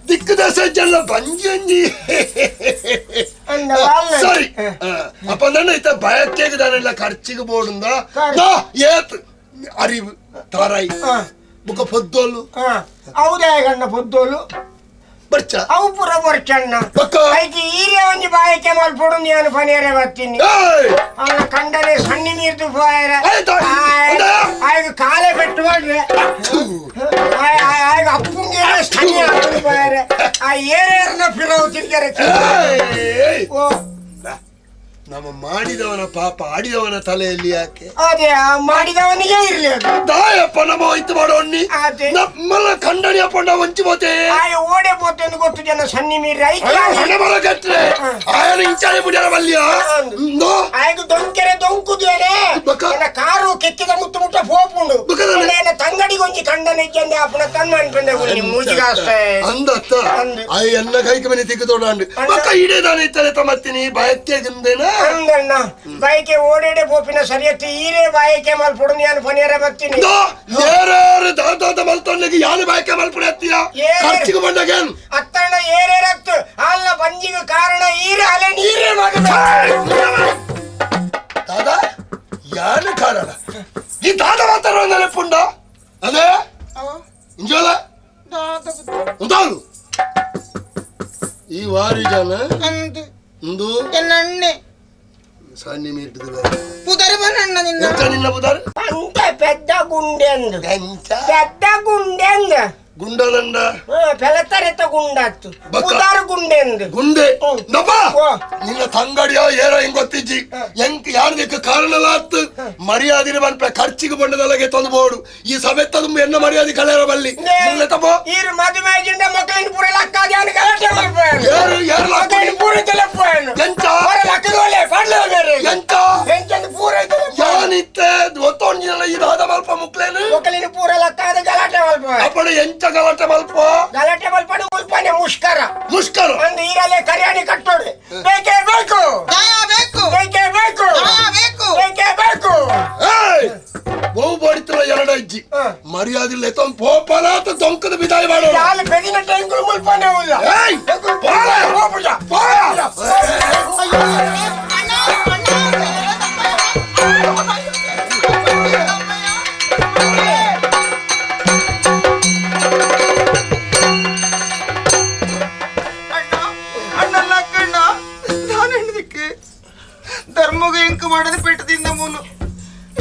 ದಿಕ್ಕದ ಸಜ್ಜಲ್ಲ ಬಂಜಿ ಅಂಜಿ ಸರಿ ಅಪ್ಪ ನನ್ನ ಇತ್ತ ಬಯಕೆಗೆ ದಾನೆಲ್ಲ ಖರ್ಚಿಗೆ ಬೋಡುಂದ ಏತ್ ಅರಿವು ತಾರಾಯಿ ಬುಕ್ಕ ಪೊದ್ದೋಲು ಹೌದಾ ಗಣ್ಣ ಪೊದ್ದೋಲು ಬರ್ಚ ಅವು ಪೂರ ಬರ್ಚಣ್ಣ ಐಕಿ ಈರೇ ಒಂಜಿ ಬಾಯಕ್ಕೆ ಮಲ್ಪೊಡು ನಾನು ಪನೇರೆ ಬರ್ತೀನಿ ಅವನ ಕಂಡನೆ ಸಣ್ಣ ನೀರ್ದು ಪೋಯರೆ ಆಯ್ಗ ಕಾಲೇ ಪೆಟ್ಟು ಮಾಡ್ರೆ ಆಯ್ಗ ಅಪ್ಪಂಗೆ ಸಣ್ಣ ಹಾಕೊಂಡು ಪೋಯರೆ ಆ ಏರೇರ್ನ ಫಿರವು ತಿರ್ಗರೆ. ನಮ್ಮ ಮಾಡಿದವನ ಪಾಪ ಆಡಿದವನ ತಲೆಯಲ್ಲಿ ಯಾಕೆ? ಅದೇ ಮಾಡಿದವನಿಗೆ ಇರ್ಲಿ ದಾಯಪ್ಪ ನಮ್ಮ ಹೋಯ್ತು ಮಾಡೋಣ್ಣಿ ನಮ್ಮಲ್ಲ ಖಂಡನಿಯಪ್ಪ ವಂಚಿ ಬೋತೆ ಓಡೆ ಬೋತೆ ಅಂತ ಗೊತ್ತು ಜನ ಸನ್ನಿ ಮೀರಿ ಹಣ ಬರ ಕಟ್ರೆ ಆಯನ ಇಂಚಾನೆ ಬಿಡ್ಯಾರ ಬಲ್ಲಿಯ ಆಯ್ತು ದೊಂಕೆರೆ ದೊಂಕುದೇನೆ ಕಾರು ಕೆಕ್ಕಿದ ಮುತ್ತು ಮುಟ್ಟ ಪೋಪುಂಡು ತಂಗಡಿಗೊಂಜಿ ಖಂಡನೆ ಇದ್ದಂದೆ ಅಪ್ಪನ ತನ್ನ ಅನ್ಕೊಂಡೆ ಮೂಜಿಗಾಸ್ತೆ ಅಂದತ್ತ ಆಯ್ ಎನ್ನ ಕೈಗೆ ಮನೆ ತಿಕ್ಕುದೋಡಾಂಡು ಮಕ್ಕ ಇಡೇದಾನೆ ಇತ್ತಲೆ ತಮ್ಮತ್ತೀನಿ ಬಯಕೆ ಗಿಂದೇನ ಅಂದಣ್ಣ ಬೈಕೆ ಓಡೇಡೆ ಪೋಪಿನ ಸರಿಯತ್ತು ಈರೇ ಬಾಯಕೆ ಮಲ್ಪೊಡು ನಾನು ಪನಿಯರ ಬರ್ತೀನಿ ಏರೇರು ದಾದಾದ ಮಲ್ತೊನ್ನೆಗೆ ಯಾರು ಬಾಯಕೆ ಮಲ್ಪೊಡು ಅತ್ತಿಯ ಖರ್ಚಿಗೆ ಬಂದಾಗೇನ್ ಅತ್ತಣ್ಣ ಏರೇರತ್ತು ಅಲ್ಲ ಬಂಜಿಗೆ ಕಾರಣ ಈರೇ ಅಲೆ ನೀರೇ ಮಗ ದಾದಾ ಯಾರು ಕಾರಣ ಈ ದಾದ ಮಾತಾಡೋ ಪುಂಡ ಅದೇ ಇಂಜೋಲ ಉಂಟಾನು ಈ ವಾರಿ ಜನ ಇಂದು ಎನ್ನಣ್ಣೆ ಸಣ್ಣ ಮೀರ್ತದೆ ಪುದರ್ ಬನ್ನಣ್ಣ ನಿನ್ನ ಎಂತ ನಿನ್ನ ಪುದರ್ ಅಂತ ಪೆದ್ದ ಗುಂಡೆ ಅಂದು ಪೆದ್ದ ಗುಂಡೆ ಅಂದ ಗುಂಡದಂಡ ಪೆಲತರೆತ ಗುಂಡಾತು ಪುದರ್ ಗುಂಡೆ ಅಂದು ಗುಂಡೆ ನಪ್ಪ ನಿನ್ನ ತಂಗಡಿಯ ಏರೋ ಹಿಂಗ್ ಗೊತ್ತಿಜ್ಜಿ ಎಂಕ್ ಯಾರ್ದಕ್ಕೆ ಕಾರಣಲಾತ್ ಮರ್ಯಾದಿನ ಬನ್ಪೆ ಖರ್ಚಿಗೆ ಬಂಡದೊಳಗೆ ತಂದು ಬೋಡು ಈ ಸಭೆ ತಂದು ಎನ್ನ ಮರ್ಯಾದೆ ಕಳೆಯರ ಬಲ್ಲಿ ಈರು ಮದುವೆ ಜಿಂಡ ಮಕ್ಕಳಿನ ಪೂರ ಲಕ್ಕಾದ ಗಲಾಟೆ ಯಾರು ಯಾರು ಮಕ್ಕಳಿನ ಪೂರ ತೆಲಪ್ಪು ಎಂತ ಲಕ್ಕದೋಲೆ ಪಾಡ್ಲೆ ಬೇರೆ ಎಂತ ಎಂಚಂದು ಪೂರ ಯಾನಿತ್ತೆ ಒತ್ತೊಂಜಿನಲ್ಲ ಈ ದಾದ ಮಲ್ಪ ಮುಕ್ಲೇನು ಮಕ್ಕಳಿನ ಪೂರ ಲಕ್ಕಾದ ಗಲಾಟೆ ಮಲ್ಪ ಅಪ್ಪಣೆ ಎಂಚ ಗಲಾಟೆ ಮಲ್ಪ ಗಲಾಟೆ ಮಲ್ಪಡು ಉಲ್ಪಾನೆ ಮುಷ್ಕರ ಮುಷ್ಕರ ಒಂದು ಈರಲೆ ಕರಿಯಾಣಿ ಕಟ್ಟೋಡು ಬೇಕೇ ಬೇಕು ಬೇಕು ಬೇಕೇ ಬೇಕು ಬೇಕು ಬೇಕೇ ಬೇಕು ಬಹು ಬಡಿತಲ್ಲ ಎರಡು ಅಜ್ಜಿ ಮರ್ಯಾದಿಲ್ಲ ತೊಂದ್ ಪೋಪಲಾತ ದೊಂಕದ ಬಿದಾಯಿ ಮಾಡೋ ಯಾಲು ಬೆದಿನ ಟೈಂಗುಳು ಮುಲ್ಪಾನೆ ಉಲ್ಲ ಧರ್ಮಗ ಎಂಕು ಮಾಡದ ಪೆಟ್ಟದಿಂದ ಮೂಲು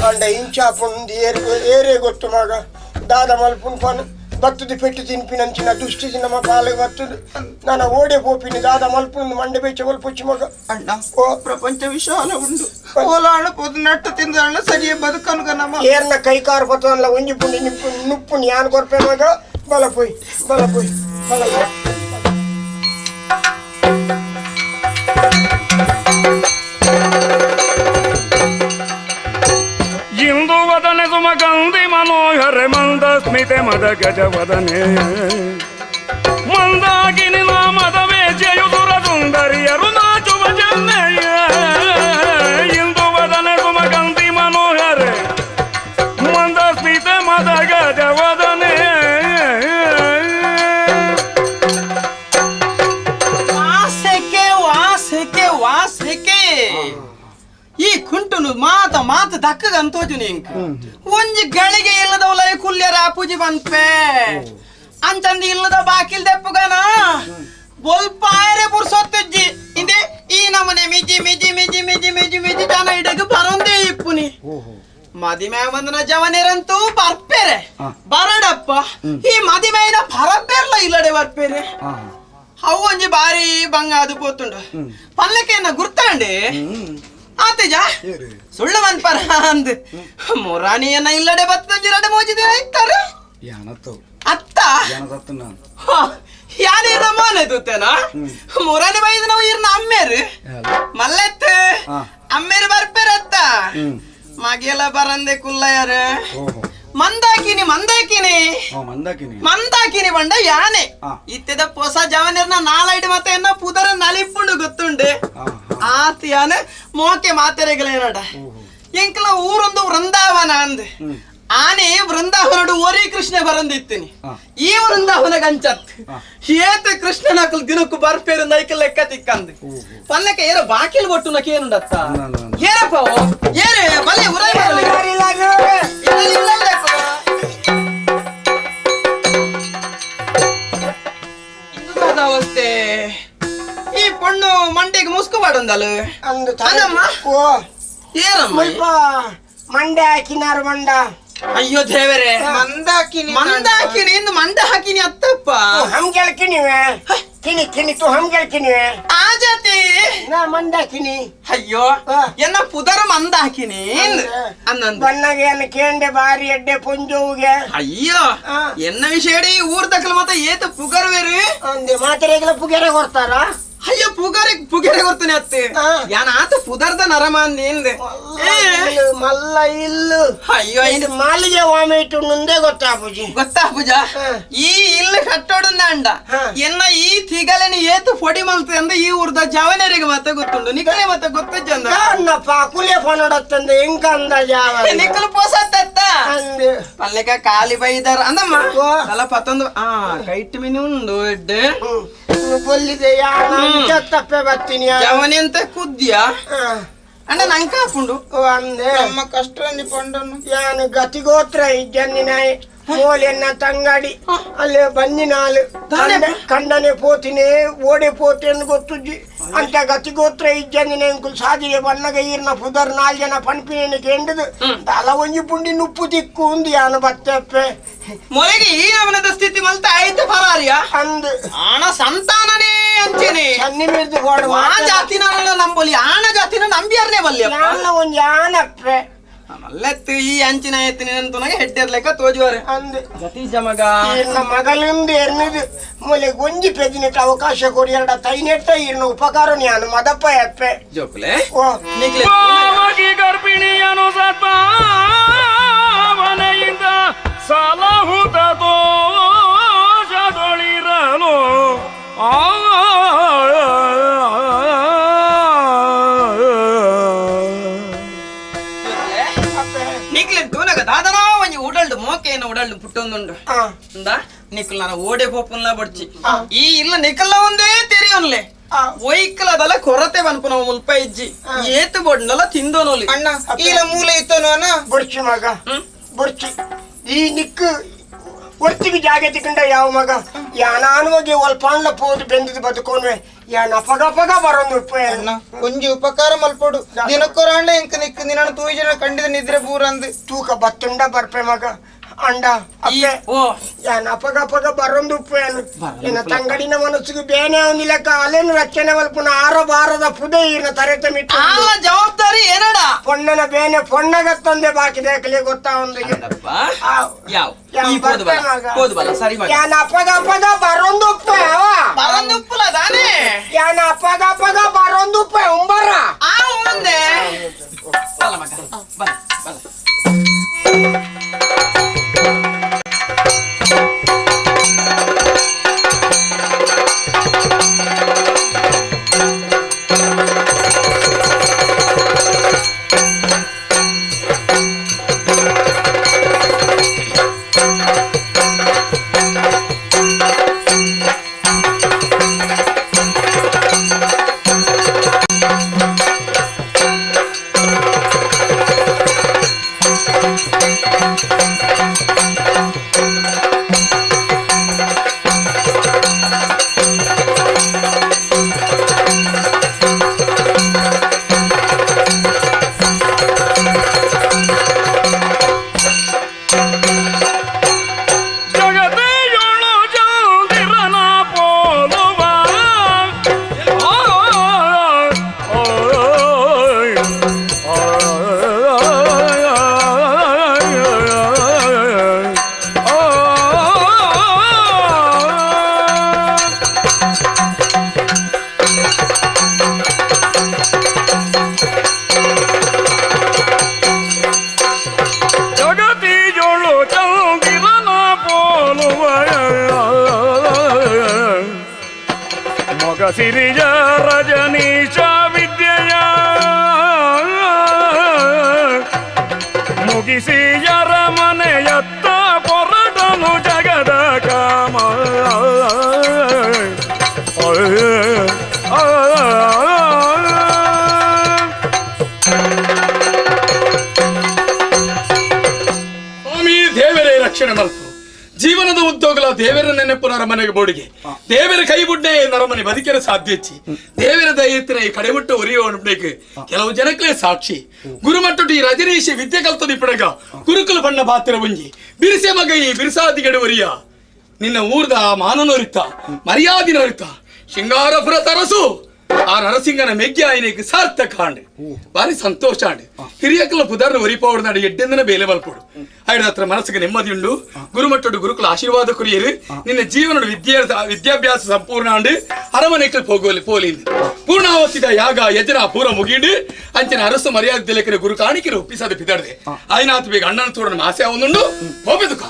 ಅಂಡ ಇಂಚಾಪುಂದು ಏರೇ ಗೊತ್ತು ಮಗ ದಾದ ಮಲ್ಪುನ್ ಪನ್ ಬತ್ತದು ಪೆಟ್ಟು ತಿನ್ಪಿನಂಚಿನ ದುಷ್ಟಿ ನಮ್ಮ ಪಾಲು ಬತ್ತದು ನಾನು ಓಡೆ ಪೋಪಿನಿ ದಾದ ಮಲ್ಪುನ್ ಮಂಡೆ ಬೇಚ ಮಲ್ಪುಚ್ಚಿ ಮಗ ಅಣ್ಣ ಓ ಪ್ರಪಂಚ ವಿಶಾಲ ಉಂಡು ಓಲಾಣ ಪೋದು ನಟ್ಟು ತಿಂದ ಅಣ್ಣ ಸರಿಯೇ ಬದುಕನುಗ ನಮ್ಮ ಏರ್ನ ಕೈ ಕಾರು ಬತ್ತದಲ್ಲ ಒಂಜಿ ಪುಂಡಿ ನಿಪ್ಪು ನುಪ್ಪು ಯಾನ್ ಕೊರ್ಪೆ ಮಗ ಬಲ ಪೋಯ್ ಬಲ ಪೋಯ್ ಬಲ ಪೋಯ್. ಇಂದು ವದನೆ ಸುಮಗಂಧಿ ಮನೋಹರೆ ಮಂದ ಸ್ಮಿತೆ ಮದ ಗಜವದನೆ ಮಂದಾಗಿನಿ ಮದವೇ ಜಯುದುರ ಸುಂದರಿಯರು ನಾಚುವ ಚೆನ್ನೆಯ ಇಂದು ವದನೆ ಸುಮಗಂಧಿ ಮನೋಹರೆ ಮಂದ ಸ್ಮಿತೆ ಮದ ಗಜವದನೆ ವಾಸಕ್ಕೆ ವಾಸಕ್ಕೆ ವಾಸಕ್ಕೆ ಈ ಕುಂಟುನು ಮಾತ ಮಾತ ದಕ್ಕಗ ಅಂತೋಜುನಿ ಇಂಕ್ ಒಂಜಿ ಗಳಿಗೆ ಇಲ್ಲದವಲ ಕುಲ್ಯರ ಪೂಜಿ ಬಂಪೆ ಅಂಚಂದಿ ಇಲ್ಲದ ಬಾಕಿಲ್ ದೆಪ್ಪುಗನ ಬೊಲ್ಪಾಯರೆ ಪುರ್ಸೊತ್ತಜ್ಜಿ ಇಂದೆ ಈ ನಮನೆ ಮಿಜಿ ಮಿಜಿ ಮಿಜಿ ಮಿಜಿ ಮಿಜಿ ಮಿಜಿ ಜನ ಇಡಗ ಬರಂದೇ ಇಪ್ಪುನಿ ಮದಿಮೆ ಬಂದನ ಜವನಿರಂತೂ ಬರ್ಪೇರೆ ಬರಡಪ್ಪ ಈ ಮದಿಮೆನ ಬರಬೇರ್ಲ ಇಲ್ಲಡೆ ಬರ್ಪೇರೆ ಅವು ಒಂಜಿ ಬಾರಿ ಬಂಗ ಅದು ಪೋತುಂಡು ಪಲ್ಲಕ್ಕಿಯನ್ನ ಗುರ್ತಾಂಡೆ ಆತೇಜ ಸುಳ್ಳು ಮನ್ಪರ ಅಂದ್ ಮುರಾಣಿಯನ್ನ ಇಲ್ಲಡೆ ಬತ್ತಂಜಿರಡೆ ಮೋಜಿದೆ ಇತ್ತಾರೆ ಅತ್ತ ಯಾನೇನ ಮಾನೆ ತೂತೇನ ಮುರಾಣಿ ಬೈದ ನಾವು ಇರ್ನ ಅಮ್ಮೇರು ಮಲ್ಲೆತ್ ಅಮ್ಮೇರು ಬರ್ಪೇರತ್ತ ಮಗೆಲ ಬರಂದೆ ಕುಲ್ಲಯಾರ ಮಂದಾಕಿನಿ ಮಂದಾಕಿನಿ ಮಂದಾಕಿನಿ ಮಂದಾಕಿನಿ ಬಂಡ ಯಾನೆ ಇತ್ತೆದ ಪೊಸ ಜವನಿರ್ನ ನಾಲೈಡ್ ಮತ್ತೆ ಎನ್ನ ಪುದರ ನಲಿಪುಂಡು ಗೊತ್ತುಂಡು ಆತ ಯಾನೆ ಮೋಕೆ ಮಾತೆರೆಗಳೇನಡ ಎಂಕಲ ಊರೊಂದು ವೃಂದಾವನ ಅಂದ್ ಆನೆ ವೃಂದಾವನಡು ಒರಿ ಕೃಷ್ಣ ಬರಂದಿತ್ತೀನಿ ಈ ವೃಂದಾವನ ಗಂಚತ್ ಏತ ಕೃಷ್ಣನಕಲ್ ದಿನಕ್ಕೂ ಬರ್ಪೇರು ನೈಕ ಲೆಕ್ಕ ತಿಕ್ಕಂದ್ ಪನ್ನಕ್ಕೆ ಏರ ಬಾಕಿಲ್ ಒಟ್ಟು ನಕೇನುಂಡತ್ತ ಏರಪ್ಪ ಏರೆ ಬಲೆ ಉರೈ ಬರಲಿ ಅವಸ್ಥೆ ಈ ಪೊಣ್ಣು ಮಂಡೆಗೆ ಮುಸ್ಕು ಬಾಡೊಂದಲು ಏನಮ್ಮ ಮಂಡೆ ಹಾಕಿನಾರು ಮಂಡ ಅಯ್ಯೋ ದೇವರೇ ಮಂದಾಕಿನಿ ಮಂದಾಕಿನಿ ಇಂದು ಮಂಡ ಹಾಕಿನಿ ಅತ್ತಪ್ಪ ಹಮ್ ಗೆಳ್ಕಿನಿವೆ ಕಿನಿ ಕಿನಿ ತು ಹಮ್ ಗೆಳ್ಕಿನಿವೆ ಆ ಜಾತಿ ನಾ ಮಂದಾಕಿನಿ ಅಯ್ಯೋ ಎನ್ನ ಪುದರ ಮಂದಾಕಿನಿ ಅನ್ನಂದು ಬಣ್ಣಗೆ ಎನ್ನ ಕೇಂಡೆ ಬಾರಿ ಎಡ್ಡೆ ಪೊಂಜೋವುಗೆ ಅಯ್ಯೋ ಎನ್ನ ವಿಷಯ ಊರ್ ದಕ್ಕಲ ಮತ್ತ ಏತ ಪುಗರ್ವೇರು ಅಂದೆ ಮಾತ್ರೆಗಳ ಪುಗೆರೆ ಕೊಡ್ತಾರ ಅಯ್ಯೋ ಪುಗರೆ ಪುಗೆರೆ ಕೊಡ್ತಾನೆ ಅತ್ತೆ ಯಾನ ಆತ ಪುದರ್ದ ನರಮಾಂದಿ ಮಲ್ಲ ಇಲ್ಲು ಅಯ್ಯೋ ಇದು ಮಾಲಿಗೆ ವಾಮಿಟ್ಟು ಮುಂದೆ ಗೊತ್ತಾ ಪೂಜಿ ಗೊತ್ತಾ ಪೂಜಾ ಈ ಇಲ್ಲು ಕಟ್ಟೋಡುಂದ ಅಂಡ ಎನ್ನ ಈ ತಿಗಲನಿ ಏತು ಪೊಡಿ ಮಲ್ತು ಅಂದ ಈ ಊರ್ದ ಜವನರಿಗೆ ಮತ್ತೆ ಗೊತ್ತುಂಡು ನಿಕ್ಕಲೆ ಮತ್ತೆ ಗೊತ್ತಜ್ಜಂದ ಪಾಕುಲೆ ಫೋನಡತ್ತಂದೆ ಎಂಕ ಅಂದ ಜಾವ ನಿಕ್ಕಲು ಪೋಸತ್ತ ಪಲ್ಲೆಕ ಕಾಲಿ ಬೈದಾರ ಅಂದಮ್ಮ ತಲ ಪತ್ತೊಂದು ಆ ಕೈಟ್ ಮಿನಿ ಉಂಡು ಎಡ್ಡೆ ಬೊಲ್ಲಿದೆ ತಪ್ಪೆ ಬರ್ತೀನಿ ಜವನಿ ಅಂತ ಕುದ್ಯ ಅಣ್ಣ ನಂಗೆ ಹಾಕೊಂಡು ಅಂದೆ ನಮ್ಮ ಕಷ್ಟ ಪಂಡನು ಯಾನು ಗತಿಗೋತ್ರ ಇಜ್ಜನ್ನಿನಾಯಿ ಮೋಲೆನ್ನ ತಂಗಡಿ ಅಲ್ಲಿ ಬಂದಿನಾಲು ಕಂಡನೆ ಪೋತಿನೇ ಓಡೆ ಪೋತೆ ಅಂತ ಗೊತ್ತುಜ್ಜಿ ಅಂತ ಗತಿಗೋತ್ರ ಇಜ್ಜನ್ನಿನ ಎಂಕುಲ್ ಸಾದಿಗೆ ಬಣ್ಣಗ ಈರ್ನ ಪುದರ್ ನಾಲ್ ಜನ ಪನ್ಪಿನ ಕೇಂಡದು ತಲ ಒಂಜಿ ಪುಂಡಿ ನುಪ್ಪು ತಿಕ್ಕು ಉಂದು ಯಾನು ಬತ್ತಪ್ಪೆ ಮೊಲೆಗೆ ಈ ಅವನದ ಸ್ಥಿತಿ ಮಲ್ತ ಆಯ್ತು ಪರಾರಿಯ ಅಂದು ಆಣ ಸಂತಾನನೇ ಅಂಚೆನೆ ಸನ್ನಿ ಮಿರ್ದು ಗೋಡು ಆ ಜಾತಿನ ನಂಬೊಲಿ ಆಣ ಜಾತಿನ ನಂಬಿಯಾರನೇ ಬಲ್ಲಿ ಒಂಜಿ ಆನಪ್ಪೆ ಮಲ್ಲೆತ್ತು ಈ ಅಂಚಿನ ಎತ್ತಿನ ತುನಗೆ ಹೆಡ್ಡಿರ್ಲೆಕ್ಕ ತೋಜುವಾರೆ ಅಂದು ಗತಿ ಮಗ ಈರ್ನ ಮಗಲಿಂದ ಎರ್ನಿದು ಮೊಲೆ ಗೊಂಜಿ ಪೆದಿನೆಟ್ಟ ಅವಕಾಶ ಕೊಡಿ ಎರಡ ತೈನೆಟ್ಟ ಈರ್ನ ಉಪಕಾರ ನಾನು ಮದಪ್ಪ ಎಪ್ಪೆ ಜೋಕುಲೆ ಓ ಗರ್ಭಿಣಿಯನು ಸತ್ಪಾವನೆಯಿಂದ ಸಲಹುತ ದೋಷದೊಳಿರಲು ಆ ಉಡಲ್ಡು ಮೋಕೆಯನ್ನು ಉಡಲ್ಡು ಪುಟ್ಟೊಂದುಂಡು ಅಂದ ನಿಕ್ಕಲ್ ನಾನು ಓಡೆ ಪೋಪುನ್ಲ ಬಡ್ಚಿ ಈ ಇಲ್ಲ ನಿಕ್ಕಲ್ಲ ಒಂದೇ ತೆರಿಯೋನ್ಲೆ ಒಯ್ಕಲದಲ್ಲ ಕೊರತೆ ಬನ್ಪುನ ಮುಲ್ಪ ಇಜ್ಜಿ ಏತು ಬೊಡ್ನಲ್ಲ ತಿಂದೋನೋಲಿ ಅಣ್ಣ ಈಲ ಮೂಲೆ ಇತ್ತೋನ ಬುಡ್ಚಿ ಮಗ ಬುಡ್ಚಿ ಈ ನಿಕ್ಕು ಒತ್ತಿಗೆ ಜಾಗೆ ತಿಕ್ಕಂಡ ಯಾವ ಮಗ ಯಾನಾನುವಾಗಿ ಒಲ್ಪಾಂಡ್ಲ ಪೋದು ಬೆಂದಿದ್ದು ಬದುಕೋನ್ವೆ ಯಾನ ಪಗ ಪಗ ಬರೋದು ಅಣ್ಣ ಒಂಜಿ ಉಪಕಾರ ಮಲ್ಪೋಡು ದಿನಕ್ಕೊರಾಂಡ ಎಂಕ ನಿಕ್ಕು ನಿನ್ನ ತೂಯಿ ಜನ ಕಂಡಿದ ನಿದ್ರೆ ಬೂರಂದು ತೂಕ ಬತ್ತುಂಡ ಬರ್ಪೆ ಮಗ ಅಂಡ ಅಪ್ಪೆ ಯಾನ ಅಪಗ ಪಗ ಬರೋದು ಉಪ್ಪೇನು ಎನ್ನ ತಂಗಡಿನ ಮನಸ್ಸಿಗೆ ಬೇನೆ ಅವನಿಲ್ಲ ಅಲ್ಲೇನು ರಕ್ಷಣೆ ಮಲ್ಪುನ ಆರೋ ಬಾರದ ಪುದೆ ಈರ್ನ ತರೆತ ಮಿಟ್ಟು ಜವಾಬ್ದಾರಿ ಏನಡ ಪೊಣ್ಣನ ಬೇನೆ ಪೊಣ್ಣಗತ್ತೊಂದೆ ಬಾಕಿ ದೇಕಲಿ ಗೊತ್ತಾ ಒಂದಿಗೆ ಯಾನ ಅಪಗ ಪಗ ಬರೋದು ಉಪ್ಪೆ ಬರೋದು ಉಪ್ಪುಲ ತಾನೇ ಯಾನ ಅಪಗ ಪಗ ಬರೋದು ಉಪ್ಪೆ ಉಂಬರ ಆ ಒಂದೇ ಬಲ ಮಗ ಬಲ ಬಲ ಸಿರಿಯ ರಜನೀಶ ವಿದ್ಯೆಯ ಮುಗಿಸಿ ಮನೆಯತ್ತ ಪೊರಟನು ಜಗದ ಕಾಮ. ಸ್ವಾಮಿ ದೇವರೇ ರಕ್ಷಣೆ ಮಲ್ಪು. ಜೀವನದ ಉದ್ಯೋಗಲ ದೇವರ ನೆನಪು ನರಮನೆಗೆ ಬೋಡಿಗೆ ದೇವರ ಕೈ ಬುಡ್ಡೆ ನರಮನೆ ಬದುಕಿರ ಸಾಧ್ಯ ಹೆಚ್ಚಿ ದೇವರ ದಯತ್ತಿನ ಈ ಕಡೆಮುಟ್ಟು ಒರಿಯುವ ಕೆಲವು ಜನಕ್ಕೆ ಸಾಕ್ಷಿ. ಗುರುಮಟ್ಟುಟಿ ರಜನೀಶ್ ವಿದ್ಯೆ ಕಲ್ತದಿ ಪಡಗ ಗುರುಕುಲ ಬಣ್ಣ ಪಾತ್ರ ಒಂಜಿ ಬಿರಿಸೆ ಮಗ ಈ ಬಿರುಸಾದಿಗಡೆ ಒರಿಯ ನಿನ್ನ ಊರ್ದ ಮಾನನೊರಿತ ಮರ್ಯಾದಿನೊರಿತ ಶೃಂಗಾರಪುರ ತರಸು ಆ ನರಸಿಂಗನ ಮೆಗ್ಗಿ ಆಯ್ನೇಕ್ ಸಾರ್ಥಕ ಆಂಡ್ ಬಾರಿ ಸಂತೋಷ ಆಂಡ್. ಹಿರಿಯಕಲ ಪುದರ್ನ ಒರಿಪೋಡು ನಾಡು ಎಡ್ಡೆಂದನ ಬೇಲೆ ಬಲ್ಪೋಡು ಐಡ ಹತ್ರ ಮನಸ್ಸಿಗೆ ನೆಮ್ಮದಿಯುಂಡು. ಗುರುಮಟ್ಟಡು ಗುರುಕುಲ ಆಶೀರ್ವಾದ ಕುರಿಯರು ನಿನ್ನ ಜೀವನದ ವಿದ್ಯಾಭ್ಯಾಸ ಸಂಪೂರ್ಣ ಆಂಡ್ ಅರಮನೆಗೆ ಹೋಗುವಲ್ಲಿ ಪೋಲಿಂದ ಪೂರ್ಣಾವತಿದ ಯಾಗ ಯಜನ ಪೂರ ಮುಗಿಂಡು ಅಂಚಿನ ಅರಸು ಮರ್ಯಾದೆ ದಿಲಕನ ಗುರು ಕಾಣಿಕೆರು ಒಪ್ಪಿಸದ ಪಿದರ್ದೆ ಆಯ್ನಾತ್ ಬೇಗ ಅಣ್ಣನ ತೋಡನ ಆಸೆ ಒಂದುಂಡು ಹೋಗಬೇಕು.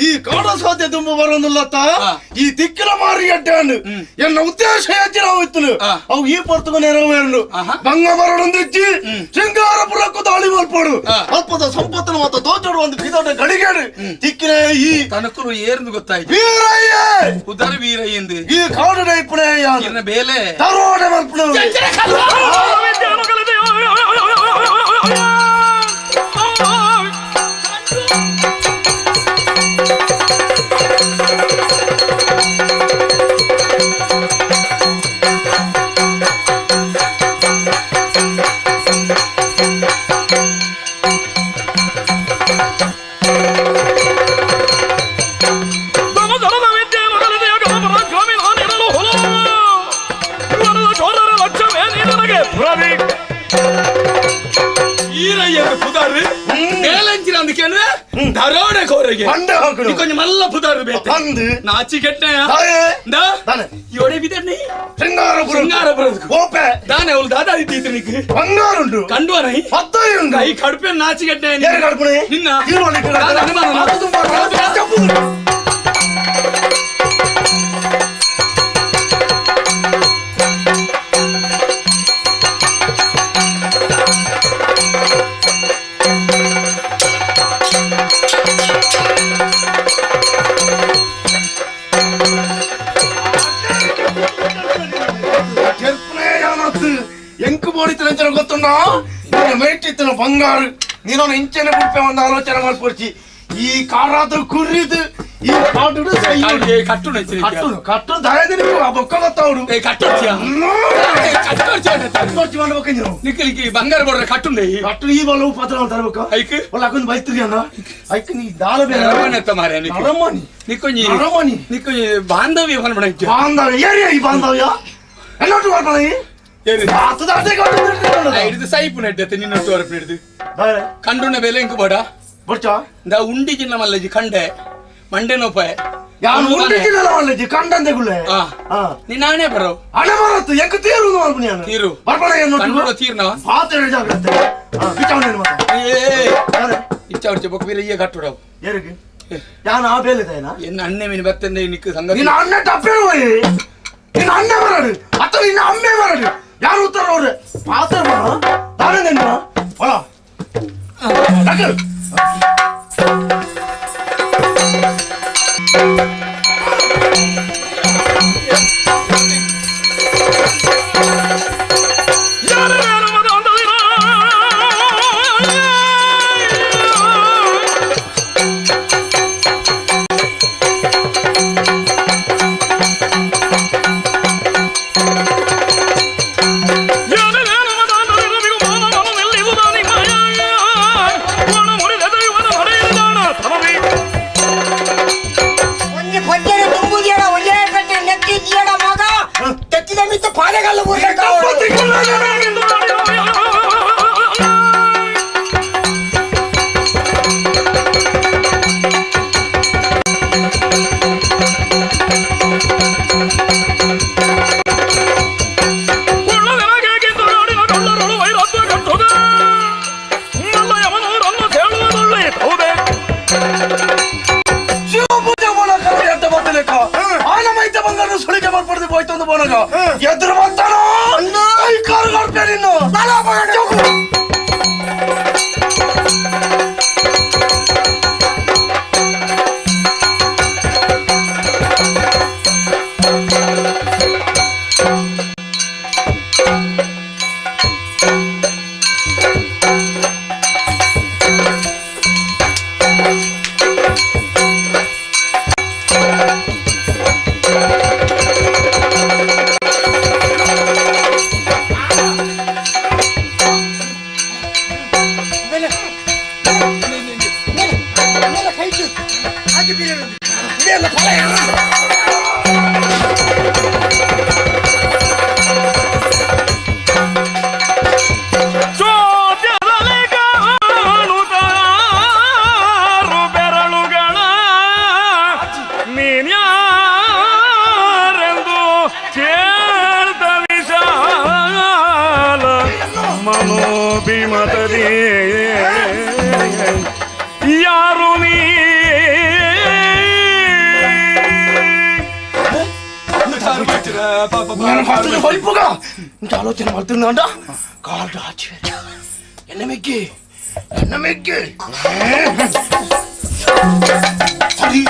ಈ ಕಾಡ ಸಾಧ್ಯ ತುಂಬ ಬರೋದಿಲ್ಲತ್ತ ಈ ತಿಕ್ಕಿನ ಮಾರಿ ಅಡ್ಡಾಂಡು ಎನ್ನ ಉದ್ದೇಶ ಹೆಚ್ಚಿನ ಹೋಯ್ತು ಅವು ಈ ಪೊರ್ತುಗು ನೆರವೇರು ಬಂಗ ಬರೋಡೊಂದಿಚ್ಚಿ ಶೃಂಗಾರಪುರಕ್ಕೂ ದಾಳಿ ಮಲ್ಪೋಡು ಅಲ್ಪದ ಸಂಪತ್ತನ್ನು ಮತ್ತು ದೋಚೋಡು ಒಂದು ಪಿದೊಡ್ಡ ಗಡಿಗೇಡು ತಿಕ್ಕಿನ ಈ ತನಕರು ಏರ್ದು ಗೊತ್ತಾಯ್ತು ವೀರಯ್ಯ ಉದರ ವೀರಯ್ಯ ಎಂದು ಈ ಕಾಡು ನೈಪುಣೆ ಬೇಲೆ ತರೋಡೆ ಮಲ್ಪುಣ. ಬಂಗಾರು ನೀನು ಇಂಚನೆ ಬಿಡ್ಪೆ ಒಂದು ಆಲೋಚನೆ ಮಾಡ್ಕೊಡ್ಚಿ ಈ ಕಾರಾದ್ರು ಕುರ್ರಿದು ಈ ಕಾಡು ಕಟ್ಟು ಕಟ್ಟು ಕಟ್ಟು ದಯದಿನ ಬೊಕ್ಕ ಗೊತ್ತವಡು ಕಟ್ಟೊಡ್ಚಿ ಮಾಡ್ಬೇಕು ನೀವು ನಿಕ್ಕಲಿಕ್ಕೆ ಬಂಗಾರ ಬೋಡ್ರೆ ಕಟ್ಟುಂಡೆ ಕಟ್ಟು ಈ ಬಲ್ಲ ಪತ್ರ ತರಬೇಕು ಐಕ್ ಒಳ್ಳೆ ಬೈತ್ರಿ ಅಣ್ಣ ಐಕ್ ನೀ ದಾಲ ಬೇರೆ ಅರಮನೆ ಮಾರ್ರೆ ಅರಮನೆ ನಿಕ್ಕೊಂಜಿ ಅರಮನೆ ನಿಕ್ಕೊಂಜಿ ಬಾಂಧವ್ಯ ಪನ್ಪಣ ಬಾಂಧವ್ಯ ಏರಿಯಾ ಈ ಬಾಂಧವ್ಯ ಎಲ್ಲೊಟ್ಟು ಮಾಡ್ಪಣ ಹಿಡಿದು ಸೈಪು ನೆಡ್ಡತ್ತೆ ನಿನ್ನೊಟ್ಟು ಹೊರಪು ಹಿಡಿದು ಕಂಡುಣ್ಣ ಬೆಲೆ ಇಂಕು ಬೇಡ ಇಂದ ಉಂಡಿ ಜಿನ್ನ ಮಲ್ಲಜಿ ಕಂಡೆ ಮಂಡೆ ನೋಪಾಯ ಯಾನು ಉಂಡಿ ಜಿನ್ನ ಮಲ್ಲಜಿ ಕಂಡಂದೆ ಗುಳ್ಳೆ ನೀನ್ ನಾನೇ ಬರೋ ಹಣೆ ಬರತ್ತು ಎಂಕ ತೀರು ಮಲ್ಪುನಿ ತೀರು ಬರ್ಪಣ ಏನು ಕಂಡುಣ ತೀರ್ನ ಪಾತ್ರ ಜಾಗ್ರತೆ ಬಿಚಾವಣೆ ಇಚ್ಚಾವರ್ಚೆ ಬೊಕ್ಕ ಬೀರ ಈ ಕಟ್ಟುಡವು ಏರಿಗೆ ಯಾನು ಆ ಬೇಲೆ ತಾಯಿನ ಎನ್ನ ಅಣ್ಣೆ ಮೀನು ಬತ್ತಂದೆ ನಿಕ್ಕ ಸಂಗತಿ ನಿನ್ನ ಅಣ್ಣ ಟಪ್ಪೇ ಹೋಯಿ ನಿನ್ನ ಅಣ್ಣ ಬರಡು ಅತ್ತ ನಿನ್ನ ಅಮ್ಮೆ ಬರಡು ಯಾರು ಉತ್ತರ ಅವ್ರೆ ಪಾತ್ರ ಬರೋ ತಾನೇ ನಿನ್ನ ಹೊಲ ಪಾದಗಲ್ಲು ಎದುರು ಬರ್ತಾನೋ ಕಾರು ಕೊಡ್ತೇನೆ ಆಲೋಚನೆ ಮಾಡ್ತಿದ್ದ ಕಾಲು ಆಚೆ ಎನ್ನ ಮೆಗ್ಗಿ ಎನ್ನ ಮೆಗ್ಗಿ ಸರಿ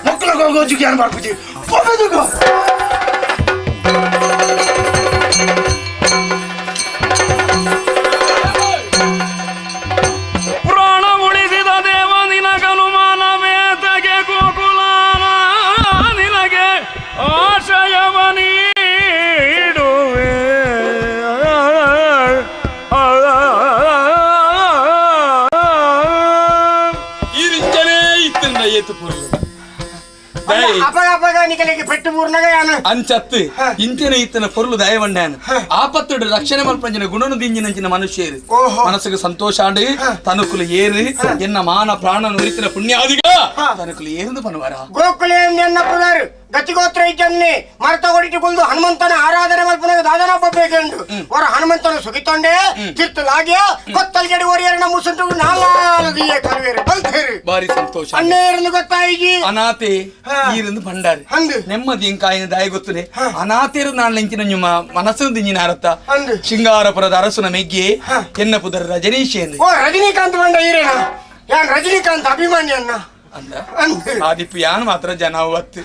ಮಕ್ಕಳ ಹೋಗೋಜಿಗೆ ಏನು ಮಾಡ್ಬಿಟ್ಟಿ ಹೋಗೋದು. ಪ್ರಾಣ ಉಳಿಸಿದ ದೇವ ನಿನಗನುಮಾನವೇ ಗೋಕುಲಾನ ನಿನಗೆ ಆಶಯವ ನೀಡುವೆ. ಅಂಚತ್ತು ಇಂಚಿನ ಇತ್ತನ ಪೊರ್ಲು ದಯವಣ್ಣಾನ ಆಪತ್ತುಡು ರಕ್ಷಣೆ ಮಲ್ಪಂಜಿನ ಗುಣನು ದಿಂಜಿನಂಚಿನ ಮನುಷ್ಯರು ಮನಸ್ಸಿಗೆ ಸಂತೋಷ ಆಂಡು ತನುಕುಲು ಏರು ಎನ್ನ ಮಾನ ಪ್ರಾಣ ನುರಿತಿನ ಪುಣ್ಯಾದಿಗ ತನುಕುಲು ಏರ್ದು ಪನುವಾರ ಗೋಕುಲೆ ಎನ್ನ ಪುನರ್ ಗತಿಗೋತ್ರ ಇಜ್ಜನ್ನೆ ಮರತ ಹೊಡಿತು ಕುಲ್ದು ಹನುಮಂತನ ಆರಾಧನೆ ಮಲ್ಪನಾಗ ದಾದನ ಬೇಕೆಂಡು ಹೊರ ಹನುಮಂತನ ಸುಗಿತೊಂಡೆ ತಿರ್ತಲಾಗಿಯ ಕೊತ್ತಲ್ಗಡಿ ಒರಿಯರನ ಮುಸುಂಟು ನಾಲ್ಕು ಕಲ್ವೇರು ಬಲ್ತೇರು ಬಾರಿ ಸಂತೋಷ ಅಣ್ಣೇರನ್ನು ಗೊತ್ತಾಯಿಜಿ ಅನಾಥೆ ನೀರಿಂದು ಭಂಡಾರಿ ನೆಮ್ಮದಿ ಎಂಕಾಯಿನ ದಾಯ ಗೊತ್ತುನೆ ಅನಾಥೇರು ನಾಳೆಂಚಿನ ನಿಮ್ಮ ಮನಸ್ಸು ದಿಂಜಿನ ಅರತ್ತ ಶೃಂಗಾರಪುರದ ಅರಸುನ ಮೆಗ್ಗಿ ಎನ್ನ ಪುದರ ರಜನೀಶ್ ಎಂದು. ಓ ರಜನಿಕಾಂತ್ ಬಂಡ ಈರೇನ ಯಾನ್ ರಜನಿಕಾಂತ್ ಅಭಿಮಾನಿ ಅನ್ನ ಆದಿಪ್ಪು ಯಾನ್ ಮಾತ್ರ ಜನ ಅವತ್ತು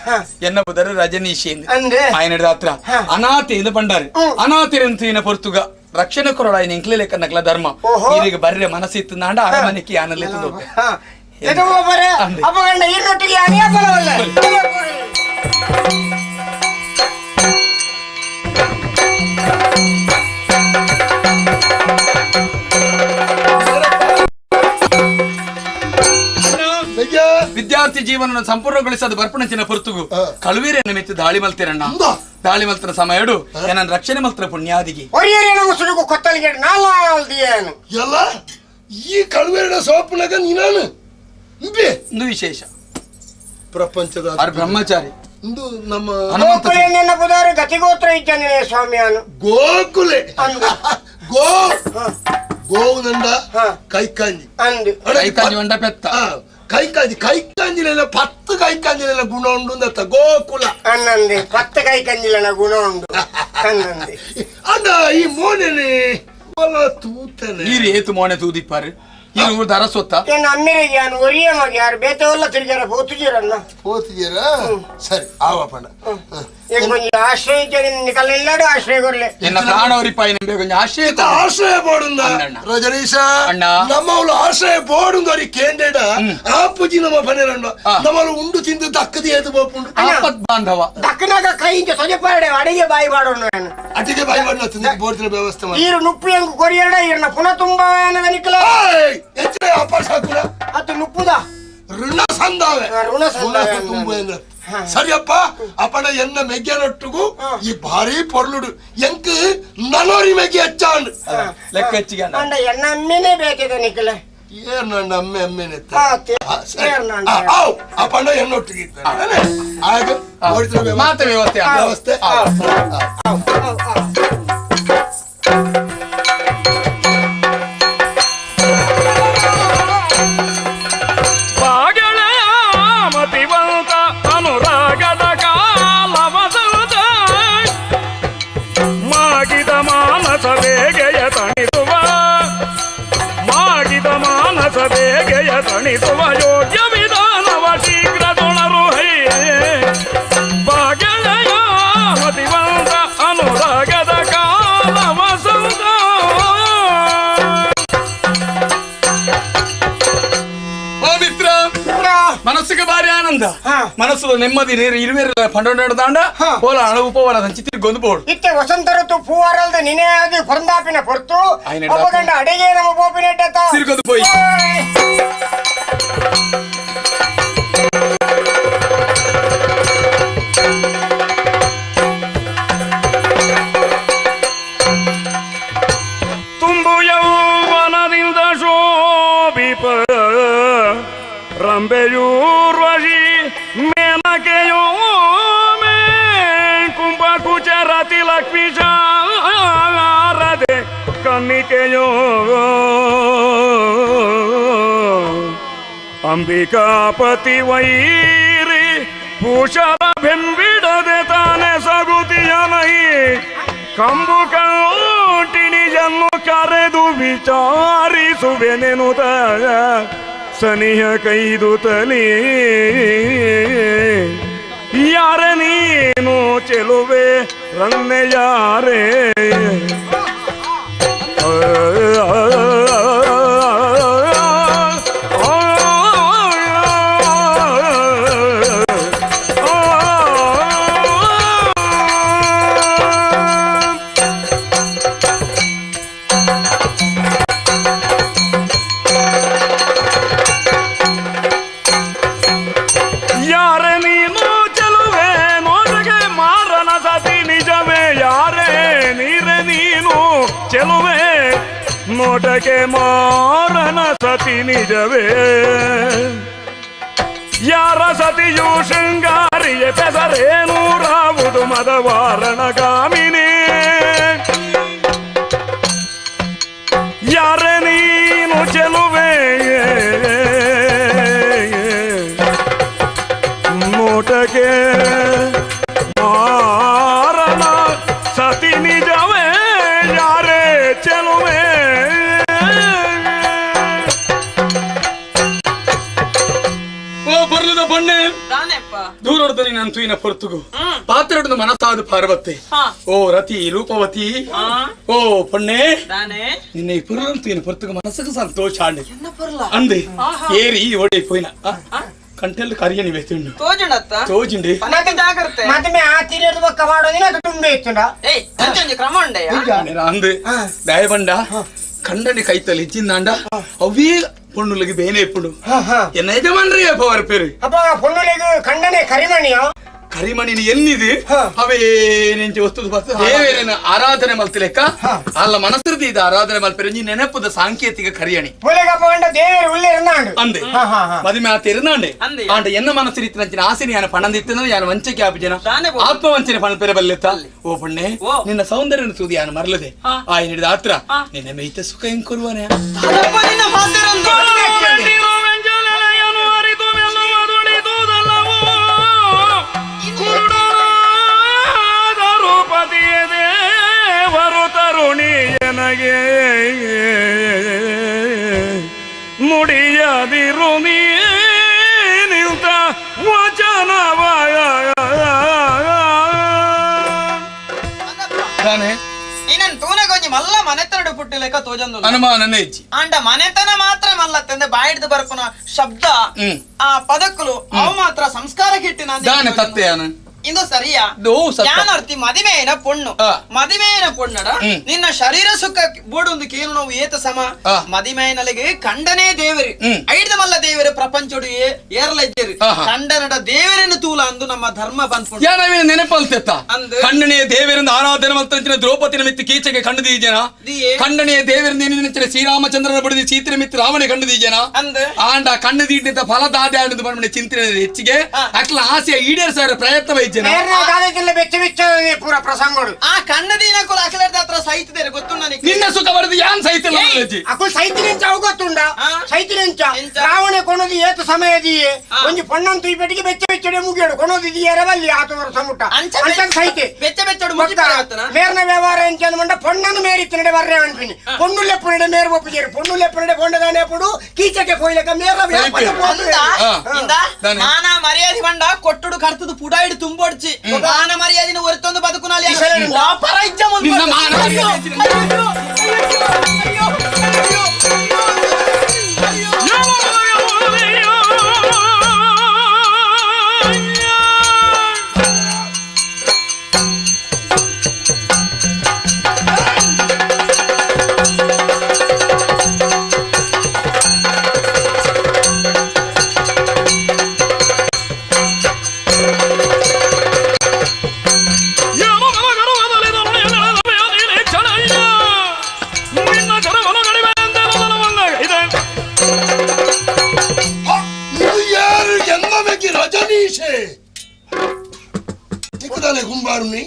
ಎನ್ನ ಪುದರ ರಜನೀಶ್ ಎಂದು ಹತ್ರ ಅನಾಥೆ ಎಂದು ಬಂಡಾರಿ ಅನಾಥೆರಂತ ಪೊರ್ತುಗ ರಕ್ಷಣೆ ಕೊರಡಾಯಿನ ಎಂಕ್ಲೆ ಲೆಕ್ಕನಕ್ಲ ಧರ್ಮ ಈರಿಗೆ ಬರ್ರೆ ಮನಸ್ಸಿತ್ತು ನಾಂಡ ಅರಮನೆಗೆ ಯಾನಲ್ಲಿ ವಿದ್ಯಾರ್ಥಿ ಜೀವನ ಸಂಪೂರ್ಣಗೊಳಿಸೋದು ಬರ್ಪಣಚಿನ ಪೊರ್ತುಗು ಕಳುವೀರನ್ನ ಮೆತ್ತು ದಾಳಿ ಮಲ್ತಿರಣ್ಣ ದಾಳಿ ಮಲ್ತರ ಸಮಯಡು ನನ್ನ ರಕ್ಷಣೆ ಮಲ್ತರ ಪುಣ್ಯಾದಿಗೆ ಎಲ್ಲ ಈ ಕಳುವೇರನ ಸೋಪುನಗ ನೀನಾನು ಒಂದು ವಿಶೇಷ ಪ್ರಪಂಚದ ಬ್ರಹ್ಮಚಾರಿ ಇಂದು ನಮ್ಮ ಗತಿಗೋತ್ರ ಇದ್ದಾನೆ ಸ್ವಾಮಿಯಾನು ಗೋಕುಲೆ ಗೋ ಗೋವುನಂಡ ಕೈಕಾಂಜಿ ಕೈಕಾಂಜಿ వంಡ ಪೆತ್ತ ಕೈಕಾಂಜಿ ಕೈಕಾಂಜಿಲೆಲ್ಲ 10 ಕೈಕಾಂಜಿಲೆಲ್ಲ ಗುಣ ಉಂಡು ಅಂತ ಗೋಕುಲ ಅನ್ನಂದೆ 10 ಕೈಕಾಂಜಿಲೆಲ್ಲ ಗುಣ ಉಂಡು ಅನ್ನಂದೆ ಅಣ್ಣ ಈ ಮೋನೆನೆ ಬಲ ತೂತನೆ ನೀರು ಏತು ಮೋನೆ ತೂದಿಪ್ಪಾರು ಈ ಊರ್ದ ಅರಸೊತ್ತ ಏನ್ ಅಮ್ಮೆರಿಗೆ ಯಾನು ಒರಿಯ ಮಗ ಯಾರು ಬೇತವಲ್ಲ ತಿರುಗಾರ ಪೋತುಜೀರಣ್ಣ ಪೋತುಜೀರ ಸರಿ ಆವಪ್ಪಣ್ಣ ಆಶ್ರಯ ನಿಕಲೆಲ್ಲಾಡು ಆಶ್ರಯ ಕೊರ್ಲೆ ಎನ್ನ ಪ್ರಾಣವರಿಪಾಯಿ ನಂಬೆ ಕೊಂಚ ಆಶ್ರಯ ಆಶ್ರಯ ಬೋಡುಂದ ರಜನೀಶ ಅಣ್ಣ ನಮ್ಮವಳು ಆಶ್ರಯ ಬೋಡುಂದ ಅವ್ರಿಗೆ ಕೇಂದ್ರ ಆ ಪೂಜಿ ನಮ್ಮ ಪನೆರಂಡ ನಮ್ಮಳು ಉಂಡು ತಿಂದು ದಕ್ಕದಿ ಏತು ಬೋಪುಂಡು ಆಪತ್ ಬಾಂಧವ ದಕ್ಕನಾಗ ಕೈ ಇಂಚ ಸೊಜಪಾಡೆ ಅಡಿಗೆ ಬಾಯಿ ಮಾಡೋಣ ನಾನು ಅಡಿಗೆ ಬಾಯಿ ಮಾಡೋಣ ತಿಂದು ಬೋರ್ತಿನ ವ್ಯವಸ್ಥೆ ಮಾಡಿ ಈರು ನುಪ್ಪು ಹೆಂಗು ಕೊರಿಯರಡ ಈರನ್ನ ಪುನಃ ತುಂಬ ನಿಕಲ ಹೆಚ್ಚಿನ ಅಪಾಸ ಹಾಕುನ ಅದು ನುಪ್ಪುದ ಋಣ ಸಂದಾವೆ ಋಣ ಸಂದಾವೆ ತುಂಬ ಸರಿಯಪ್ಪ ಅಪಣ ಎನ್ನ ಮೆಗ್ಗೆನೊಟ್ಟಿಗೂ ಈ ಭಾರಿ ಪೊರ್ಲುಡು ಎಂಕ್ ನಲೋರಿ ಮೆಗ್ಗೆ ಹೆಚ್ಚಾಂಡ್ ಲೆಕ್ಕ ಹೆಚ್ಚಿಗೆ ಅಂಡ ಎನ್ನ ಅಮ್ಮಿನೇ ಬೇಕಿದೆ ನಿಖಿಲ ಏನ್ ನನ್ನ ಅಮ್ಮೆ ಅಮ್ಮೆನೆ ಅಪಣ ಎನ್ನೊಟ್ಟಿಗೆ ಆಗ ಮಾತೆ ವ್ಯವಸ್ಥೆ ವ್ಯವಸ್ಥೆ. ಮತಿವಂತ ಅನುರಾಗದ ಕಾಲವಸಂತ ಮಾಗಿದ ಮಾನಸ ಬೇಗೆಯ ತಣಿಸುವ ಮಾಗಿದ ಮಾನಸ ಬೇಗೆಯ ತಣಿಸುವ ಯೋಗ್ಯ ವಿಧಾನವ ಶೀಘ್ರ ತೊಣರು ಬಾಗೆಳೆಯ ಮತಿವಂತ ಅನುರಾಗದ ಕಾಲವಸಂತ. ಓ ಮಿತ್ರ, ಮನಸ್ಸಿಗೆ ಭಾರಿ ಆನಂದ, ಮನಸ್ಸು ನೆಮ್ಮದಿ ನೀರು ಇರುವೇರ ಪಂಡೊಂಡ ದಾಂಡ ಪೋಲ ಅಣ ಉಪವನ ಸಂಚಿತಿ ಗೊಂದು ಬೋಡು. ಇತ್ತೆ ವಸಂತ ಋತು ಪೂವಾರಲ್ದ ನಿನೆ ಆಗಿ ಪರಂದಾಪಿನ ಹೊರತು ಅಪಗಂಡ ಅಡಿಗೆ ನಮ್ಮ ಬೋಪಿನೆಟ್ಟ ತಿರುಗೊಂದು ಪೋಯಿ. ತುಂಬು ಯೌವನದಿಂದ ಶೋಭಿಪ ರಂಬೆಯೂರ್ವಶಿ ಮೇನಕೆಯೋ ಮೇ ಕುಂಭ ಕುಚರತಿ ಲಕ್ಷ್ಮೀ ಶಾರದೆ ಕನ್ನಿಕೆಯೋ ಅಂಬಿಕಾಪತಿ ವೈರಿ ಭೂಷರ ಬೆಂಬಿಡದೆ ತಾನೆ ಸಗುತಿಯನೈ ಕಂಬು ಕಂಟಿಣಿಯನ್ನು ಕರೆದು ವಿಚಾರಿಸುವೆನೆನುತ ಸನಿಹ ಕೈದು ತಲಿ ಯಾರ ನೀನು ಚೆಲುವೆ ರನ್ನೆ ಯಾರೇ ಚೆಲುವೆ ನೋಟಕ್ಕೆ ಮಾರನ ಸತಿ ನಿಜವೇ ಯಾರ ಸತಿಯು ಶೃಂಗಾರಿಯ ಪೆಸರೇನು ರಾವುದು ಮದವಾರಣ ಗಾಮಿನಿ ಯಾರ ನೀನು ಚೆಲುವೆ ನೋಟಕ್ಕೆ ಮಾರನ ಸತಿ ನಿಜವೇ ಯಾರೇ ಚೆಲುವೆ. ಓ ಬರ್ಲದ ಬಣ್ಣೆ ದೂರೊಡ್ದನಿ ನಾನು ತೂಯಿನ ಪೊರ್ತುಗು ಪಾತ್ರೊಡ್ದು ಮನಸಾದು ಪಾರ್ವತಿ ಓ ರತಿ ರೂಪವತಿ ಓ ಪೊಣ್ಣೆ ನಿನ್ನ ಈ ಪುರ್ಲನ್ ತೂಯಿನ ಪೊರ್ತುಗು ಮನಸ್ಸಿಗೆ ಸಂತೋಷ ಆಂಡೆ ಅಂದೆ ಏರಿ ಓಡಿ ಪೋಯಿನ ಕಂಟೆಲ್ ಕರಿಯನಿ ಬೇತುಂಡು ತೋಜುಂಡಿ ಜಾಗ್ರತೆ ಮದುವೆ ಆ ತಿರಿಯದ ಬೊಕ್ಕ ಮಾಡೋದಿನ ಅದು ತುಂಬೆ ಇತ್ತುಂಡ ಏಯ್ ಅಂಚೊಂಜಿ ಕ್ರಮ ಉಂಡೆಯ ಅಂದೆ ದಯಬಂಡ ಕಂಡನಿ ಕೈತಲ್ಲಿ ಇಚ್ಚಿಂದಾಂಡ ಅವೇ ಪೊಣ್ಣುಲಿಗೆ ಬೇನೆ ಇಪ್ಪುಂಡು ಎನ್ನ ಯಜಮಾನ್ರಿ ಅಪ್ಪ ಪೇರು ಅಪ್ಪ ಪೊಣ್ಣುಲಿಗೆ ಕಂಡನೆ ಕರಿಮಣಿಯ ಕರಿಮಣಿನ ಎನ್ನಿದು ಅವೇ ನೆಂಚಿ ವಸ್ತು ದೇವೇರನ ಆರಾಧನೆ ಮಲ್ತಿಲೆಕ್ಕ ಅಲ್ಲ ಮನಸ್ಸಿರ್ದು ಇದು ಆರಾಧನೆ ಮಲ್ಪೆರೆ ನೀ ನೆನಪುದ ಸಾಂಕೇತಿಕ ಕರಿಯಣಿ ಅಂದೆ ಮದುವೆ ಆತ ಇರುನಾಂಡೆ ಆಂಡ ಎನ್ನ ಮನಸ್ಸಿರಿತ್ತಿನ ಆಸೆನಿ ಯಾನ ಪಣಂದಿತ್ತಿನ ಯಾನ ವಂಚಕೆ ಆಪಿಜನ ಆತ್ಮವಂಚನೆ ಪಣಪೆರೆ ಬಲ್ಲೆತ್ತ ಓ ಪಣ್ಣೆ ನಿನ್ನ ಸೌಂದರ್ಯನ ಸೂದಿ ಯಾನ ಮರಲದೆ ಆಯ್ ಹಿಡಿದ ಆತ್ರ ನಿನ್ನ ಮೇಯ್ತ ಸುಖ ಹೆಂಗ್ ಕೊರುವನೆ ದೇವರು ತರುಣಿಯನಗೆ ನುಡಿಯದಿರು ನಿಂತ ವಚನವ ಇನ್ನನ್ ತೂನಗೊಂಜಿ ಮಲ್ಲ ಮನೆತನಡು ಪುಟ್ಟಿಲೆಕ್ಕ ತೋಜಂದು ಅನುಮಾನನೇ ಇಜ್ಜಿ ಅಂಡ ಮನೆತನ ಮಾತ್ರ ಮಲ್ಲತ್ತಂದೆ ಬಾಯಿಡ್ದು ಬರ್ಪುನ ಶಬ್ದ ಆ ಪದಕ್ಕಲು ಅವು ಮಾತ್ರ ಸಂಸ್ಕಾರ ಕಿಟ್ಟಿನ ದಾನೆ ತತ್ತೆಯಾನ ಇಂದು ಸರಿಯಾ ಯಾನರ್ತಿ ಮದಿಮೆಯನ ಪೊಣ್ಣು ಮದಿಮೆಯನ ಪೊಣ್ಣಡ ನಿನ್ನ ಶರೀರ ಸುಖ ಬೋಡೊಂದು ಕೇನು ನಾವು ಏತ ಸಮ ಮದಿಮೆಯನಲ್ಲಿಗೆ ಕಂಡನೇ ದೇವರಿ ಐಡ್ದ ಮಲ್ಲ ದೇವರ ಪ್ರಪಂಚಡು ಏರ್ಲಜ್ಜರಿ ಕಂಡನಡ ದೇವರನ್ನು ತೂಲ ಅಂದು ನಮ್ಮ ಧರ್ಮ ಬಂದ್ಕೊಂಡು ಯಾನವೇ ನೆನಪಲ್ತೆತ್ತ ಕಣ್ಣನೆಯ ದೇವರಿಂದ ಆರಾಧನೆ ಮಲ್ತಂಚಿನ ದ್ರೌಪದಿನ ಮಿತ್ತು ಕೀಚಗೆ ಕಂಡು ದೀಜನ ಕಣ್ಣನೆಯ ದೇವರಿಂದ ನೆನಚಿನ ಶ್ರೀರಾಮಚಂದ್ರನ ಬಡಿದಿ ಸೀತನ ಮಿತ್ತು ರಾವಣೆ ಕಂಡು ದೀಜನ ಆಂಡ ಕಣ್ಣು ದೀಟಿಂತ ಫಲ ದಾದೆ ಆಂಡದು ಬಂದ ಚಿಂತನೆ ಹೆಚ್ಚಿಗೆ ಅಕ್ಲ ಆಸೆ ಈಡೇರಿಸಾರ ಪ್ರಯತ್ನ ವೈದ್ಯನ ಬೆಚ್ಚ ಬೆಚ್ಚ ಪೂರ ಪ್ರಸಂಗಗಳು ಆ ಕಣ್ಣದೀನ ಕುಲ ಅಖಿಲದ ಹತ್ರ ಸಹಿತದೇನೆ ಗೊತ್ತುಂಡ ನಿನ್ನ ಸುಖ ಬರದು ಯಾನ್ ಸಹಿತ ಅಕುಲ್ ಸೈತಿನೆಂಚ ಅವು ಗೊತ್ತುಂಡ ಸೈತಿನೆಂಚ ರಾವಣೆ ಕೊನದು ಏತ ಸಮಯದಿಯೇ ಒಂಜಿ ಪೊಣ್ಣನ್ ತುಯ್ಪೆಟ್ಟಿಗೆ ಬೆಚ್ಚ ಬೆಚ್ಚಡೆ ಮುಗಿಯೋಡು ಕೊನದು ಇದೆಯರವಲ್ಲಿ ಆತ ವರ್ಷ ಮುಟ್ಟ ಅಂಚ ಸೈತೆ ಬೆಚ್ಚ ಬೆಚ್ಚಡು ಮೇರ್ನ ವ್ಯವಹಾರ ಎಂಚ ಅಂದ ಪೊಣ್ಣನು ಮೇರಿತ್ತಿನಡೆ ಬರ್ರೆ ಅನ್ಪಿನಿ ಪೊಣ್ಣು ಲೆಪ್ಪುನಡೆ ಮೇರ್ ಒಪ್ಪುಜೇರು ಪೊಣ್ಣು ಲೆಪ್ಪುನಡೆ ಪೊಂಡದಾನೆ ಪುಡು ಕೀಚಕ್ಕೆ ಪೋಯ್ಲಕ ಮೇರ್ನ ಮಾನ ಮರ್ಯಾದೆ ಬಂಡ ಕೊಟ್ಟುಡು ಕರ್ತದು ಪುಡಾಯಿಡು ತುಂಬೋಡ್ಚಿ ಮಾನ ಮರ್ಯಾದಿನ ಹೊರತೊಂದು ಬದುಕುನಾಲಿ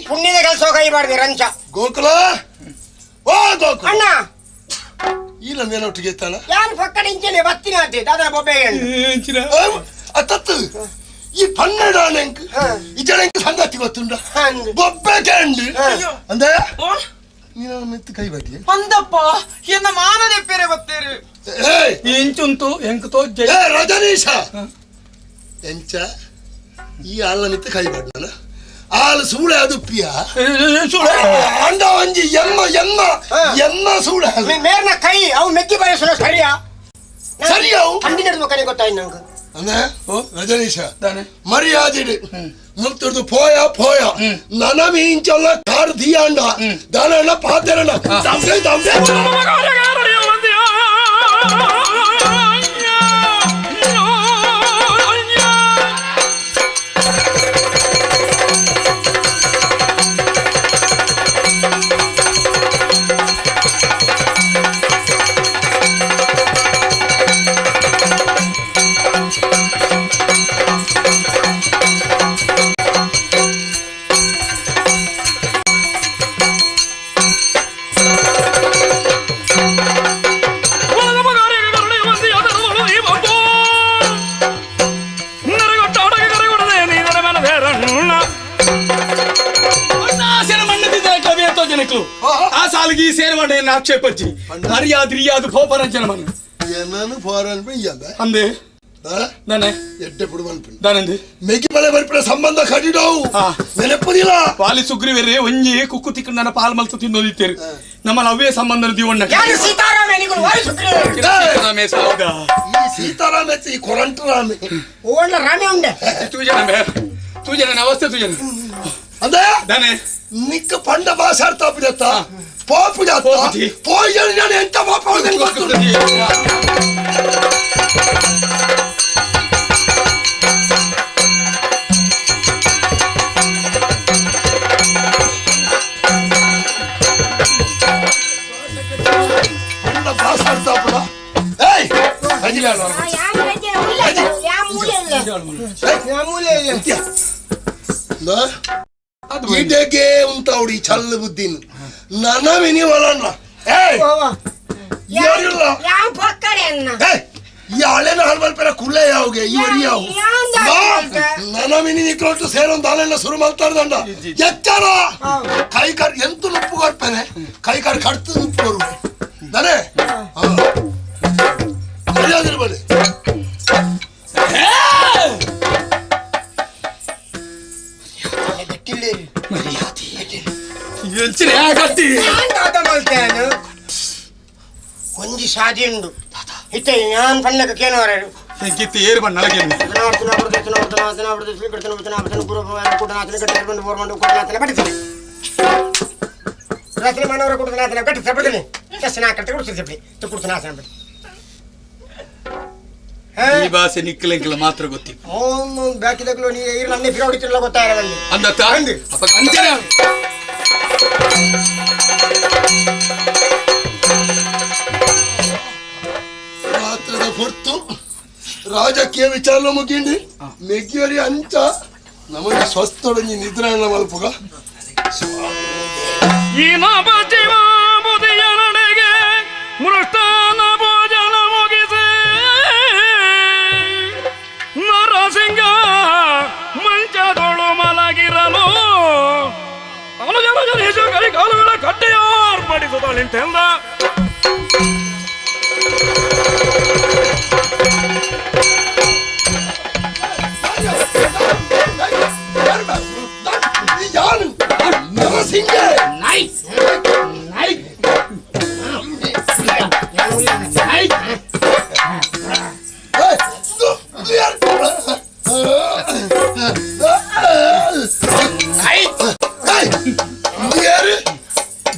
ಪುಣ್ಯದ ಕೆಲಸ ಕೈಬಾರ್ದು ರಂಚ ಗೋಕುಲ ಓ ಗೋಕುಲ ಅಣ್ಣ ಇಲ್ಲ ಮೇನೊಟ್ಟಿಗೆ ಎತ್ತಾನ ಯಾರು ಪಕ್ಕಡ ಇಂಚನೆ ಬತ್ತಿನ ಆತೆ ದಾದಾ ಬೊಬ್ಬೆ ಅತ್ತತ್ತು ಈ ಪನ್ನೆಡ ನೆಂಕ್ ಇಜನೆಂಕ್ ಸಂಗತಿ ಗೊತ್ತುಂಡ ಬೊಬ್ಬೆ ಕೇಂಡು ಅಂದೆ ನೀನು ಮೆತ್ತು ಕೈ ಬಟ್ಟಿ ಅಂದಪ್ಪ ಎನ್ನ ಮಾನದೆ ಪೇರೆ ಬತ್ತೇರು ಇಂಚುಂತು ಎಂಕ್ ತೋಜ್ಜೆ ಏ ರಜನೀಶ ಎಂಚ ಈ ಆಲ ಮಿತ್ತು ಕೈ ಬಡ್ಡನ ಆಲ್ ಸೂಳೆ ಅದು ಪಿಯ ಅಂಡ ಒಂಜಿ ಎಮ್ಮ ಎಮ್ಮ ಎಮ್ಮ ಸೂಳೆ ಮೇರ್ನ ಕೈ ಅವು ಮೆಕ್ಕಿ ಬಯಸೋ ಸರಿಯಾ ಸರಿಯಾ ಅಂಡಿ ನಡೆದ ಮಕ್ಕಳಿಗೆ ಗೊತ್ತಾಯ್ತು ನಂಗೆ ಅಂದೆ ರಜನೀಶ ಮರ್ಯಾದಿಡು ಮುಲ್ತುರ್ದು ಪೋಯ ಪೋಯ ನನ ಮೀಂಚಲ್ಲ ಕಾರ್ ದಿಯಾಂಡ ದಾನಣ್ಣ ಪಾತೆರಣ್ಣ ದಮ್ದೆ ದಮ್ದೆ ಆ ಸಾಲಿಗೆ ಸೇರ್ವಾಡೆ ಆಕ್ಷೇಪಚ್ಚಿ ಮರ್ಯಾದ ರಿಯಾದ ಪೋಪರಂಚನ ಮನ ಏನನು ಫೋರನ್ ಅಂದೆ ನಾನೇ ಎಡ್ಡೆ ಪುಡುವನ್ ದಾನಂದಿ ಮೆಗಿ ಬಲೆ ಬರ್ಪಿನ ಸಂಬಂಧ ಕಡಿಡವು ನೆನಪುದಿಲ್ಲ ಪಾಲಿ ಸುಗ್ರೀವರೇ ಒಂಜಿ ಕುಕ್ಕು ತಿಕ್ಕ ನನ್ನ ಪಾಲ್ ಮಲ್ತು ತಿನ್ನೋದಿತ್ತೇರು ನಮ್ಮಲ್ಲಿ ಅವೇ ಸಂಬಂಧ ದಿವಣ್ಣ ಯಾರು ಸೀತಾರಾಮೇ ನಿಗಳು ವಾಲಿ ಸುಗ್ರೀವ ಸೌದಾ ಈ ಸೀತಾರಾಮೆ ಈ ಕೊರಂಟ ರಾಮೆ ಓಣ್ಣ ರಾಮೆ ಉಂಡೆ ತೂಜನ ಬೇ ತೂಜನ ಅವಸ್ಥೆ ತುಜನ ಅಂದೆ ದಾನೆ ನಿಕ್ಕ ಪಂಡ ಭಾಷಾರ್ಥ ಪುಜತ್ತ ಪೋಪುಜತ್ತ ಪೋಯ್ಜನ್ ನಾನು ಎಂತ ಪಾಪ ಗೊತ್ತು ಪಂಡ ಭಾಷಾರ್ಥ ಪುಡ ಏಯ್ ಇಡಗೆ ಉಂಟಾವಡಿ ಚಲ್ಲ ಬುದ್ಧಿನ ನನ್ನ ಮಿನಿ ಒಲಣ್ಣ ಏಯ್ ಯಾರಿಲ್ಲ ಈ ಹಳೆನ ಹಲ್ಬಲ್ಪೆರ ಕುಳ್ಳೆ ಯಾವ್ಗೆ ಇವರಿ ಯಾವ ನನ್ನ ಮಿನಿ ನಿಕ್ರೋಟು ಸೇರೊಂದು ಹಾಲೆಲ್ಲ ಶುರು ಮಾಡ್ತಾರ್ದಂಡ ಎಚ್ಚರ ಕೈ ಕಾರ್ ಎಂತ ನುಪ್ಪು ಕೊಡ್ಪೇನೆ ಕೈ ಕಾರ್ ಕಡ್ತು ನುಪ್ಪು ಬರುವೆ ನಾನೇ ಮರ್ಯಾದಿರ ಬನ್ನಿ ಒಂಜಿ ಸಾದಿ ಉಂಡು ಇತ್ತೆ ಯಾನ್ ಪಣ್ಣಕ ಕೇನವರಡು ಗಿತ್ತಿ ಏರು ಬಣ್ಣ ಈ ಭಾಷೆ ನಿಕ್ಕಲೆಂಕಲ ಮಾತ್ರ ಗೊತ್ತಿತ್ತು. ಬಾಕಿದಾಗಲೂ ನೀ ನನ್ನೇ ಫಿರ ಹೊಡಿತಿರಲ್ಲ ಗೊತ್ತಾಗಿರಲ್ಲ ಅಂದತ್ತ ಅಪ್ಪ ಅಂಚನೆ ರಾತ್ರದ ಹೊರ್ತು ರಾಜಕೀಯ ವಿಚಾರ ಮುಗಿಂಡಿ ಮೆಗ್ಗಿಯರಿ ಅಂಚ ನಮಗೆ ಸ್ವಸ್ಥೊಡಂಜಿ ನಿದ್ರಾಣ ಮಲ್ಪುಗ ಈ ನಡೆಗೆ ಮೃಷ್ಟಾನ ಭೋಜನ ಮುಗಿಸಿ ನರಸಿಂಗ ಮಂಚದೊಳು ಮಲಗಿರಲು ಅನುಜನ ಕೈ ಕಾಲುಗಳ ಕಟ್ಟೆಯಾರ್ಪಡಿಸುತ್ತಳಿಂತೆಂದ ನರಸಿಂಗ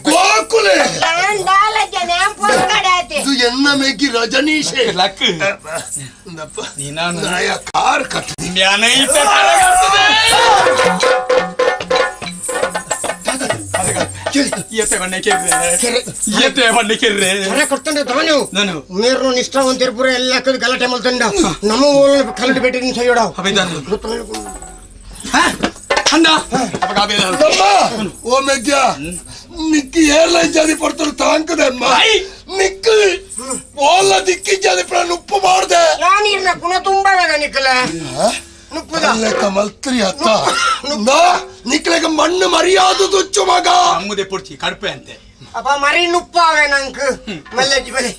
ಗೋಕುಲೆ ಇದು ಎನ್ನ ಮೆಗ್ಗಿ ರಜನೀಶೆ ಲಕ್ ಕಾರ್ ಕಟ್ಟ ಮೇರ್ನು ನಿಷ್ಠಾವಂತಿರ್ಪುರ ಎಲ್ಲ ಗಲಾಟೆ ಮಲ್ತಂಡ ನಮ್ಮ ಕಲಟು ಭೇಟಿ ಸೈಯೋಡ ಓ ಮೆಗ್ಯ ನಿಕ್ಕಿ ಏರ್ಲ ಜಾದಿ ಪಡ್ತಾರೆ ತಾಂಕದಮ್ಮ ನಿಕ್ಕಿ ಓಲ್ಲ ದಿಕ್ಕಿ ಜಾದಿ ಪಡ ಉಪ್ಪು ಮಾಡ್ದೆ ನಾನೀರ್ನ ಪುನ ತುಂಬ ನಿಕ್ಕಲ ಲೆಕ್ಕ ಮಲ್ತ್ರಿ ಅತ್ತ ನಿಕ್ಲೆಗ ಮಣ್ಣು ಮರಿಯಾದು ತುಚ್ಚು ಮಗ ಅಮ್ಮದೆ ಪೊಡ್ಚಿ ಕಡುಪೆ ಅಂತೆ ಅಪ್ಪ ಮರಿ ನುಪ್ಪಾವೆ ನಂಕ್ ಮಲ್ಲಜ್ಜಿ ಬಲಿ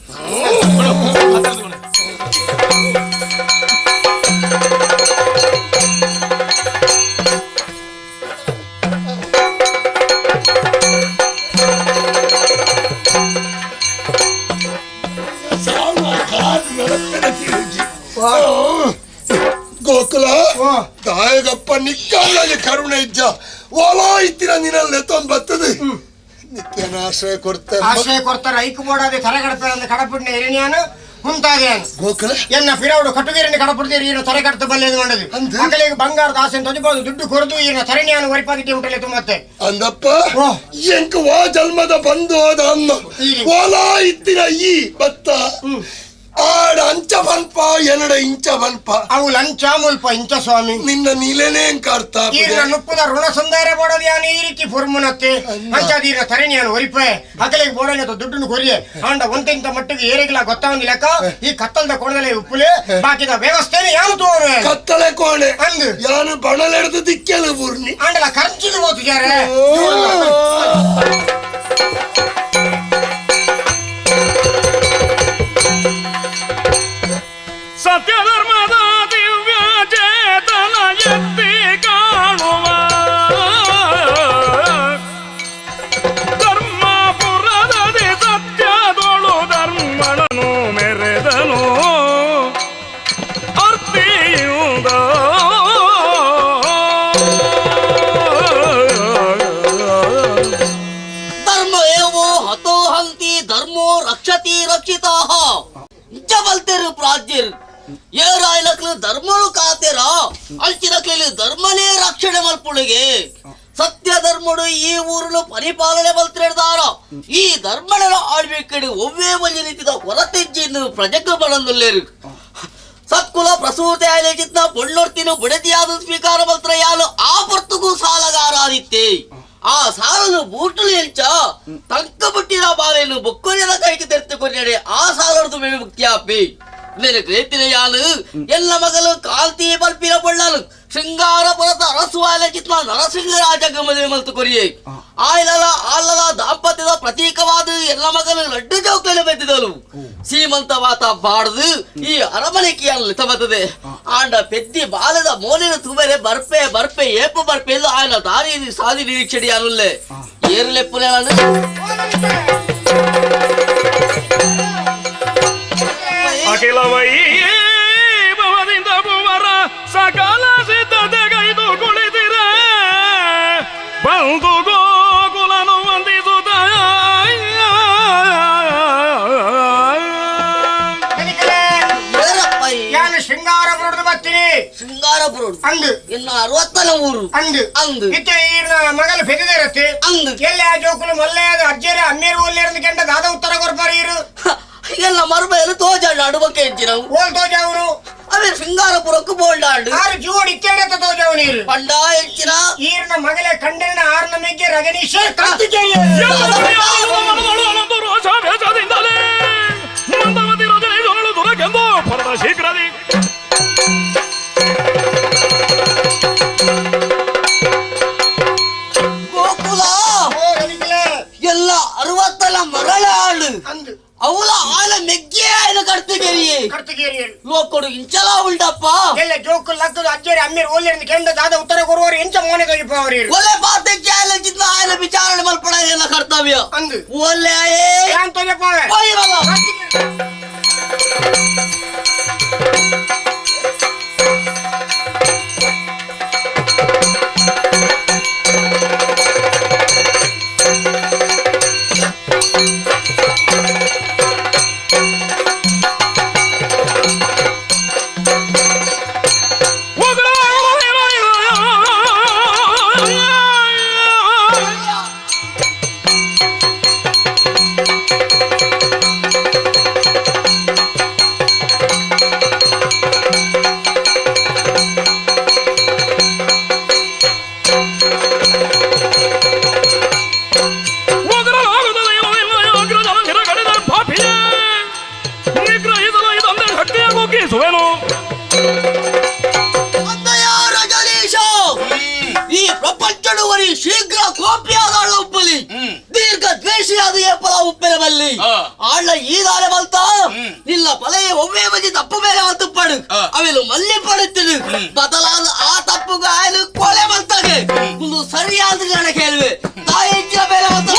ಗೋಕುಲ ದಾಯಗಪ್ಪ ನಿಕ್ಕಲ್ಲ ಕರುಣೆ ಇಜ್ಜ ಓಲಾ ಇತ್ತಿನ ನಿನ್ನಲ್ಲೇ ತೊಂಬತ್ತದು ನಿಕ್ಕೇನ ಆಶ್ರಯ ಕೊಡ್ತಾರೆ ಆಶ್ರಯ ಕೊಡ್ತಾರೆ ಐಕು ಬೋಡಾದೆ ತರಗಡಪೆ ಅಂದ ಕಡಪುಡ್ನ ಎರಿಣಿಯಾನು ಹುಂತಾದೆ ಗೋಕುಲ ಎನ್ನ ಫಿರೌಡು ಕಟ್ಟುಗೇರಿನ ಕಡಪುಡ್ದೇರಿ ಈನ ತರೆಗಡ್ತು ಬಲ್ಲೆದು ಮಂಡದು ಅಕಲಿಗೆ ಬಂಗಾರದ ಆಸೆ ತೊಜಬಹುದು ದುಡ್ಡು ಕೊರದು ಈನ ತರಣಿಯಾನು ವರಿಪಾದಿಟ್ಟೆ ಉಂಟಲೆ ತುಂಬತ್ತೆ ಅಂದಪ್ಪ ಎಂಕ ವಾ ಜನ್ಮದ ಬಂದು ಹೋದ ಅನ್ನ ಓಲಾ ಇತ್ತಿನ ಈ ಬತ್ತ ಆಡ ಅಂಚ ಬನ್ಪ ಎನ್ನಡ ಇಂಚ ಬನ್ಪ ಅವು ಲಂಚ ಮುಲ್ಪ ಇಂಚ ಸ್ವಾಮಿ ನಿನ್ನ ನೀಲೇನೇ ಅರ್ಥ ಈರ್ನ ನುಪ್ಪುದ ಋಣ ಸಂದಾರ ಬೋಡದ ಯಾನು ಈ ರೀತಿ ಫುರ್ಮುನತ್ತೆ ಅಂಚಾದೀರ್ನ ತರಣಿಯಾನು ಒರಿಪೆ ಅಕಲಿಗೆ ಬೋಡನ ದುಡ್ಡನ್ನು ಕೊರಿಯೆ ಆಂಡ ಒಂತೆಂತ ಮಟ್ಟಿಗೆ ಏರಿಗಿಲ್ಲ ಗೊತ್ತಾವಂದಿ ಲೆಕ್ಕ ಈ ಕತ್ತಲ್ದ ಕೋಣದಲ್ಲೇ ಉಪ್ಪುಲೆ ಬಾಕಿದ ವ್ಯವಸ್ಥೆನೆ ಯಾನು ತೋರು ಕತ್ತಲೆ ಕೋಣೆ ಅಂದು ಯಾನು ಬಣಲೆಡ್ದು ದಿಕ್ಕೆಲು ಬೂರ್ನಿ ಆಂಡಲ ಖರ್ಚಿಗೆ ಹೋತು ಯಾರೇ ಸತ್ಯಧರ್ಮದ ದಿವ್ಯ ಚೇತನ ಎತ್ತಿ ಕಾಣುವ ಧರ್ಮಪುರದಲ್ಲಿ ಸತ್ಯದೊಳು ಧರ್ಮಣನು ಮೆರೆದನು ಅರ್ತಿಯುದ ಧರ್ಮ ಏವೋ ಹತೋ ಹಂತಿ ಧರ್ಮೋ ರಕ್ಷತಿ ರಕ್ಷಿತಾ ಇಂಚ ಬಲ್ತೇರು ಪ್ರಾಜ್ಯರು ಏರಾಯ್ಲಕ್ಲು ಧರ್ಮಳು ಕಾತೇರ ಅಲ್ಚಿನಕ್ಲಿ ಧರ್ಮನೇ ರಕ್ಷಣೆ ಮಲ್ಪುಳಿಗೆ ಸತ್ಯ ಧರ್ಮಡು ಈ ಊರುನು ಪರಿಪಾಲನೆ ಮಲ್ತಿರ್ದಾರ ಈ ಧರ್ಮನ ಆಳ್ವಿಕೆಡು ಒವ್ವೇ ಒಂಜಿ ರೀತಿದ ಹೊರತೆಜ್ಜಿನ್ನು ಪ್ರಜೆಗೆ ಬಳಂದುಲ್ಲೇರು ಸತ್ಕುಲ ಪ್ರಸೂತೆ ಆಯ್ಲೆ ಚಿತ್ನ ಪೊಣ್ಣೊರ್ತಿನು ಬುಡತಿಯಾದ ಸ್ವೀಕಾರ ಮಲ್ತ್ರ ಯಾಲು ಆ ಪೊರ್ತುಗೂ ಸಾಲಗಾರಾದಿತ್ತೆ ಆ ಸಾಲನು ಬೂಟುಲು ಎಂಚ ತಂಕ ಬುಟ್ಟಿನ ಬಾಲೆನು ಬೊಕ್ಕೊರಿಯದ ಕೈಗೆ ತೆರೆದುಕೊಂಡೆ ಆ ಸಾಲದು ವಿಮುಕ್ತಿಯಾಪಿ ರೇತಿನ ಯಾನು ಎಲ್ಲ ಮಗಲು ಕಾಂತಿ ಬಲ್ಪಿನ ಬಳ್ಳಾಲು ಶೃಂಗಾರಪುರದ ಅರಸುವಾಲ ಚಿತ್ನ ನರಸಿಂಹರಾಜ ಮದುವೆ ಮಲ್ತು ಕೊರಿಯೆ ಆಯ್ಲಲ ಆಲಲ ದಾಂಪತ್ಯದ ಪ್ರತೀಕವಾದ ಎಲ್ಲ ಮಗಲು ಲಡ್ಡು ಜೋಕಲು ಬೆದ್ದಿದಳು ಸೀಮಂತವಾತ ಬಾಡ್ದು ಈ ಅರಮನೆಕಿಯಲ್ಲಿ ತಮತದೆ ಆಂಡ ಪೆದ್ದಿ ಬಾಲದ ಮೋಲಿನ ತುಬೆರೆ ಬರ್ಪೆ ಬರ್ಪೆ ಏಪು ಬರ್ಪೆ ಎಂದು ಆಯ್ನ ದಾರಿ ಸಾದಿ ನಿರೀಕ್ಷೆಡಿ ಅನುಲ್ಲೆ ಏರ್ಲೆಪ್ಪುಲೆ ನಾನು ಅಖಿಲ ವೈಭವದಿಂದ ಭುವರ ಬತ್ತೀನಿ ಶೃಂಗಾರಪುರ ಅಂದು ಎನ್ನ 60ನ ಊರು ಅಂದು ಅಂದು ಇತ್ತೆ ಈರ್ನ ಮಗಲು ಪೆದಿದಿರತ್ತೆ ಅಂದು ಎಲ್ಲ ಆ ಜೋಕುಲು ಮಲ್ಲೆಯಾದ ಅಜ್ಜೇರ ಅಮ್ಮೇರು ಒಲ್ಲೇರಂದು ಕೆಂಡ ದಾದ ಉತ್ತರ ಕೊರ್ಪಾರ ಈರು ಎಲ್ಲ ಮರ್ಮೇಲೆ ತೋಜಾಡು ಅಡುಬಕ್ಕೆ ಹೆಚ್ಚಿನ ಓಲ್ ತೋಜಾವ್ರು ಅವೇ ಶೃಂಗಾರಪುರಕ್ಕೂ ಬೋಲ್ಡಾಂಡು ಆರು ಜೋಡಿ ಇತ್ತೇಡತ್ತ ತೋಜಾವ್ ನೀರು ಪಂಡ ಹೆಚ್ಚಿನ ಈರ್ನ ಮಗಲೇ ಕಂಡನ ಆರ್ನ ಮೆಗ್ಗೆ ರಜನೀಶ ಕಾರ್ತಿಕೇಯ ಗೋಕುಲ ಎಲ್ಲ 60 ಮರಳ ಆಳು ಅವಳ ಆಳ ಮೆಗ್ಗೆ ಆಯ್ನ ಕರ್ತಿಗೇರಿಯೇ ಕರ್ತಿಗೇರಿಯೇ ಲೋಕೊಡು ಇಂಚಲ ಉಂಡಪ್ಪ ಎಲ್ಲ ಜೋಕು ಲಕ್ಕದು ಅಜ್ಜೇರಿ ಅಮ್ಮೇರು ಓಲೇರಂದು ಕೆಂಡ ದಾದ ಉತ್ತರ ಕೊರುವರು ಎಂಚ ಮೋನೆ ತೋಜಿಪ್ಪ ಅವರು ಒಲೆ ಪಾತಕ್ಕೆ ಆಯ್ನ ಚಿನ್ನ ಆಯ್ನ ವಿಚಾರಣೆ ಮಲ್ಪಡ ಎಲ್ಲ ಕರ್ತವ್ಯ ಅಂದು ಒಲೆ ಆಯೇ ಯಾನ್ ತೋಜಪ್ಪ ಹೋಯಿರಲ್ಲ ಈ ಪ್ರಪಂಚಡುವರಿ ಶೀಘ್ರ ಕೋಪಿಯಾದ ಉಪ್ಪಲಿ ದೀರ್ಘ ದ್ವೇಷಿಯಾದ ಏಪಲ ಉಪ್ಪಿನ ಬಲ್ಲಿ ಆಳ್ಳ ಈದಾರೆ ಬಲ್ತ ಇಲ್ಲ ಪಲೆಯ ಒಮ್ಮೆ ಬಜಿ ತಪ್ಪು ಮೇಲೆ ತುಪ್ಪಡು ಅವೆಲ್ಲ ಮಲ್ಲಿ ಪಡುತ್ತಿರು ಬದಲಾದ ಆ ತಪ್ಪುಗ ಆಯ್ಲು ಕೊಲೆ ಬಲ್ತಾಗೆ ಒಂದು ಸರಿಯಾದ ಜನ ಕೇಳುವೆ ತಾಯಿ ಹೆಚ್ಚಿನ ಮೇಲೆ ಬಲ್ತ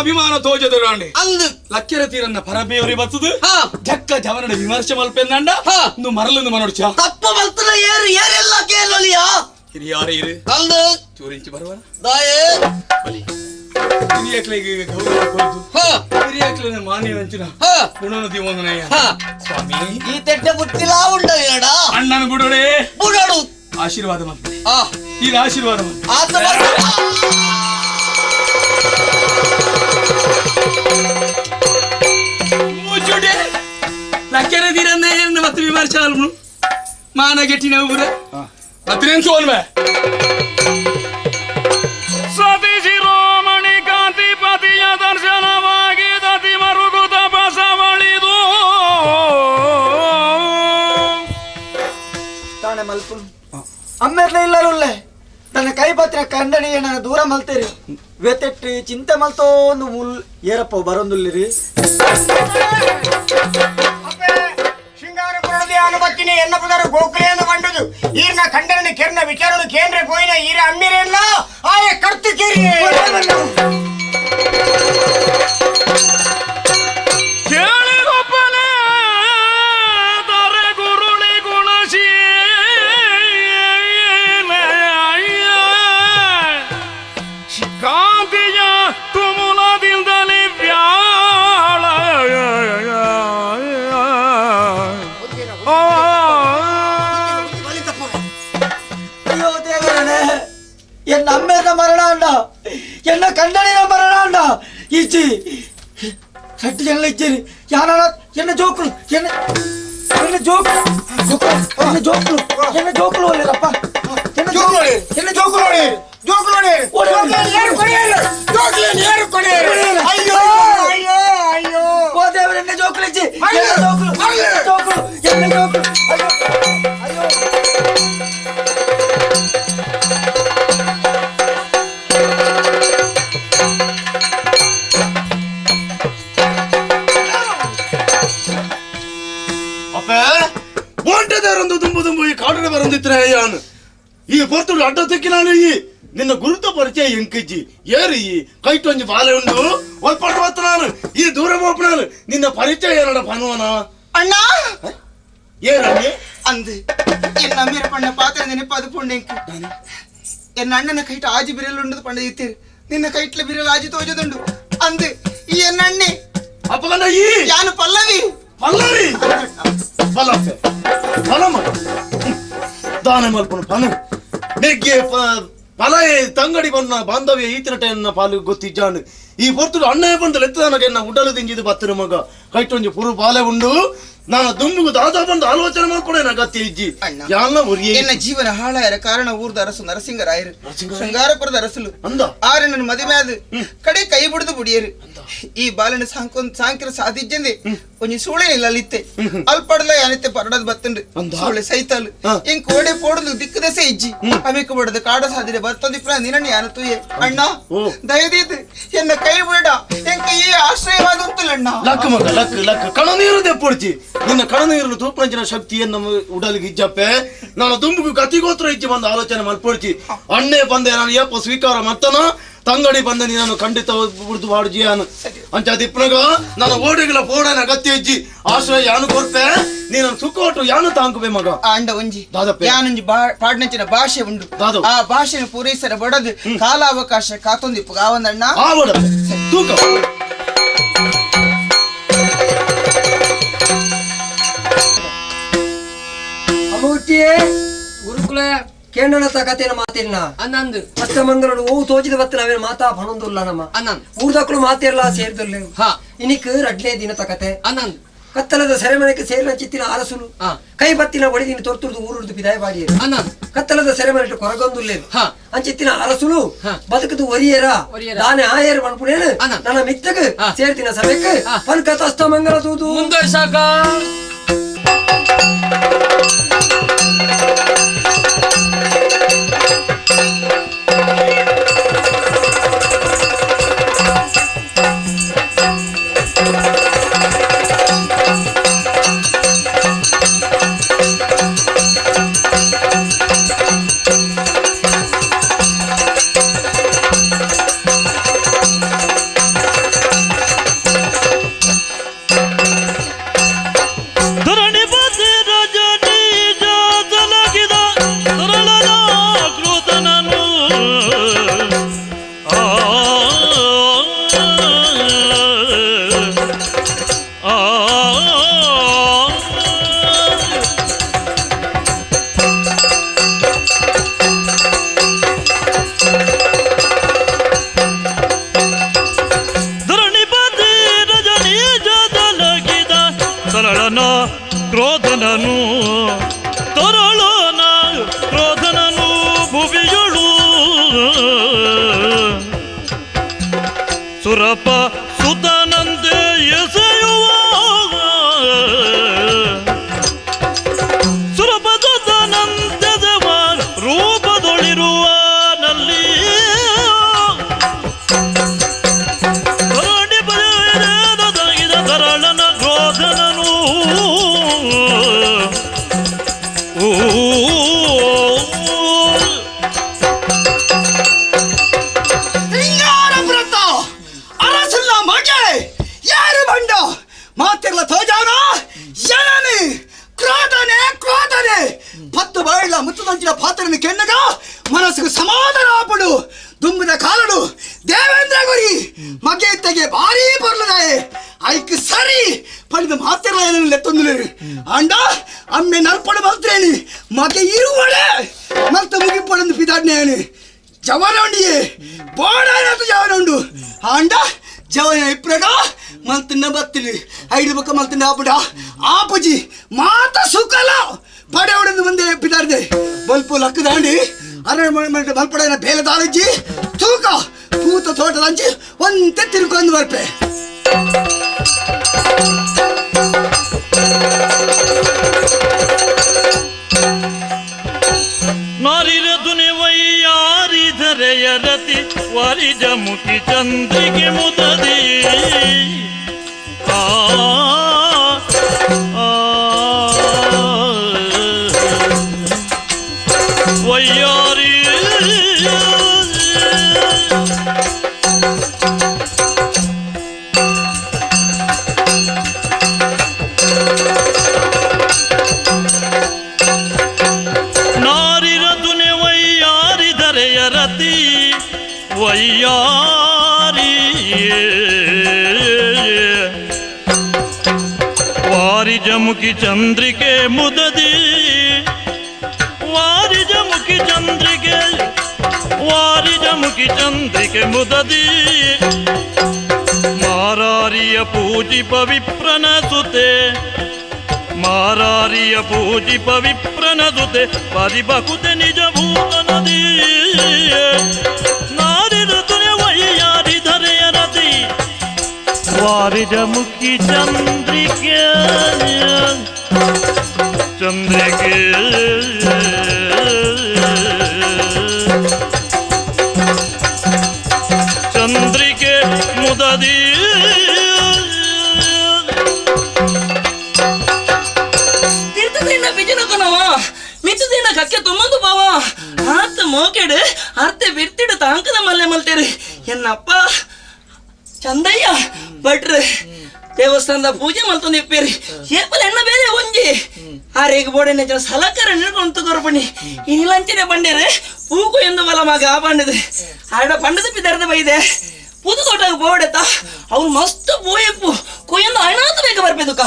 ಅಭಿಮಾನ ತೋಜದೊಡಾಂಡೆ ಲಕ್ಕೆರ ತೀರನ್ನ ಪರಬೇವರಿ ಬತ್ತದು ಜಕ್ಕ ಜವನಡ ವಿಮರ್ಶೆ ಮಲ್ಪೆಂದಂಡ ನು ಮರಲನ್ನು ಮನೋಡ್ಚ ತಪ್ಪು ಬಲ್ತನ ಏರು ಏರೆಲ್ಲ ಕೇಳಲಿಯ ಹಿರಿಯಾರ ಇರು ಅಂದು ಚೂರಿಂಚಿ ಬರವರ ದಾಯೇ ಬಲಿ ಹಿರಿಯಕ್ಲೆಗೆ ಗೌರವ ಕೊಡ್ದು ಹಿರಿಯಕ್ಲೆನ ಮಾನ್ಯ ಅಂಚಿನ ಗುಣನ ದಿವಂದನಯ್ಯ ಸ್ವಾಮಿ ಈ ತೆಟ್ಟೆ ಬುತ್ತಿಲ ಉಂಡವೇಡ ಅಣ್ಣನ ಬುಡೋಡೆ ಬುಡೋಡು ಆಶೀರ್ವಾದ ಮಾಡ್ತೀನಿ ಈ ಆಶೀರ್ವಾದ ಮಾಡ್ತೀನಿ ಆತ ಲಕ್ಕೆರೆ ತೀರನ್ನೇ ಮತ್ತೆ ವಿಮರ್ಶೆ ಅಲ್ಮು ಮಾನ ಗೆಟ್ಟಿನ ಊರ ಮತ್ತೇನು ಸೋಲ್ವೆ ಸತಿ ಶಿರೋಮಣಿ ಕಾಂತಿಪತಿಯ ದರ್ಶನವಾಗಿ ದತಿ ಮರುಗುತ ಬಸವಳಿದು ತಾನೆ ಮಲ್ಪು ಅಮ್ಮೇರ್ಲ ಇಲ್ಲರುಲ್ಲೆ ತನ್ನ ಕೈ ಪತ್ರ ಕಂಡನಿಗೆ ನಾನು ದೂರ ಮಲ್ತೇರಿ ವೆತೆಟ್ಟಿ ಚಿಂತೆ ಮಲ್ತೋ ಒಂದು ಮುಲ್ ಏರಪ್ಪ ಬರೊಂದುಲ್ಲಿರಿ ಅನುಮತಿನಿ ಎನ್ನ ಪುದರ ಗೋಕುಲೇಂದು ಬಂಡುದು ಈರ್ನ ಕಂಡರని ಕೆರ್ನ ವಿಚಾರನು ಕೇಂದ್ರ ಪೋಯಿನ ಈರ ಅಮ್ಮಿರೇನ್ಲ ಆಯೆ ಕರ್ತು ಕೇರಿ ಕೇಳಿದೊಬ್ಬನೇ ದರೆ ಗುರುಳಿ ಗುಣಶೀಲ ಕಾಂತಿಯ ತುಮುಲದಿಂದಲೇ ವ್ಯಾಳ ಅಯ್ಯೋ ದೇವರೇ ಎನ್ನ ಅಮ್ಮೇನ ಮರಣ ಅಂಡ ಎನ್ನ ಕಂಡನಿನ ಮರಣ ಅಂಡ ಈಚಿ ಸಟ್ಟಿ ಜನ ಇಚ್ಚಿರಿ ಯಾನ ಎನ್ನ ಜೋಕುಲು ಎನ್ನ ಎನ್ನ ಜೋಕುಲು ಎನ್ನ ಜೋಕುಲು ಎನ್ನ ಜೋಕುಲು ಒಳ್ಳೆಯಪ್ಪ ಎನ್ನ ಜೋಕುಲು ಎನ್ನ ಜೋಕುಲು ಜೋಕುಲು ಜೋಕುಲು ಏರು ಕೊಡೆಯರು ಅಯ್ಯೋ ಅಯ್ಯೋ ಅಯ್ಯೋ ಓ ದೇವರೇ ಎನ್ನ ಜೋಕುಲು ಇಚ್ಚಿ ಎನ್ನ ಜೋಕುಲು ಎನ್ನ ಜೋಕುಲು ಎನ್ನ ಜೋಕುಲು ಅಯ್ಯೋ ಅಯ್ಯೋ ಪಾತೆರಡೆ ಬರಂದಿತ್ರ ಯಾನು ಈ ಪೊರ್ತುಡು ಅಡ್ಡ ತೆಕ್ಕಿನಾನು ಈ ನಿನ್ನ ಗುರುತ ಪರಿಚಯ ಎಂಕಿಜ್ಜಿ ಏರಿ ಈ ಕೈಟೊಂಜಿ ಬಾಲೆ ಉಂಡು ಒಲ್ಪಟ್ಟು ಬತ್ತ ನಾನು ಈ ದೂರ ಹೋಗ್ನಾನು ನಿನ್ನ ಪರಿಚಯ ಏನಡ ಪನುವನ ಅಣ್ಣ ಏರಣ್ಣೆ ಅಂದು ಎನ್ನ ಅಮ್ಮಿರ ಪಣ್ಣ ಪಾತ್ರ ನೆನಪಾದ ಪುಂಡೆಂಕು ಎನ್ನ ಅಣ್ಣನ ಕೈಟ ಆಜಿ ಬಿರಲು ಪಂಡ ಇತ್ತೀರಿ ನಿನ್ನ ಕೈಟ್ಲ ಬಿರಲು ಆಜಿ ತೋಜದುಂಡು ಅಂದು ಈ ಎನ್ನ ಅಣ್ಣೆ ಅಪ್ಪಗಂಡ ಈ ಯಾನು ಪಲ್ಲವಿ ಪಲ್ಲವಿ ಫಲಪ್ಪೆ ಫಲಮ ದಾನ ಮಲ್ಪನು ಪನು ನೆಗ್ಗೆ ಫಲಯೇ ತಂಗಡಿ ಬನ್ನ ಬಾಂಧವ್ಯ ಈತನ ಪಾಲು ಗೊತ್ತಿಜ್ಜಾನು ಈ ಪೊರ್ತುಡು ಅಣ್ಣಯ್ಯ ಬಂದು ಲೆತ್ತದನಗೆ ಎನ್ನ ಉಡಲು ದಿಂಜಿದು ಬತ್ತಿನ ಮಗ ಕೈಟೊಂಜಿ ಪುರು ಬಾಲೆ ಉಂಡು ನಾನು ದುಂಬುಗು ದಾದಾ ಬಂದು ಆಲೋಚನೆ ಮಾಡ್ಕೊಡೆ ಗತಿ ಇಜ್ಜಿ ಯಾನ ಉರಿಯೇ ಎನ್ನ ಜೀವನ ಹಾಳಾಯರ ಕಾರಣ ಊರ್ದ ಅರಸು ನರಸಿಂಗರಾಯರು ಶೃಂಗಾರಪುರದ ಅರಸುಲು ಅಂದ ಆರೆ ನನ್ನ ಮದುವೆ ಆದ ಕಡೆ ಕೈ ಬಿಡುದು ಬುಡಿಯರು ಈ ಬಾಲನ ಸಾಂಕೊಂದ್ ಸಾಂಕಿರ ಸಾಧಿಜ್ಜಂದೆ ಒಂಜಿ ಸೂಳೆ ಇಲ್ಲ ಅಲ್ಲಿತ್ತೆ ಅಲ್ಪಡಲ ಯಾನಿತ್ತೆ ಪರಡದ್ ಬತ್ತಂಡು ಸೂಳೆ ಸೈತಾಲು ಇಂಕ್ ಓಡೆ ಪೋಡುದು ದಿಕ್ಕದಸೆ ಇಜ್ಜಿ ಅಮಿಕ ಬಡದು ಕಾಡ ಸಾಧಿರೆ ಬರ್ತದಿಪ್ರ ನಿನ್ನ ಯಾನ ತೂಯೆ ಅಣ್ಣ ದಯದೀತು ಎನ್ನ ಕೈ ಬಿಡ ಎಂಕ ಈ ಆಶ್ರಯವಾದ ಉಂಟುಲಣ್ಣ ಲಕ್ ಮಗ ಲಕ್ ಲಕ್ ಕಣನೀರು ದೆಪ್ಪೊಡ್ಚಿ ನಿನ್ನ ಕಣನೀರು ತೂಪನಂಚಿನ ಶಕ್ತಿಯನ್ನು ನಮ್ಮ ಉಡಲಿಗೆ ಇಜ್ಜಪ್ಪೆ ನಾನು ದುಂಬುಗು ಗತಿಗೋತ್ರ ಇಜ್ಜಿ ಬಂದು ಆಲೋಚನೆ ಮಲ್ಪೊಡ್ಚಿ ಅಣ್ಣೆ ಬಂದೆ ನಾನು ಏಪ ಸ್ವೀಕಾರ ಮತ್ತನ ತಂಗಡಿ ಬಂದ ನೀನು ಖಂಡಿತ ಉರ್ದು ಬಾಡುಜಿಯಾನು ಅಂಚ ದಿಪ್ಪನಗ ನಾನು ಓಡಿಗಳ ಪೋಡನ ಅಗತ್ಯ ಇಜ್ಜಿ ಆಶ್ರಯ ಯಾನು ಕೊರ್ಪೆ ನೀನು ಸುಖೋಟು ಯಾನು ತಾಂಕುಬೆ ಮಗ ಅಂಡ ಒಂಜಿ ದಾದಪ್ಪೆ ಯಾನೊಂಜಿ ಪಾಡ್ನಂಚಿನ ಭಾಷೆ ಉಂಡು ಆ ಭಾಷೆನ ಪೂರೈಸರ ಬಡದು ಕಾಲಾವಕಾಶ ಕಾತೊಂದಿಪ್ಪು ಗಾವಂದಣ್ಣ ಆವಡಪ್ಪೆ ತೂಕ ಅಮೂರ್ತಿಯೇ ಗುರುಕುಲ ಕೇಂದ್ರನ ಕಥೆನ ಮಾತಿಲ್ಲ ಅನ್ನಂದು ಅಷ್ಟಮಂಗಲಡು ಓ ತೋಜಿದ ಬತ್ತ ನಾವೇನು ಮಾತಾ ಪಣೊಂದುಲ್ಲ ನಮ್ಮ ಅನ್ನಂದು ಊರ್ದಕ್ಕಳು ಮಾತಿರ್ಲ ಸೇರ್ದುಲ್ಲ ಇನಿಕ್ ರಡ್ಲೇ ದಿನ ತಕತೆ ಅನ್ನಂದು ಕತ್ತಲದ ಸೆರೆಮನೆಗೆ ಸೇರಿನ ಚಿತ್ತಿನ ಅರಸುಲು ಕೈ ಬತ್ತಿನ ಒಡಿದಿನ ತೊರ್ತುರ್ದು ಊರುರ್ದು ಪಿದಾಯ ಬಾಡಿಯರು ಕತ್ತಲದ ಸೆರೆಮನೆ ಕೊರಗೊಂದುಲ್ಲೇನು ಅಂಚಿತ್ತಿನ ಅರಸುಲು ಬದುಕದು ಒರಿಯರ ದಾನೆ ಆಯರ್ ಮನ್ಪುಣೇನು ನನ್ನ ಮಿತ್ತಕ್ ಸೇರ್ತಿನ ಸಭೆಕ್ ಪನ್ಕತ ಅಷ್ಟಮಂಗಲ ತೂದು ಮುಂದೆ ಸಾಕ ಸುರಪ ಸುತನಂತೆ ಎಸೆಯುವ ಸುರಪ ಸುತನಂತೆ ದೇವ ರೂಪದೊಳಿರುವ ನಲ್ಲಿ ತರಳನ ಕ್ರೋಧನನು ಮಾತಿರ್ಲ ತೋಜಾವನ ಏನನಿ ಕ್ರೋಧನೆ ಕ್ರೋಧನೆ ಪತ್ತು ಬಾಯಿಲ ಮುತ್ತದಂಚಿನ ಪಾತ್ರನ ಕೆಣ್ಣಗ ಮನಸ್ಸಿಗೆ ಸಮಾಧಾನ ಆಪಡು ದುಂಬಿದ ಕಾಲಡು ದೇವೇಂದ್ರ ಗುರಿ ಮಗೆತ್ತಗೆ ಭಾರೀ ಬರ್ಲದಾಯೆ ಐಕ್ ಸರಿ ಪಡೆದ ಮಾತಿರ್ಲ ಏನನ್ನು ಲೆತ್ತೊಂದು ಅಂಡ ಅಮ್ಮೆ ನಲ್ಪಡು ಮಲ್ತ್ರೇನಿ ಮಗೆ ಇರುವಳೆ ಮಲ್ತ ಮುಗಿಪಡಂದು ಪಿದಾಡ್ನೇನಿ ಜವನ ಉಂಡಿಯೇ ಬೋಡಾನದು ಜವನ ಉಂಡು ಅಂಡ ಜವನ ಇಪ್ರಗ ಮಲ್ತಿನ ಬತ್ತಿಲಿ ಐದು ಬಕ್ಕ ಮಲ್ತಿನ ಆಪುಡ ಆಪುಜಿ ಮಾತ ಸುಖಲ ಪಡೆ ಹೊಡೆದು ಮುಂದೆ ಪಿದಾರ್ದೆ ಬಲ್ಪು ಲಕ್ಕದಾಂಡಿ ಅರಣ್ಯ ಬಲ್ಪಡ ಬೇಲೆ ದಾಲಜ್ಜಿ ತೂಕ ಪೂತ ತೋಟದಂಚಿ ಒಂತೆ ತಿರ್ಕೊಂಡು ಬರ್ಪೆ ಧರೆಯರತಿ ವರಿಜ ಮುಖಿ ಚಂದ್ರಿಗೆ ಮುದದಿ ಆ ಆ. ವೈಯಾರಿ ವಾರಿಜಮುಖಿ ಚಂದ್ರಿಕೆ ಮುದದಿ ವಾರಿಜಮುಖಿ ಚಂದ್ರಿಕೆ ವಾರಿಜಮುಖಿ ಚಂದ್ರಿಕೆ ಮುದದಿ ಮಾರಾರಿಯ ಪೂಜಿಪ ವಿಪ್ರನ ಸುತೆ ಮಾರಾರಿಯ ಪೂಜಿಪ ವಿಪ್ರನ ಸುತೆ ಪರಿಬಕುತೆ ನಿಜ ಭೂತ ನದಿ ನಾರಿ ಋತುನೆ ವೈಯಾರಿ ಧರೆಯ ರತಿ ವಾರಿಜಮುಖಿ ಚಂದ್ರಿಕೆ ಚಂದ್ರಿಕೆ ಚಂದ್ರಿಕೆ ಮುದದಿ ತೀರ್ಥದಿಂದ ಬಿಜಿನಕನವ ಮಿತ್ತದಿಂದ ಕಕ್ಕೆ ತುಂಬಂದು ಬಾವ ಆತ ಮೋಕೆಡು ಅರ್ತೆ ಬಿರ್ತಿಡು ತಾಂಕದ ಮಲ್ಲೆ ಮಲ್ತೇರಿ ಎನ್ನಪ್ಪ ಚಂದಯ್ಯ ಭಟ್ರು ದೇವಸ್ಥಾನದ ಪೂಜೆ ಮಲ್ತೊಂದು ಇಪ್ಪೇರಿ ಏಪಲ್ ಎಣ್ಣ ಬೇರೆ ಒಂಜಿ ಆರೇಗ ಬೋಡೆನ ಜನ ಸಲಕರ ನಿಡ್ಕೊಂಡು ತಗೋರ್ಪಣಿ ಇನಿಲಂಚನೆ ಬಂಡೇರೆ ಪೂಕು ಎಂದು ಬಲ ಮಗ ಬಂಡದು ಆಡ ಪಂಡದ ಪಿದರ್ದ ಬೈದೆ ಪುದು ತೋಟಾಗ ಬೋಡೆತ ಅವ್ನು ಮಸ್ತ್ ಪೂಯಪ್ಪು ಕೊಯ್ಯೊಂದು ಹಣಾತು ಬೇಗ ಬರ್ಬೇದುಕ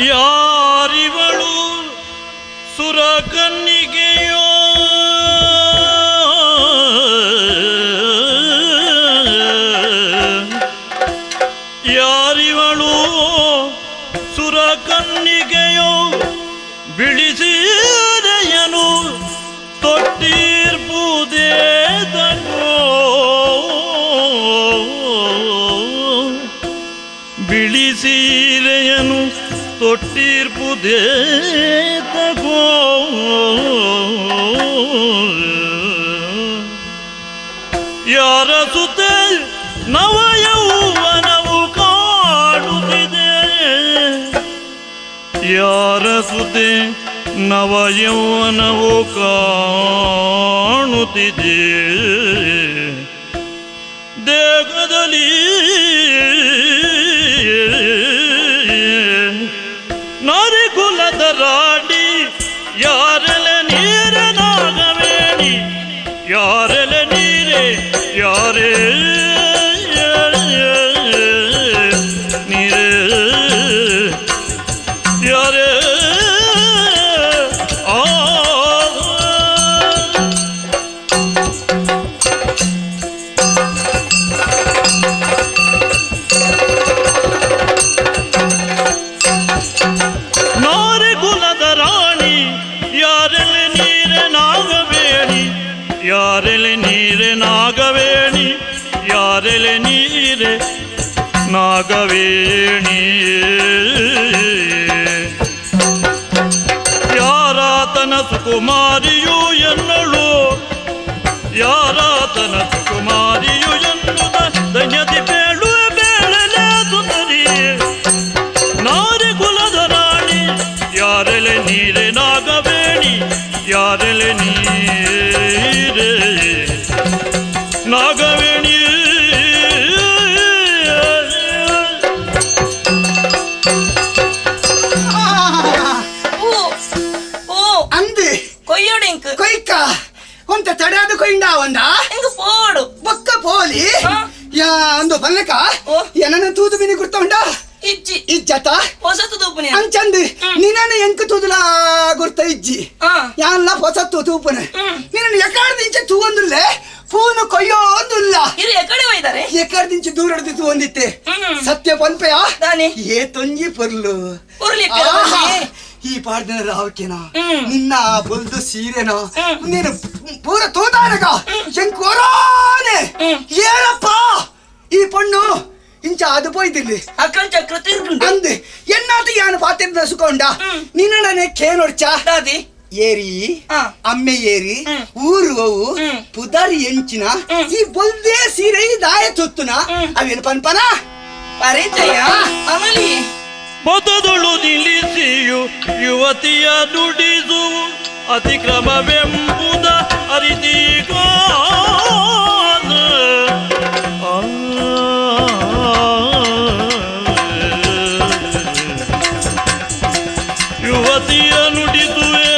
ಯಾರಿವಳು ಸುರಕನ್ನಿಗೆಯೋ ಯಾರಿವಳು ಸುರಕನ್ನಿಗೆಯೋ ಬಿಳಿಸೀರೆಯನು ತೊಟ್ಟಿರ್ಪುದೇ ತಗೋ ಬಿಳಿಸೀರೆಯನು ತೊಟ್ಟಿರ್ಪುದೇ ತಗೋ ಯಾರ ಸುತೆ ನವ ಯೌವನವು ಕಾಡುತ್ತಿದೆ ಯಾರ ಸುತೆ ನವ ಯೌವನವು ಕಾಣುತ್ತಿದೆ ದೇಹದಲ್ಲಿ ನರಿಕುಲದ ರಾಡಿ ಯಾರೆಲ್ಲ ನೀರ ನಾಗವೇಣಿ ಯಾರೆಲ್ಲ ನೀರೇ ಯಾರೇ ನೀರೇ ಯಾರೇ ಆ ನಾರಿಕುಲದ ರಾಣಿ ಯಾರೆಲ್ಲ ನೀರೆ ನಾಗವೇಣಿ ಯಾರೆಲ್ಲ ನೀರೆ ನಾಗವೇಣಿ ಯಾರೆಲ್ಲ ನೀರೆ ನಾಗವೇಣಿ ಯಾರಾತನ ಸುಕುಮಾರಿಯು ಎನ್ನಳು ಯಾರಾತನ ಸುಕುಮಾರಿಯು ಎನ್ನುತ್ತ ದಯದಿ ಬೇಳುವೆ ಬೇಳಲೆ ಸುಂದರಿ ನಾರಿ ಕುಲದ ರಾಣಿ ಯಾರೆಲೆ ನೀರೆ ನಾಗವೇಣಿ ಯಾರೆಲೆ ನೀರೆ ನಾಗವೇಣಿ ಅಂದು ಕೊಯ್ಯೋಡಿಂಕ್ ಕೊಯ್ಕ ಒಂತ ತಡೆಯಾದ ಕೊಯ್ಂಡ ಒಂದ ಇಂಗ್ ಪೋಡು ಬೊಕ್ಕ ಪೋಲಿ ಯಾ ಅಂದು ಪಲ್ಲಕ ಏನನ್ನ ತೂದು ಬಿನಿ ಗುರ್ತ ಉಂಡ ಇಜ್ಜಿ ಇಜ್ಜತ ಹೊಸತು ತೂಪುನಿ ಅಂಚಂದು ನಿನ್ನ ಎಂಕ್ ತೂದುಲ ಗುರ್ತ ಇಜ್ಜಿ ಯಾನ್ಲ ಹೊಸತ್ತು ತೂಪುನ ನಿನ್ನ ಎಕಾಡ್ದಿಂಚೆ ತೂವೊಂದುಲ್ಲೆ ಪೂನು ಕೊಯ್ಯೋ ಒಂದುಲ್ಲ ಇರು ಎಕಡೆ ಒಯ್ದಾರೆ ಎಕಾಡ್ದಿಂಚೆ ದೂರ ಹಿಡ್ದು ತೂವೊಂದಿತ್ತೆ ಸತ್ಯ ಪನ್ಪೆಯ ಏ ತೊಂಜಿ ಪೊರ್ಲು ಪೊರ್ಲಿ ಆಹಾ! ಈ ಪಾಡ್ದಿನ ರಾವಕೆನ ನಿನ್ನ ಆ ಬೊಲ್ದು ಸೀರೆನ ನೀನು ಪೂರ ತೂತಾನಗ ಶಂಕೋರಾನೆ ಏನಪ್ಪ ಈ ಪಣ್ಣು ಇಂಚ ಅದು ಪೋಯ್ತಿಲ್ಲಿ ಅಕ್ಕಲ್ ಚಕ್ರ ತಿರ್ಗುಂಡು ಅಂದ್ ಎನ್ನಾತ ಯಾನು ಪಾತಿರ್ದ ಸುಕೊಂಡ ನಿನ್ನಡನೆ ಕೇನೊಡ್ಚ ದಾದಿ ಏರಿ ಅಮ್ಮೆ ಏರಿ ಊರು ಅವು ಪುದರ್ ಎಂಚಿನ ಈ ಬೊಲ್ದೇ ಸೀರೆ ಈ ದಾಯ ತುತ್ತುನ ಅವೇನು ಪನ್ಪನ ಪರಿಚಯ ಅಮಲಿ ಪದದೊಳು ನಿಲ್ಲಿಸಿಯು ಯುವತಿಯ ನುಡಿಸು ಅತಿಕ್ರಮವೆಂಬುದ ಅರಿತೀಗ ಯುವತಿಯ ನುಡಿಸುವೆ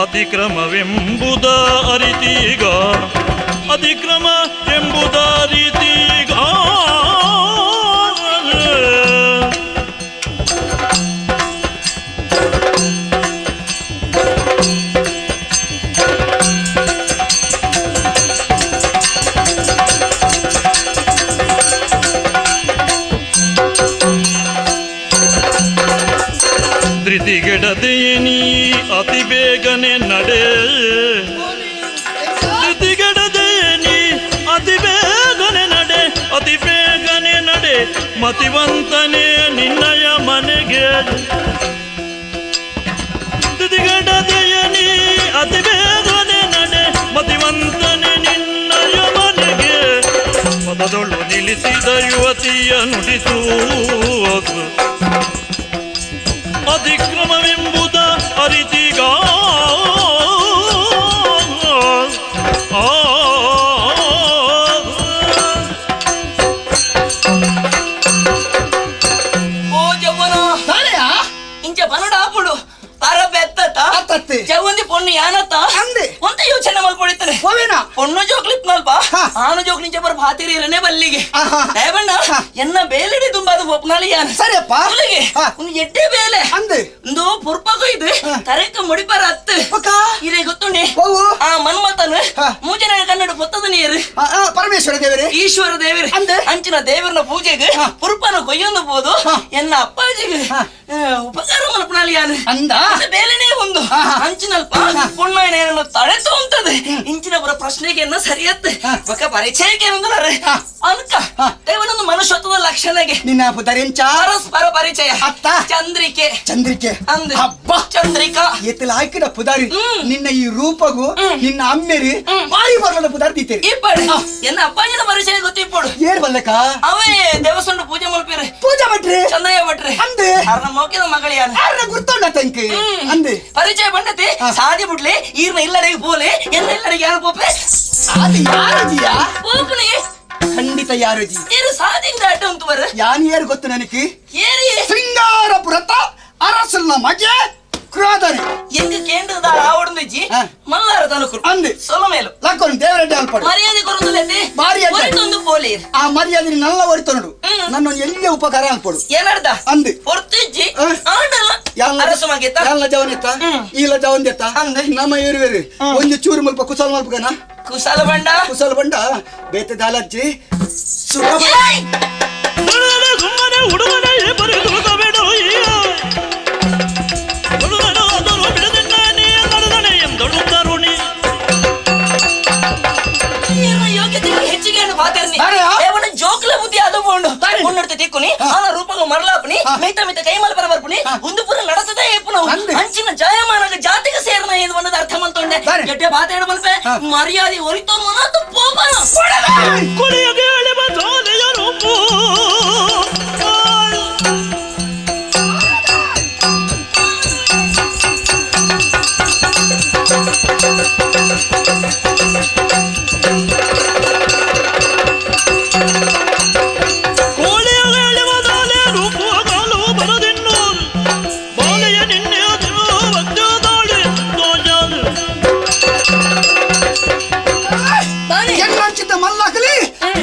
ಅತಿಕ್ರಮವೆಂಬುದ ಅರಿತೀಗ, ಅತಿಕ್ರಮ ಎಂಬುದ ರೀತಿಗ. ಧೃತಿಗೆಡದೆಯೇ ನೀ ಅತಿ ಬೇಗನೆ ನಡೆ, ಧೃತಿಗೆಡದೆಯೇ ನೀ ಅತಿ ಬೇಗನೆ ನಡೆ, ಅತಿ ಬೇಗನೆ ನಡೆ ಮತಿವಂತನೇ ನಿನ್ನಯ ಮನೆಗೆ. ಧೃತಿಗೆಡದೆಯೇ ನೀ ಅತಿ ಬೇಗನೆ ನಡೆ ಮತಿವಂತನೇ ನಿನ್ನಯ ಮನೆಗೆ. ಪದದೊಳು ನಿಲ್ಲಿಸಿದ ಯುವತಿಯ ನುಡಿಸುವುದು ಅತಿಕ್ರಮವೆಂಬುದ ಅರಿತಿಗ. ಓ ಜವ್ವನ ಇಂಚ ಬನ್ನಡ ಆಪುಡು ಪರ ಬೆತ್ತ ಜವ್ವಂದಿ ಪೊಣ್ಣು ಯಾನತ್ತ ಒಂತ ಯೋಚನೆ ಮಲ್ಪೊಡಿತಾನೆ. ಪೊಣ್ಣು ಜೋಕ್ಲಿತ್ನಲ್ಪ ಆನು ಜೋಕ್ಲಿ ಇಂಚ ಬರ ಭಾತಿರಿರನೆ ಬಲ್ಲಿಗೆ ದಯಬಣ್ಣ ಎನ್ನ ಬೇಲೆಡಿ ತುಂಬಾದ ಒಪ್ನಾಲಿ ಯಾನ ಸರಿಯಪ್ಪ ಒಂದು ಎಡ್ಡೆ ಬೇಲೆ ಒಂದು ಪುರ್ಪ ಕೊಯ್ದು ತರೆಕ ಮುಡಿಪರ ಅತ್ತು ಇದೇ ಗೊತ್ತುಂಡೆ. ಆ ಮನ್ಮತನ ಮೂಜನ ಕನ್ನಡ ಪೊತ್ತದ ನೀರು ಪರಮೇಶ್ವರ ದೇವರೇ ಈಶ್ವರ ದೇವರೇ ಅಂಚಿನ ದೇವರನ ಪೂಜೆಗೆ ಪುರ್ಪನ ಕೊಯ್ಯೊಂದು ಬೋದು ಎನ್ನ ಅಪ್ಪಾಜಿಗೆ ಉಪಕಾರ ಮಲ್ಪನಾಲಿ ಯಾನ ಅಂದ ಬೇಲೆನೇ ಒಂದು ಅಂಚಿನಲ್ಪ ಪೊಣ್ಣಾಯನ ತಡೆತು ಅಂತದೆ ಇಂಚಿನ ಬರ ಪ್ರಶ್ನೆಗೆ ಸರಿಯತ್ತೆ ಬಕ ಪರಿಚಯಕ್ಕೆ ಏನಂದ್ರೆ ಅನ್ಕ ದೇವನೊಂದು ಮನುಷ್ಯತ್ವದ ಲಕ್ಷಣಗೆ ನಿನ್ನ ಪುದರೆಂಚ ಪರಸ್ಪರ ಪರಿಚಯ ಅತ್ತ ಚಂದ್ರಿಕೆ ಚಂದ್ರಿಕೆ ಅಂದ ಹಬ್ಬ ಚಂದ್ರಿಕಾ ಎತ್ತಲ ಹಾಕಿದ ಪುದಾರಿ ನಿನ್ನ ಈ ರೂಪಗೂ ನಿನ್ನ ಅಮ್ಮೇರಿ ಬಾರಿ ಬರಲದ ಪುದಾರಿ ದೀತೇರಿ ಇಪ್ಪಡು ಎನ್ನ ಅಪ್ಪಾಜಿನ ಪರಿಚಯ ಗೊತ್ತಿಪ್ಪಡು ಏರ್ ಬಲ್ಲಕ ಅವೇ ದೇವಸ್ಥಾನ ಪೂಜೆ ಮಲ್ಪಿರಿ ಪೂಜೆ ಭಟ್ರಿ ಚಂದ್ರಯ್ಯ ಭಟ್ರಿ ಅಂದೆ ಅರ್ನ ಮೋಕಿದ ಮಗಳಿಯಾನ ಅರ್ನ ಗುರ್ತೊಂಡ ತಂಕಿ ಅಂದೆ ಪರಿಚಯ ಬಂಡತಿ ಸಾದಿ ಬಿಡ್ಲಿ ಈರ್ನ ಇಲ್ಲಡೆಗೆ ಪೋಲೆ ಎನ್ನ ಇಲ್ಲಡೆಗೆ ಯಾರು ಪೋಪೆ ಅದು ಯಾರಜಿಯಾ ಪೋಪನೆ ಖಂಡಿತ ಯಾರಜಿ ಏರು ಸಾದಿಂದ ಅಡ್ಡ ಉಂಟು ಬರ ಯಾನ್ ಏರು ಗೊತ್ತು ನನಗೆ ಏರಿ ಶೃಂಗಾರಪುರತ ಅರಸನ ಮಗೆ ಕ್ರೋಧನೆ ಎಂಗ ಕೇಂದ್ರದ ಆವಡಂದಿಜ್ಜಿ ಮಲ್ಲಾರ ತನಕರು ಅಂದೆ ಸೊಲಮೇಲು ಲಕ್ಕೊನು ದೇವರೆಡ್ಡಿ ಅಲ್ಪಡು ಮರ್ಯಾದೆ ಕೊರೊಂದುಲೆತ್ತೆ ಭಾರಿ ಒರಿತೊಂದು ಪೋಲೆ ಆ ಮರ್ಯಾದೆ ನಲ್ಲ ಒರಿತೊಂಡು ನನ್ನ ಎಲ್ಲಿ ಉಪಕಾರ ಅಲ್ಪಡು ಏನರ್ಧ ಅಂದೆ ಪೊರ್ತಿಜ್ಜಿ ಆಂಡಲ ಅರಸು ಮಗೆತ ಯಾನ್ಲ ಜವನೆತ್ತ ಈಲ ಜವನ್ದೆತ್ತ ಅಂದೆ ನಮ್ಮ ಏರುವೇರು ಒಂದು ಚೂರು ಮಲ್ಪ ಕುಸಲ್ ಮಲ್ಪಗನ ಕುಸಲ ಬಂಡ ಕುಸಲ ಬಂಡ ಬೇತೆ ದಾಲಜ್ಜಿ ಸುಖ ಸುಮ್ಮನೆ ಹುಡುಗನೇ ಜೋಕ್ಲ ಬುದ್ಧಿ ಅದು ಬೋಂಡು ಮುನ್ನಡ್ತೆ ತಿಕ್ಕುನಿ ಆನ ರೂಪಗ ಮರಲಾಪನಿ ಮೇತ ಮೇತ ಕೈಮಲ್ ಪರ ಬರ್ಪುನಿ ಒಂದು ಪೂರ ನಡಸದೇ ಏಪುನವು ಅಂಚಿನ ಜಾಯಮಾನಗ ಜಾತಿಗೆ ಸೇರ್ನ ಏನು ಅನ್ನೋದು ಅರ್ಥ ಮಂತೊಂಡೆ ಎಡ್ಡೆ ಬಾತೇಡು ಮಲ್ಪೆ ಮರ್ಯಾದೆ ಒರಿತೋ ಮನತು ಪೋಪನ ಕೊಳೆಯಗೆ ಎಳೆವ ಜಾಲೆಯ ರೂಪು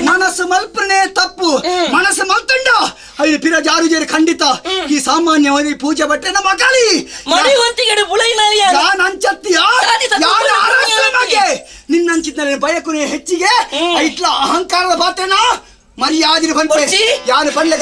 ಮನಸ್ಸು ಮಲ್ಪನೆ ತಪ್ಪು ಮನಸ್ಸು ಮಲ್ತಂಡ ಐದು ಪಿರ ಜಾರು ಜೇರು ಖಂಡಿತ ಈ ಸಾಮಾನ್ಯವಾಗಿ ಪೂಜೆ ಬಟ್ಟೆ ನಮ್ಮ ಮಕಾಲಿ ನಿನ್ನಂಚಿದ್ದ ಬಯಕುನೆ ಹೆಚ್ಚಿಗೆ ಐಟ್ಲ ಅಹಂಕಾರದ ಪಾತ್ರೆನ ಮರ್ಯಾದಿನ ಬಂದೆ ಯಾರು ಬಂಡ್ಲೆ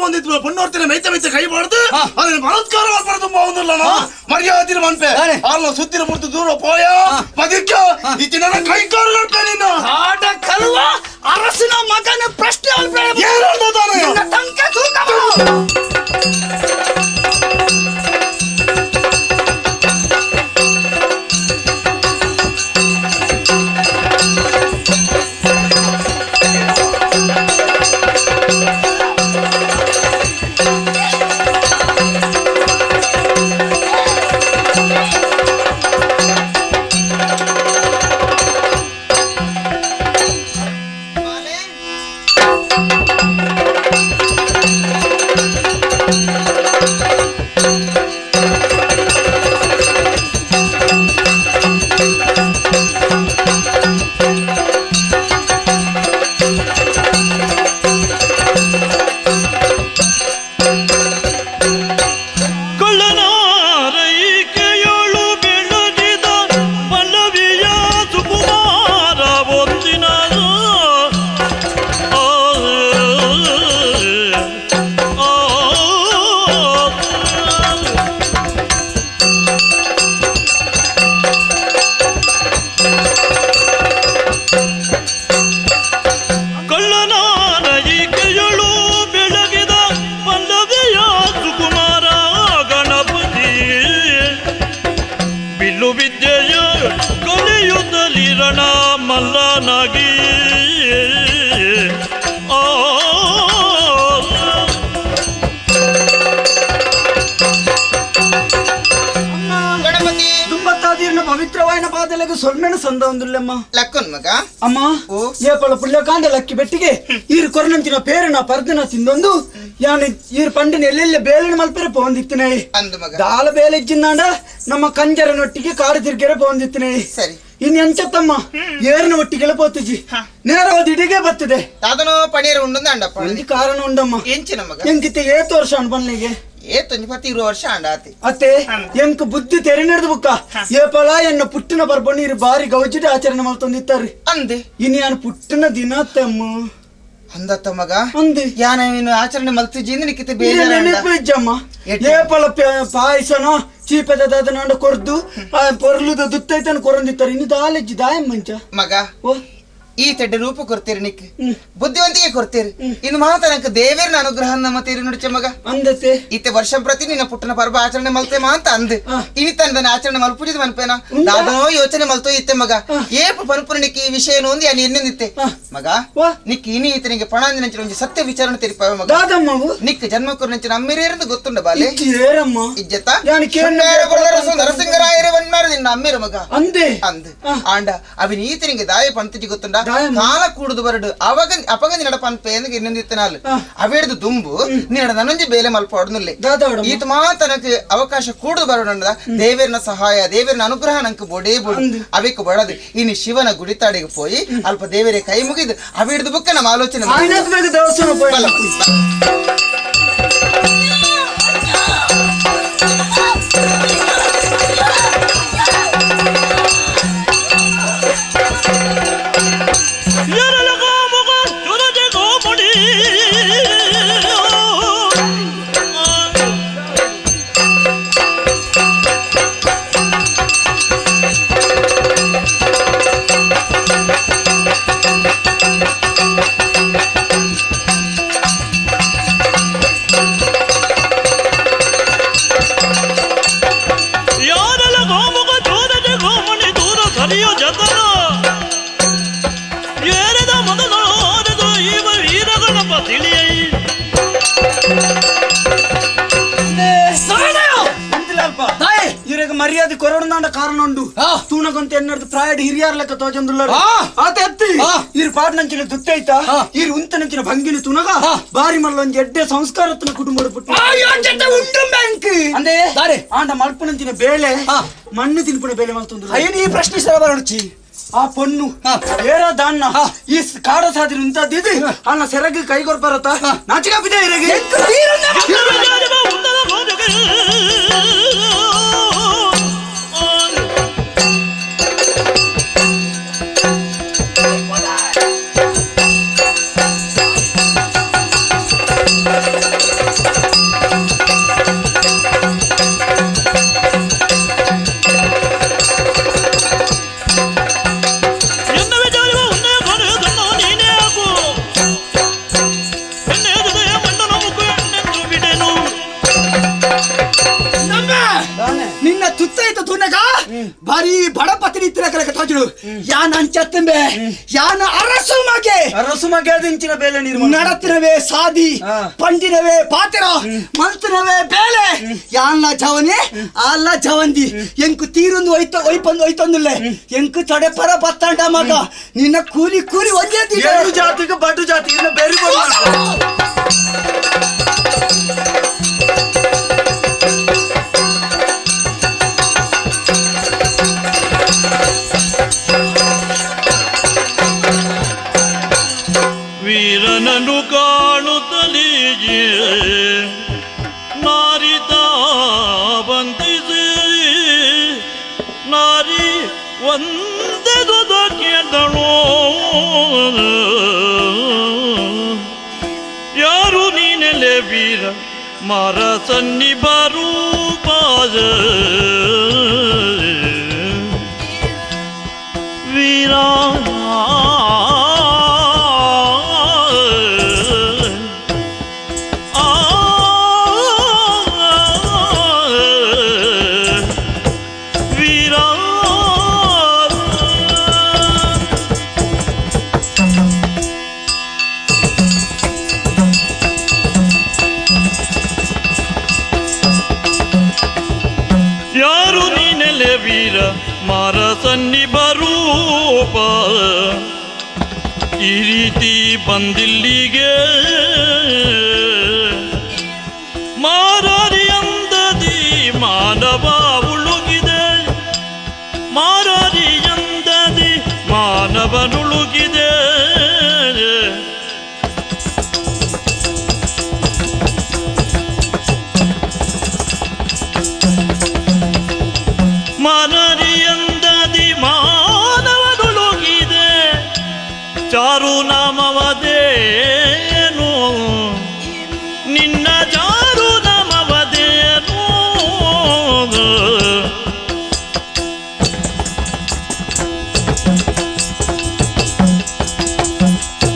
ಬಂದಿತ್ತು ಪೊಣ್ಣೋರ್ತಿನ ಮೈತ ಮೈತ ಕೈ ಬಾರ್ದು ಅದನ್ನ ಬಲಾತ್ಕಾರ ಮಾಡ್ಬಾರ್ದು ತುಂಬ ಒಂದಿಲ್ಲ ಮರ್ಯಾದಿನ ಮನ್ಪೆ ಅಲ್ಲ ಸುತ್ತಿನ ಮುರ್ತು ದೂರ ಪೋಯ ಮದಿಕ್ಕ ಇಚ್ಚಿನ ಕೈ ಕಾಲು ನಿನ್ನ ಕಾಡ ಕಲುವ ಅರಸನ ಮಗನ ಪ್ರಶ್ನೆ ತಂಕ ತೂಕ. ಅಮ್ಮ ಏಪಳ ಪುಳ್ಯಕಾಂಡ ಲಕ್ಕಿ ಬೆಟ್ಟಿಗೆ ಈರು ಕೊರನಂಚಿನ ಪೇರನ ಪರ್ದನ ತಿಂದೊಂದು ಯಾನು ಈರು ಪಂಡಿನ ಎಲ್ಲೆಲ್ಲ ಬೇಲಿನ ಮಲ್ಪೆರೆ ಪೋಂದಿತ್ತನೆ ದಾಲ ಬೇಲೆ ಇಜ್ಜಿಂದಾಂಡ ನಮ್ಮ ಕಂಜರನೊಟ್ಟಿಗೆ ಕಾಡು ತಿರ್ಗೆರೆ ಪೋಂದಿತ್ತನೆ. ಸರಿ ಇನ್ ಎಂಚತ್ತಮ್ಮ ಏರಿನ ಒಟ್ಟಿಗೆಲ್ಲ ಪೋತಿಜಿ ನೇರವಾದ ಇಡಿಗೆ ಬರ್ತದೆ ತಾದನೋ ಪಣೀರ ಉಂಡಂದಪ್ಪ ಒಂದು ಕಾರಣ ಉಂಡಮ್ಮ ಎಂಚಿನ ಮಗ ಎಂಕಿತ್ತೆ ಏತು ವರ್ಷ ಅನ್ಪನ್ಲಿಗೆ ಏತೊಂಜಿ ವರ್ಷ ಅಂಡ ಆತಿ ಅತ್ತೆ ಎಂಕ್ ಬುದ್ಧಿ ತೆರೆನೆಡ್ದು ಬುಕ್ಕ ಏಪಲ ಎನ್ನ ಪುಟ್ಟಿನ ಪರ್ಬಣ್ಣು ಇರು ಬಾರಿ ಗೌಜಿಟ ಆಚರಣೆ ಮಾಡ್ತೊಂದಿತ್ತಾರೆ ಅಂದೆ ಇನ್ನು ಯಾನ್ ಪುಟ್ಟಿನ ದಿನ ಅತ್ತಮ್ಮ ಅಂದತ್ತ ಮಗ ಅಂದೆ ಯಾನ ನೀನು ಆಚರಣೆ ಮಲ್ತಿಜಿ ನಿಕ್ಕಿತ ಬೇಜಾರ ನೆನಪು ಇಜ್ಜಮ್ಮ ಏಪಲ ಪಾಯಸನ ಚೀಪದ ದಾದನಾಂಡ ಕೊರ್ದು ಪೊರ್ಲುದ ದುತ್ತೈತನ ಕೊರಂದಿತ್ತಾರೆ ಇನ್ನು ದಾಲೆಜ್ಜಿ ದಾಯಮ್ಮಂಚ ಮಗ ಈ ತೆಡ್ಡೆ ರೂಪ ಕೊಡ್ತೀರಿ ನಿಕ್ ಬುದ್ಧಿವಂತಿಕೆ ಕೊಡ್ತೀರಿ ಇನ್ನು ಮಾತನಕ ದೇವೇರ್ನ ಅನುಗ್ರಹ ನಮ್ಮ ತೀರಿ ನುಡಿಚ ಮಗ ಅಂದತೆ ಇತ್ತೆ ವರ್ಷ ಪ್ರತಿ ನಿನ್ನ ಪುಟ್ಟನ ಪರ್ವ ಆಚರಣೆ ಮಲ್ತೆ ಮಾ ಅಂತ ಅಂದ್ ಇನಿ ತಂದನ ಆಚರಣೆ ಮಲ್ಪುಜಿದ ಮನ್ಪೇನ ದಾದನೋ ಯೋಚನೆ ಮಲ್ತೋ ಇತ್ತೆ ಮಗ ಏಪ ಪನ್ಪುರ ನಿಕ್ ಈ ವಿಷಯ ಒಂದು ಯಾನ್ ಎನ್ನೆಂದಿತ್ತೆ ಮಗ ನಿಕ್ ಇನಿ ಈತನಿಗೆ ಪಣಾಂಜಿನಂಚಿನ ಒಂಜಿ ಸತ್ಯ ವಿಚಾರಣೆ ತಿರಿಪಾವ ಮಗ ನಿಕ್ ಜನ್ಮ ಕೊರನಂಚಿನ ಅಮ್ಮಿರೇರಂದು ಗೊತ್ತುಂಡ ಬಾಲೆ ಇಜ್ಜತ ನರಸಿಂಗರಾಯರೇ ವನ್ಮಾರ ನಿನ್ನ ಅಮ್ಮಿರ ಮಗ ಅಂದೆ ಅಂದ್ ಆಂಡ ಅವಿನ ಈತನಿಗೆ ದಾಯ ಪಂತಿಜಿ ಗೊತ್ತುಂಡ ಕಾಲ ಕೂಡುದು ಬರಡು ಅವಾಗ ಅಪಗಂದಿ ನಡಪನ್ಪೆ ಇನ್ನೊಂದಿತ್ತನಾಲ್ ಅವೇಡ್ದು ದುಂಬು ನಿನ್ನಡ ನನ್ನೊಂಜಿ ಬೇಲೆ ಮಲ್ಪಾಡುನುಲ್ಲೆ ಈತ ಮಾತನಕ್ಕೆ ಅವಕಾಶ ಕೂಡುದು ಬರಡು ದೇವೇರ್ನ ಸಹಾಯ ದೇವೇರ್ನ ಅನುಗ್ರಹ ನಂಗೆ ಬೋಡೇ ಬೋಡು ಅವೆಕ್ ಬಡದು ಇನ್ನು ಶಿವನ ಗುಡಿತಾಡಿಗೆ ಪೋಯಿ ಅಲ್ಪ ದೇವರೇ ಕೈ ಮುಗಿದು ಅವೇಡ್ದು ಬುಕ್ಕ ನಮ್ಮ ಆಲೋಚನೆ ಮರ್ಯಾದೆ ಕೊರಡಂದಾಂಡ ಕಾರಣ ಉಂಡು ತೂನಗೊಂತ ಎನ್ನಡ್ದು ಪ್ರಾಯಡ್ ಹಿರಿಯಾರ್ ಲೆಕ್ಕ ತೋಜಂದುಲ್ಲರು ಆತ ಎತ್ತಿ ಈರು ಪಾಡ್ನಂಚಿನ ದುತ್ತೈತ ಈರು ಉಂತನಂಚಿನ ಭಂಗಿನ ತುನಗ ಬಾರಿ ಮಲ್ಲೊಂಜಿ ಎಡ್ಡೆ ಸಂಸ್ಕಾರತ್ನ ಕುಟುಂಬ ಪುಟ್ಟ ಅಂದೇ ಆಂಡ ಮಲ್ಪನಂಚಿನ ಬೇಳೆ ಮಣ್ಣು ತಿನ್ಪುನ ಬೇಳೆ ಮಲ್ತೊಂದು ಅಯ್ಯೋ ಈ ಪ್ರಶ್ನೆ ಸರಬರಡುಚಿ ಆ ಪೊಣ್ಣು ಏರ ದಾನ್ನ ಈ ಕಾಡ ಸಾಧಿ ಉಂತದ್ದಿದ್ದು ಅನ್ನ ಸೆರಗು ಕೈಗೊರ್ಬರತ್ತ ನಾಚಿಕಾಪಿದೆ ಇರಗೆ Thank you. ಬಾರಿ ಬಡಪತ್ರಿ ಇತ್ತಿನ ತೋಜುಡು ಯಾನ ಅಂಚತ್ತಂಬೆ ಯಾನ ಅರಸು ಮಗೆ ಅರಸು ಮಗೆ ಅದಿಂಚಿನ ಬೇಲೆ ನೀರು ನಡತಿನವೇ ಸಾದಿ ಪಂಡಿನವೇ ಪಾತಿರ ಮಲ್ತಿನವೇ ಬೇಲೆ ಯಾನ್ಲ ಜವನೆ ಆಲ್ಲ ಜವಂದಿ ಎಂಕು ತೀರೊಂದು ಒಯ್ತ ಒಯ್ಪಂದು ಒಯ್ತೊಂದುಲ್ಲೆ ಎಂಕು ತಡೆಪರ ಬತ್ತಾಂಡ ಮಗ ನಿನ್ನ ಕೂಲಿ ಕೂಲಿ ಒಂದೇ ಎರಡು ಜಾತಿಗೆ ಬಡ್ಡು ಜಾತಿ ಇನ್ನ ಬೇರೆ ವೀರನನು ಕಾಣುತ್ತಲಿಯೇ ನಾರಿತ ಬಂದಿಸಿ ನಾರಿ ಒಂದೆದು ಕೇಳಳು ಯಾರು ನೀನೆಲೆ ವೀರ ಮಾರ ಸನ್ನಿ ಬರೂಪಾಯ ವೀರ ಯಾರು ನೀನೆಲೆ ವೀರ ಮಾರ ಸನ್ನಿ ಬರೂಪ ಈ ರೀತಿ ಬಂದಿಲ್ಲಿಗೆ ಮಾರಾರಿ ಅಂದದಿ ಮಾನವ ಉಳುಗಿದೆ ಮಾರಾರಿ ಅಂದದಿ ಮಾನವನುಳುಗಿದೆ ಮಾನರಿಯಂದದಿ ಮಾನವನುಳುಗಿದೆ ಚಾರು ನಾಮವದೇನು ನಿನ್ನ ಚಾರು ನಾಮವದೇನು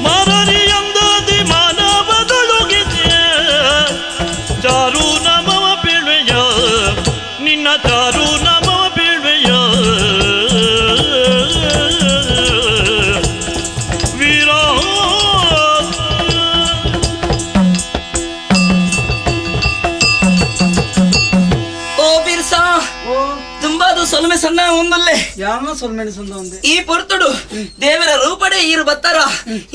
ಮಾನರಿಯಂದದಿ ಮಾನವನುಳುಗಿದೆ ಚಾರು ನಾಮವ ಬೀಳ್ವೆಯ ನಿನ್ನ ಚಾರು ನಾಮವ ಬೀಳ್ವೆಯ ವೀರ ಓ ಬಿರ್ಸಾ ತುಂಬಾದು ಸೊಲ್ಮೆ ಸಣ್ಣ ಒಂದಲ್ಲೇ ಯಾನ ಸೊಲ್ಮೆಣೆ ಸೊಂದ ಒಂದೇ ಈ ಪೊರ್ತುಡು ದೇವರ ರೂಪಡೆ ಈರು ಬತ್ತಾರ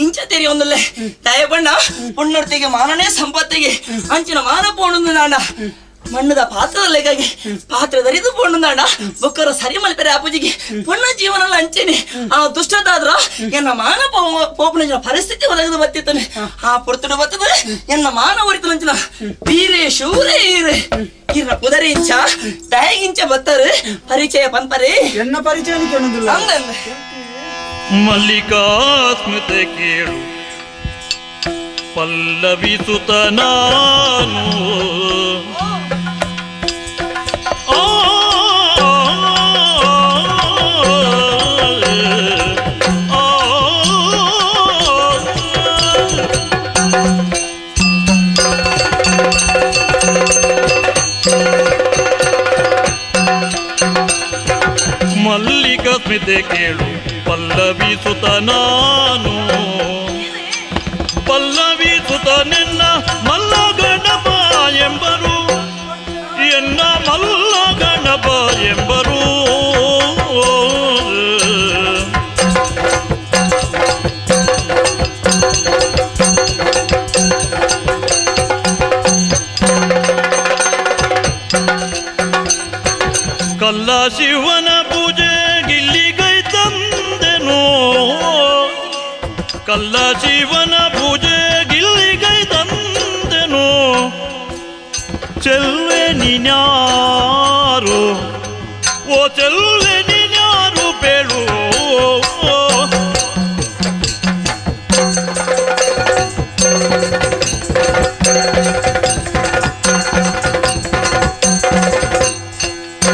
ಇಂಚ ತೆರಿ ಒಂದಲ್ಲೇ ದಯಬಣ್ಣ ಪುಣ್ಣರ್ತಿಗೆ ಮಾನನೇ ಸಂಪತ್ತಿಗೆ ಅಂಚಿನ ಮಾನ ಪೋಣುಂದು ನಾಡ ಮಣ್ಣದ ಪಾತ್ರದಲ್ಲೆಗಾಗಿ ಪಾತ್ರ ದರಿದು ಪೋಣುಂದಾಡ ಬೊಕ್ಕರ ಸರಿ ಮಲ್ಪೆರೆ ಅಪೂಜಿಗೆ ಪುಣ್ಣ ಜೀವನ ಅಂಚೇನೆ ಆ ದುಷ್ಟದಾದ್ರ ಎನ್ನ ಮಾನ ಪೋಪನ ಪರಿಸ್ಥಿತಿ ಒದಗದು ಬತ್ತಿತ್ತಾನೆ ಆ ಪೊರ್ತುಡು ಬರ್ತದೆ ಎನ್ನ ಮಾನ ಒರಿತನಂಚಿನ ವೀರೇ ಶೂರೇ ಈರೆ ಇರ್ನ ಕುದರೆ ಇಂಚ ದಯಗಿಂಚ ಬತ್ತಾರೆ ಪರಿಚಯ ಪಂಪರೆ ಎನ್ನ ಪರಿಚಯ ಕೇಳುದಿಲ್ಲ ಅಂದಂದೆ ಮಲ್ಲಿಕಾಸ್ಮಿತೆ ಕೇಳು ಪಲ್ಲವಿಸುತ ನಾನು ಆ, ಆ, ಮಲ್ಲಿಕಾಸ್ಮಿತೆ ಕೇಳು ಪಲ್ಲವಿಸುತ ನಾನು ಪಲ್ಲವಿಸುತ ನಿನ್ನ ಮಲ್ಲ ಗಣಪ ಎಂಬರು ಎನ್ನ ಮಲ್ಲ ಗಣಪ ಎಂಬರು ಕಲ್ಲ ಶಿವನ ಪೂಜೆ ಗಿಲ್ಲಿಗೈ ತಂದೆನು ಕಲ್ಲ ಶಿವನ ಪೂಜೆ ಗಿಲ್ಲಿಗೈ ತಂದೆನು ಚೆಲ್ವೆ ನೀನ್ಯಾರು ಓ ಚೆಲ್ವೆ ನೀನ್ಯಾರು ಬೇಳು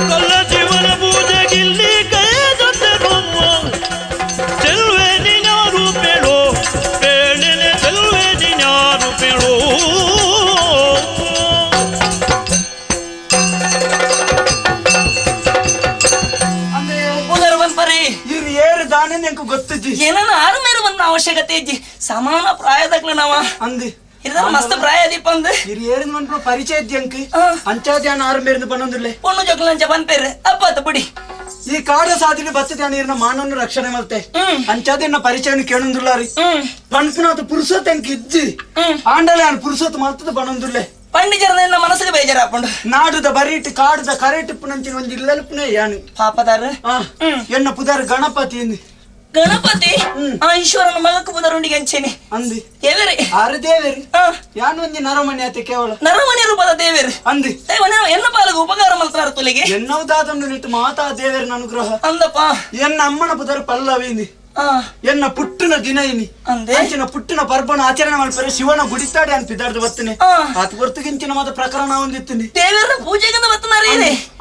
ಕಲ್ಲ ಜೀವನ ಪೂಜೆ ಗಿಲ್ಲಿ ಕೈ ತಂದೆನು ಚೆಲ್ವೆ ನೀನ್ಯಾರು ಬೇಳು ಬೇಳೆನೆ ಚೆಲ್ವೆ ನೀನ್ಯಾರು ಬೇಳು ಏನನ್ನ ಆರು ಮೇರು ಬಂದ ಅವಶ್ಯಕತೆ ಇಜ್ಜಿ ಸಮಾನ ಪ್ರಾಯದಾಗ್ಲ ನಾವ ಅಂದು ಇರ್ದಾರ ಮಸ್ತ್ ಪ್ರಾಯ ದೀಪ ಅಂದ್ ಹಿರಿಯೇರಿಂದ ಮನ್ಪುನ ಪರಿಚಯ ಇದ್ದಂಕ್ ಅಂಚಾದ್ಯಾನ ಆರು ಮೇರಿಂದ ಬನ್ನೊಂದಿರ್ಲೆ ಪೊಣ್ಣು ಜೋಕ್ಲಂಚ ಬಂದ್ಪೇರು ಅಪ್ಪ ಬಿಡಿ ಈ ಕಾಡ ಸಾಧಿನ ಬತ್ತದ ನೀರಿನ ಮಾನವನ್ನು ರಕ್ಷಣೆ ಮಲ್ತೆ ಅಂಚಾದ ಪರಿಚಯ ಕೇಳೊಂದುಲ್ಲಾರಿ ಪನ್ಪುನಾಥ ಪುರುಷತ್ ಅಂಕ ಇಜ್ಜಿ ಆಂಡಲೆ ಆನ್ ಪುರುಷತ್ ಮಲ್ತದ ಬನ್ನೊಂದುರ್ಲೆ ಪಂಡಿಜರ ಮನಸ್ಸಿಗೆ ಬೇಜಾರಾಪುಂಡು ನಾಡುದ ಬರೀಟ್ ಕಾಡುದ ಕರೆಟಿಪ್ಪು ನಂಚಿನ ಒಂದು ಇಲ್ಲಲ್ಪುನೇ ಯಾನು ಪಾಪದಾರ ಎನ್ನ ಪುದಾರ್ ಗಣಪತಿ ಗಣಪತಿ ಆ ಈಶ್ವರನ ಮಗಕ್ಕೆ ಪುದರುಂಡಿಗೆ ಅಂಚೇನೆ ಅಂದಿ ದೇವೇರಿ ಆರು ದೇವೇರಿ ಯಾನು ಒಂಜಿ ನರಮಣಿ ಆತ ಕೇವಲ ನರಮಣಿ ರೂಪದ ದೇವೇರಿ ಅಂದಿ ಎನ್ನ ಪಾಲಗ ಉಪಕಾರ ಮಲ್ತಾರ ತುಲಿಗೆ ಎನ್ನವುದಾದನ್ನು ನಿಟ್ಟು ಮಾತಾ ದೇವೇರಿನ ಅನುಗ್ರಹ ಅಂದಪ್ಪ ಎನ್ನ ಅಮ್ಮನ ಪುದರ್ ಪಲ್ಲವಿಂದಿ ಎನ್ನ ಪುಟ್ಟನ ದಿನ ಇನಿ ಅಂಚಿನ ಪುಟ್ಟನ ಪರ್ಬನ ಆಚರಣೆ ಮಾಡ್ತಾರೆ ಶಿವನ ಗುಡಿತಾಡೆ ಅನ್ಪಿದಾರ್ದು ಬರ್ತೇನೆ ಆತ ಹೊರ್ತುಗಿಂಚಿನ ಮಾತ ಪ್ರಕರಣ ಒಂದಿತ್ತೀನಿ ದೇವರ ಪೂಜೆಗಿಂದ ಬರ್ತನಾರ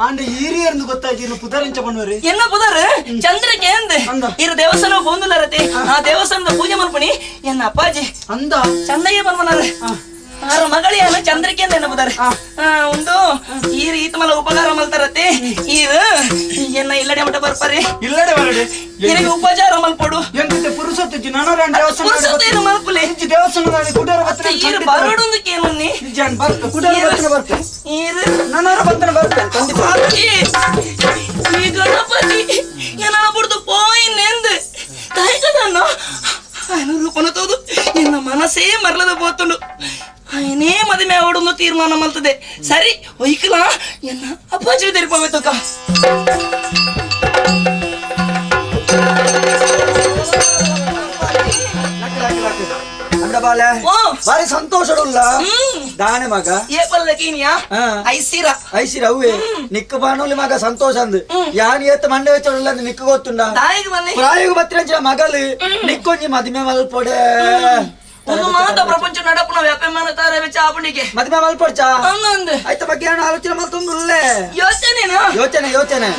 ಆಂಡ ಈರಿಯರ್ದು ಗೊತ್ತಾಯ್ತು ಇನ್ನು ಪುದರಿಂಚ பண்ணுವಾರೆ ಎನ್ನ ಪುದರ್ ಚಂದ್ರಕ್ಕೆ ಅಂದ ಇರು ದೇವಸ್ಥಾನ ಬಂದುಲಾರತೆ ಆ ದೇವಸ್ಥಾನದ ಪೂಜೆ ಮಲ್ಪಣಿ ಎನ್ನ ಅಪ್ಪಾಜಿ ಅಂದ ಚಂದಯ್ಯ ಬನ್ಮನಾರ ಆರ ಮಗಳಿಯಾನ ಚಂದ್ರಿಕೆ ಅಂತ ಎನ್ನಬುದಾರೆ ಒಂದು ಈ ರೀತಿ ಮಲ ಉಪಕಾರ ಮಲ್ತಾರತ್ತೆ ಇದು ಎನ್ನ ಇಲ್ಲಡೆ ಮಟ್ಟ ಬರ್ಪಾರೆ ಇಲ್ಲಡೆ ಬರಡೆ ನಿನಗೆ ಉಪಚಾರ ಮಲ್ಪಡು ಎಂತ ಪುರುಷತ್ತಿ ಪುರುಷತ್ತಿ ಮಲ್ಪಲೆ ದೇವಸ್ಥಾನದ ಕುಡರ ಬರ್ತನೆ ಈರು ಬರಡೊಂದಕ್ಕೆ ಏನುನ್ನಿ ಜಾನ್ ಬರ್ತ ಕುಡರ ಬರ್ತನೆ ಬರ್ತೆ ಈರು ನನ್ನರ ಬರ್ತನೆ ಬರ್ತೆ ಖಂಡಿತ ಈ ಗಣಪತಿ ಎನ್ನ ಬುಡ್ದು ಪೋಯಿನೆಂದು ತಾಯ್ಕದನ್ನು ఆయన ರೂಪನ ತೋದು ಎನ್ನ ಮನಸ್ಸೇ ಮರಲದ ಪೋತುಂಡು ఆయనే ಮದುವೆ ಆವಡೊಂದು ತೀರ್ಮಾನ ಮಲ್ತದೆ ಸರಿ ಒಯ್ಕಲ ಎನ್ನ ಅಪ್ಪಾಜಿ ತೆರಿಪೋವೆ ತೋಕ ಬಾರಿ ಸಂತೋಷಡುಲ್ಲ ದಾನೆ ಮಗ ಏ ಪಲ್ಲಕೀನಿಯಾ ಐಸಿರ ಐಸಿರ ಅವೇ ನಿಕ್ಕ ಬಾಣೋಲಿ ಮಗ ಸಂತೋಷ ಅಂದ್ ಯಾನ್ ಏತ್ ಮಂಡೆ ವೆಚ್ಚೊಡುಲ್ಲ ಅಂದ್ ನಿಕ್ಕ ಗೊತ್ತುಂಡ ಪ್ರಾಯೋಗ ಬತ್ತಿರಂಚಿನ ಮಗಲು ನಿಕ್ಕೊಂಜಿ ಮದಿಮೆ ಮಲ್ಪೊಡೆ ಒಂದು ಮಾತ ಪ್ರಪಂಚ ನಡಪುನ ವ್ಯಾಪಾರ ತಾರೆ ವೆಚ್ಚ ಆಪಣಿಗೆ ಮದಿಮೆ ಮಲ್ಪೊಡ್ಚಾ ಅಂದಂದು ಆಯ್ತ ಬಗ್ಗೆ ಏನು ಆಲೋಚನೆ ಮಲ್ತೊಂದುಲ್ಲೆ ಯೋಚನೆನಾ ಯೋಚನೆ ಯೋಚನೆ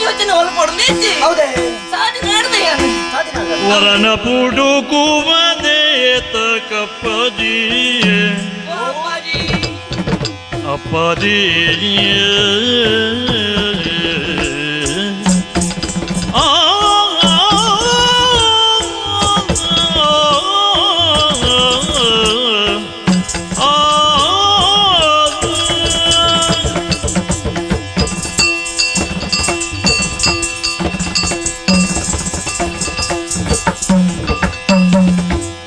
ಯೋಚನೆ ಮಲ್ಪೊಡು ಹೌದೇ ಸಾಧಿ ನಾಡ್ದೆ ಯಾನು ವರನ ಪುಡುಕುವದೇತ ಕಪ್ಪಜಿಯೇ ಅಪ್ಪಾಜಿಯೇ ಆ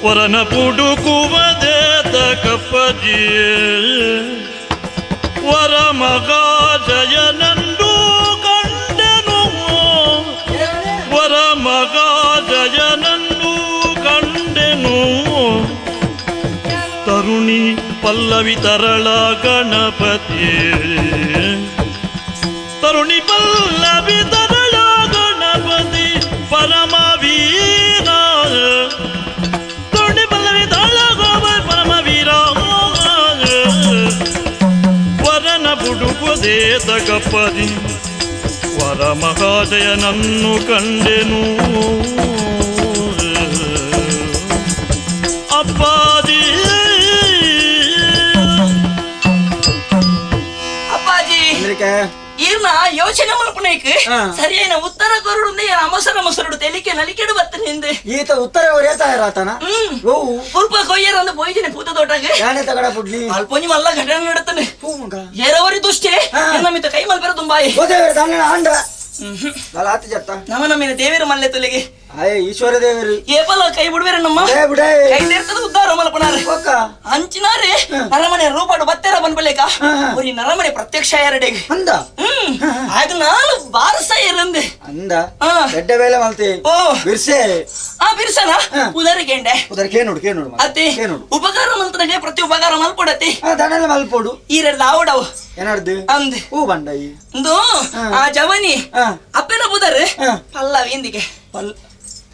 ವರನ ಪುಡುಕುವದೇತ ಕಪ್ಪಜಿಯೇ ವರ ಮಗ ಜಯನಂದು ಕಂಡೆನು ವರ ಮಗ ಜಯನಂದು ಕಂಡೆನು ತರುಣಿ ಪಲ್ಲವಿ ತರಳ ಗಣಪತಿ ತರುಣಿ ಪಲ್ಲವಿ ತರಳ ಗಣಪತಿ ಪರಮವೀರ ವರನ ಬುಡುಕುದೇತ ಕಪ್ಪದಿ ವರ ಮಹಾಜಯನನ್ನು ಕಂಡೆನು ಅಪ್ಪಾಜಿ ಅಪ್ಪಾಜಿ ಈರ್ನ ಯೋಚನೆ ಮಲ್ಪುನೈಕ್ ಸರಿಯಾದ ಉತ್ತರ ಕೊರಡು ಅಮಸರ ಮೊಸರುಡು ತೆಲಿಕೆ ನಲಿಕೆಡು ಬತ್ತ ನಿಂದೆ ಈತ ಉತ್ತರ ಒರೇತಾಯರಾತನ ಪುಲ್ಪ ಕೊಯ್ಯರ ಅಂದ ಪೋಯ್ಜಿನಿ ಪೂತ ತೋಟಗೆ ಯಾನೆ ತಗಡ ಪುಡ್ಲಿ ಅಲ್ಪೊಂಜಿ ಮಲ್ಲ ಘಟನೆ ನಡತಾನೆ ಏರವರಿ ದುಷ್ಟೆ ನಮ್ಮಿತ ಕೈ ಮಲ್ಪೆರ ತುಂಬಾಯಿ ಆಂಡ ಆತ ಜತ್ತ ನಮ ನಮ್ಮಿನ ದೇವಿರ ಮಲ್ಲೆ ತುಲಿಗೆ ಅಯ್ಯ ಈಶ್ವರ ದೇವರು ಏಪಲ ಕೈ ಬಿಡ್ಬೇರ ನಮ್ಮ ಕೈ ತೀರ್ತದ ಉದ್ದಾರ ಮಲ್ಪನಾರೆ ಅಂಚಿನಾರೆ ನರಮನೆ ರೂಪಾಡು ಬತ್ತೆರ ಬಂದ್ಬಲೇಕ ಒರಿ ನರಮನೆ ಪ್ರತ್ಯಕ್ಷ ಎರಡೆಗೆ ಅಂದ ಆಗ ನಾನು ಬಾರಸ ಇರಂದೆ ಅಂದ ದೊಡ್ಡ ಬೇಲೆ ಮಲ್ತಿ ಓ ಬಿರ್ಸೆ ಆ ಬಿರ್ಸನ ಉದರಿಗೆಂಡೆ ಉದರ ಕೇನೋಡು ಕೇನೋಡು ಅತ್ತೆ ಉಪಕಾರ ಮಲ್ತನಗೆ ಪ್ರತಿ ಉಪಕಾರ ಮಲ್ಪೊಡತಿ ದಣೆಲ್ಲ ಮಲ್ಪೊಡು ಈ ಎರಡು ಆವಡವು ಏನಾಡ್ದು ಅಂದೆ ಹೂ ಬಂಡಯಿ ಒಂದು ಆ ಜವನಿ ಅಪ್ಪನ ಬುದರ್ ಪಲ್ಲವಿ ಇಂದಿಗೆ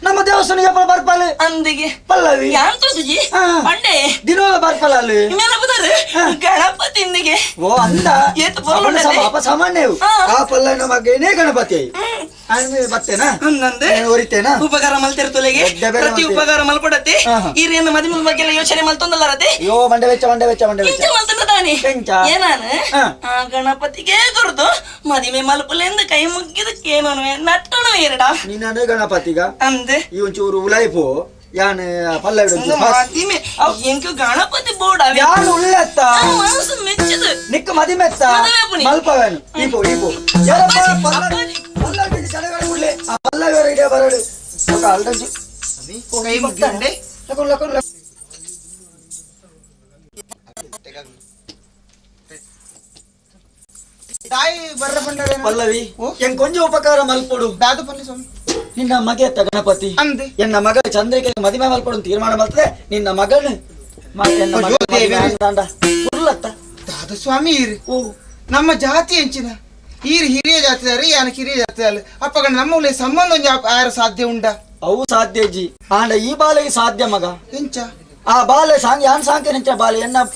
ನಮ್ಮ ದೇವಸ್ಥಾನ ಬರ್ಪಾಲೆ ಅಂದಿಗೆ ಪಲ್ಲವಿ ಯಾಂತುಜಿ ಪಂಡೆ ದಿನೋಲ ಬರ್ಪಲ ಅಲ್ಲಿ ಇಮ್ಮೆಲ್ಲ ಬುದರ್ ಗಣಪತಿ ಇಂದಿಗೆ ಓ ಅಂದ ಏತು ಪೊರ್ಲು ಅಪ ಸಾಮಾನ್ಯವು ಆ ಪಲ್ಲವಿನ ಮಗನೇ ಗಣಪತಿ ಬರ್ತೇನಾ ಒರಿತೇನಾ ಉಪಕಾರ ಮಲ್ತಿರ್ತುಲೆಗೆ ಪ್ರತಿ ಉಪಕಾರ ಮಲ್ಪಡತ್ತೆ ಈ ಮದುವೆ ಬಗ್ಗೆ ಯೋಚನೆ ಮಲ್ತೊಂದಲ್ಲರತೆ ಅಯ್ಯೋ ಮಂಡೆ ವೆಚ್ಚ ಮಂಡೆ ವೆಚ್ಚ ಮಂಡೆ ವೆಚ್ಚ ಮಲ್ತನದಾನೆ ದಾನಿ ಏನಾನು ಆ ಗಣಪತಿಗೆ ಗುರುತು ಮದಿಮೆ ಮಲ್ಪುಲೆಂದು ಕೈ ಮುಗ್ಗಿದಕ್ಕೇನೋ ನಟ್ಟಣು ಎರಡ ನಿನ್ನನೇ ಗಣಪತಿಗ ಅಂದೆ ಈ ಒಂಚೂರು ಉಲಾಯ್ಪು ಯಾನ್ ಪಲ್ಲ ಮದಿಮೆ ಎಂಕು ಗಣಪತಿ ಬೋರ್ಡ್ ಯಾನ್ ಉಳ್ಳತ್ತ ಮನಸ್ಸು ಮೆಚ್ಚದು ನಿಕ್ಕ ಮದಿಮೆತ್ತ ಮಲ್ಪವೇನು ಈಪು ಈಪು ಪಲ್ಲ ಜನಗಳ ಉಳ್ಳೆ ಆ ಪಲ್ಲ ಇಡೇ ಬರಡು ಅಲ್ದಂಜಿ ಕೈ ಮುಗ್ಗಂಡೆ ಲಕುನ್ ಲಕುನ್ ತಾಯಿ ಬರ್ರ ಬಂಡರೆ ಪಲ್ಲವಿ ಎಂಗ್ ಕೊಂಚ ಉಪಕಾರ ಮಲ್ಪೊಡು ದಾದು ಪಲ್ಲಿ ಸ್ವಾಮಿ ನಿನ್ನ ಮಗೆತ್ತ ಗಣಪತಿ ಅಂದೆ ಎನ್ನ ಮಗ ಚಂದ್ರಿಕೆ ಮದಿಮೆ ಮಲ್ಪೊಡು ತೀರ್ಮಾನ ಮಲ್ತದೆ ನಿನ್ನ ಮಗನು ದಾದು ಸ್ವಾಮಿ ಈರು ನಮ್ಮ ಜಾತಿ ಎಂಚಿನ ಈರು ಹಿರಿಯ ಜಾತಿದಾರೆ ಯಾನ ಕಿರಿಯ ಜಾತಿದಾರೆ ಅಪ್ಪಗಣ ನಮ್ಮ ಉಳ್ಳೆ ಸಂಬಂಧ ಒಂಜಿ ಆರ ಸಾಧ್ಯ ಉಂಡ ಅವು ಸಾಧ್ಯ ಜಿ ಆಂಡ ಈ ಬಾಲೆಗೆ ಸಾಧ್ಯ ಮಗ ಎಂಚ ಆ ಬಾಲೆ ಸಾಂಗ್ ಯಾನ್ ಸಾಂಕನೆಂಚ ಬಾಲೆ ಎನ್ನ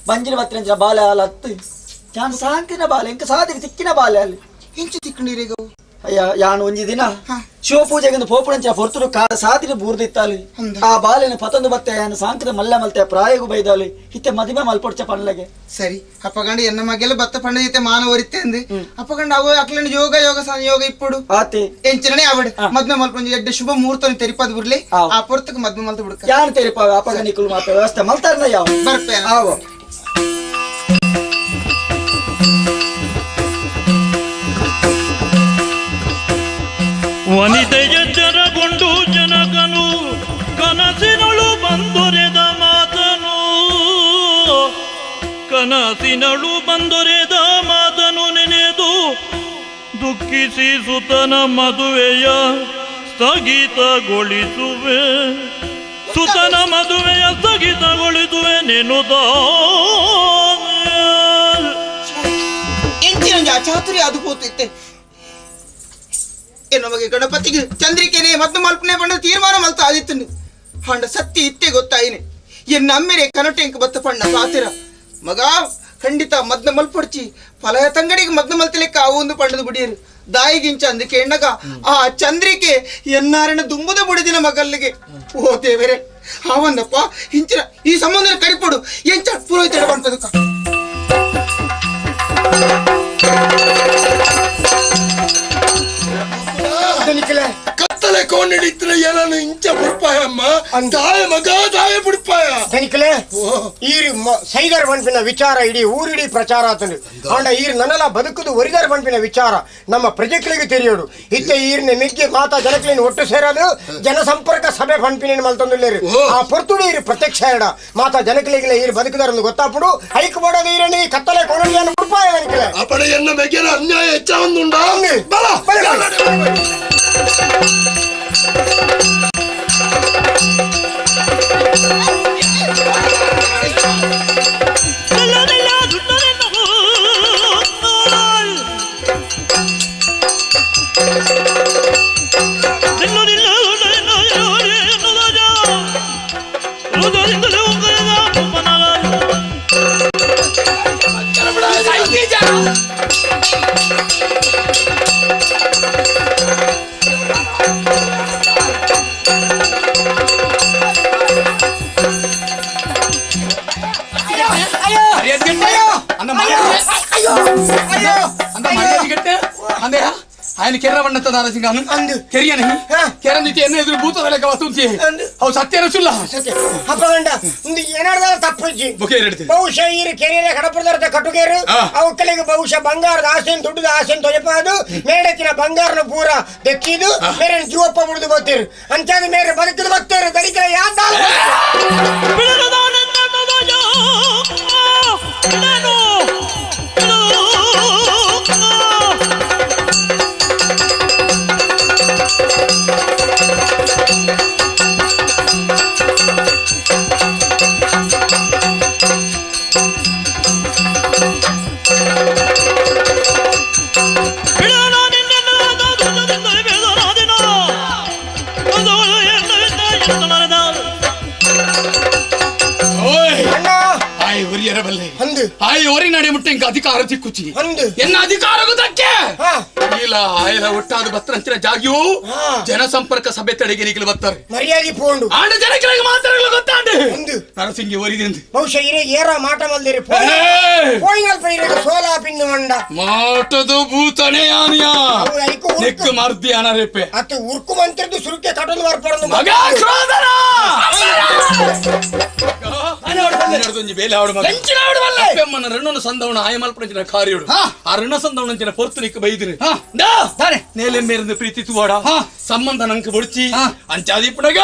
ಬಂಜಿನ ಬತ್ತಿನಂಚಿನ ಬಾಲೆ ಅಲ್ಲ ಅತ್ತು ಯಾನ್ ಸಾಂಕಿನ ಬಾಲೆ ಎಂಕ ಸಾದಿಗೆ ತಿಕ್ಕಿನ ಬಾಲೆ ಅಲ್ಲಿ ಎಂಚ ತಿಕ್ಕಂಡೀರಿಗ ಅಯ್ಯ ಯಾನ್ ಒಂಜಿ ದಿನ ಶಿವ ಪೂಜೆಗೆ ಪೋಪುಣಂಚ ಹೊರ್ತರು ಕಾಲ ಸಾದಿನ ಬೂರ್ದಿತ್ತಾಲಿ ಆ ಬಾಲೆನ ಪತೊಂದು ಬತ್ತೆ ಯಾನ್ ಸಾಂಕಿದ ಮಲ್ಲ ಮಲ್ತೆ ಪ್ರಾಯಗು ಬೈದಾಲಿ ಇತ್ತೆ ಮದಿಮೆ ಮಲ್ಪೊಡ್ಚ ಪನ್ಲಗೆ ಸರಿ ಅಪ್ಪಗಂಡ ಎನ್ನ ಮಗೆಲ್ಲ ಬತ್ತ ಪಂಡ ಜೊತೆ ಮಾನವರಿತ್ತೆ ಅಂದೆ ಅಪ್ಪಗಂಡ ಅವು ಅಕ್ಲನ ಯೋಗ ಯೋಗ ಸಂಯೋಗ ಇಪ್ಪಡು ಆತೆ ಎಂಚನೇ ಅವಡು ಮದ್ಮೆ ಮಲ್ಪೊಂಜಿ ಎಡ್ಡೆ ಶುಭ ಮುಹೂರ್ತನ ತೆರಿಪದ ಬುರ್ಲಿ ಆ ಪೊರ್ತಕ್ಕೆ ಮದ್ಮೆ ಮಲ್ತ ಬಿಡ್ಕ ಯಾನ್ ತೆರಿಪಾವ ಅಪ್ಪಗ ನಿಕ್ಕಲು ಮಾತ ವ್ಯವಸ್ಥೆ ಮಲ್ತಾರನ ಯಾವ ಬರ್ಪೆ ಆವೋ ವನಿತೆಯ ಚರಗೊಂಡು ಜನಕನು ಕನಸಿನಳು ಬಂದೊರೆದ ಮಾತನು ಕನಸಿನಳು ಬಂದೊರೆದ ಮಾತನು ನೆನೆದು ದುಃಖಿಸಿ ಸುತನ ಮದುವೆಯ ಸ್ಥಗಿತಗೊಳಿಸುವೆ ಸುತನ ಮದುವೆಯ ಸ್ಥಗಿತಗೊಳಿಸುವೆ ನೆನುದ ಎಂಚಿನ ಚಾತುರ್ಯ ಅದು ಹೋತಿತ್ತೆ ನಮಗೆ ಗಣಪತಿಗೆ ಚಂದ್ರಿಕೆನೆ ಮದ್ದು ಮಲ್ಪನೆ ಪಂಡ ತೀರ್ಮಾನ ಮಲ್ತ ಆದಿತ್ತನು ಹಂಡ ಸತ್ಯ ಇತ್ತೆ ಗೊತ್ತಾಯಿನಿ ಎನ್ನ ಅಮ್ಮೆರೆ ಕನಟೆಂಕ್ ಬತ್ತ ಪಣ್ಣ ಪಾತಿರ ಮಗ ಖಂಡಿತ ಮದ್ನ ಮಲ್ಪೊಡ್ಚಿ ಫಲಯ ತಂಗಡಿಗೆ ಮದ್ನ ಮಲ್ತಲಿಕ್ಕೆ ಅವು ಒಂದು ಪಂಡದ ಬುಡಿಯರು ದಾಯಿಗಿಂಚ ಅಂದಕ್ಕೆ ಎಣ್ಣಗ ಆ ಚಂದ್ರಿಕೆ ಎನ್ನಾರಣ ದುಂಬುದ ಬುಡಿದಿನ ಮಗಲ್ಲಿಗೆ ಓ ದೇವರೇ ಆವಂದಪ್ಪ ಇಂಚಿನ ಈ ಸಂಬಂಧ ಕರಿಪೊಡು ಎಂಚ ಪುರೋಹಿತ ಪಂಪದಕ್ಕ ಕತ್ತಲೆ ಕೋಣಿಡಿತ್ರ ಏನನ್ನು ಇಂಚ ಬುಡ್ಪಾಯ ಅಮ್ಮ ದಾಯ ಮಗ ದಾಯ ಬುಡ್ಪಾಯ ಧನಿಕಲೆ ಈರು ಸೈದರ್ ಬನ್ಪಿನ ವಿಚಾರ ಇಡೀ ಊರಿಡೀ ಪ್ರಚಾರ ಆತನು ಆಂಡ ಈರು ನನ್ನಲ ಬದುಕುದು ಒರಿದರ್ ಬನ್ಪಿನ ವಿಚಾರ ನಮ್ಮ ಪ್ರಜೆಗಳಿಗೆ ತಿಳಿಯೋಡು ಇತ್ತ ಈರಿನ ಮಿಗ್ಗಿ ಮಾತಾ ಜನಕ್ಲಿನ ಒಟ್ಟು ಸೇರೋದು ಜನಸಂಪರ್ಕ ಸಭೆ ಪಂಪಿನ ಮಲ್ತೊಂದುಲ್ಲೇರು ಆ ಪೊರ್ತುಡು ಈರು ಪ್ರತ್ಯಕ್ಷ ಎಡ ಮಾತಾ ಜನಕ್ಲಿಗೆ ಈರು ಬದುಕುದಾರನ್ನು ಗೊತ್ತಾಪುಡು ಐಕ್ ಬೋಡೋದು ಈರಣಿ ಕತ್ತಲೆ ಕೋಣಡಿಯನ್ನು ಬುಡ್ಪಾಯ ಧನಿಕಲೆ ಅಪಡ ಎನ್ನ ಮೆಗೆನ ಅನ್ಯಾಯ ಹೆಚ್ಚಾವಂದುಂಡ ಬಲ ఆయన ಕೆರವಣ್ಣತ್ತ ನಾರಸಿಂಗನು ಕೆರಿಯನ ಕೆರಂದಿತಿ ಎನ್ನ ಎದುರು ಭೂತದಲೆಕ್ಕ ವಸ್ತುಂತಿ ಅವು ಸತ್ಯನ ಸುಲ್ಲ ಅಪ್ಪಗಂಡ ಇಂದು ಏನಾರ್ದಾರ ತಪ್ಪುಜ್ಜಿ ಬಹುಶಃ ಈರು ಕೆರೆಯ ಕಡಪುರದರ್ಥ ಕಟ್ಟುಗೇರು ಅವಕ್ಕಲಿಗೆ ಬಹುಶಃ ಬಂಗಾರದ ಆಸೆನ್ ದುಡ್ಡದ ಆಸೆನ್ ತೊಜಪಾದು ಮೇಡತ್ತಿನ ಬಂಗಾರನ ಪೂರ ದಕ್ಕಿದು ಮೇರೆ ಜೀವಪ್ಪ ಬಿಡುದು ಬರ್ತೀರು ಅಂಚಾದ ಮೇರೆ ಬದುಕಿದು ಬರ್ತೀರು ದರಿಕರ ಯಾದ Thank you. ಒರಿಯರಬಲ್ಲೆ ಆಯಿ ಒರಿ ನಡೆ ಮುಟ್ಟೆ ಇಂಕ ಅಧಿಕಾರ ತಿಕ್ಕುಚಿ ಎನ್ನ ಅಧಿಕಾರಗೂ ಧಕ್ಕೆ ಇಲ್ಲ ಆಯಲ ಒಟ್ಟಾದ ಬತ್ತರಂಚಿನ ಜಾಗಿಯು ಜನಸಂಪರ್ಕ ಸಭೆ ತಡೆಗೆ ನಿಖಲು ಬತ್ತಾರೆ ಮರ್ಯಾದೆ ಪೋಂಡು ಆಂಡ ಜನಗಳಿಗೆ ಮಾತಾಡಲು ಗೊತ್ತಾಂಡು ನರಸಿಂಗಿ ಒರಿದೆಂದು ಬಹುಶಃ ಇರೆ ಏರ ಮಾಟ ಮಲ್ದಿರಿ ಪೋಯಿಂಗಲ್ಪ ಇರೆ ಸೋಲಾ ಪಿಂದು ಮಂಡ ಮಾಟದು ಭೂತನೆ ಆನಿಯ ನೆಕ್ಕು ಮರ್ದಿ ಅನರೇಪೆ ಅತ್ತು ಉರ್ಕು ಮಂತ್ರದ್ದು ಸುರುಕೆ ಕಟೊಂದು ಬರ್ಪಡೊಂದು ಮಗ ಕ್ರೋಧನ ಋಣನ ಸಂದವನ ಆಯಮಲ್ಪನ ಕಾರ್ಯಡು ಆ ಋಣ ಸಂದವನ ಪೊರ್ತನಿಕ್ ಬೈದಿರು ನೇಲೆಮ್ಮೇರಿಂದ ಪ್ರೀತಿ ತುವಾಡ ಸಂಬಂಧ ನಂಗೆ ಬುಡ್ಚಿ ಅಂಚಾದಿ ಪುಡಗ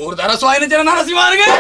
ಊರ್ದಾರ ಸ್ವಾಯನ ಜನ ನರಸಿಂಹನಿಗೆ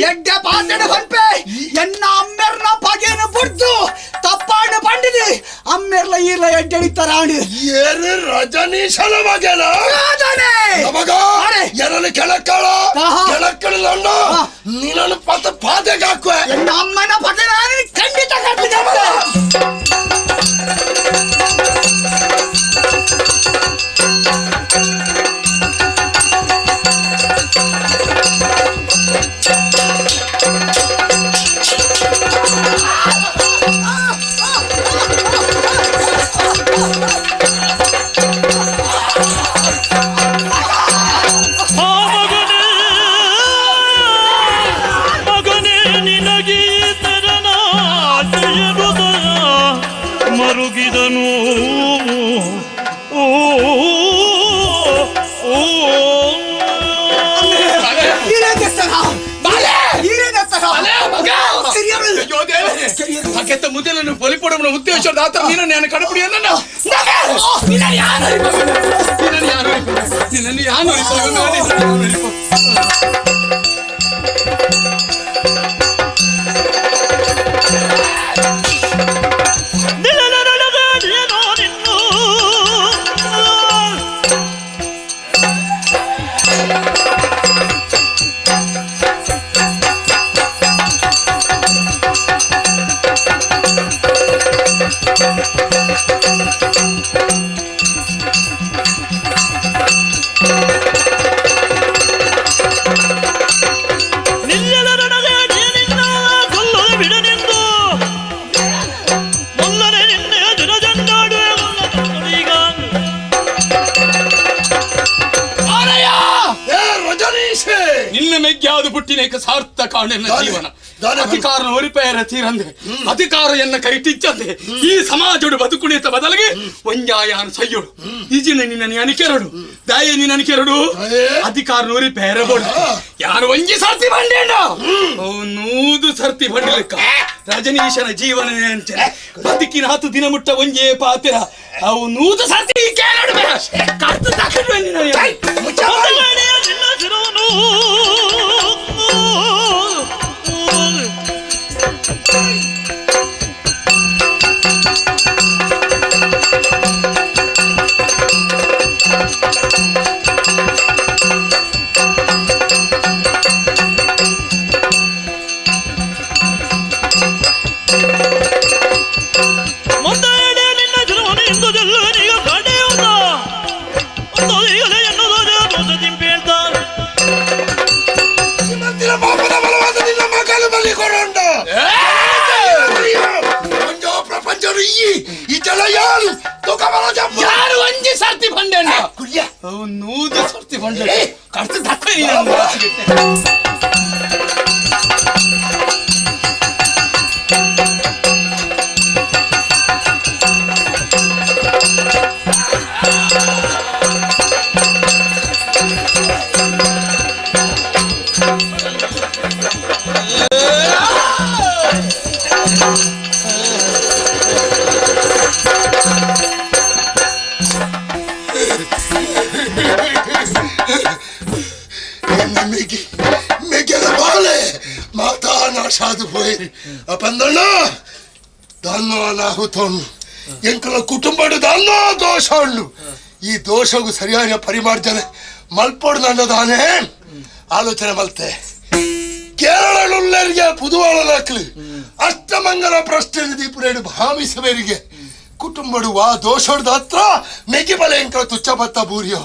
ಎಡ್ಡೆ ಪಾತೆಡು ಪನ್ಪೆ ಎನ್ನ ಅಮ್ಮೆರ್ನ ಪಗೆನು ಬುಡ್ದು ತಪ್ಪಾಂಡು ಪಂಡಿದಿ ಅಮ್ಮೆರ್ಲ ಈರ್ಲ ಎಡ್ಡೆಡಿತ್ತಾರಾಂಡು ಏರು ರಜನೀಶನ ಮಗನ ಮಗ ಎರನು ಕೆಳಕ್ಕಳ ಕೆಳಕ್ಕಳಲ್ಲ ನೀನನ್ನು ಪತ ಪಾತೆಗೆ ಹಾಕುವೆ ಎನ್ನ ಅಮ್ಮನ ಪಗೆ ನಾನು ಖಂಡಿತ ಕಟ್ಟಿದ್ದೆ. ಮರುಗಿದನು ಪಕೆತ್ತ ಮುದ್ದೆలను ಬಲಿಪಡಮನ ಉದ್ದೇಶ ಆತ ನೀನು ನಾನು ಕಡಪುಡಿಯನ್ನ ನಿನ್ನನ್ನು ಯಾರು ನಿನ್ನನ್ನು ಯಾರು ನಿನ್ನನ್ನು ಯಾರು ನಿನ್ನ ಮೆಗ್ಯಾದು ಪುಟ್ಟಿನೇಕ ಸಾರ್ಥಕ ಜೀವನ ಅಧಿಕಾರ ಒರಿಪೇರ ತೀರಂದೆ ಅಧಿಕಾರ ಎನ್ನ ಕೈ ಟಿಚ್ಚಂದೆ ಈ ಸಮಾಜಡು ಬದುಕುಣಿತ ಬದಲಿಗೆ ಒಂಜಾಯಾನು ಸಯ್ಯೋಡು ಈಜಿನ ನಿನ್ನ ಅನಿಕೆರಡು ದಾಯ ನಿನ್ನ ಅನಿಕೆರಡು ಅಧಿಕಾರ ಒರಿಪೇರ ಬೋಡು ಯಾರು ಒಂಜಿ ಸರ್ತಿ ಬಂಡೇಂಡ ನೂದು ಸರ್ತಿ ಬಂಡಿಲೆಕ್ಕ ರಜನೀಶನ ಜೀವನ ಬದುಕಿನ ಹತ್ತು ದಿನ ಮುಟ್ಟ ಒಂಜೇ ಪಾತಿರ ಅವು ನೂದು ಸರ್ತಿ ಕೇರಡು ಕರ್ತು ತಕೊಂಡು ನಿನ್ನ ಯಾರು ಒಂಜಿ ಸರ್ತಿ ಬಂಡೆ ನೂದು ಸರ್ತಿ ಬಂಡೆ ಕರ್ತು ತಕ್ಕ ಮೆಗಿ ಮೆಗೆದ ಬಾಲೆ ಮಾತಾ ನಾಶಾದು ಪೋಯಿರಿ ಅಪಂದಣ್ಣ ದಾನ್ನೋ ಅನಾಹುತೋಣ್ಣು ಎಂಕಲ ಕುಟುಂಬಡು ದಾನ್ನೋ ದೋಷ ಉಣ್ಣು ಈ ದೋಷಗೂ ಸರಿಯಾದ ಪರಿಮಾರ್ಜನೆ ಮಲ್ಪೋಡು ನನ್ನದಾನೆ ಆಲೋಚನೆ ಮಲ್ತೆ ಕೇರಳಲ್ಲರಿಗೆ ಪುದುವಾಳಲಾಕ್ಲಿ ಅಷ್ಟಮಂಗಲ ಪ್ರಶ್ನೆ ದೀಪುರೇಡು ಭಾಮಿಸಬೇರಿಗೆ ಕುಟುಂಬಡು ವಾ ದೋಷದ ಹತ್ರ ಮೆಗಿ ಬಲೆ ಎಂಕಲ ತುಚ್ಚ ಬತ್ತ ಬೂರಿಯೋ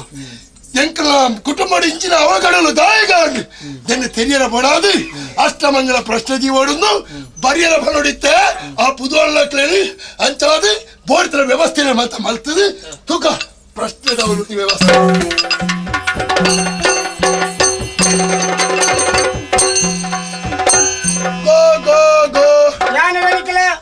ಎಂಕಲ ಕುಟುಂಬಡು ಇಂಚಿನ ಅವಗಡಲು ದಾಯಗಾಂಡು ದೆನ್ನ ತೆರಿಯರ ಬಡಾದು ಅಷ್ಟಮಂಗಲ ಪ್ರಶ್ನೆ ದೀವಡುಂದು ಬರಿಯರ ಬಲೊಡಿತ್ತೆ ಆ ಪುದುವಾಳಲಾಕ್ಲೇಳಿ ಅಂಚಾದು ಬೋರ್ತರ ವ್ಯವಸ್ಥೆ ಮತ್ತ ಮಲ್ತದು ತೂಕ ಪ್ರಶ್ನೆದವರು ಈ ವ್ಯವಸ್ಥೆ ಗೋ ಗೋ ಗೋ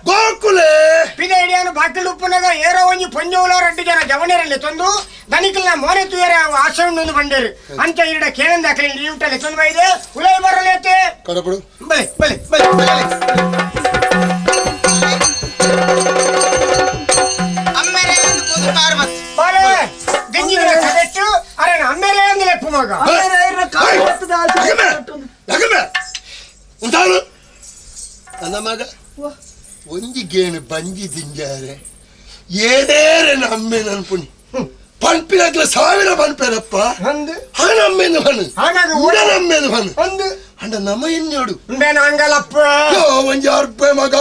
ಗೋಕುಲೆ ಪಿದ ಬಾಕಿಲ್ ಉಪ್ಪುನಗ ಏರೋ ಒಂಜಿ ಪೊಂಜೋಲ ರಡ್ಡು ಜನ ಜವನರಲ್ಲಿ ತಂದು ದನಿಕಲ್ನ ಮೋನೆ ತುಯರೆ ಆಶ್ರಮ ಬಂಡೇರು ಅಂತ ಇರಡ ಕೇಳಂದ ಅಕಲಿ ಊಟಲ್ಲಿ ತಂದು ಬೈದೆ ಉಲೈ ಬರಲೇತೆ ಕಡಪಡು ಬಲೆ ಬಲೆ ಬಲೆ ಬಲೆ ಅಮ್ಮೆರೆ ಅಂದು ಪೋದು ಕಾರ್ ಬಸ್ ಬಾಲೆ ದಿಂಜಿನ ಕದೆಟ್ಟು ಅರೆ ಅಮ್ಮೆರೆ ಅಂದು ಲೆಪ್ಪು ಮಗ ಲಗಮೆ ಉಂಟಾನು ನನ್ನ ಮಗ ಒಂಜಿ ಗೇಣು ಬಂಜಿ ದಿಂಜಾರೆ ಏನೇರೆ ನಮ್ಮೆ ನನ್ಪುಣಿ ಪನ್ಪಿನಾಗ್ಲ ಸಾವಿರ ಪನ್ಪೇರಪ್ಪ ಹಣ ಅಮ್ಮೇನು ಹಣ್ಣು ನಮ್ಮೇನು ಹಣ್ಣು ಅಂಡ ನಮ ಎನ್ನೋಡು ಅಂಗಲಪ್ಪ ಒಂಜಿ ಅರ್ಪೆ ಮಗ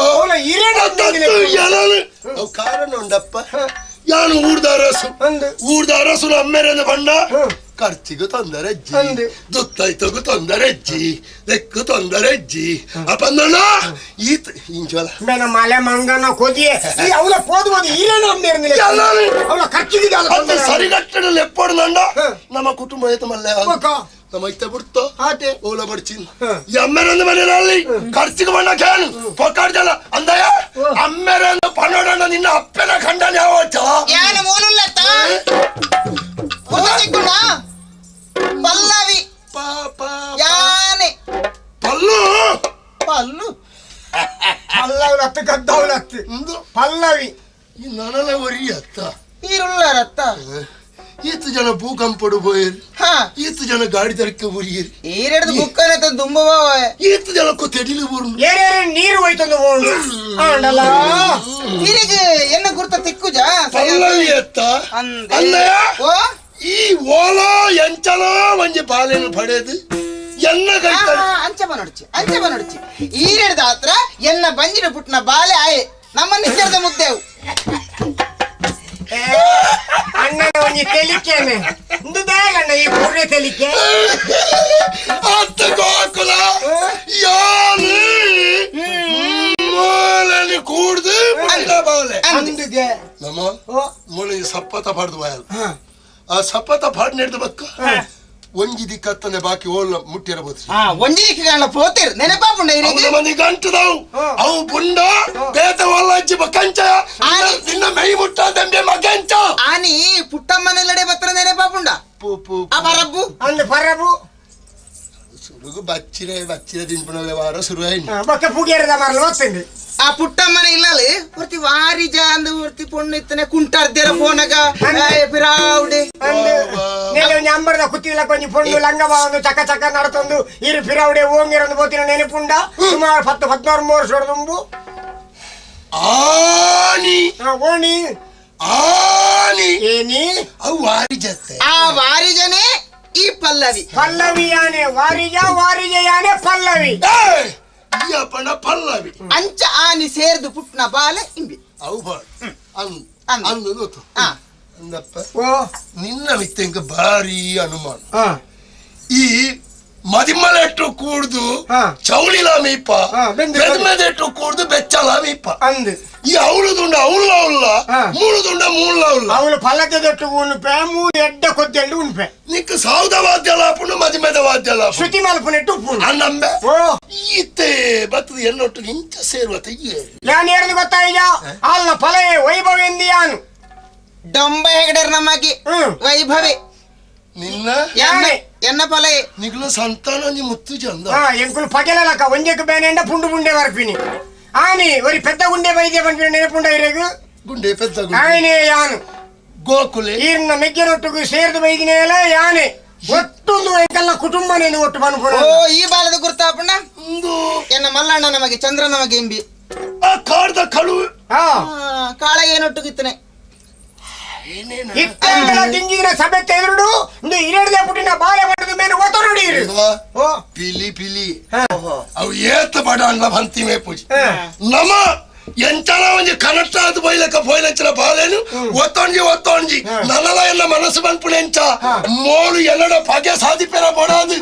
ಅವು ಕಾರಣ ಉಂಡಪ್ಪ ಯಾನು ಊರ್ದ ಅರಸು ಊರ್ದ ಅರಸು ಅಮ್ಮೇರೆಂದು ಬಣ್ಣ ಖರ್ಚಿಗೂ ತೊಂದರೆ ಅಜ್ಜಿ ದುತ್ತೈತಗೂ ತೊಂದರೆ ಅಜ್ಜಿ ದೆಕ್ಕು ತೊಂದರೆ ಅಜ್ಜಿ ಅಪ್ಪಂದಣ್ಣ ಈತ ಇಂಚಲ ಮಲೆ ಮಂಗನ ಕೋದಿಯೇ ಅವಳ ಪೋದು ಈರೇನು ಅವಳ ಖರ್ಚಿಗೆ ಸರಿಗಟ್ಟಡ ಲೆಪ್ಪಡು ನಮ್ಮ ಕುಟುಂಬ ಏತ ಮಲ್ಲೆ ನಮ್ಮ ಇತ್ತ ಬಿಡ್ತೋ ಓಲ ಬಡ್ಚಿನ್ ಈ ಅಮ್ಮೆರೊಂದು ಮನೆಯಲ್ಲಿ ಖರ್ಚಿಗೆ ಬಣ್ಣ can ಪೊಕ್ಕಾಡ್ದಲ್ಲ ಅಂದಯ್ಯ ಅಮ್ಮೆರೊಂದು ಪನ್ನೋಡಣ್ಣ ನಿನ್ನ ಅಪ್ಪನ ಖಂಡನ ಯಾವ ಯಾನ ಮೂಲುಲ್ಲತ್ತ ಪಲ್ಲವಿ ಯಾನೆ ಪಲ್ಲು ಪಲ್ಲು ಪಲ್ಲವಲತ್ತು ಗದ್ದವಲತ್ತು ಪಲ್ಲವಿ ಈ ನನಲ ಒರಿ ಅತ್ತ ಈರುಳ್ಳರತ್ತ ಈತು ಜನ ಭೂಕಂಪಡು ಬೋಯರ್ ಈತು ಜನ ಗಾಡಿ ತರಕ್ಕೆ ಬುರಿಯರ್ ಈರೆಡ್ದು ಬುಕ್ಕನೆ ದುಂಬ ಈತು ಜನಕ್ಕೂ ತೆಡಿಲು ಬುರು ಏರೇರೆ ನೀರು ಹೋಯ್ತಂದು ಓಡು ಆಂಡಲ ಈರಿಗೆ ಎನ್ನ ಗುರ್ತ ತಿಕ್ಕುಜ ಪಲ್ಲವಿ ಅತ್ತ ಅಂದಯ್ಯ ಈ ಓಲಾ ಎಂಚಲ ಒಂಜಿ ಬಾಲೆನು ಪಡೆದು ಎನ್ನ ಕೈತ ಅಂಚ ಬನೊಡ್ಚಿ ಅಂಚ ಬನೊಡ್ಚಿ ಈರೆಡ್ದ ಆತ್ರ ಎನ್ನ ಬಂಜಿನ ಪುಟ್ನ ಬಾಲೆ ಆಯೆ ನಮ್ಮ ನಿಚ್ಚರದ ಮುದ್ದೆವು ಅಣ್ಣನ ಒಂಜಿ ತೆಲಿಕೆನೆ ಇಂದು ದಾಯಗಣ್ಣ ಈ ಪೂರ್ಣ ತೆಲಿಕೆ ಅತ್ತ ಗೋಕುಲ ಯಾನು ಮೂಲನಿ ಕೂಡ್ದು ಪುಟ್ಟ ಬಾಲೆ ಅಂದುಗೆ ನಮ್ಮ ಮೂಲೆ ಸಪ್ಪತ ಪಡೆದು ಬಾಯಲ್ ಆ ಸಪ್ಪತ ಪಾಡ್ ನೆಡ್ದು ಬಕ್ಕ ಒಂಜಿ ದಿಕ್ಕತ್ತನೆ ಬಾಕಿ ಓಲ್ಲ ಮುಟ್ಟಿರಬಹುದು ಒಂಜಿ ದಿಕ್ಕ ಪೋತಿರ್ ನೆನಪಾಪುಂಡ ಮನಿ ಗಂಟುದವು ಅವು ಪುಂಡ ಬೇತ ಒಲ್ಲಜ್ಜಿ ಬಕ್ಕಂಚ ನಿನ್ನ ಮೈ ಮುಟ್ಟ ದಂಬೆ ಮಗಂಚ ಆನಿ ಪುಟ್ಟಮ್ಮನೆಲ್ಲಡೆ ಬತ್ರ ನೆನಪಾಪುಂಡ ಆ ಪರಬ್ಬು ಅಂದ್ ಪರಬು ಸುರುಗು ಬಚ್ಚಿರೆ ಬಚ್ಚಿರೆ ತಿನ್ಪುಣ ವ್ಯವಹಾರ ಶುರುವಾಯಿನಿ ಬಕ್ಕ ಪುಗೇರದ ಮರಲು ಒತ್ತಂಡಿ ಆ ಪುಟ್ಟಮ್ಮನ ಇಲ್ಲಲ್ಲಿ ಒರ್ತಿ ವಾರಿಜ ಅಂದು ಒರ್ತಿ ಪೊಣ್ಣು ಇತ್ತನೆ ಕುಂಟಾರ್ದೇರ ಫೋನಗ ಪಿರಾವುಡೆ ನೆಲೆ ಒಂಜಿ ಅಂಬರದ ಕುತ್ತಿಲ ಕೊಂಜಿ ಪೊಣ್ಣು ಲಂಗ ಬಾವೊಂದು ಚಕ ಚಕ ನಡತೊಂದು ಇರು ಪಿರಾವುಡೆ ಓಂಗಿರೊಂದು ಬೋತಿನ ನೆನಪುಂಡ ಸುಮಾರು 10 14 ವರ್ಷ ದುಂಬು ಆನಿ ಓಣಿ ಆನಿ ಏನಿ ಅವು ವಾರಿಜತ್ತೆ ಆ ವಾರಿಜನೇ ಈ ಪಲ್ಲವಿ ಪಲ್ಲವಿ ಯಾನೆ ವಾರಿಜ ವಾರಿಜ ಯಾನೆ ಪಲ್ಲವಿ ಪಣ ಪಲ್ಲವಿ ಅಂಚ ಆನಿ ಸೇರ್ದು ಪುಟ್ನ ಬಾಲೆ ಇಂಬಿ ಅವು ಅಂದು ಗೊತ್ತು ಅಂದಪ್ಪ ನಿನ್ನ ಮಿತ್ತೆಂಕ ಭಾರಿ ಅನುಮಾನ ಈ ಮದಿಮಲೆಟ್ಟು ಕೂಡ್ದು ಚೌಳಿಲ ಮೀಪ ಬೆದ್ಮೆದೆಟ್ಟು ಕೂಡ್ದು ಬೆಚ್ಚಲ ಮೀಪ ಅಂದು ಈ ಅವಳು ದುಂಡ ಅವಳು ಅವಳ ಮೂಳು ದುಂಡ ಮೂಳು ಅವಳ ಅವಳು ಪಲ್ಲಕದೊಟ್ಟು ಉಣುಪೆ ಮೂರು ಎಡ್ಡ ಕೊದ್ದೆಂಡು ಉಣುಪೆ ನಿಕ್ಕ ಸಾವುದ ವಾದ್ಯ ಲಾಪುಂಡು ಮದಿಮೆದ ವಾದ್ಯ ಲಾಪು ಶ್ರುತಿ ಮಲ್ಪುನೆಟ್ಟು ಉಪ್ಪು ಅನ್ನಂಬೆ ಈತೆ ಬತ್ತದ ಎನ್ನೊಟ್ಟು ಇಂಚ ಸೇರುವ ತೆಯ್ಯೇ ಯಾನ್ ಏರ್ದು ಗೊತ್ತಾಯ್ಯ ಅಲ್ಲ ಫಲಯೇ ವೈಭವ ಎಂದಿಯಾನು ಡೊಂಬ ಹೆಗಡರ್ ನಮಗೆ ವೈಭವೆ ನಿನ್ನ ಎನ್ನ ಫಲಯೇ ನಿಗ್ಲ ಸಂತಾನ ನಿ ಮುತ್ತು ಚಂದ ಎಂಕುಲು ಪಗೆಲಕ ಒಂಜೆಕ್ ಬೇನೆಂಡ ಪುಂಡು ಪುಂಡೆ ವರ್ಪಿನಿ ಆನಿ ಒರಿ ಪೆದ್ದ ಗುಂಡೆ ವೈದ್ಯ ಪನ್ಪಿನ ನೆನಪುಂಡ ಇರೆಗು ಗುಂಡೆ ಪೆದ್ದ ಗುಂಡೆ ಆನೆ ಯಾನು ಗೋಕುಲೆ ಈರ್ನ ಮೆಗ್ಗೆನೊಟ್ಟುಗು ಸೇರ್ದು ಬೈದಿನೇಲ ಯಾನೆ ಒಟ್ಟೊಂದು ಎಂಕಲ್ನ ಕುಟುಂಬನೇನು ಒಟ್ಟು ಪನ್ಪುನ ಓ ಈ ಬಾಲದ ಗುರ್ತಾಪಣ್ಣ ಎನ್ನ ಮಲ್ಲಣ್ಣ ನಮಗೆ ಚಂದ್ರ ನಮಗೆ ಇಂಬಿ ಆ ಕಾಡ್ದ ಕಳು ಕಾಳ ಏನೊಟ್ಟುಗಿತ್ತನೆ ಇತ್ತೆಂಗಳ ದಿಂಜಿನ ಸಭೆ ತೆಗೆದುಡು ಇಂದು ಇರೆಡ್ದೆ ಪುಟ್ಟಿನ ಬಾಲೆ ಬಟ್ಟದ ಮೇಲೆ ಒತ್ತೊರಡಿ ಪಿಲಿ ಪಿಲಿ ಅವು ಏತ ಬಡ ಅಣ್ಣ ಬಂತಿ ಮೇಪುಜಿ ನಮ ಎಂಚನ ಒಂಜಿ ಕನಟ್ಟಾದ ಬೈಲಕ ಪೋಯ್ಲಂಚಿನ ಬಾಲೇನು ಒತ್ತೊಂಜಿ ಒತ್ತೊಂಜಿ ನನಲ ಎಲ್ಲ ಮನಸ್ಸು ಬಂದ್ಪುಣ ಎಂಚ ಮೋಳು ಎಲ್ಲಡ ಪಗೆ ಸಾಧಿಪೆರ ಬಡಾದು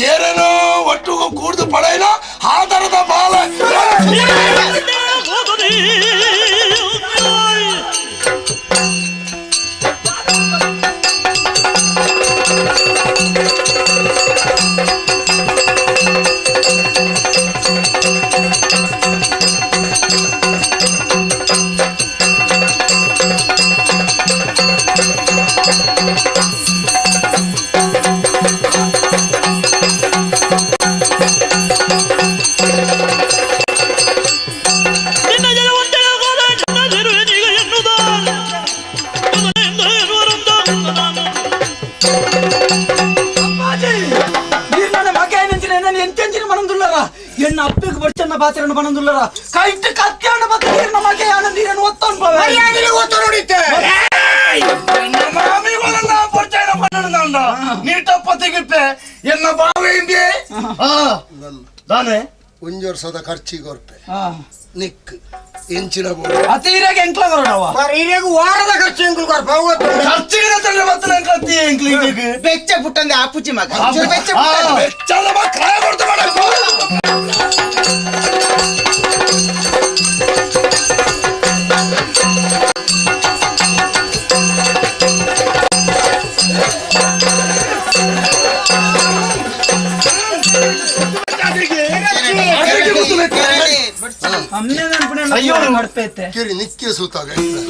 ಏರೇನೋ ಒಟ್ಟು ಕೂಡ್ದು ಪಡೆಯಲ ಆಧಾರದ ಬಾಲ ಎನ್ನ ಅಪ್ಪಗೆ ಬಡ್ಚನ್ನ ಬಾತಿರನ್ನು ಬನಂದುಲ್ಲರ ಕೈಟ್ ಕತ್ಯಾಣ ಬತ್ತಿರನ ಮಗೆ ಆನಂದಿರನ್ನು ಒತ್ತೊನ್ ಪವೆ ಮರ್ಯಾದೆಗೆ ಒತ್ತು ನೋಡಿತ್ತೆ ಮಾಮಿಗಳನ್ನ ಬಡ್ಚನ ಬನಂದ ನೀಟಪ್ಪ ತೆಗಿಪ್ಪೆ ಎನ್ನ ಬಾವೆ ಇಂದೆ ಆ ದಾನೆ ಒಂಜಿ ವರ್ಷದ ಖರ್ಚಿಗೆ ಹೊರ್ಪೆ ನಿಕ್ ಎಂಚಿನ ಬೋಡು ಅತಿ ಹಿರಿಯಾಗ ಎಂಕ್ಲ ಕೊರಡವ ಹಿರಿಯಾಗ ವಾರದ ಖರ್ಚು ಎಂಕ್ಲು ಕೊರ್ಪ ಖರ್ಚಿಗೆ ತಲೆ ಬತ್ತನ ಎಂಕ್ಲತ್ತಿ ಎಂಕ್ಲು ಈಗ ಬೆಚ್ಚ ಪುಟ್ಟಂದೆ ಆಪುಜಿ ಮಗ ಬೆಚ್ಚ ಪುಟ್ಟಂದೆ ಬೆಚ್ಚಲ ಬಾ ಕಾಯ ಕೊಡ್ತ ಮಾಡ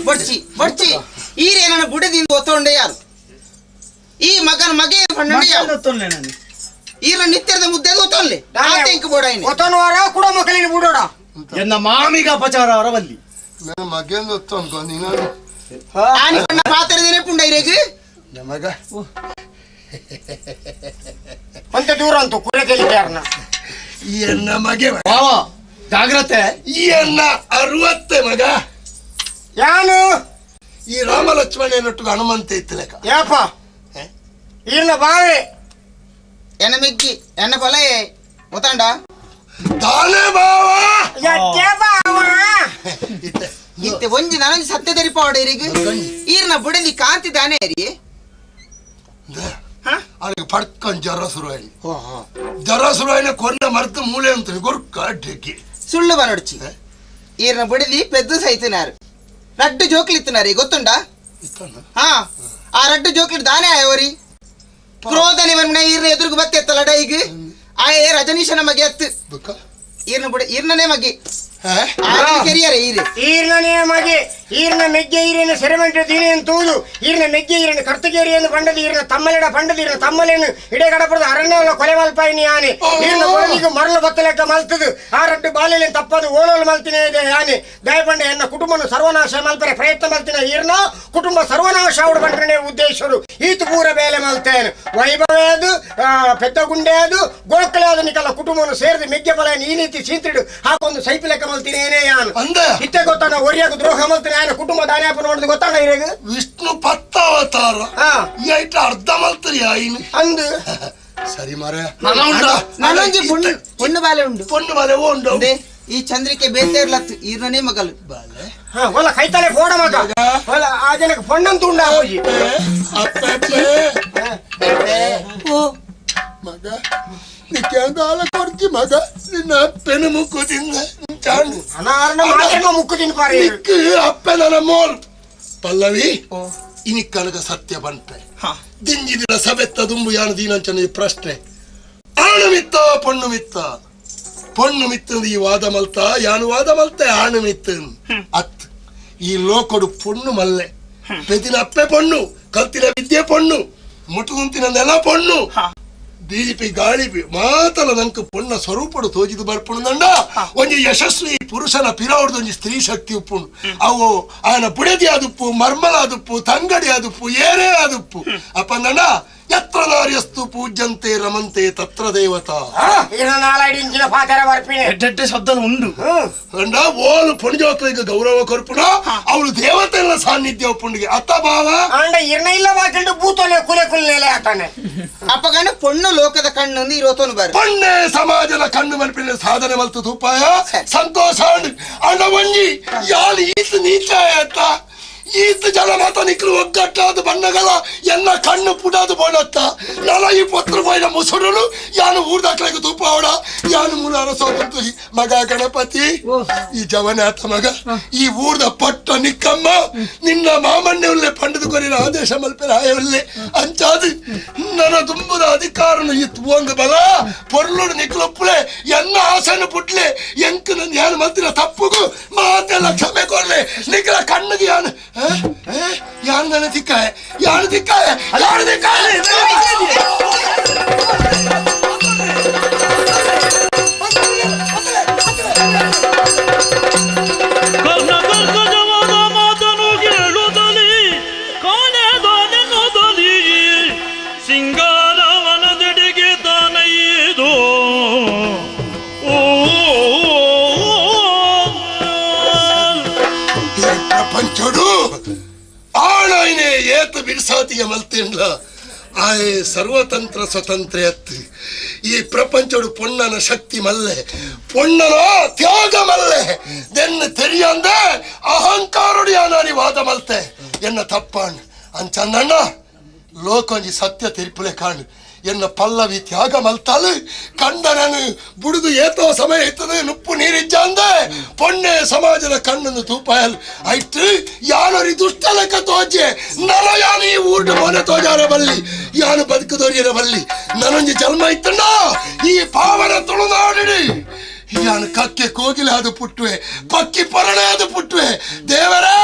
ಬಡ್ಚಿ ಬಡ್ಚಿ ಈರೇನ ಬುಡದಿಂದ ಒತ್ತೊಂಡೆ ಯಾರು ಈ ಮಗನ ಮಗೆ ಈರ ನಿತ್ಯದ ಮುದ್ದೆ ಒತ್ತೊನ್ಲೆ ಆತಂಕ ಬೋಡ ಒತ್ತೊನ್ವಾರ ಕೂಡ ಮಕ್ಕಳಿನ ಬುಡೋಡ ಎನ್ನ ಮಾಮಿಗ ಅಪಚಾರ ಅವರ ಬಲ್ಲಿ ನನ್ನ ಮಗೇಂದು ಒತ್ತೊನ್ಕೊ ನೀನು ಆನಿ ಪಣ್ಣ ಪಾತ್ರದೇನೆ ಪುಂಡ ಇರೇಗ್ ನಮಗ ಒಂತೆ ದೂರ ಅಂತು ಕುರೆ ಕೇಳಿದ್ದಾರನ ಎನ್ನ ಮಗೆ ಬಾವ ಜಾಗ್ರತೆ ಎನ್ನ 60 ಮಗ ಯಾನು ಈ ರಾಮ ಲಕ್ಷ್ಮಣನೊಟ್ಟಿಗೆ ಹನುಮಂತ ಇತ್ತು ಲೆಕ್ಕ ಯಾಪ ಈರ್ನ ಬಾವೆ ಎನ್ನ ಮೆಗ್ಗಿ ಎನ್ನ ಬಲ ಗೊತ್ತಾಂಡ ತಾನೇ ಬಾವ ಬಾವ ಇತ್ತೆ ಒಂಜಿ ನಾನೊಂಜಿ ಸತ್ಯ ತೆರಿಪಾವಡ ಇರಿಗ್ ಈರ್ನ ಬುಡದಿ ಕಾಂತಿ ದಾನೆ ರೀ ಅವನಿಗೆ ಪಡ್ಕೊಂಡು ಜ್ವರ ಶುರುವಾಯಿ ಜ್ವರ ಶುರುವಾಯಿನ ಕೊನ್ನ ಮರ್ತು ಮೂಲೆ ಅಂತ ಗೊರ್ಕ ಡಿಕ್ಕಿ ಸುಳ್ಳು ಬನೊಡ್ಚಿ ಈರ್ನ ಬುಡದಿ ಪೆದ್ದು ಸೈತಿನಾರು ರಡ್ಡು ಜೋಕ್ಲಿತ್ತಿನಾರಿ ಗೊತ್ತುಂಡ ಹಾ ಆ ರಡ್ಡು ಜೋಕ್ಲಿ ದಾನೆ ಆಯೋರಿ ಕ್ರೋಧನೆ ಮನ್ಮನೆ ಈರ್ನ ಎದುರುಗು ಬತ್ತೆತ್ತ ಲಡೈಗ್ ಆಯೇ ರಜನೀಶನ ಮಗೆ ಅತ್ತು ಈರ್ನ ಬುಡ ಈರ್ನನೇ ಮಗೆ ಈರ್ನನೇ ಮಗೆ ಈರ್ನ ಮೆಗ್ಗೆ ಈರಿನ ಸೆರೆಮೆಂಟ್ ದೀನೇನು ತೂದು ಈರ್ನ ಮೆಗ್ಗೆ ಈರಿನ ಕರ್ತಗೇರಿಯನ್ನು ಪಂಡದು ಈರ್ನ ತಮ್ಮಲೆಡ ಪಂಡದು ಈರ್ನ ತಮ್ಮಲೇನು ಇಡೆಗಡಪದ ಅರಣ್ಯ ಕೊಲೆ ಮಲ್ಪಾಯಿನಿ ಯಾನೆ ಈರ್ನ ಕೊಡಲಿಗೆ ಮರಳು ಬತ್ತಲೆಕ್ಕ ಮಲ್ತದು ಆ ರಡ್ಡು ಬಾಲೆಲೇನು ತಪ್ಪದು ಓಲೋಲು ಮಲ್ತಿನೇ ಇದೆ ಯಾನೆ ದಯಪಂಡ ಎನ್ನ ಕುಟುಂಬನು ಸರ್ವನಾಶ ಮಲ್ಪರೆ ಪ್ರಯತ್ನ ಮಲ್ತಿನ ಈರ್ನ ಕುಟುಂಬ ಸರ್ವನಾಶ ಅವಡು ಬಂಡ್ರನೇ ಉದ್ದೇಶರು ಈತು ಪೂರ ಬೇಲೆ ಮಲ್ತೇನು ವೈಭವ ಅದು ಪೆದ್ದ ಗುಂಡೆ ಅದು ಗೋಕಲೆ ಅದು ನಿಕಲ್ಲ ಕುಟುಂಬವನ್ನು ಸೇರಿದು ಮೆಗ್ಗೆ ಬಲ ಈ ನೀತಿ ಸೀಂತಿಡು ಹಾಕೊಂದು ಸೈಪಿ ಲೆಕ್ಕ ಮಲ್ತಿನೇನೇ ಯಾನು ಇತ್ತೆ ಗೊತ್ತಾನ ಒರಿಯಾಗ ದ್ರೋಹ ಮಲ್ತಿನ ಯಾನ ಕುಟುಂಬ ದಾನ್ಯಾಪ ನೋಡಿದ್ ಗೊತ್ತಾನ ಇರೇಗ ವಿಷ್ಣು ಪತ್ತ ಅವತಾರ ಈ ಐಟ ಅರ್ಧ ಮಲ್ತರಿ ಆಯಿನ ಅಂದು ಸರಿ ಮಾರ ನಾನೊಂಜಿ ಪೊಣ್ಣು ಬಾಲೆ ಉಂಡು ಪೊಣ್ಣು ಬಾಲೆ ಉಂಡು ಈ ಚಂದ್ರಿಕೆ ಬೇತೆ ಇರ್ಲತ್ತು ಈರ್ನನೇ ಮಗಲು ಒಲ್ಲ ಕೈತಲೆ ಫೋಡ ಮಗ ಒಲ್ಲ ಆ ಜನಕ್ಕೆ ಪೊಣ್ಣಂತ ಉಂಡ ಹೋಗಿ ಮಗ ನಿಕ್ಯಾಂದಾಲ ಕೊಡ್ತಿ ಮಗ ನಿನ್ನ ಅಪ್ಪನ ಮುಕ್ಕು ತಿಂದ ಮುಕ್ಕು ತಿನ್ಪಾರಿ ಅಪ್ಪೆ ನನ್ನ ಮೋಲ್ ಪಲ್ಲವಿ ಇನಿಕ್ಕನಗ ಸತ್ಯ ಬಂತೆ ದಿಂಜಿದಿನ ಸಬೆತ್ತ ದುಂಬು ಯಾನು ದೀನಂಚನ ಈ ಪ್ರಶ್ನೆ ಆಣು ಮಿತ್ತ ಪೊಣ್ಣು ಮಿತ್ತ ಪೊಣ್ಣು ಮಿತ್ತ ಈ ವಾದ ಮಲ್ತ ಯಾನು ವಾದ ಮಲ್ತೆ ಆಣು ಮಿತ್ತ ಅತ್ ಈ ಲೋಕಡು ಪೊಣ್ಣು ಮಲ್ಲೆ ಪೆದಿನ ಅಪ್ಪೆ ಪೊಣ್ಣು ಕಲ್ತಿನ ವಿದ್ಯೆ ಪೊಣ್ಣು ಮುಟುಗುಂತಿನ ನೆಲ ಪೊಣ್ಣು ಬಿಜೆಪಿ ಗಾಳಿ ಮಾತಲ ನಂಗೆ ಪೊಣ್ಣ ಸ್ವರೂಪಡು ತೋಜಿದು ಬರ್ಪುಣದಂಡ ಒಂಜಿ ಯಶಸ್ವಿ ಪುರುಷನ ಪಿರವಡ್ದು ಒಂಜಿ ಸ್ತ್ರೀ ಶಕ್ತಿ ಉಪ್ಪುಂಡು ಅವು ಆಯನ ಬುಡದಿ ಆದುಪ್ಪು ಮರ್ಮಲ ಆದುಪ್ಪು ತಂಗಡಿ ಆದುಪ್ಪು ಏರೇ ಆದುಪ್ಪು ಅಪ್ಪಂದಂಡ ಎತ್ರ ನಾರ್ಯಸ್ತು ಪೂಜ್ಯಂತೆ ರಮಂತೆ ತತ್ರ ದೇವತಾ. ನಾಲೈದು ಪಾತ್ರ ಬರ್ಪಿನಿ ಎಡ್ಡೆಡ್ಡೆ ಶಬ್ದ ಉಂಡು. ಅಂಡ ಓಲು ಪುಣ್ಯೋಕ್ಲಿಗೆ ಗೌರವ ಕೊರ್ಪುಣ ಅವಳು ದೇವತೆಗಳ ಸಾನ್ನಿಧ್ಯ ಪುಂಡಿಗೆ ಅತ್ತ ಭಾವ ಅಂಡ ಇರ್ನ ಇಲ್ಲ ಬಾಕಿಂಡು ಭೂತೋಲೆ ಕುಲೆ ಕುಲ್ಲೆಲೆ ಆತಾನೆ. ಅಪ್ಪಗನ ಪೊಣ್ಣು ಲೋಕದ ಕಣ್ಣು ಇರೋತೋನು ಬಾರ ಪೊಣ್ಣೆ ಸಮಾಜದ ಕಣ್ಣು ಮಲ್ಪಿನ ಸಾಧನೆ ಮಲ್ತು ತುಪಾಯ ಸಂತೋಷ ಅಂಡ ಒಂಜಿ ಯಾನು ಈತ ನೀಚಾಯ ಅತ್ತ ಈತ ಜನ ಮಾತ ನಿಕ್ಲು ಒಗ್ಗಟ್ಟಾದ ಬಣ್ಣಗಳ ಎಲ್ಲ ಕಣ್ಣು ಪುಡಾದು ಬೋಡತ್ತ ನಲ ಈ ಪತ್ರ ಪೋಯಿನ ಮುಸುರುನು ಯಾನು ಊರ್ದಾಕ್ಲಿಗೆ ತುಪ್ಪ ಅವಡ ಯಾನು ಮೂಲಾರ ಸೋತಂತು ಮಗ ಗಣಪತಿ ಈ ಜವನಾಥ ಮಗ ಈ ಊರ್ದ ಪಟ್ಟ ನಿಕ್ಕಮ್ಮ ನಿನ್ನ ಮಾಮಣ್ಯ ಉಲ್ಲೆ ಪಂಡದು ಕೊರಿನ ಆದೇಶ ಮಲ್ಪೆರ ಆಯೊಲ್ಲೆ ಅಂಚಾದು ನನ್ನ ತುಂಬದ ಅಧಿಕಾರನು ಈ ಒಂದು ಬಲ ಪೊರ್ಲುಡು ನಿಕ್ಲೊಪ್ಪುಲೆ ಎನ್ನ ಆಸೆನು ಪುಟ್ಲೆ ಎಂಕ್ ನನ್ನ ಯಾನು ಮಲ್ತಿನ ತಪ್ಪುಗು ಮಾತೆಲ್ಲ ಕ್ಷಮೆ ಕೊರ್ಲೆ ನಿಕ್ಲ ಕಣ್ಣಿಗೆ ಯಾನು ಯಾರು ನನ್ನ ತಿಕ್ಕಾಯ ಯಾರು ತಿಕ್ಕಾಯ ಯಾರು ತಿಕ್ಕಾಯ. ಮಾತನು ಕೇಳುತ್ತಲಿ ಕಾಣೆದನೆನ್ನುತ್ತಲಿ ಸಿಂಗಾರವನದೆಡೆಗೆ ತಾನೈದು ಪ್ರಪಂಚಡು ಆಣೈನೆ ಏತ ಬಿರ್ಸಾತಿಗೆ ಮಲ್ತಿಂಡ್ಲ ಆಯೆ ಸರ್ವತಂತ್ರ ಸ್ವತಂತ್ರ ಅತ್ತು ಈ ಪ್ರಪಂಚಡು ಪೊಣ್ಣನ ಶಕ್ತಿ ಮಲ್ಲೆ ಪೊಣ್ಣನ ತ್ಯಾಗ ಮಲ್ಲೆ ದೆನ್ನ ತೆರಿಯಂದೆ ಅಹಂಕಾರಡು ಯಾನಾರಿ ವಾದ ಮಲ್ತೆ ಎನ್ನ ತಪ್ಪಾಣ್ ಅಂಚಂದಣ್ಣ ಲೋಕೊಂಜಿ ಸತ್ಯ ತೆರಿಪುಲೆ ಕಾಣು ಎನ್ನ ಪಲ್ಲವಿ ತ್ಯಾಗ ಮಲ್ತಾಲು ಕಂಡನನು ಬುಡುದು ಏತೋ ಸಮಯ ಇರ್ತದೆ ನುಪ್ಪು ನೀರಿಜ್ಜಂದೆ ಪೊಣ್ಣೆ ಸಮಾಜದ ಕಣ್ಣನ್ನು ತೂಪಾಯಲ್ ಐಟ್ ಯಾನೊರಿ ದುಷ್ಟ ಲೆಕ್ಕ ತೋಜೆ ನಲ ಯಾನು ಈ ಊಟ ಮೋನೆ ತೋಜಾರ ಬಲ್ಲಿ ಯಾನು ಬದುಕದೋರಿಯರ ಬಲ್ಲಿ ನನೊಂಜಿ ಜನ್ಮ ಇತ್ತಣ್ಣ ಈ ಪಾವನ ತುಳುನಾಡಿಡಿ ಯಾನು ಕಕ್ಕೆ ಕೋಗಿಲೆ ಅದು ಪುಟ್ಟುವೆ ಪಕ್ಕಿ ಪೊರಣೆ ಅದು ಪುಟ್ಟುವೆ ದೇವರೇ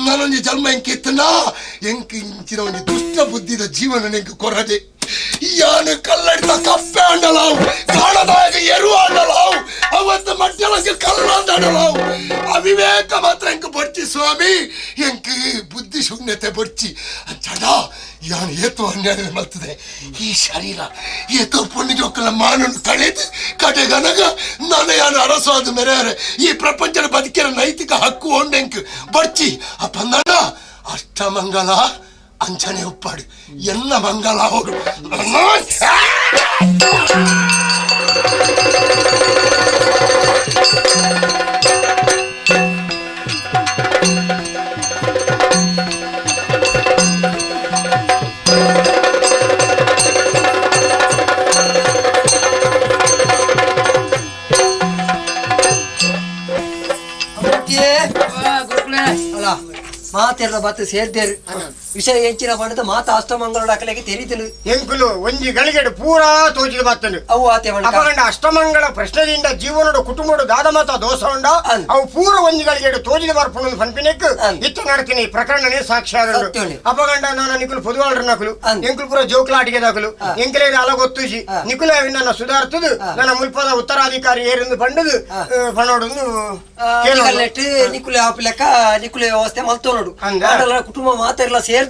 ನಾನೊಂಜಿ ಜನ್ಮ ಎಂಕಿತ್ತಣ್ಣ ಎಂಕ್ ಇಂಚಿನ ಒಂಜಿ ದುಷ್ಟ ಬುದ್ಧಿದ ಜೀವನ ಎಂಕ್ ಕೊರದೆ ಯಾನು ಕಲ್ಲಡಿದ ಕಪ್ಪೆ ಅಂಡಲಾವು ಕಾಣದಾಗ ಎರುವ ಅಂಡಲಾವು ಅವತ್ತು ಮಡ್ಡಲಂಗೆ ಕಲ್ಲ ಅಂಡಲಾವು ಅವಿವೇಕ ಮಾತ್ರ ಎಂಕ್ ಬಡ್ಚಿ ಸ್ವಾಮಿ ಎಂಕ್ ಬುದ್ಧಿ ಶೂನ್ಯತೆ ಬಡ್ಚಿ ಅಂಚಡ ಯಾನು ಏತೋ ಅನ್ಯಾಯ ಮಲ್ತದೆ ಈ ಶರೀರ ಏತೋ ಪುಣ್ಯ ಜೋಕಲ ಮಾನನ್ನು ಕಳೆದು ಕಡೆಗನಗ ನಾನು ಯಾನು ಅರಸಾದ ಮೆರೆಯರೆ ಈ ಪ್ರಪಂಚದ ಬದುಕಿನ ನೈತಿಕ ಹಕ್ಕು ಒಂಡೆಂಕ್ ಬಡ್ಚಿ ಅಪ್ಪಂದಣ್ಣ ಅಷ್ಟಮಂಗಲ ಅಂಚನೆ ಉಪ್ಪಾಡು ಎಲ್ಲ ಮಂಗಲ ಅವರು ಅಲ್ಲ ಮಾತೆಲ್ಲ ಬತ್ತು ಸೇರ್ದೇರು ವಿಷಯ ಎಂಚಿನ ಪಂಡದ ಮಾತ ಅಷ್ಟಮಂಗಲ ಅಕಲೆಗೆ ತೆರಿತನು ಎಂಕುಲು ಒಂಜಿ ಗಳಿಗೆಡು ಪೂರಾ ತೋಜಿದ ಬತ್ತನು ಅವು ಆತೆ ಅಪಗಂಡ ಅಷ್ಟಮಂಗಳ ಪ್ರಶ್ನೆದಿಂದ ಜೀವನಡು ಕುಟುಂಬಡು ದಾದ ಮಾತ ದೋಷ ಉಂಡ ಅವು ಪೂರ ಒಂಜಿ ಗಳಿಗೆಡು ತೋಜಿದ ಬರ್ಪುಣ ಪನ್ಪಿನೆಕ್ ಇತ್ತ ನಡತೀನಿ ಪ್ರಕರಣನೇ ಸಾಕ್ಷಿ ಆದ ಅಪಗಂಡ ನಾನು ನಿಕುಲು ಪೊದುವಾಳ್ರ ನಕಲು ಎಂಕುಲು ಪೂರ ಜೋಕ್ಲಾಟಿಗೆ ದಾಕಲು ಎಂಕಲೇ ಅಲ ಗೊತ್ತುಜಿ ನಿಕುಲ ನನ್ನ ಸುಧಾರ್ತದು ನನ್ನ ಮುಲ್ಪದ ಉತ್ತರಾಧಿಕಾರಿ ಏರಿಂದು ಪಂಡದು ಪಣೋಡೊಂದು ನಿಕುಲೆ ಆಪಲೆಕ್ಕ ನಿಕುಲೆ ವ್ಯವಸ್ಥೆ ಮಲ್ತೋನೋಡು ಕುಟುಂಬ ಮಾತೆಲ್ಲ ಸೇರ್ದು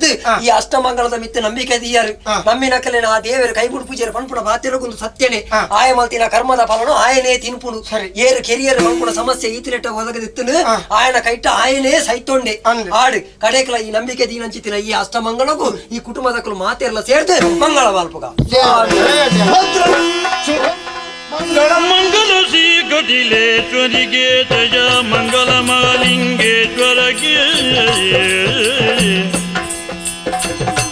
ಈ ಅಷ್ಟಮಂಗಲದ ಮಿತ್ತ ನಂಬಿಕೆ ದಿಯಾರು ನಮ್ಮಿನಕಲೆ ಆ ದೇವರು ಕೈಗುಡು ಪೂಜೆರು ಪನ್ಪುಣ ಬಾತಿರಗೊಂದು ಸತ್ಯನೆ ಆಯ ಮಲ್ತಿನ ಕರ್ಮದ ಫಲನು ಆಯನೇ ತಿನ್ಪುಣು ಏರು ಕೆರಿಯರ್ ಪನ್ಪುಣ ಸಮಸ್ಯೆ ಈತಿನೆಟ್ಟ ಒದಗದಿತ್ತನು ಆಯನ ಕೈಟ ಆಯನೇ ಸೈತೊಂಡೆ ಆಡು ಕಡೆಕಲ ಈ ನಂಬಿಕೆ ದೀನಂಚಿತಿನ ಈ ಅಷ್ಟಮಂಗಲಗೂ ಈ ಕುಟುಂಬದಕ್ಕಲು ಮಾತೆಲ್ಲ ಸೇರ್ದು ಮಂಗಳ ವಾಲ್ಪುಗ ಮಂಗಲ ಶ್ರೀ ಕಟಿಲೇಶ್ವರಿಗೆ ಜಯ ಮಂಗಲ ಮಹಾಲಿಂಗೇಶ್ವರಗೆ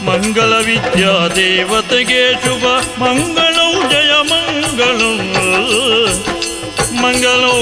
ಮಂಗಳ ವಿದ್ಯಾ ದೇವತೆಗೆ ಶುಭ ಮಂಗಳಂ ಜಯ ಮಂಗಳಂ ಮಂಗಳಂ.